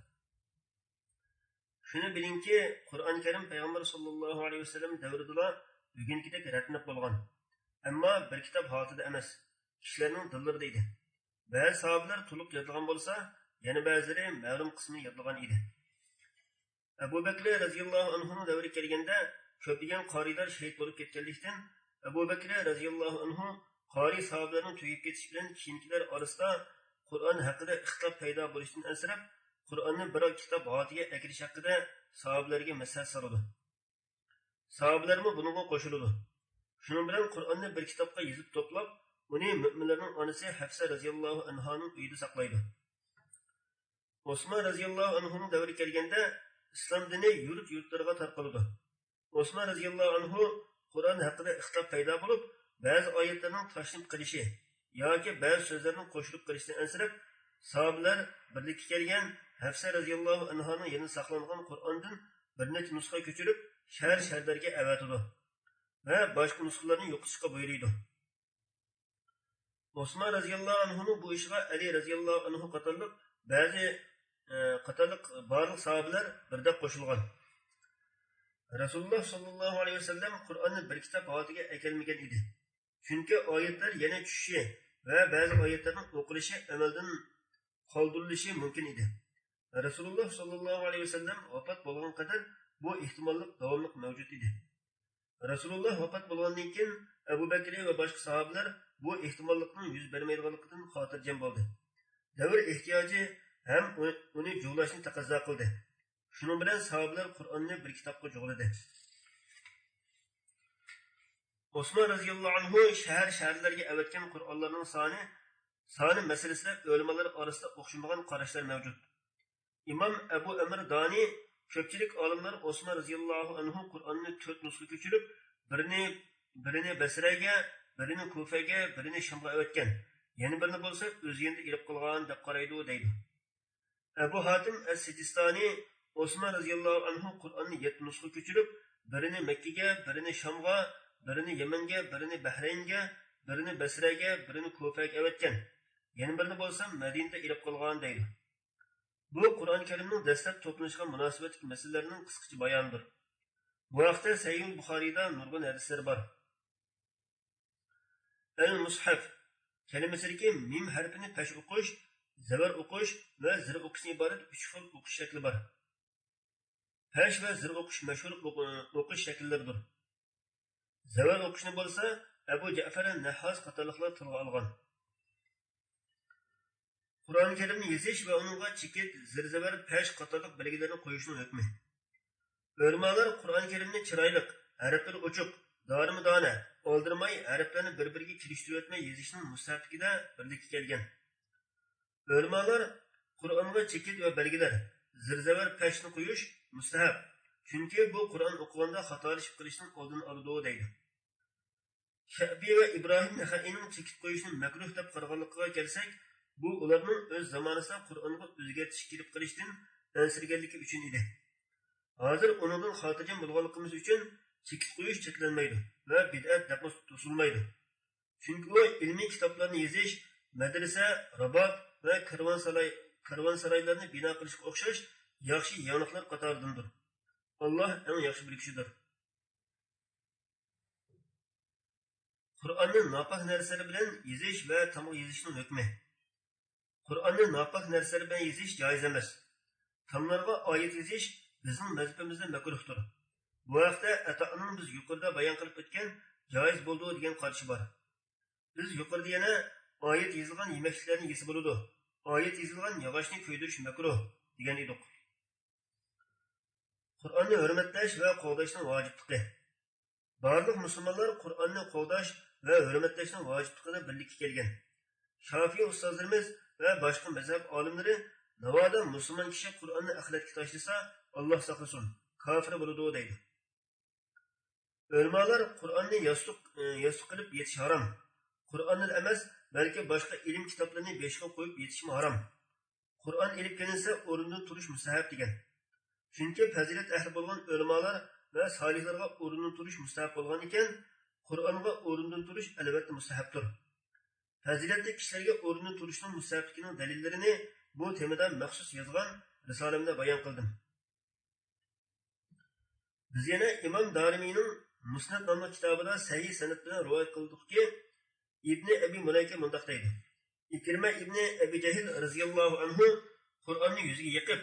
شۇنى بىلىڭكى، قۇرئان كەرىم پەيغەمبەر ساللاللاھۇ ئەلەيھى ۋەسەللەم دەۋرىدىلا بۈگۈنكىدەك رەتلىنىپ بولغان، ئەمما بىر كىتاب ھالىتىدە ئەمەس، كىشىلەرنىڭ دىللىرىدا ئىدى. بەزى ساھابىلەر تولۇق يادلىغان بولسا، يەنە بەزىلىرى مەلۇم قىسمىنى يادلىغان ئىدى. ئەبۇ بەكرى رەزىياللاھۇ ئەنھۇنىڭ دەۋرىگە كەلگەندە، كۆپلىگەن قارىيلار شېھىت بولۇپ كەتكەنلىكتىن، ئەبۇ بەكرى رەزىياللاھۇ ئەنھۇ قارىي ساھابىلەرنىڭ تۈگەپ كېتىشى بىلەن كېيىنكىلەر ئارىسىدا قۇرئان ھەققىدە ئىختىلاپ پەيدا بولۇشتىن ئەنسىرەپ، قۇرئاننى بىر كىتاب ھالىتىگە ئەكىرىش ھەققىدە ساھابىلەرگە مەسلىھەت سالىدۇ. ساھابىلەرمۇ بۇنىڭغا قوشۇلىدۇ. شۇنىڭ بىلەن قۇرئاننى بىر كىتابقا يېزىپ توپلاپ، ئۇنى مۆمىنلەرنىڭ ئانىسى ھەفسە رەزىياللاھۇ ئەنھانىڭ ئۆيىدە ساقلايدۇ. ئوسمان رەزىياللاھۇ ئەنھۇنىڭ دەۋرى كەلگەندە، ئىسلام دىنى يۇرت-يۇرتلىرىغا تارقىلىدۇ. ئوسمان رەزىياللاھۇ ئەنھۇ قۇرئان ھەققىدە ئىختىلاپ پەيدا بولۇپ، بەزى ئايەتلەرنىڭ تاشلىنىپ قېلىشى ياكى بەزى سۆزلەرنىڭ قوشۇلۇپ قېلىشىدىن ئەنسىرەپ، ساھابىلەر بىرلىككە كەلگەن ھەفسە رەزىياللاھۇ ئەنھانىڭ يېنىدا ساقلانغان قۇرئاندىن بىر نەچچە نۇسخا كۆچۈرۈپ، شەھەر-شەھەرلەرگە ئەۋەتىدۇ ۋە باشقا نۇسخىلارنى يوقىتىشقا بۇيرۇيدۇ. ئوسمان رەزىياللاھۇ ئەنھۇنىڭ بۇ ئىشىغا ئەلى رەزىياللاھۇ ئەنھۇ قاتارلىق بەزى، ئە، قاتارلىق بارلىق ساھابىلەر بىردەك قوشۇلغان. رەسۇلۇللاھ ساللاللاھۇ ئەلەيھى ۋەسەللەم قۇرئاننى بىر كىتاب ھالىتىگە ئەكەلمىگەن ئىدى. چۈنكى ئايەتلەر يەنە چۈشۈشى ۋە بەزى ئايەتلەرنىڭ ئوقۇلۇشى ئەمەلدىن قالدۇرۇلۇشى مۇمكىن ئىدى. رەسۇلۇللاھ ساللاللاھۇ ئەلەيھى ۋەسەللەم ۋاپات بولغان قەدەر بۇ ئېھتىماللىق داۋاملىق مەۋجۇت ئىدى. رەسۇلۇللاھ ۋاپات بولغاندىن كېيىن، ئەبۇ بەكرى ۋە باشقا ساھابىلەر بۇ ئېھتىماللىقنىڭ يۈز بەرمەيدىغانلىقىدىن خاتىرجەم بولدى. دەۋر ئېھتىياجى ھەم ئۇ-، ئۇنى جۇغلاشنى تەقەززا قىلدى. شۇنىڭ بىلەن ساھابىلەر قۇرئاننى بىر كىتابقا جۇغلىدى. ئوسمان رەزىياللاھۇ ئەنھۇ شەھەر-شەھەرلەرگە ئەۋەتكەن قۇرئانلارنىڭ سانى، سانى مەسىلىسىدە ئۆلىمالار ئارىسىدا ئوخشىمىغان قاراشلار مەۋجۇت. ئىمام ئەبۇ ئەمىر دانى، كۆپچىلىك ئالىملار ئوسمان رەزىياللاھۇ ئەنھۇ قۇرئاننى تۆت نۇسخا كۆچۈرۈپ، بىرىنى، بىرىنى بەسرەگە، بىرىنى كۇفەگە، بىرىنى شامغا ئەۋەتكەن، يەنە بىرىنى بولسا ئۆز يېنىدا ئېلىپ قالغان دەپ قارايدۇ، دەيدۇ. ئەبۇ ھاتىم ئەس-سىجىستانى، ئوسمان رەزىياللاھۇ ئەنھۇ قۇرئاننى يەتتە نۇسخا كۆچۈرۈپ، بىرىنى مەككىگە، بىرىنى شامغا، بىرىنى يەمەنگە، بىرىنى بەھرەينگە، بىرىنى بەسرەگە، بىرىنى كۇفەگە ئەۋەتكەن. يەنە بىرىنى بولسا مەدىنىدە ئېلىپ قالغان، دەيدۇ. بۇ قۇرئان كەرىمنىڭ دەسلەپ توپلىنىشىغا مۇناسىۋەتلىك مەسىلىلەرنىڭ قىسقىچە بايانىدۇر. بۇ ھەقتە سەھىھۇل بۇخارىيدا نۇرغۇن ھەدىسلەر بار. ئەل مۇسھەف كەلىمىسىدىكى مىم ھەرپىنى پەش ئوقۇش، زەۋەر ئوقۇش ۋە زىر ئوقۇشتىن ئىبارەت ئۈچ خىل ئوقۇش شەكلى بار. پەش ۋە زىر ئوقۇش مەشھۇر ئوق-، ئوقۇش شەكىللىرىدۇر. زەۋەر ئوقۇشنى بولسا ئەبۇ جەئفەر نەھھاس قاتارلىقلار تىلغا ئالغان. قۇرئان كەرىمنى يېزىش ۋە ئۇنىڭغا چېكىت، زىر-زەۋەر، پەش قاتارلىق بەلگىلەرنى قويۇشنىڭ ھۆكمى. ئۆلىمالار قۇرئان كەرىمنى چىرايلىق، ھەرپلىرى ئوچۇق، دانىمۇ دانە، ئالدىرىماي ھەرپلەرنى بىر-بىرىگە كېلىشتۈرۈۋەتمەي يېزىشنىڭ مۇستەھەپلىكىدە بىرلىككە كەلگەن. ئۆلىمالار قۇرئانغا چېكىت ۋە بەلگىلەر، زىر-زەۋەر، پەشنى قويۇش مۇستەھەپ، چۈنكى بۇ قۇرئان ئوقۇغاندا خاتالىشىپ قېلىشنىڭ ئالدىنى ئالىدۇ، دەيدۇ. شەئبى ۋە ئىبراھىم نەخەئىنىڭ چېكىت قويۇشنى مەكرۇھ دەپ قارىغانلىقىغا كەلسەك، بۇ ئۇلارنىڭ ئۆز زامانىسىدا قۇرئانغا ئۆزگەرتىش كېلىپ قېلىشتىن ئەنسىرىگەنلىكى ئۈچۈن ئىدى. ھازىر ئۇنىڭدىن خاتىرجەم بولغانلىقىمىز ئۈچۈن چېكىت قويۇش چەكلەنمەيدۇ ۋە بىدئەت دەپمۇ توسۇلمايدۇ. چۈنكى ئۇ ئىلمىي كىتابلارنى يېزىش، مەدرىسە، رابات ۋە كارۋانساراي، كارۋانسارايلارنى بىنا قىلىشقا ئوخشاش ياخشى يېڭىلىقلار قاتارىدىندۇر. ئاللاھ ئەڭ ياخشى بىلگۈچىدۇر. قۇرئاننى ناپاك نەرسىلەر بىلەن يېزىش ۋە تامغا يېزىشنىڭ ھۆكمى. قۇرئاننى ناپاك نەرسىلەر بىلەن يېزىش جائىز ئەمەس. تاملارغا ئايەت يېزىش بىزنىڭ مەزھىپىمىزدە مەكرۇھتۇر. بۇ ھەقتە ئەتانىڭ بىز يۇقىرىدا بايان قىلىپ ئۆتكەن جائىز بولىدۇ دېگەن قارىشى بار. بىز يۇقىرىدا يەنە ئايەت يېزىلغان يېمەكلىكلەرنى يېسە بولىدۇ، ئايەت يېزىلغان ياغاچنى كۆيدۈرۈش مەكرۇھ دېگەن ئىدۇق. قۇرئاننى ھۆرمەتلەش ۋە قوغداشنىڭ ۋاجىپلىقى. بارلىق مۇسۇلمانلار قۇرئاننى قوغداش ۋە ھۆرمەتلەشنىڭ ۋاجىپلىقىدا بىرلىككە كەلگەن. شافىئى ئۇستازلىرىمىز ۋە باشقا مەزھەپ ئالىملىرى، ناۋادا مۇسۇلمان كىشى قۇرئاننى ئەخلەتكە تاشلىسا، ئاللاھ ساقلىسۇن، كاپىر بولىدۇ دەيدۇ. ئۆلىمالار قۇرئاننى ياستۇق، ياستۇق قىلىپ يېتىش ھارام. قۇرئاندىن ئەمەس، بەلكى باشقا ئىلىم كىتابلىرىنى بېشىغا قويۇپ يېتىشمۇ ھارام. قۇرئان ئېلىپ كېلىنسە ئورنىدىن تۇرۇش مۇستەھەپ دېگەن. چۈنكى پەزىلەت ئەھلى بولغان ئۆلىمالار ۋە سالىھلارغا ئورنىدىن تۇرۇش مۇستەھەپ بولغان ئىكەن، قۇرئانغا ئورنىدىن تۇرۇش ئەلۋەتتە مۇستەھەپتۇر. پەزىلەتلىك كىشىلەرگە ئورنىدىن تۇرۇشنىڭ مۇستەھەپلىكىنىڭ دەلىللىرىنى بۇ تېمىدا مەخسۇس يازغان رىسالەمدە بايان قىلدىم. بىز يەنە ئىمام دارىمىنىڭ مۇسنەد ناملىق كىتابىدا سەھىھ سەنەد بىلەن رىۋايەت قىلدۇقكى، ئىبنى ئەبى مۇلەيكە مۇنداق دەيدۇ: ئىكرىمە ئىبنى ئەبى جەھىل رەزىياللاھۇ ئەنھۇ قۇرئاننى يۈزىگە يېقىپ،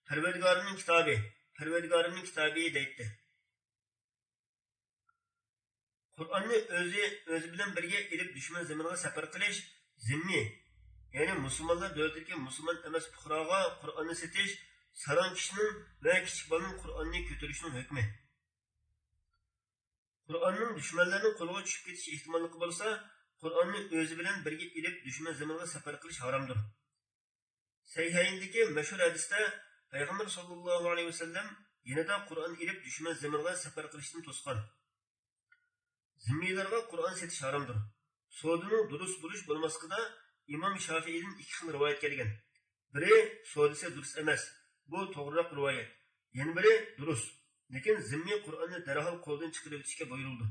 پەرۋەردىگارىمنىڭ كىتابى، پەرۋەردىگارىمنىڭ كىتابى دەيتتى. قۇرئاننى ئۆزى، ئۆزى بىلەن بىرگە ئېلىپ دۈشمەن زېمىنىغا سەپەر قىلىش زىممىي، يەنى مۇسۇلمانلار دۆلىتىدىكى مۇسۇلمان ئەمەس پۇقراغا قۇرئاننى سېتىش، ساراڭ كىشىنىڭ ۋە كىچىك بالىنىڭ قۇرئاننى كۆتۈرۈشىنىڭ ھۆكمى. قۇرئاننىڭ دۈشمەنلەرنىڭ قولىغا چۈشۈپ كېتىش ئېھتىماللىقى بولسا، قۇرئاننى ئۆزى بىلەن بىرگە ئېلىپ دۈشمەن زېمىنىغا سەپەر قىلىش ھارامدۇر. سەھىھەيندىكى مەشھۇر ھەدىستە پەيغەمبەر ساللاللاھۇ ئەلەيھى ۋەسەللەم يېنىدا قۇرئان ئېلىپ دۈشمەن زېمىنىغا سەپەر قىلىشتىن توسقان. زىممىيلارغا قۇرئان سېتىش ھارامدۇر. سودىنىڭ دۇرۇس بولۇش بولماسلىقىدا ئىمام شافىئىدىن ئىككى خىل رىۋايەت كەلگەن. بىرى سودىسى دۇرۇس ئەمەس، بۇ توغرىراق رىۋايەت. يەنە بىرى دۇرۇس، لېكىن زىممىي قۇرئاننى دەرھال قولدىن چىقىرىۋېتىشكە بۇيرۇلىدۇ.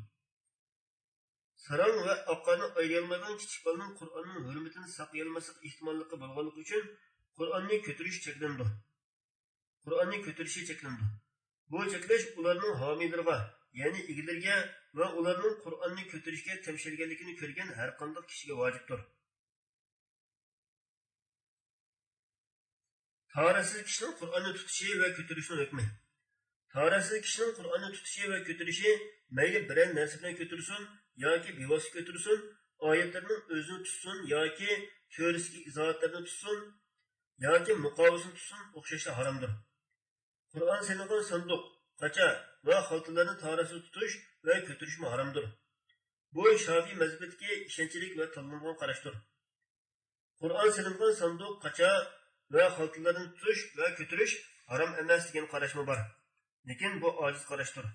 ساراڭ ۋە ئاقارنى ئايرىيالمايدىغان كىچىك بالىنىڭ قۇرئاننىڭ ھۆرمىتىنى ساقلىيالماسلىق ئېھتىماللىقى بولغانلىقى ئۈچۈن قۇرئاننى كۆتۈرۈش چەكلىنىدۇ. قۇرئاننى كۆتۈرۈشى چەكلىنىدۇ. بۇ چەكلەش ئۇلارنىڭ ھامىيلىرىغا، يەنى ئىگىلىرىگە ۋە ئۇلارنىڭ قۇرئاننى كۆتۈرۈشكە تەمشەلگەنلىكىنى كۆرگەن ھەرقانداق كىشىگە ۋاجىپتۇر. تاھارەتسىز كىشىنىڭ قۇرئاننى تۇتۇشى ۋە كۆتۈرۈشىنىڭ ھۆكمى. تاھارەتسىز كىشىنىڭ قۇرئاننى تۇتۇشى ۋە كۆتۈرۈشى مەيلى بىرەر نەرسە بىلەن كۆتۈرسۇن ياكى بىۋاسىتە كۆتۈرسۇن، ئايەتلەرنىڭ ئۆزىنى تۇتسۇن ياكى چۆرىسىدىكى ئىزاھاتلىرىنى تۇتسۇن ياكى مۇقاۋىسىنى تۇتسۇن، ئوخشاشلا ھارامدۇر. قۇرئان سېلىنغان ساندۇق، قاچا ۋە خالتىلارنى تاھارەتسىز تۇتۇش ۋە كۆتۈرۈشمۇ ھارامدۇر. بۇ شافىئى مەزھىپىدىكى ئىشەنچلىك ۋە تاللانغان قاراشتۇر. قۇرئان سېلىنغان ساندۇق، قاچا ۋە خالتىلارنى تۇتۇش ۋە كۆتۈرۈش ھارام ئەمەس دېگەن قاراشمۇ بار. لېكىن بۇ ئاجىز قاراشتۇر.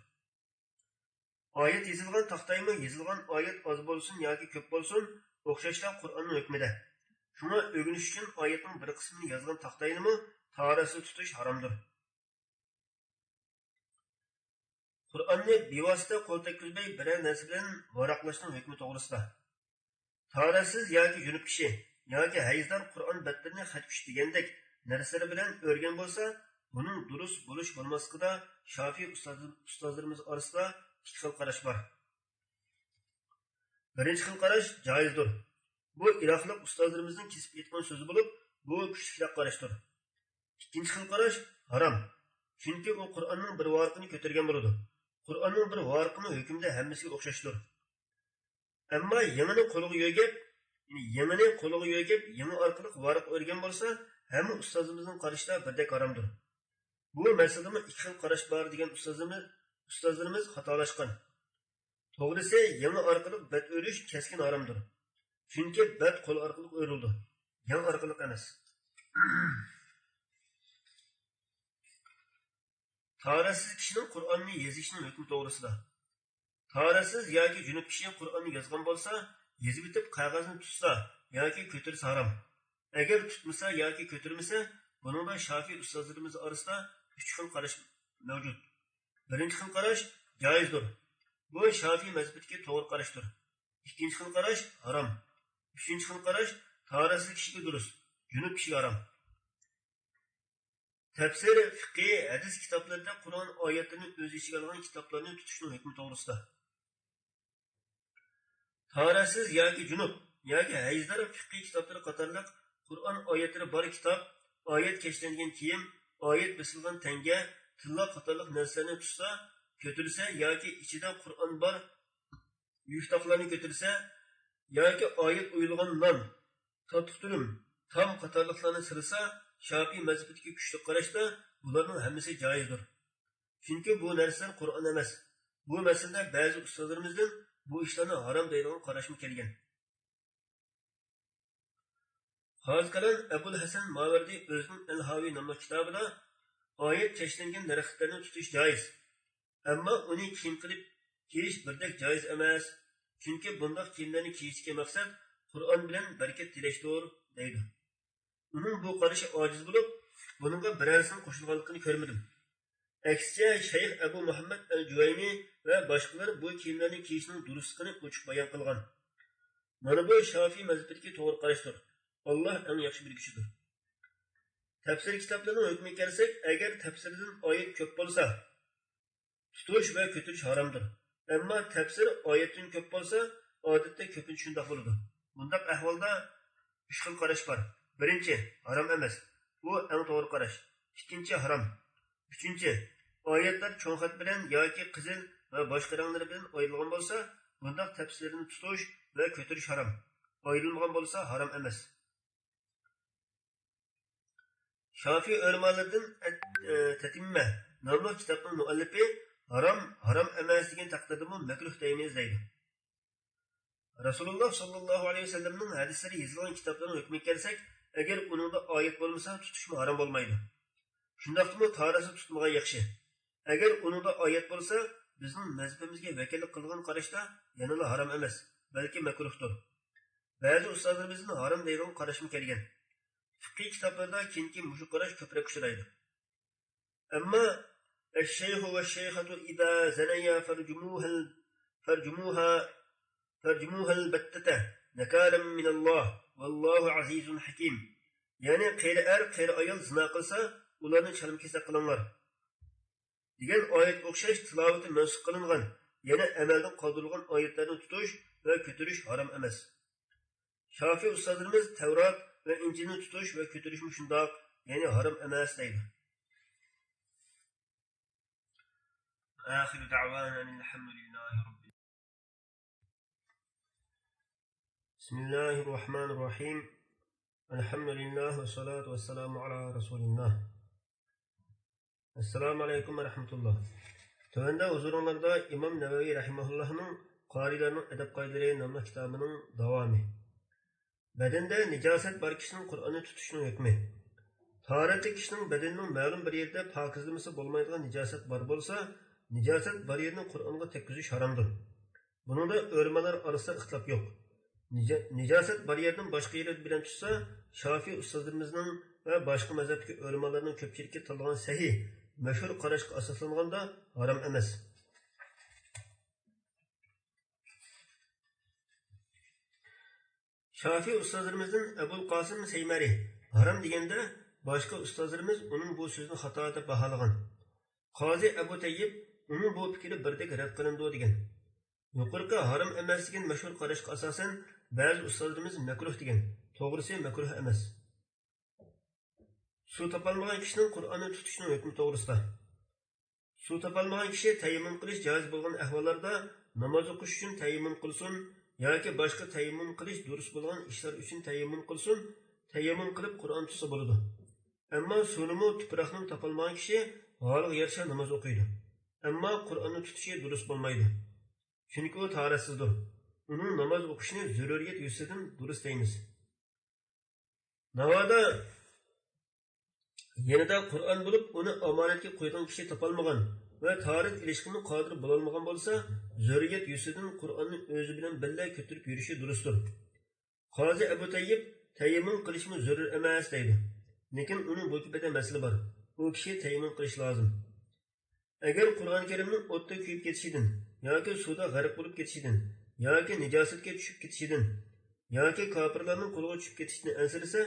ئايەت يېزىلغان تاختايمۇ يېزىلغان ئايەت ئاز بولسۇن ياكى كۆپ بولسۇن، ئوخشاشلا قۇرئاننىڭ ھۆكمىدە. شۇڭا ئۆگىنىش ئۈچۈن ئايەتنىڭ بىر قىسمىنى يازغان تاختاينىمۇ تاھارەتسىز تۇتۇش ھارامدۇر. قۇرئاننى بىۋاسىتە قول تەگكۈزمەي بىرەر نەرسە بىلەن ۋاراقلاشنىڭ ھۆكمى توغرىسىدا. تاھارەتسىز ياكى جۈنۈپ كىشى ياكى ھەيزدار قۇرئان بەتلىرىنى خەتكۈش دېگەندەك نەرسىلەر بىلەن ئۆرگەن بولسا، بۇنىڭ دۇرۇس بولۇش بولماسلىقىدا شافىئى ئۇستاز-، ئۇستازلىرىمىز ئارىسىدا ئىككى خىل قاراش بار. بىرىنچى خىل قاراش جايىزدۇر. بۇ ئىراقلىق ئۇستازلىرىمىزنىڭ كېسىپ ئېيتقان سۆزى بولۇپ، بۇ كۈچلۈكرەك قاراشتۇر. ئىككىنچى خىل قاراش ھارام. چۈنكى ئۇ قۇرئاننىڭ بىر ۋارىقىنى كۆتۈرگەن بولىدۇ. قۇرئاننىڭ بىر ۋارىقىمۇ ھۆكۈمدە ھەممىسىگە ئوخشاشتۇر. ئەمما يېڭىنى قولىغا يۆگەپ، يەنى يېڭىنى قولىغا يۆگەپ، يېڭى ئارقىلىق ۋارىق ئۆرگەن بولسا، ھەممە ئۇستازىمىزنىڭ قارىشىدا بىردەك ھارامدۇر. بۇ مەسىلىدىمۇ ئىككى خىل قاراش بار دېگەن ئۇستازىمىز، ئۇستازلىرىمىز خاتالاشقان. توغرىسى، يېڭى ئارقىلىق بەت ئۆرۈش كەسكىن ھارامدۇر. چۈنكى بەت قول ئارقىلىق ئۆرۈلىدۇ، يەڭ ئارقىلىق ئەمەس. تاھارەتسىز كىشىنىڭ قۇرئاننى يېزىشنىڭ ھۆكمى توغرىسىدا. تاھارەتسىز ياكى جۈنۈپ كىشى قۇرئاننى يازغان بولسا، يېزىۋېتىپ قەغەزنى تۇتسا ياكى كۆتۈرسە ھارام. ئەگەر تۇتمىسا ياكى كۆتۈرمىسە، بۇنىڭدا شافىئى ئۇستازلىرىمىز ئارىسىدا ئۈچ خىل قاراش مەۋجۇت. بىرىنچى خىل قاراش جايىزدۇر. بۇ شافىئى مەزھىپىدىكى توغرا قاراشتۇر. ئىككىنچى خىل قاراش ھارام. ئۈچىنچى خىل قاراش تاھارەتسىز كىشىگە دۇرۇس، جۇنۇپ كىشىگە ھارام. تەپسىر، فىقھى، ھەدىس كىتابلىرىدا قۇرئان ئايەتلىرىنى ئۆز ئىچىگە ئالغان كىتابلارنى تۇتۇشنىڭ ھۆكمى توغرىسىدا. تاھارەتسىز ياكى جۇنۇپ ياكى ھەيزدار فىقھىي كىتابلىرى قاتارلىق قۇرئان ئايەتلىرى بار كىتاب، ئايەت كەشلەنگەن كىيىم، ئايەت بېسىلغان تەڭگە، تىللا قاتارلىق نەرسىلەرنى تۇتسا، كۆتۈرسە ياكى ئىچىدە قۇرئان بار يۈك تاقلارنى كۆتۈرسە ياكى ئايەت ئويۇلغان نان، تاتلىق تۈرۈم، تام قاتارلىقلارنى سىلىسا، شاپىئى مەزھىپىدىكى كۈچلۈك قاراشتا بۇلارنىڭ ھەممىسى جايىزدۇر. چۈنكى بۇ نەرسىلەر قۇرئان ئەمەس. بۇ مەسىلىدە بەزى ئۇستازلىرىمىزدىن بۇ ئىشلارنى ھارام دەيدىغان قاراشمۇ كەلگەن. قازى كالان ئەبۇل ھەسەن ماۋەردى ئۆزىنىڭ ئەل ھاۋى ناملىق كىتابىدا ئايەت چەشلەنگەن دەرەخلەرنى تۇتۇش جايىز. ئەمما ئۇنى كىيىم قىلىپ كىيىش بىردەك جايىز ئەمەس. چۈنكى بۇنداق كىيىملەرنى كىيىشتىكى مەقسەت قۇرئان بىلەن بەرىكەت تىلەشتۇر، دەيدۇ. ئۇنىڭ بۇ قارىشى ئاجىز بولۇپ، بۇنىڭغا بىرەرسىنىڭ قوشۇلغانلىقىنى كۆرمىدىم. ئەكسىچە، شەيخ ئەبۇ مۇھەممەد ئەل جۇۋەينى ۋە باشقىلار بۇ كىيىملەرنى كىيىشنىڭ دۇرۇسلۇقىنى ئوچۇق بايان قىلغان. مانا بۇ شافىئى مەزھىپىدىكى توغرا قاراشتۇر. ئاللاھ ئەڭ ياخشى بىلگۈچىدۇر. تەپسىر كىتابلىرىنىڭ ھۆكمىگە كەلسەك، ئەگەر تەپسىردىن ئايەت كۆپ بولسا، تۇتۇش ۋە كۆتۈرۈش ھارامدۇر. ئەمما تەپسىر ئايەتتىن كۆپ بولسا، ئادەتتە كۆپىنچە شۇنداق بولىدۇ. بۇنداق ئەھۋالدا ئۈچ خىل قاراش بار. بىرىنچى، ھارام ئەمەس. بۇ ئەڭ توغرا قاراش. ئىككىنچى، ھارام. ئۈچىنچى، ئايەتلەر چوڭ خەت بىلەن ياكى قىزىل ۋە باشقا رەڭلىرى بىلەن ئايرىلغان بولسا، بۇنداق تەپسىرلەرنى تۇتۇش ۋە كۆتۈرۈش ھارام. ئايرىلمىغان بولسا، ھارام ئەمەس. شافىئى ئۆلىمالىرىدىن ئەت-، ئە، تەتىممە ناملىق كىتابنىڭ مۇئەللىپى ھارام، ھارام ئەمەس دېگەن تەقدىردىمۇ مەكرۇھ دەيمىز دەيدۇ. رەسۇلۇللاھ ساللاللاھۇ ئەلەيھى ۋەسەللەمنىڭ ھەدىسلىرى يېزىلغان كىتابلارنىڭ ھۆكمىگە كەلسەك، ئەگەر ئۇنىڭدا ئايەت بولمىسا، تۇتۇشمۇ ھارام بولمايدۇ. شۇنداقتىمۇ تاھارەتسىز تۇتمىغان ياخشى. ئەگەر ئۇنىڭدا ئايەت بولسا، بىزنىڭ مەزھىپىمىزگە ۋەكىللىك قىلىدىغان قاراشتا يەنىلا ھارام ئەمەس، بەلكى مەكرۇھتۇر. بەزى ئۇستازلىرىمىزدىن ھارام دەيدىغان قاراشمۇ كەلگەن. فىقھىي كىتابلاردا كېيىنكى مۇشۇ قاراش كۆپرەك ئۇچرايدۇ. ئەمما، الشيخ والشيخة إذا زنيا فارجموها، فارجموها، فارجموها البتة، نكالا من الله، والله عزيز حكيم. يەنى، قېرى ئەر، قېرى ئايال زىنا قىلسا، ئۇلارنى چالما-كېسەك قىلىڭلار، دېگەن ئايەتكە ئوخشاش تىلاۋىتى مەنسۇخ قىلىنغان، يەنى ئەمەلدىن قالدۇرۇلغان ئايەتلەرنى تۇتۇش ۋە كۆتۈرۈش ھارام ئەمەس. شافىئى ئۇستازلىرىمىز تەۋرات ۋە ئىنجىلنى تۇتۇش ۋە كۆتۈرۈشمۇ شۇنداق، يەنى ھارام ئەمەس دەيدۇ. آخر دعوانا أن الحمد لله رب. بسم الله الرحمن الرحيم. الحمد لله والصلاة والسلام على رسول الله. ئەسسالامۇ ئەلەيكۇم ۋە رەھمەتۇللا. تۆۋەندە ھۇزۇرۇڭلاردا ئىمام نەۋەۋى رەھىمەھۇللاھنىڭ قارىيلارنىڭ ئەدەپ قائىدىلىرى ناملىق كىتابىنىڭ داۋامى. بەدەندە نىجاسەت بار كىشىنىڭ قۇرئاننى تۇتۇشىنىڭ ھۆكمى. تاھارەتلىك كىشىنىڭ بەدىنىنىڭ مەلۇم بىر يېرىدە پاكىزلىمىسى بولمايدىغان نىجاسەت بار بولسا، نىجاسەت بار يېرىنى قۇرئانغا تەگكۈزۈش ھارامدۇر. بۇنىڭدا ئۆلىمالار ئارىسىدا ئىختىلاپ يوق. نىجا-، نىجاسەت بار يەردىن باشقا يەر بىلەن تۇتسا، شافىئى ئۇستازلىرىمىزنىڭ ۋە باشقا مەزھەپتىكى ئۆلىمالارنىڭ كۆپچىلىككە تاللىغان سەھىھ، مەشھۇر قاراشقا ئاساسلانغاندا ھارام ئەمەس. شافىئى ئۇستازلىرىمىزدىن ئەبۇل قاسىم سەيمەرى ھارام دېگەندە، باشقا ئۇستازلىرىمىز ئۇنىڭ بۇ سۆزىنى خاتا دەپ باھالىغان. قازى ئەبۇ تەييىپ ئۇنىڭ بۇ پىكرى بىردەك رەت قىلىنىدۇ دېگەن. يۇقىرىقى ھارام ئەمەس دېگەن مەشھۇر قاراشقا ئاساسەن، بەزى ئۇستازلىرىمىز مەكرۇھ دېگەن. توغرىسى مەكرۇھ ئەمەس. سۇ تاپالمىغان كىشىنىڭ قۇرئاننى تۇتۇشىنىڭ ھۆكمى توغرىسىدا. سۇ تاپالمىغان كىشى تەيەممۇم قىلىش جائىز بولغان ئەھۋاللاردا ناماز ئوقۇش ئۈچۈن تەيەممۇم قىلسۇن ياكى باشقا تەيەممۇم قىلىش دۇرۇس بولغان ئىشلار ئۈچۈن تەيەممۇم قىلسۇن، تەيەممۇم قىلىپ قۇرئان تۇتسا بولىدۇ. ئەمما سۇنىمۇ، تۇپراقنىمۇ تاپالمىغان كىشى ھالىغا يارىشا ناماز ئوقۇيدۇ. ئەمما قۇرئاننى تۇتۇشى دۇرۇس بولمايدۇ. چۈنكى ئۇ تاھارەتسىزدۇر. ئۇنىڭ ناماز ئوقۇشىنى زۆرۈرىيەت يۈزىسىدىن دۇرۇس دەيمىز. ناۋادا يېنىدا قۇرئان بولۇپ، ئۇنى ئامانەتكە قويغان كىشى تاپالمىغان ۋە تاھارەت ئېلىشقىمۇ قادىر بولالمىغان بولسا، زۆرۈرىيەت يۈزىسىدىن قۇرئاننى ئۆزى بىلەن بىللە كۆتۈرۈپ يۈرۈشى دۇرۇستۇر. قازى ئەبۇ تەييىپ تەيەممۇم قىلىشمۇ زۆرۈر ئەمەس دەيدۇ. لېكىن ئۇنىڭ بۇ كېپىدە مەسىلە بار. ئۇ كىشى تەيەممۇم قىلىش لازىم. ئەگەر قۇرئان كەرىمنىڭ ئوتتا كۆيۈپ كېتىشىدىن ياكى سۇدا غەرق بولۇپ كېتىشىدىن ياكى نىجاسەتكە چۈشۈپ كېتىشىدىن ياكى كاپىرلارنىڭ قولىغا چۈشۈپ كېتىشىدىن ئەنسىرىسە،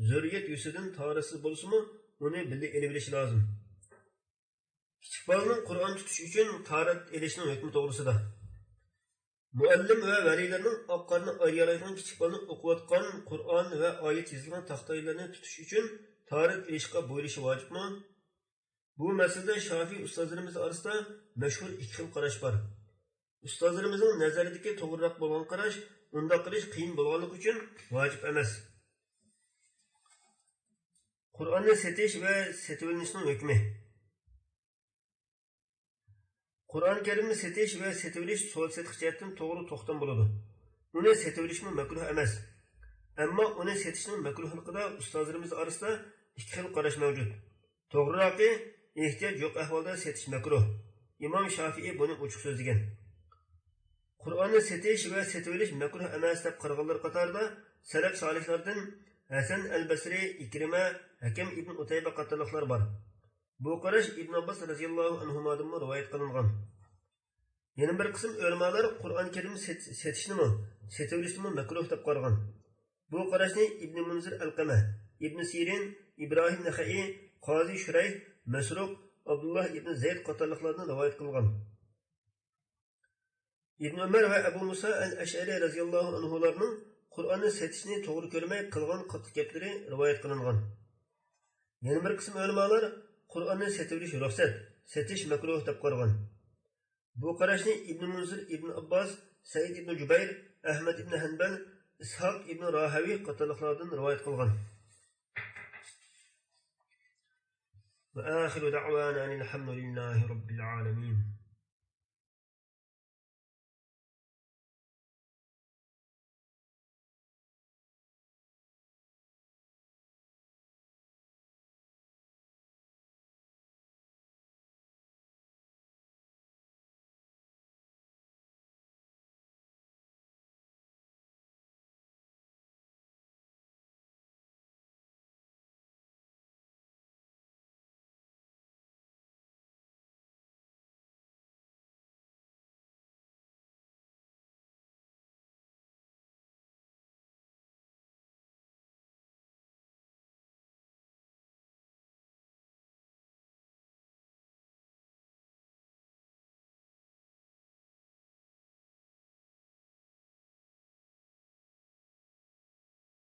زۆرۈرىيەت يۈزىسىدىن تاھارەتسىز بولسىمۇ، ئۇنى بىللە ئېلىۋېلىشى لازىم. كىچىك بالىنىڭ قۇرئان تۇتۇش ئۈچۈن تاھارەت ئېلىشنىڭ ھۆكمى توغرىسىدا. مۇئەللىم ۋە ۋەلىيلەرنىڭ ئاق-قارىنى ئايرىيالايدىغان كىچىك بالىنىڭ ئوقۇۋاتقان قۇرئان ۋە ئايەت يېزىلغان تاختايلارنى تۇتۇش ئۈچۈن تاھارەت ئېلىشقا بۇيرۇشى ۋاجىپمۇ؟ بۇ مەسىلىدە شافىئىي ئۇستازلىرىمىز ئارىسىدا مەشھۇر ئىككى خىل قاراش بار. ئۇستازلىرىمىزنىڭ نەزىرىدىكى توغرىراق بولغان قاراش، ئۇنداق قىلىش قىيىن بولغانلىقى ئۈچۈن ۋاجىپ ئەمەس. قۇرئاننى سېتىش ۋە سېتىۋېلىشنىڭ ھۆكمى. قۇرئان كەرىمنى سېتىش ۋە سېتىۋېلىش سودا-سېتىق جەھەتتىن توغرا توختام بولىدۇ. ئۇنى سېتىۋېلىشمۇ مەكرۇھ ئەمەس. ئەمما ئۇنى سېتىشنىڭ مەكرۇھلۇقىدا ئۇستازلىرىمىز ئارىسىدا ئىككى خىل قاراش مەۋجۇت. توغرىراقى، ئېھتىياج يوق ئەھۋالدا سېتىش مەكرۇھ. ئىمام شافىئى بۇنى ئوچۇق سۆزلىگەن. قۇرئاننى سېتىش ۋە سېتىۋېلىش مەكرۇھ ئەمەس دەپ قارىغانلار قاتارىدا سەلەپ سالىھلاردىن ھەسەن ئەل بەسرى، ئىكرىمە، ھەكەم ئىبن ئۇتەيبە قاتارلىقلار بار. بۇ قاراش ئىبن ئابباس رەزىياللاھۇ ئەنھۇمادىنمۇ رىۋايەت قىلىنغان. يەنە بىر قىسىم ئۆلىمالار قۇرئان كەرىم سېت-، سېتىشنىمۇ، سېتىۋېلىشنىمۇ مەكرۇھ دەپ قارىغان. بۇ قاراشنى ئىبنى مۇنزىر ئەلقەمە، ئىبنى سىرىن، ئىبراھىم نەخەئىي، قازى شۇرەيھ، مەسرۇق، ئابدۇللا ئىبنى زەيد قاتارلىقلاردىن رىۋايەت قىلغان. ئىبن ئۆمەر ۋە ئەبۇ مۇسا ئەل ئەشئەرى رەزىياللاھۇ ئەنھۇلارنىڭ قۇرئاننى سېتىشنى توغرا كۆرمەي قىلغان قاتتىق گەپلىرى رىۋايەت قىلىنغان. يەنە بىر قىسىم ئۆلىمالار قۇرئاننى سېتىۋېلىش رۇخسەت، سېتىش مەكرۇھ دەپ قارىغان. بۇ قاراشنى ئىبنى مۇنزىر، ئىبنى ئابباس، سەئىد ئىبنى جۇبەير، ئەھمەد ئىبنى ھەنبەل، ئىسھاق ئىبنى راھەۋى قاتارلىقلاردىن رىۋايەت قىلغان. وآخر دعوانا أن الحمد لله رب العالمين.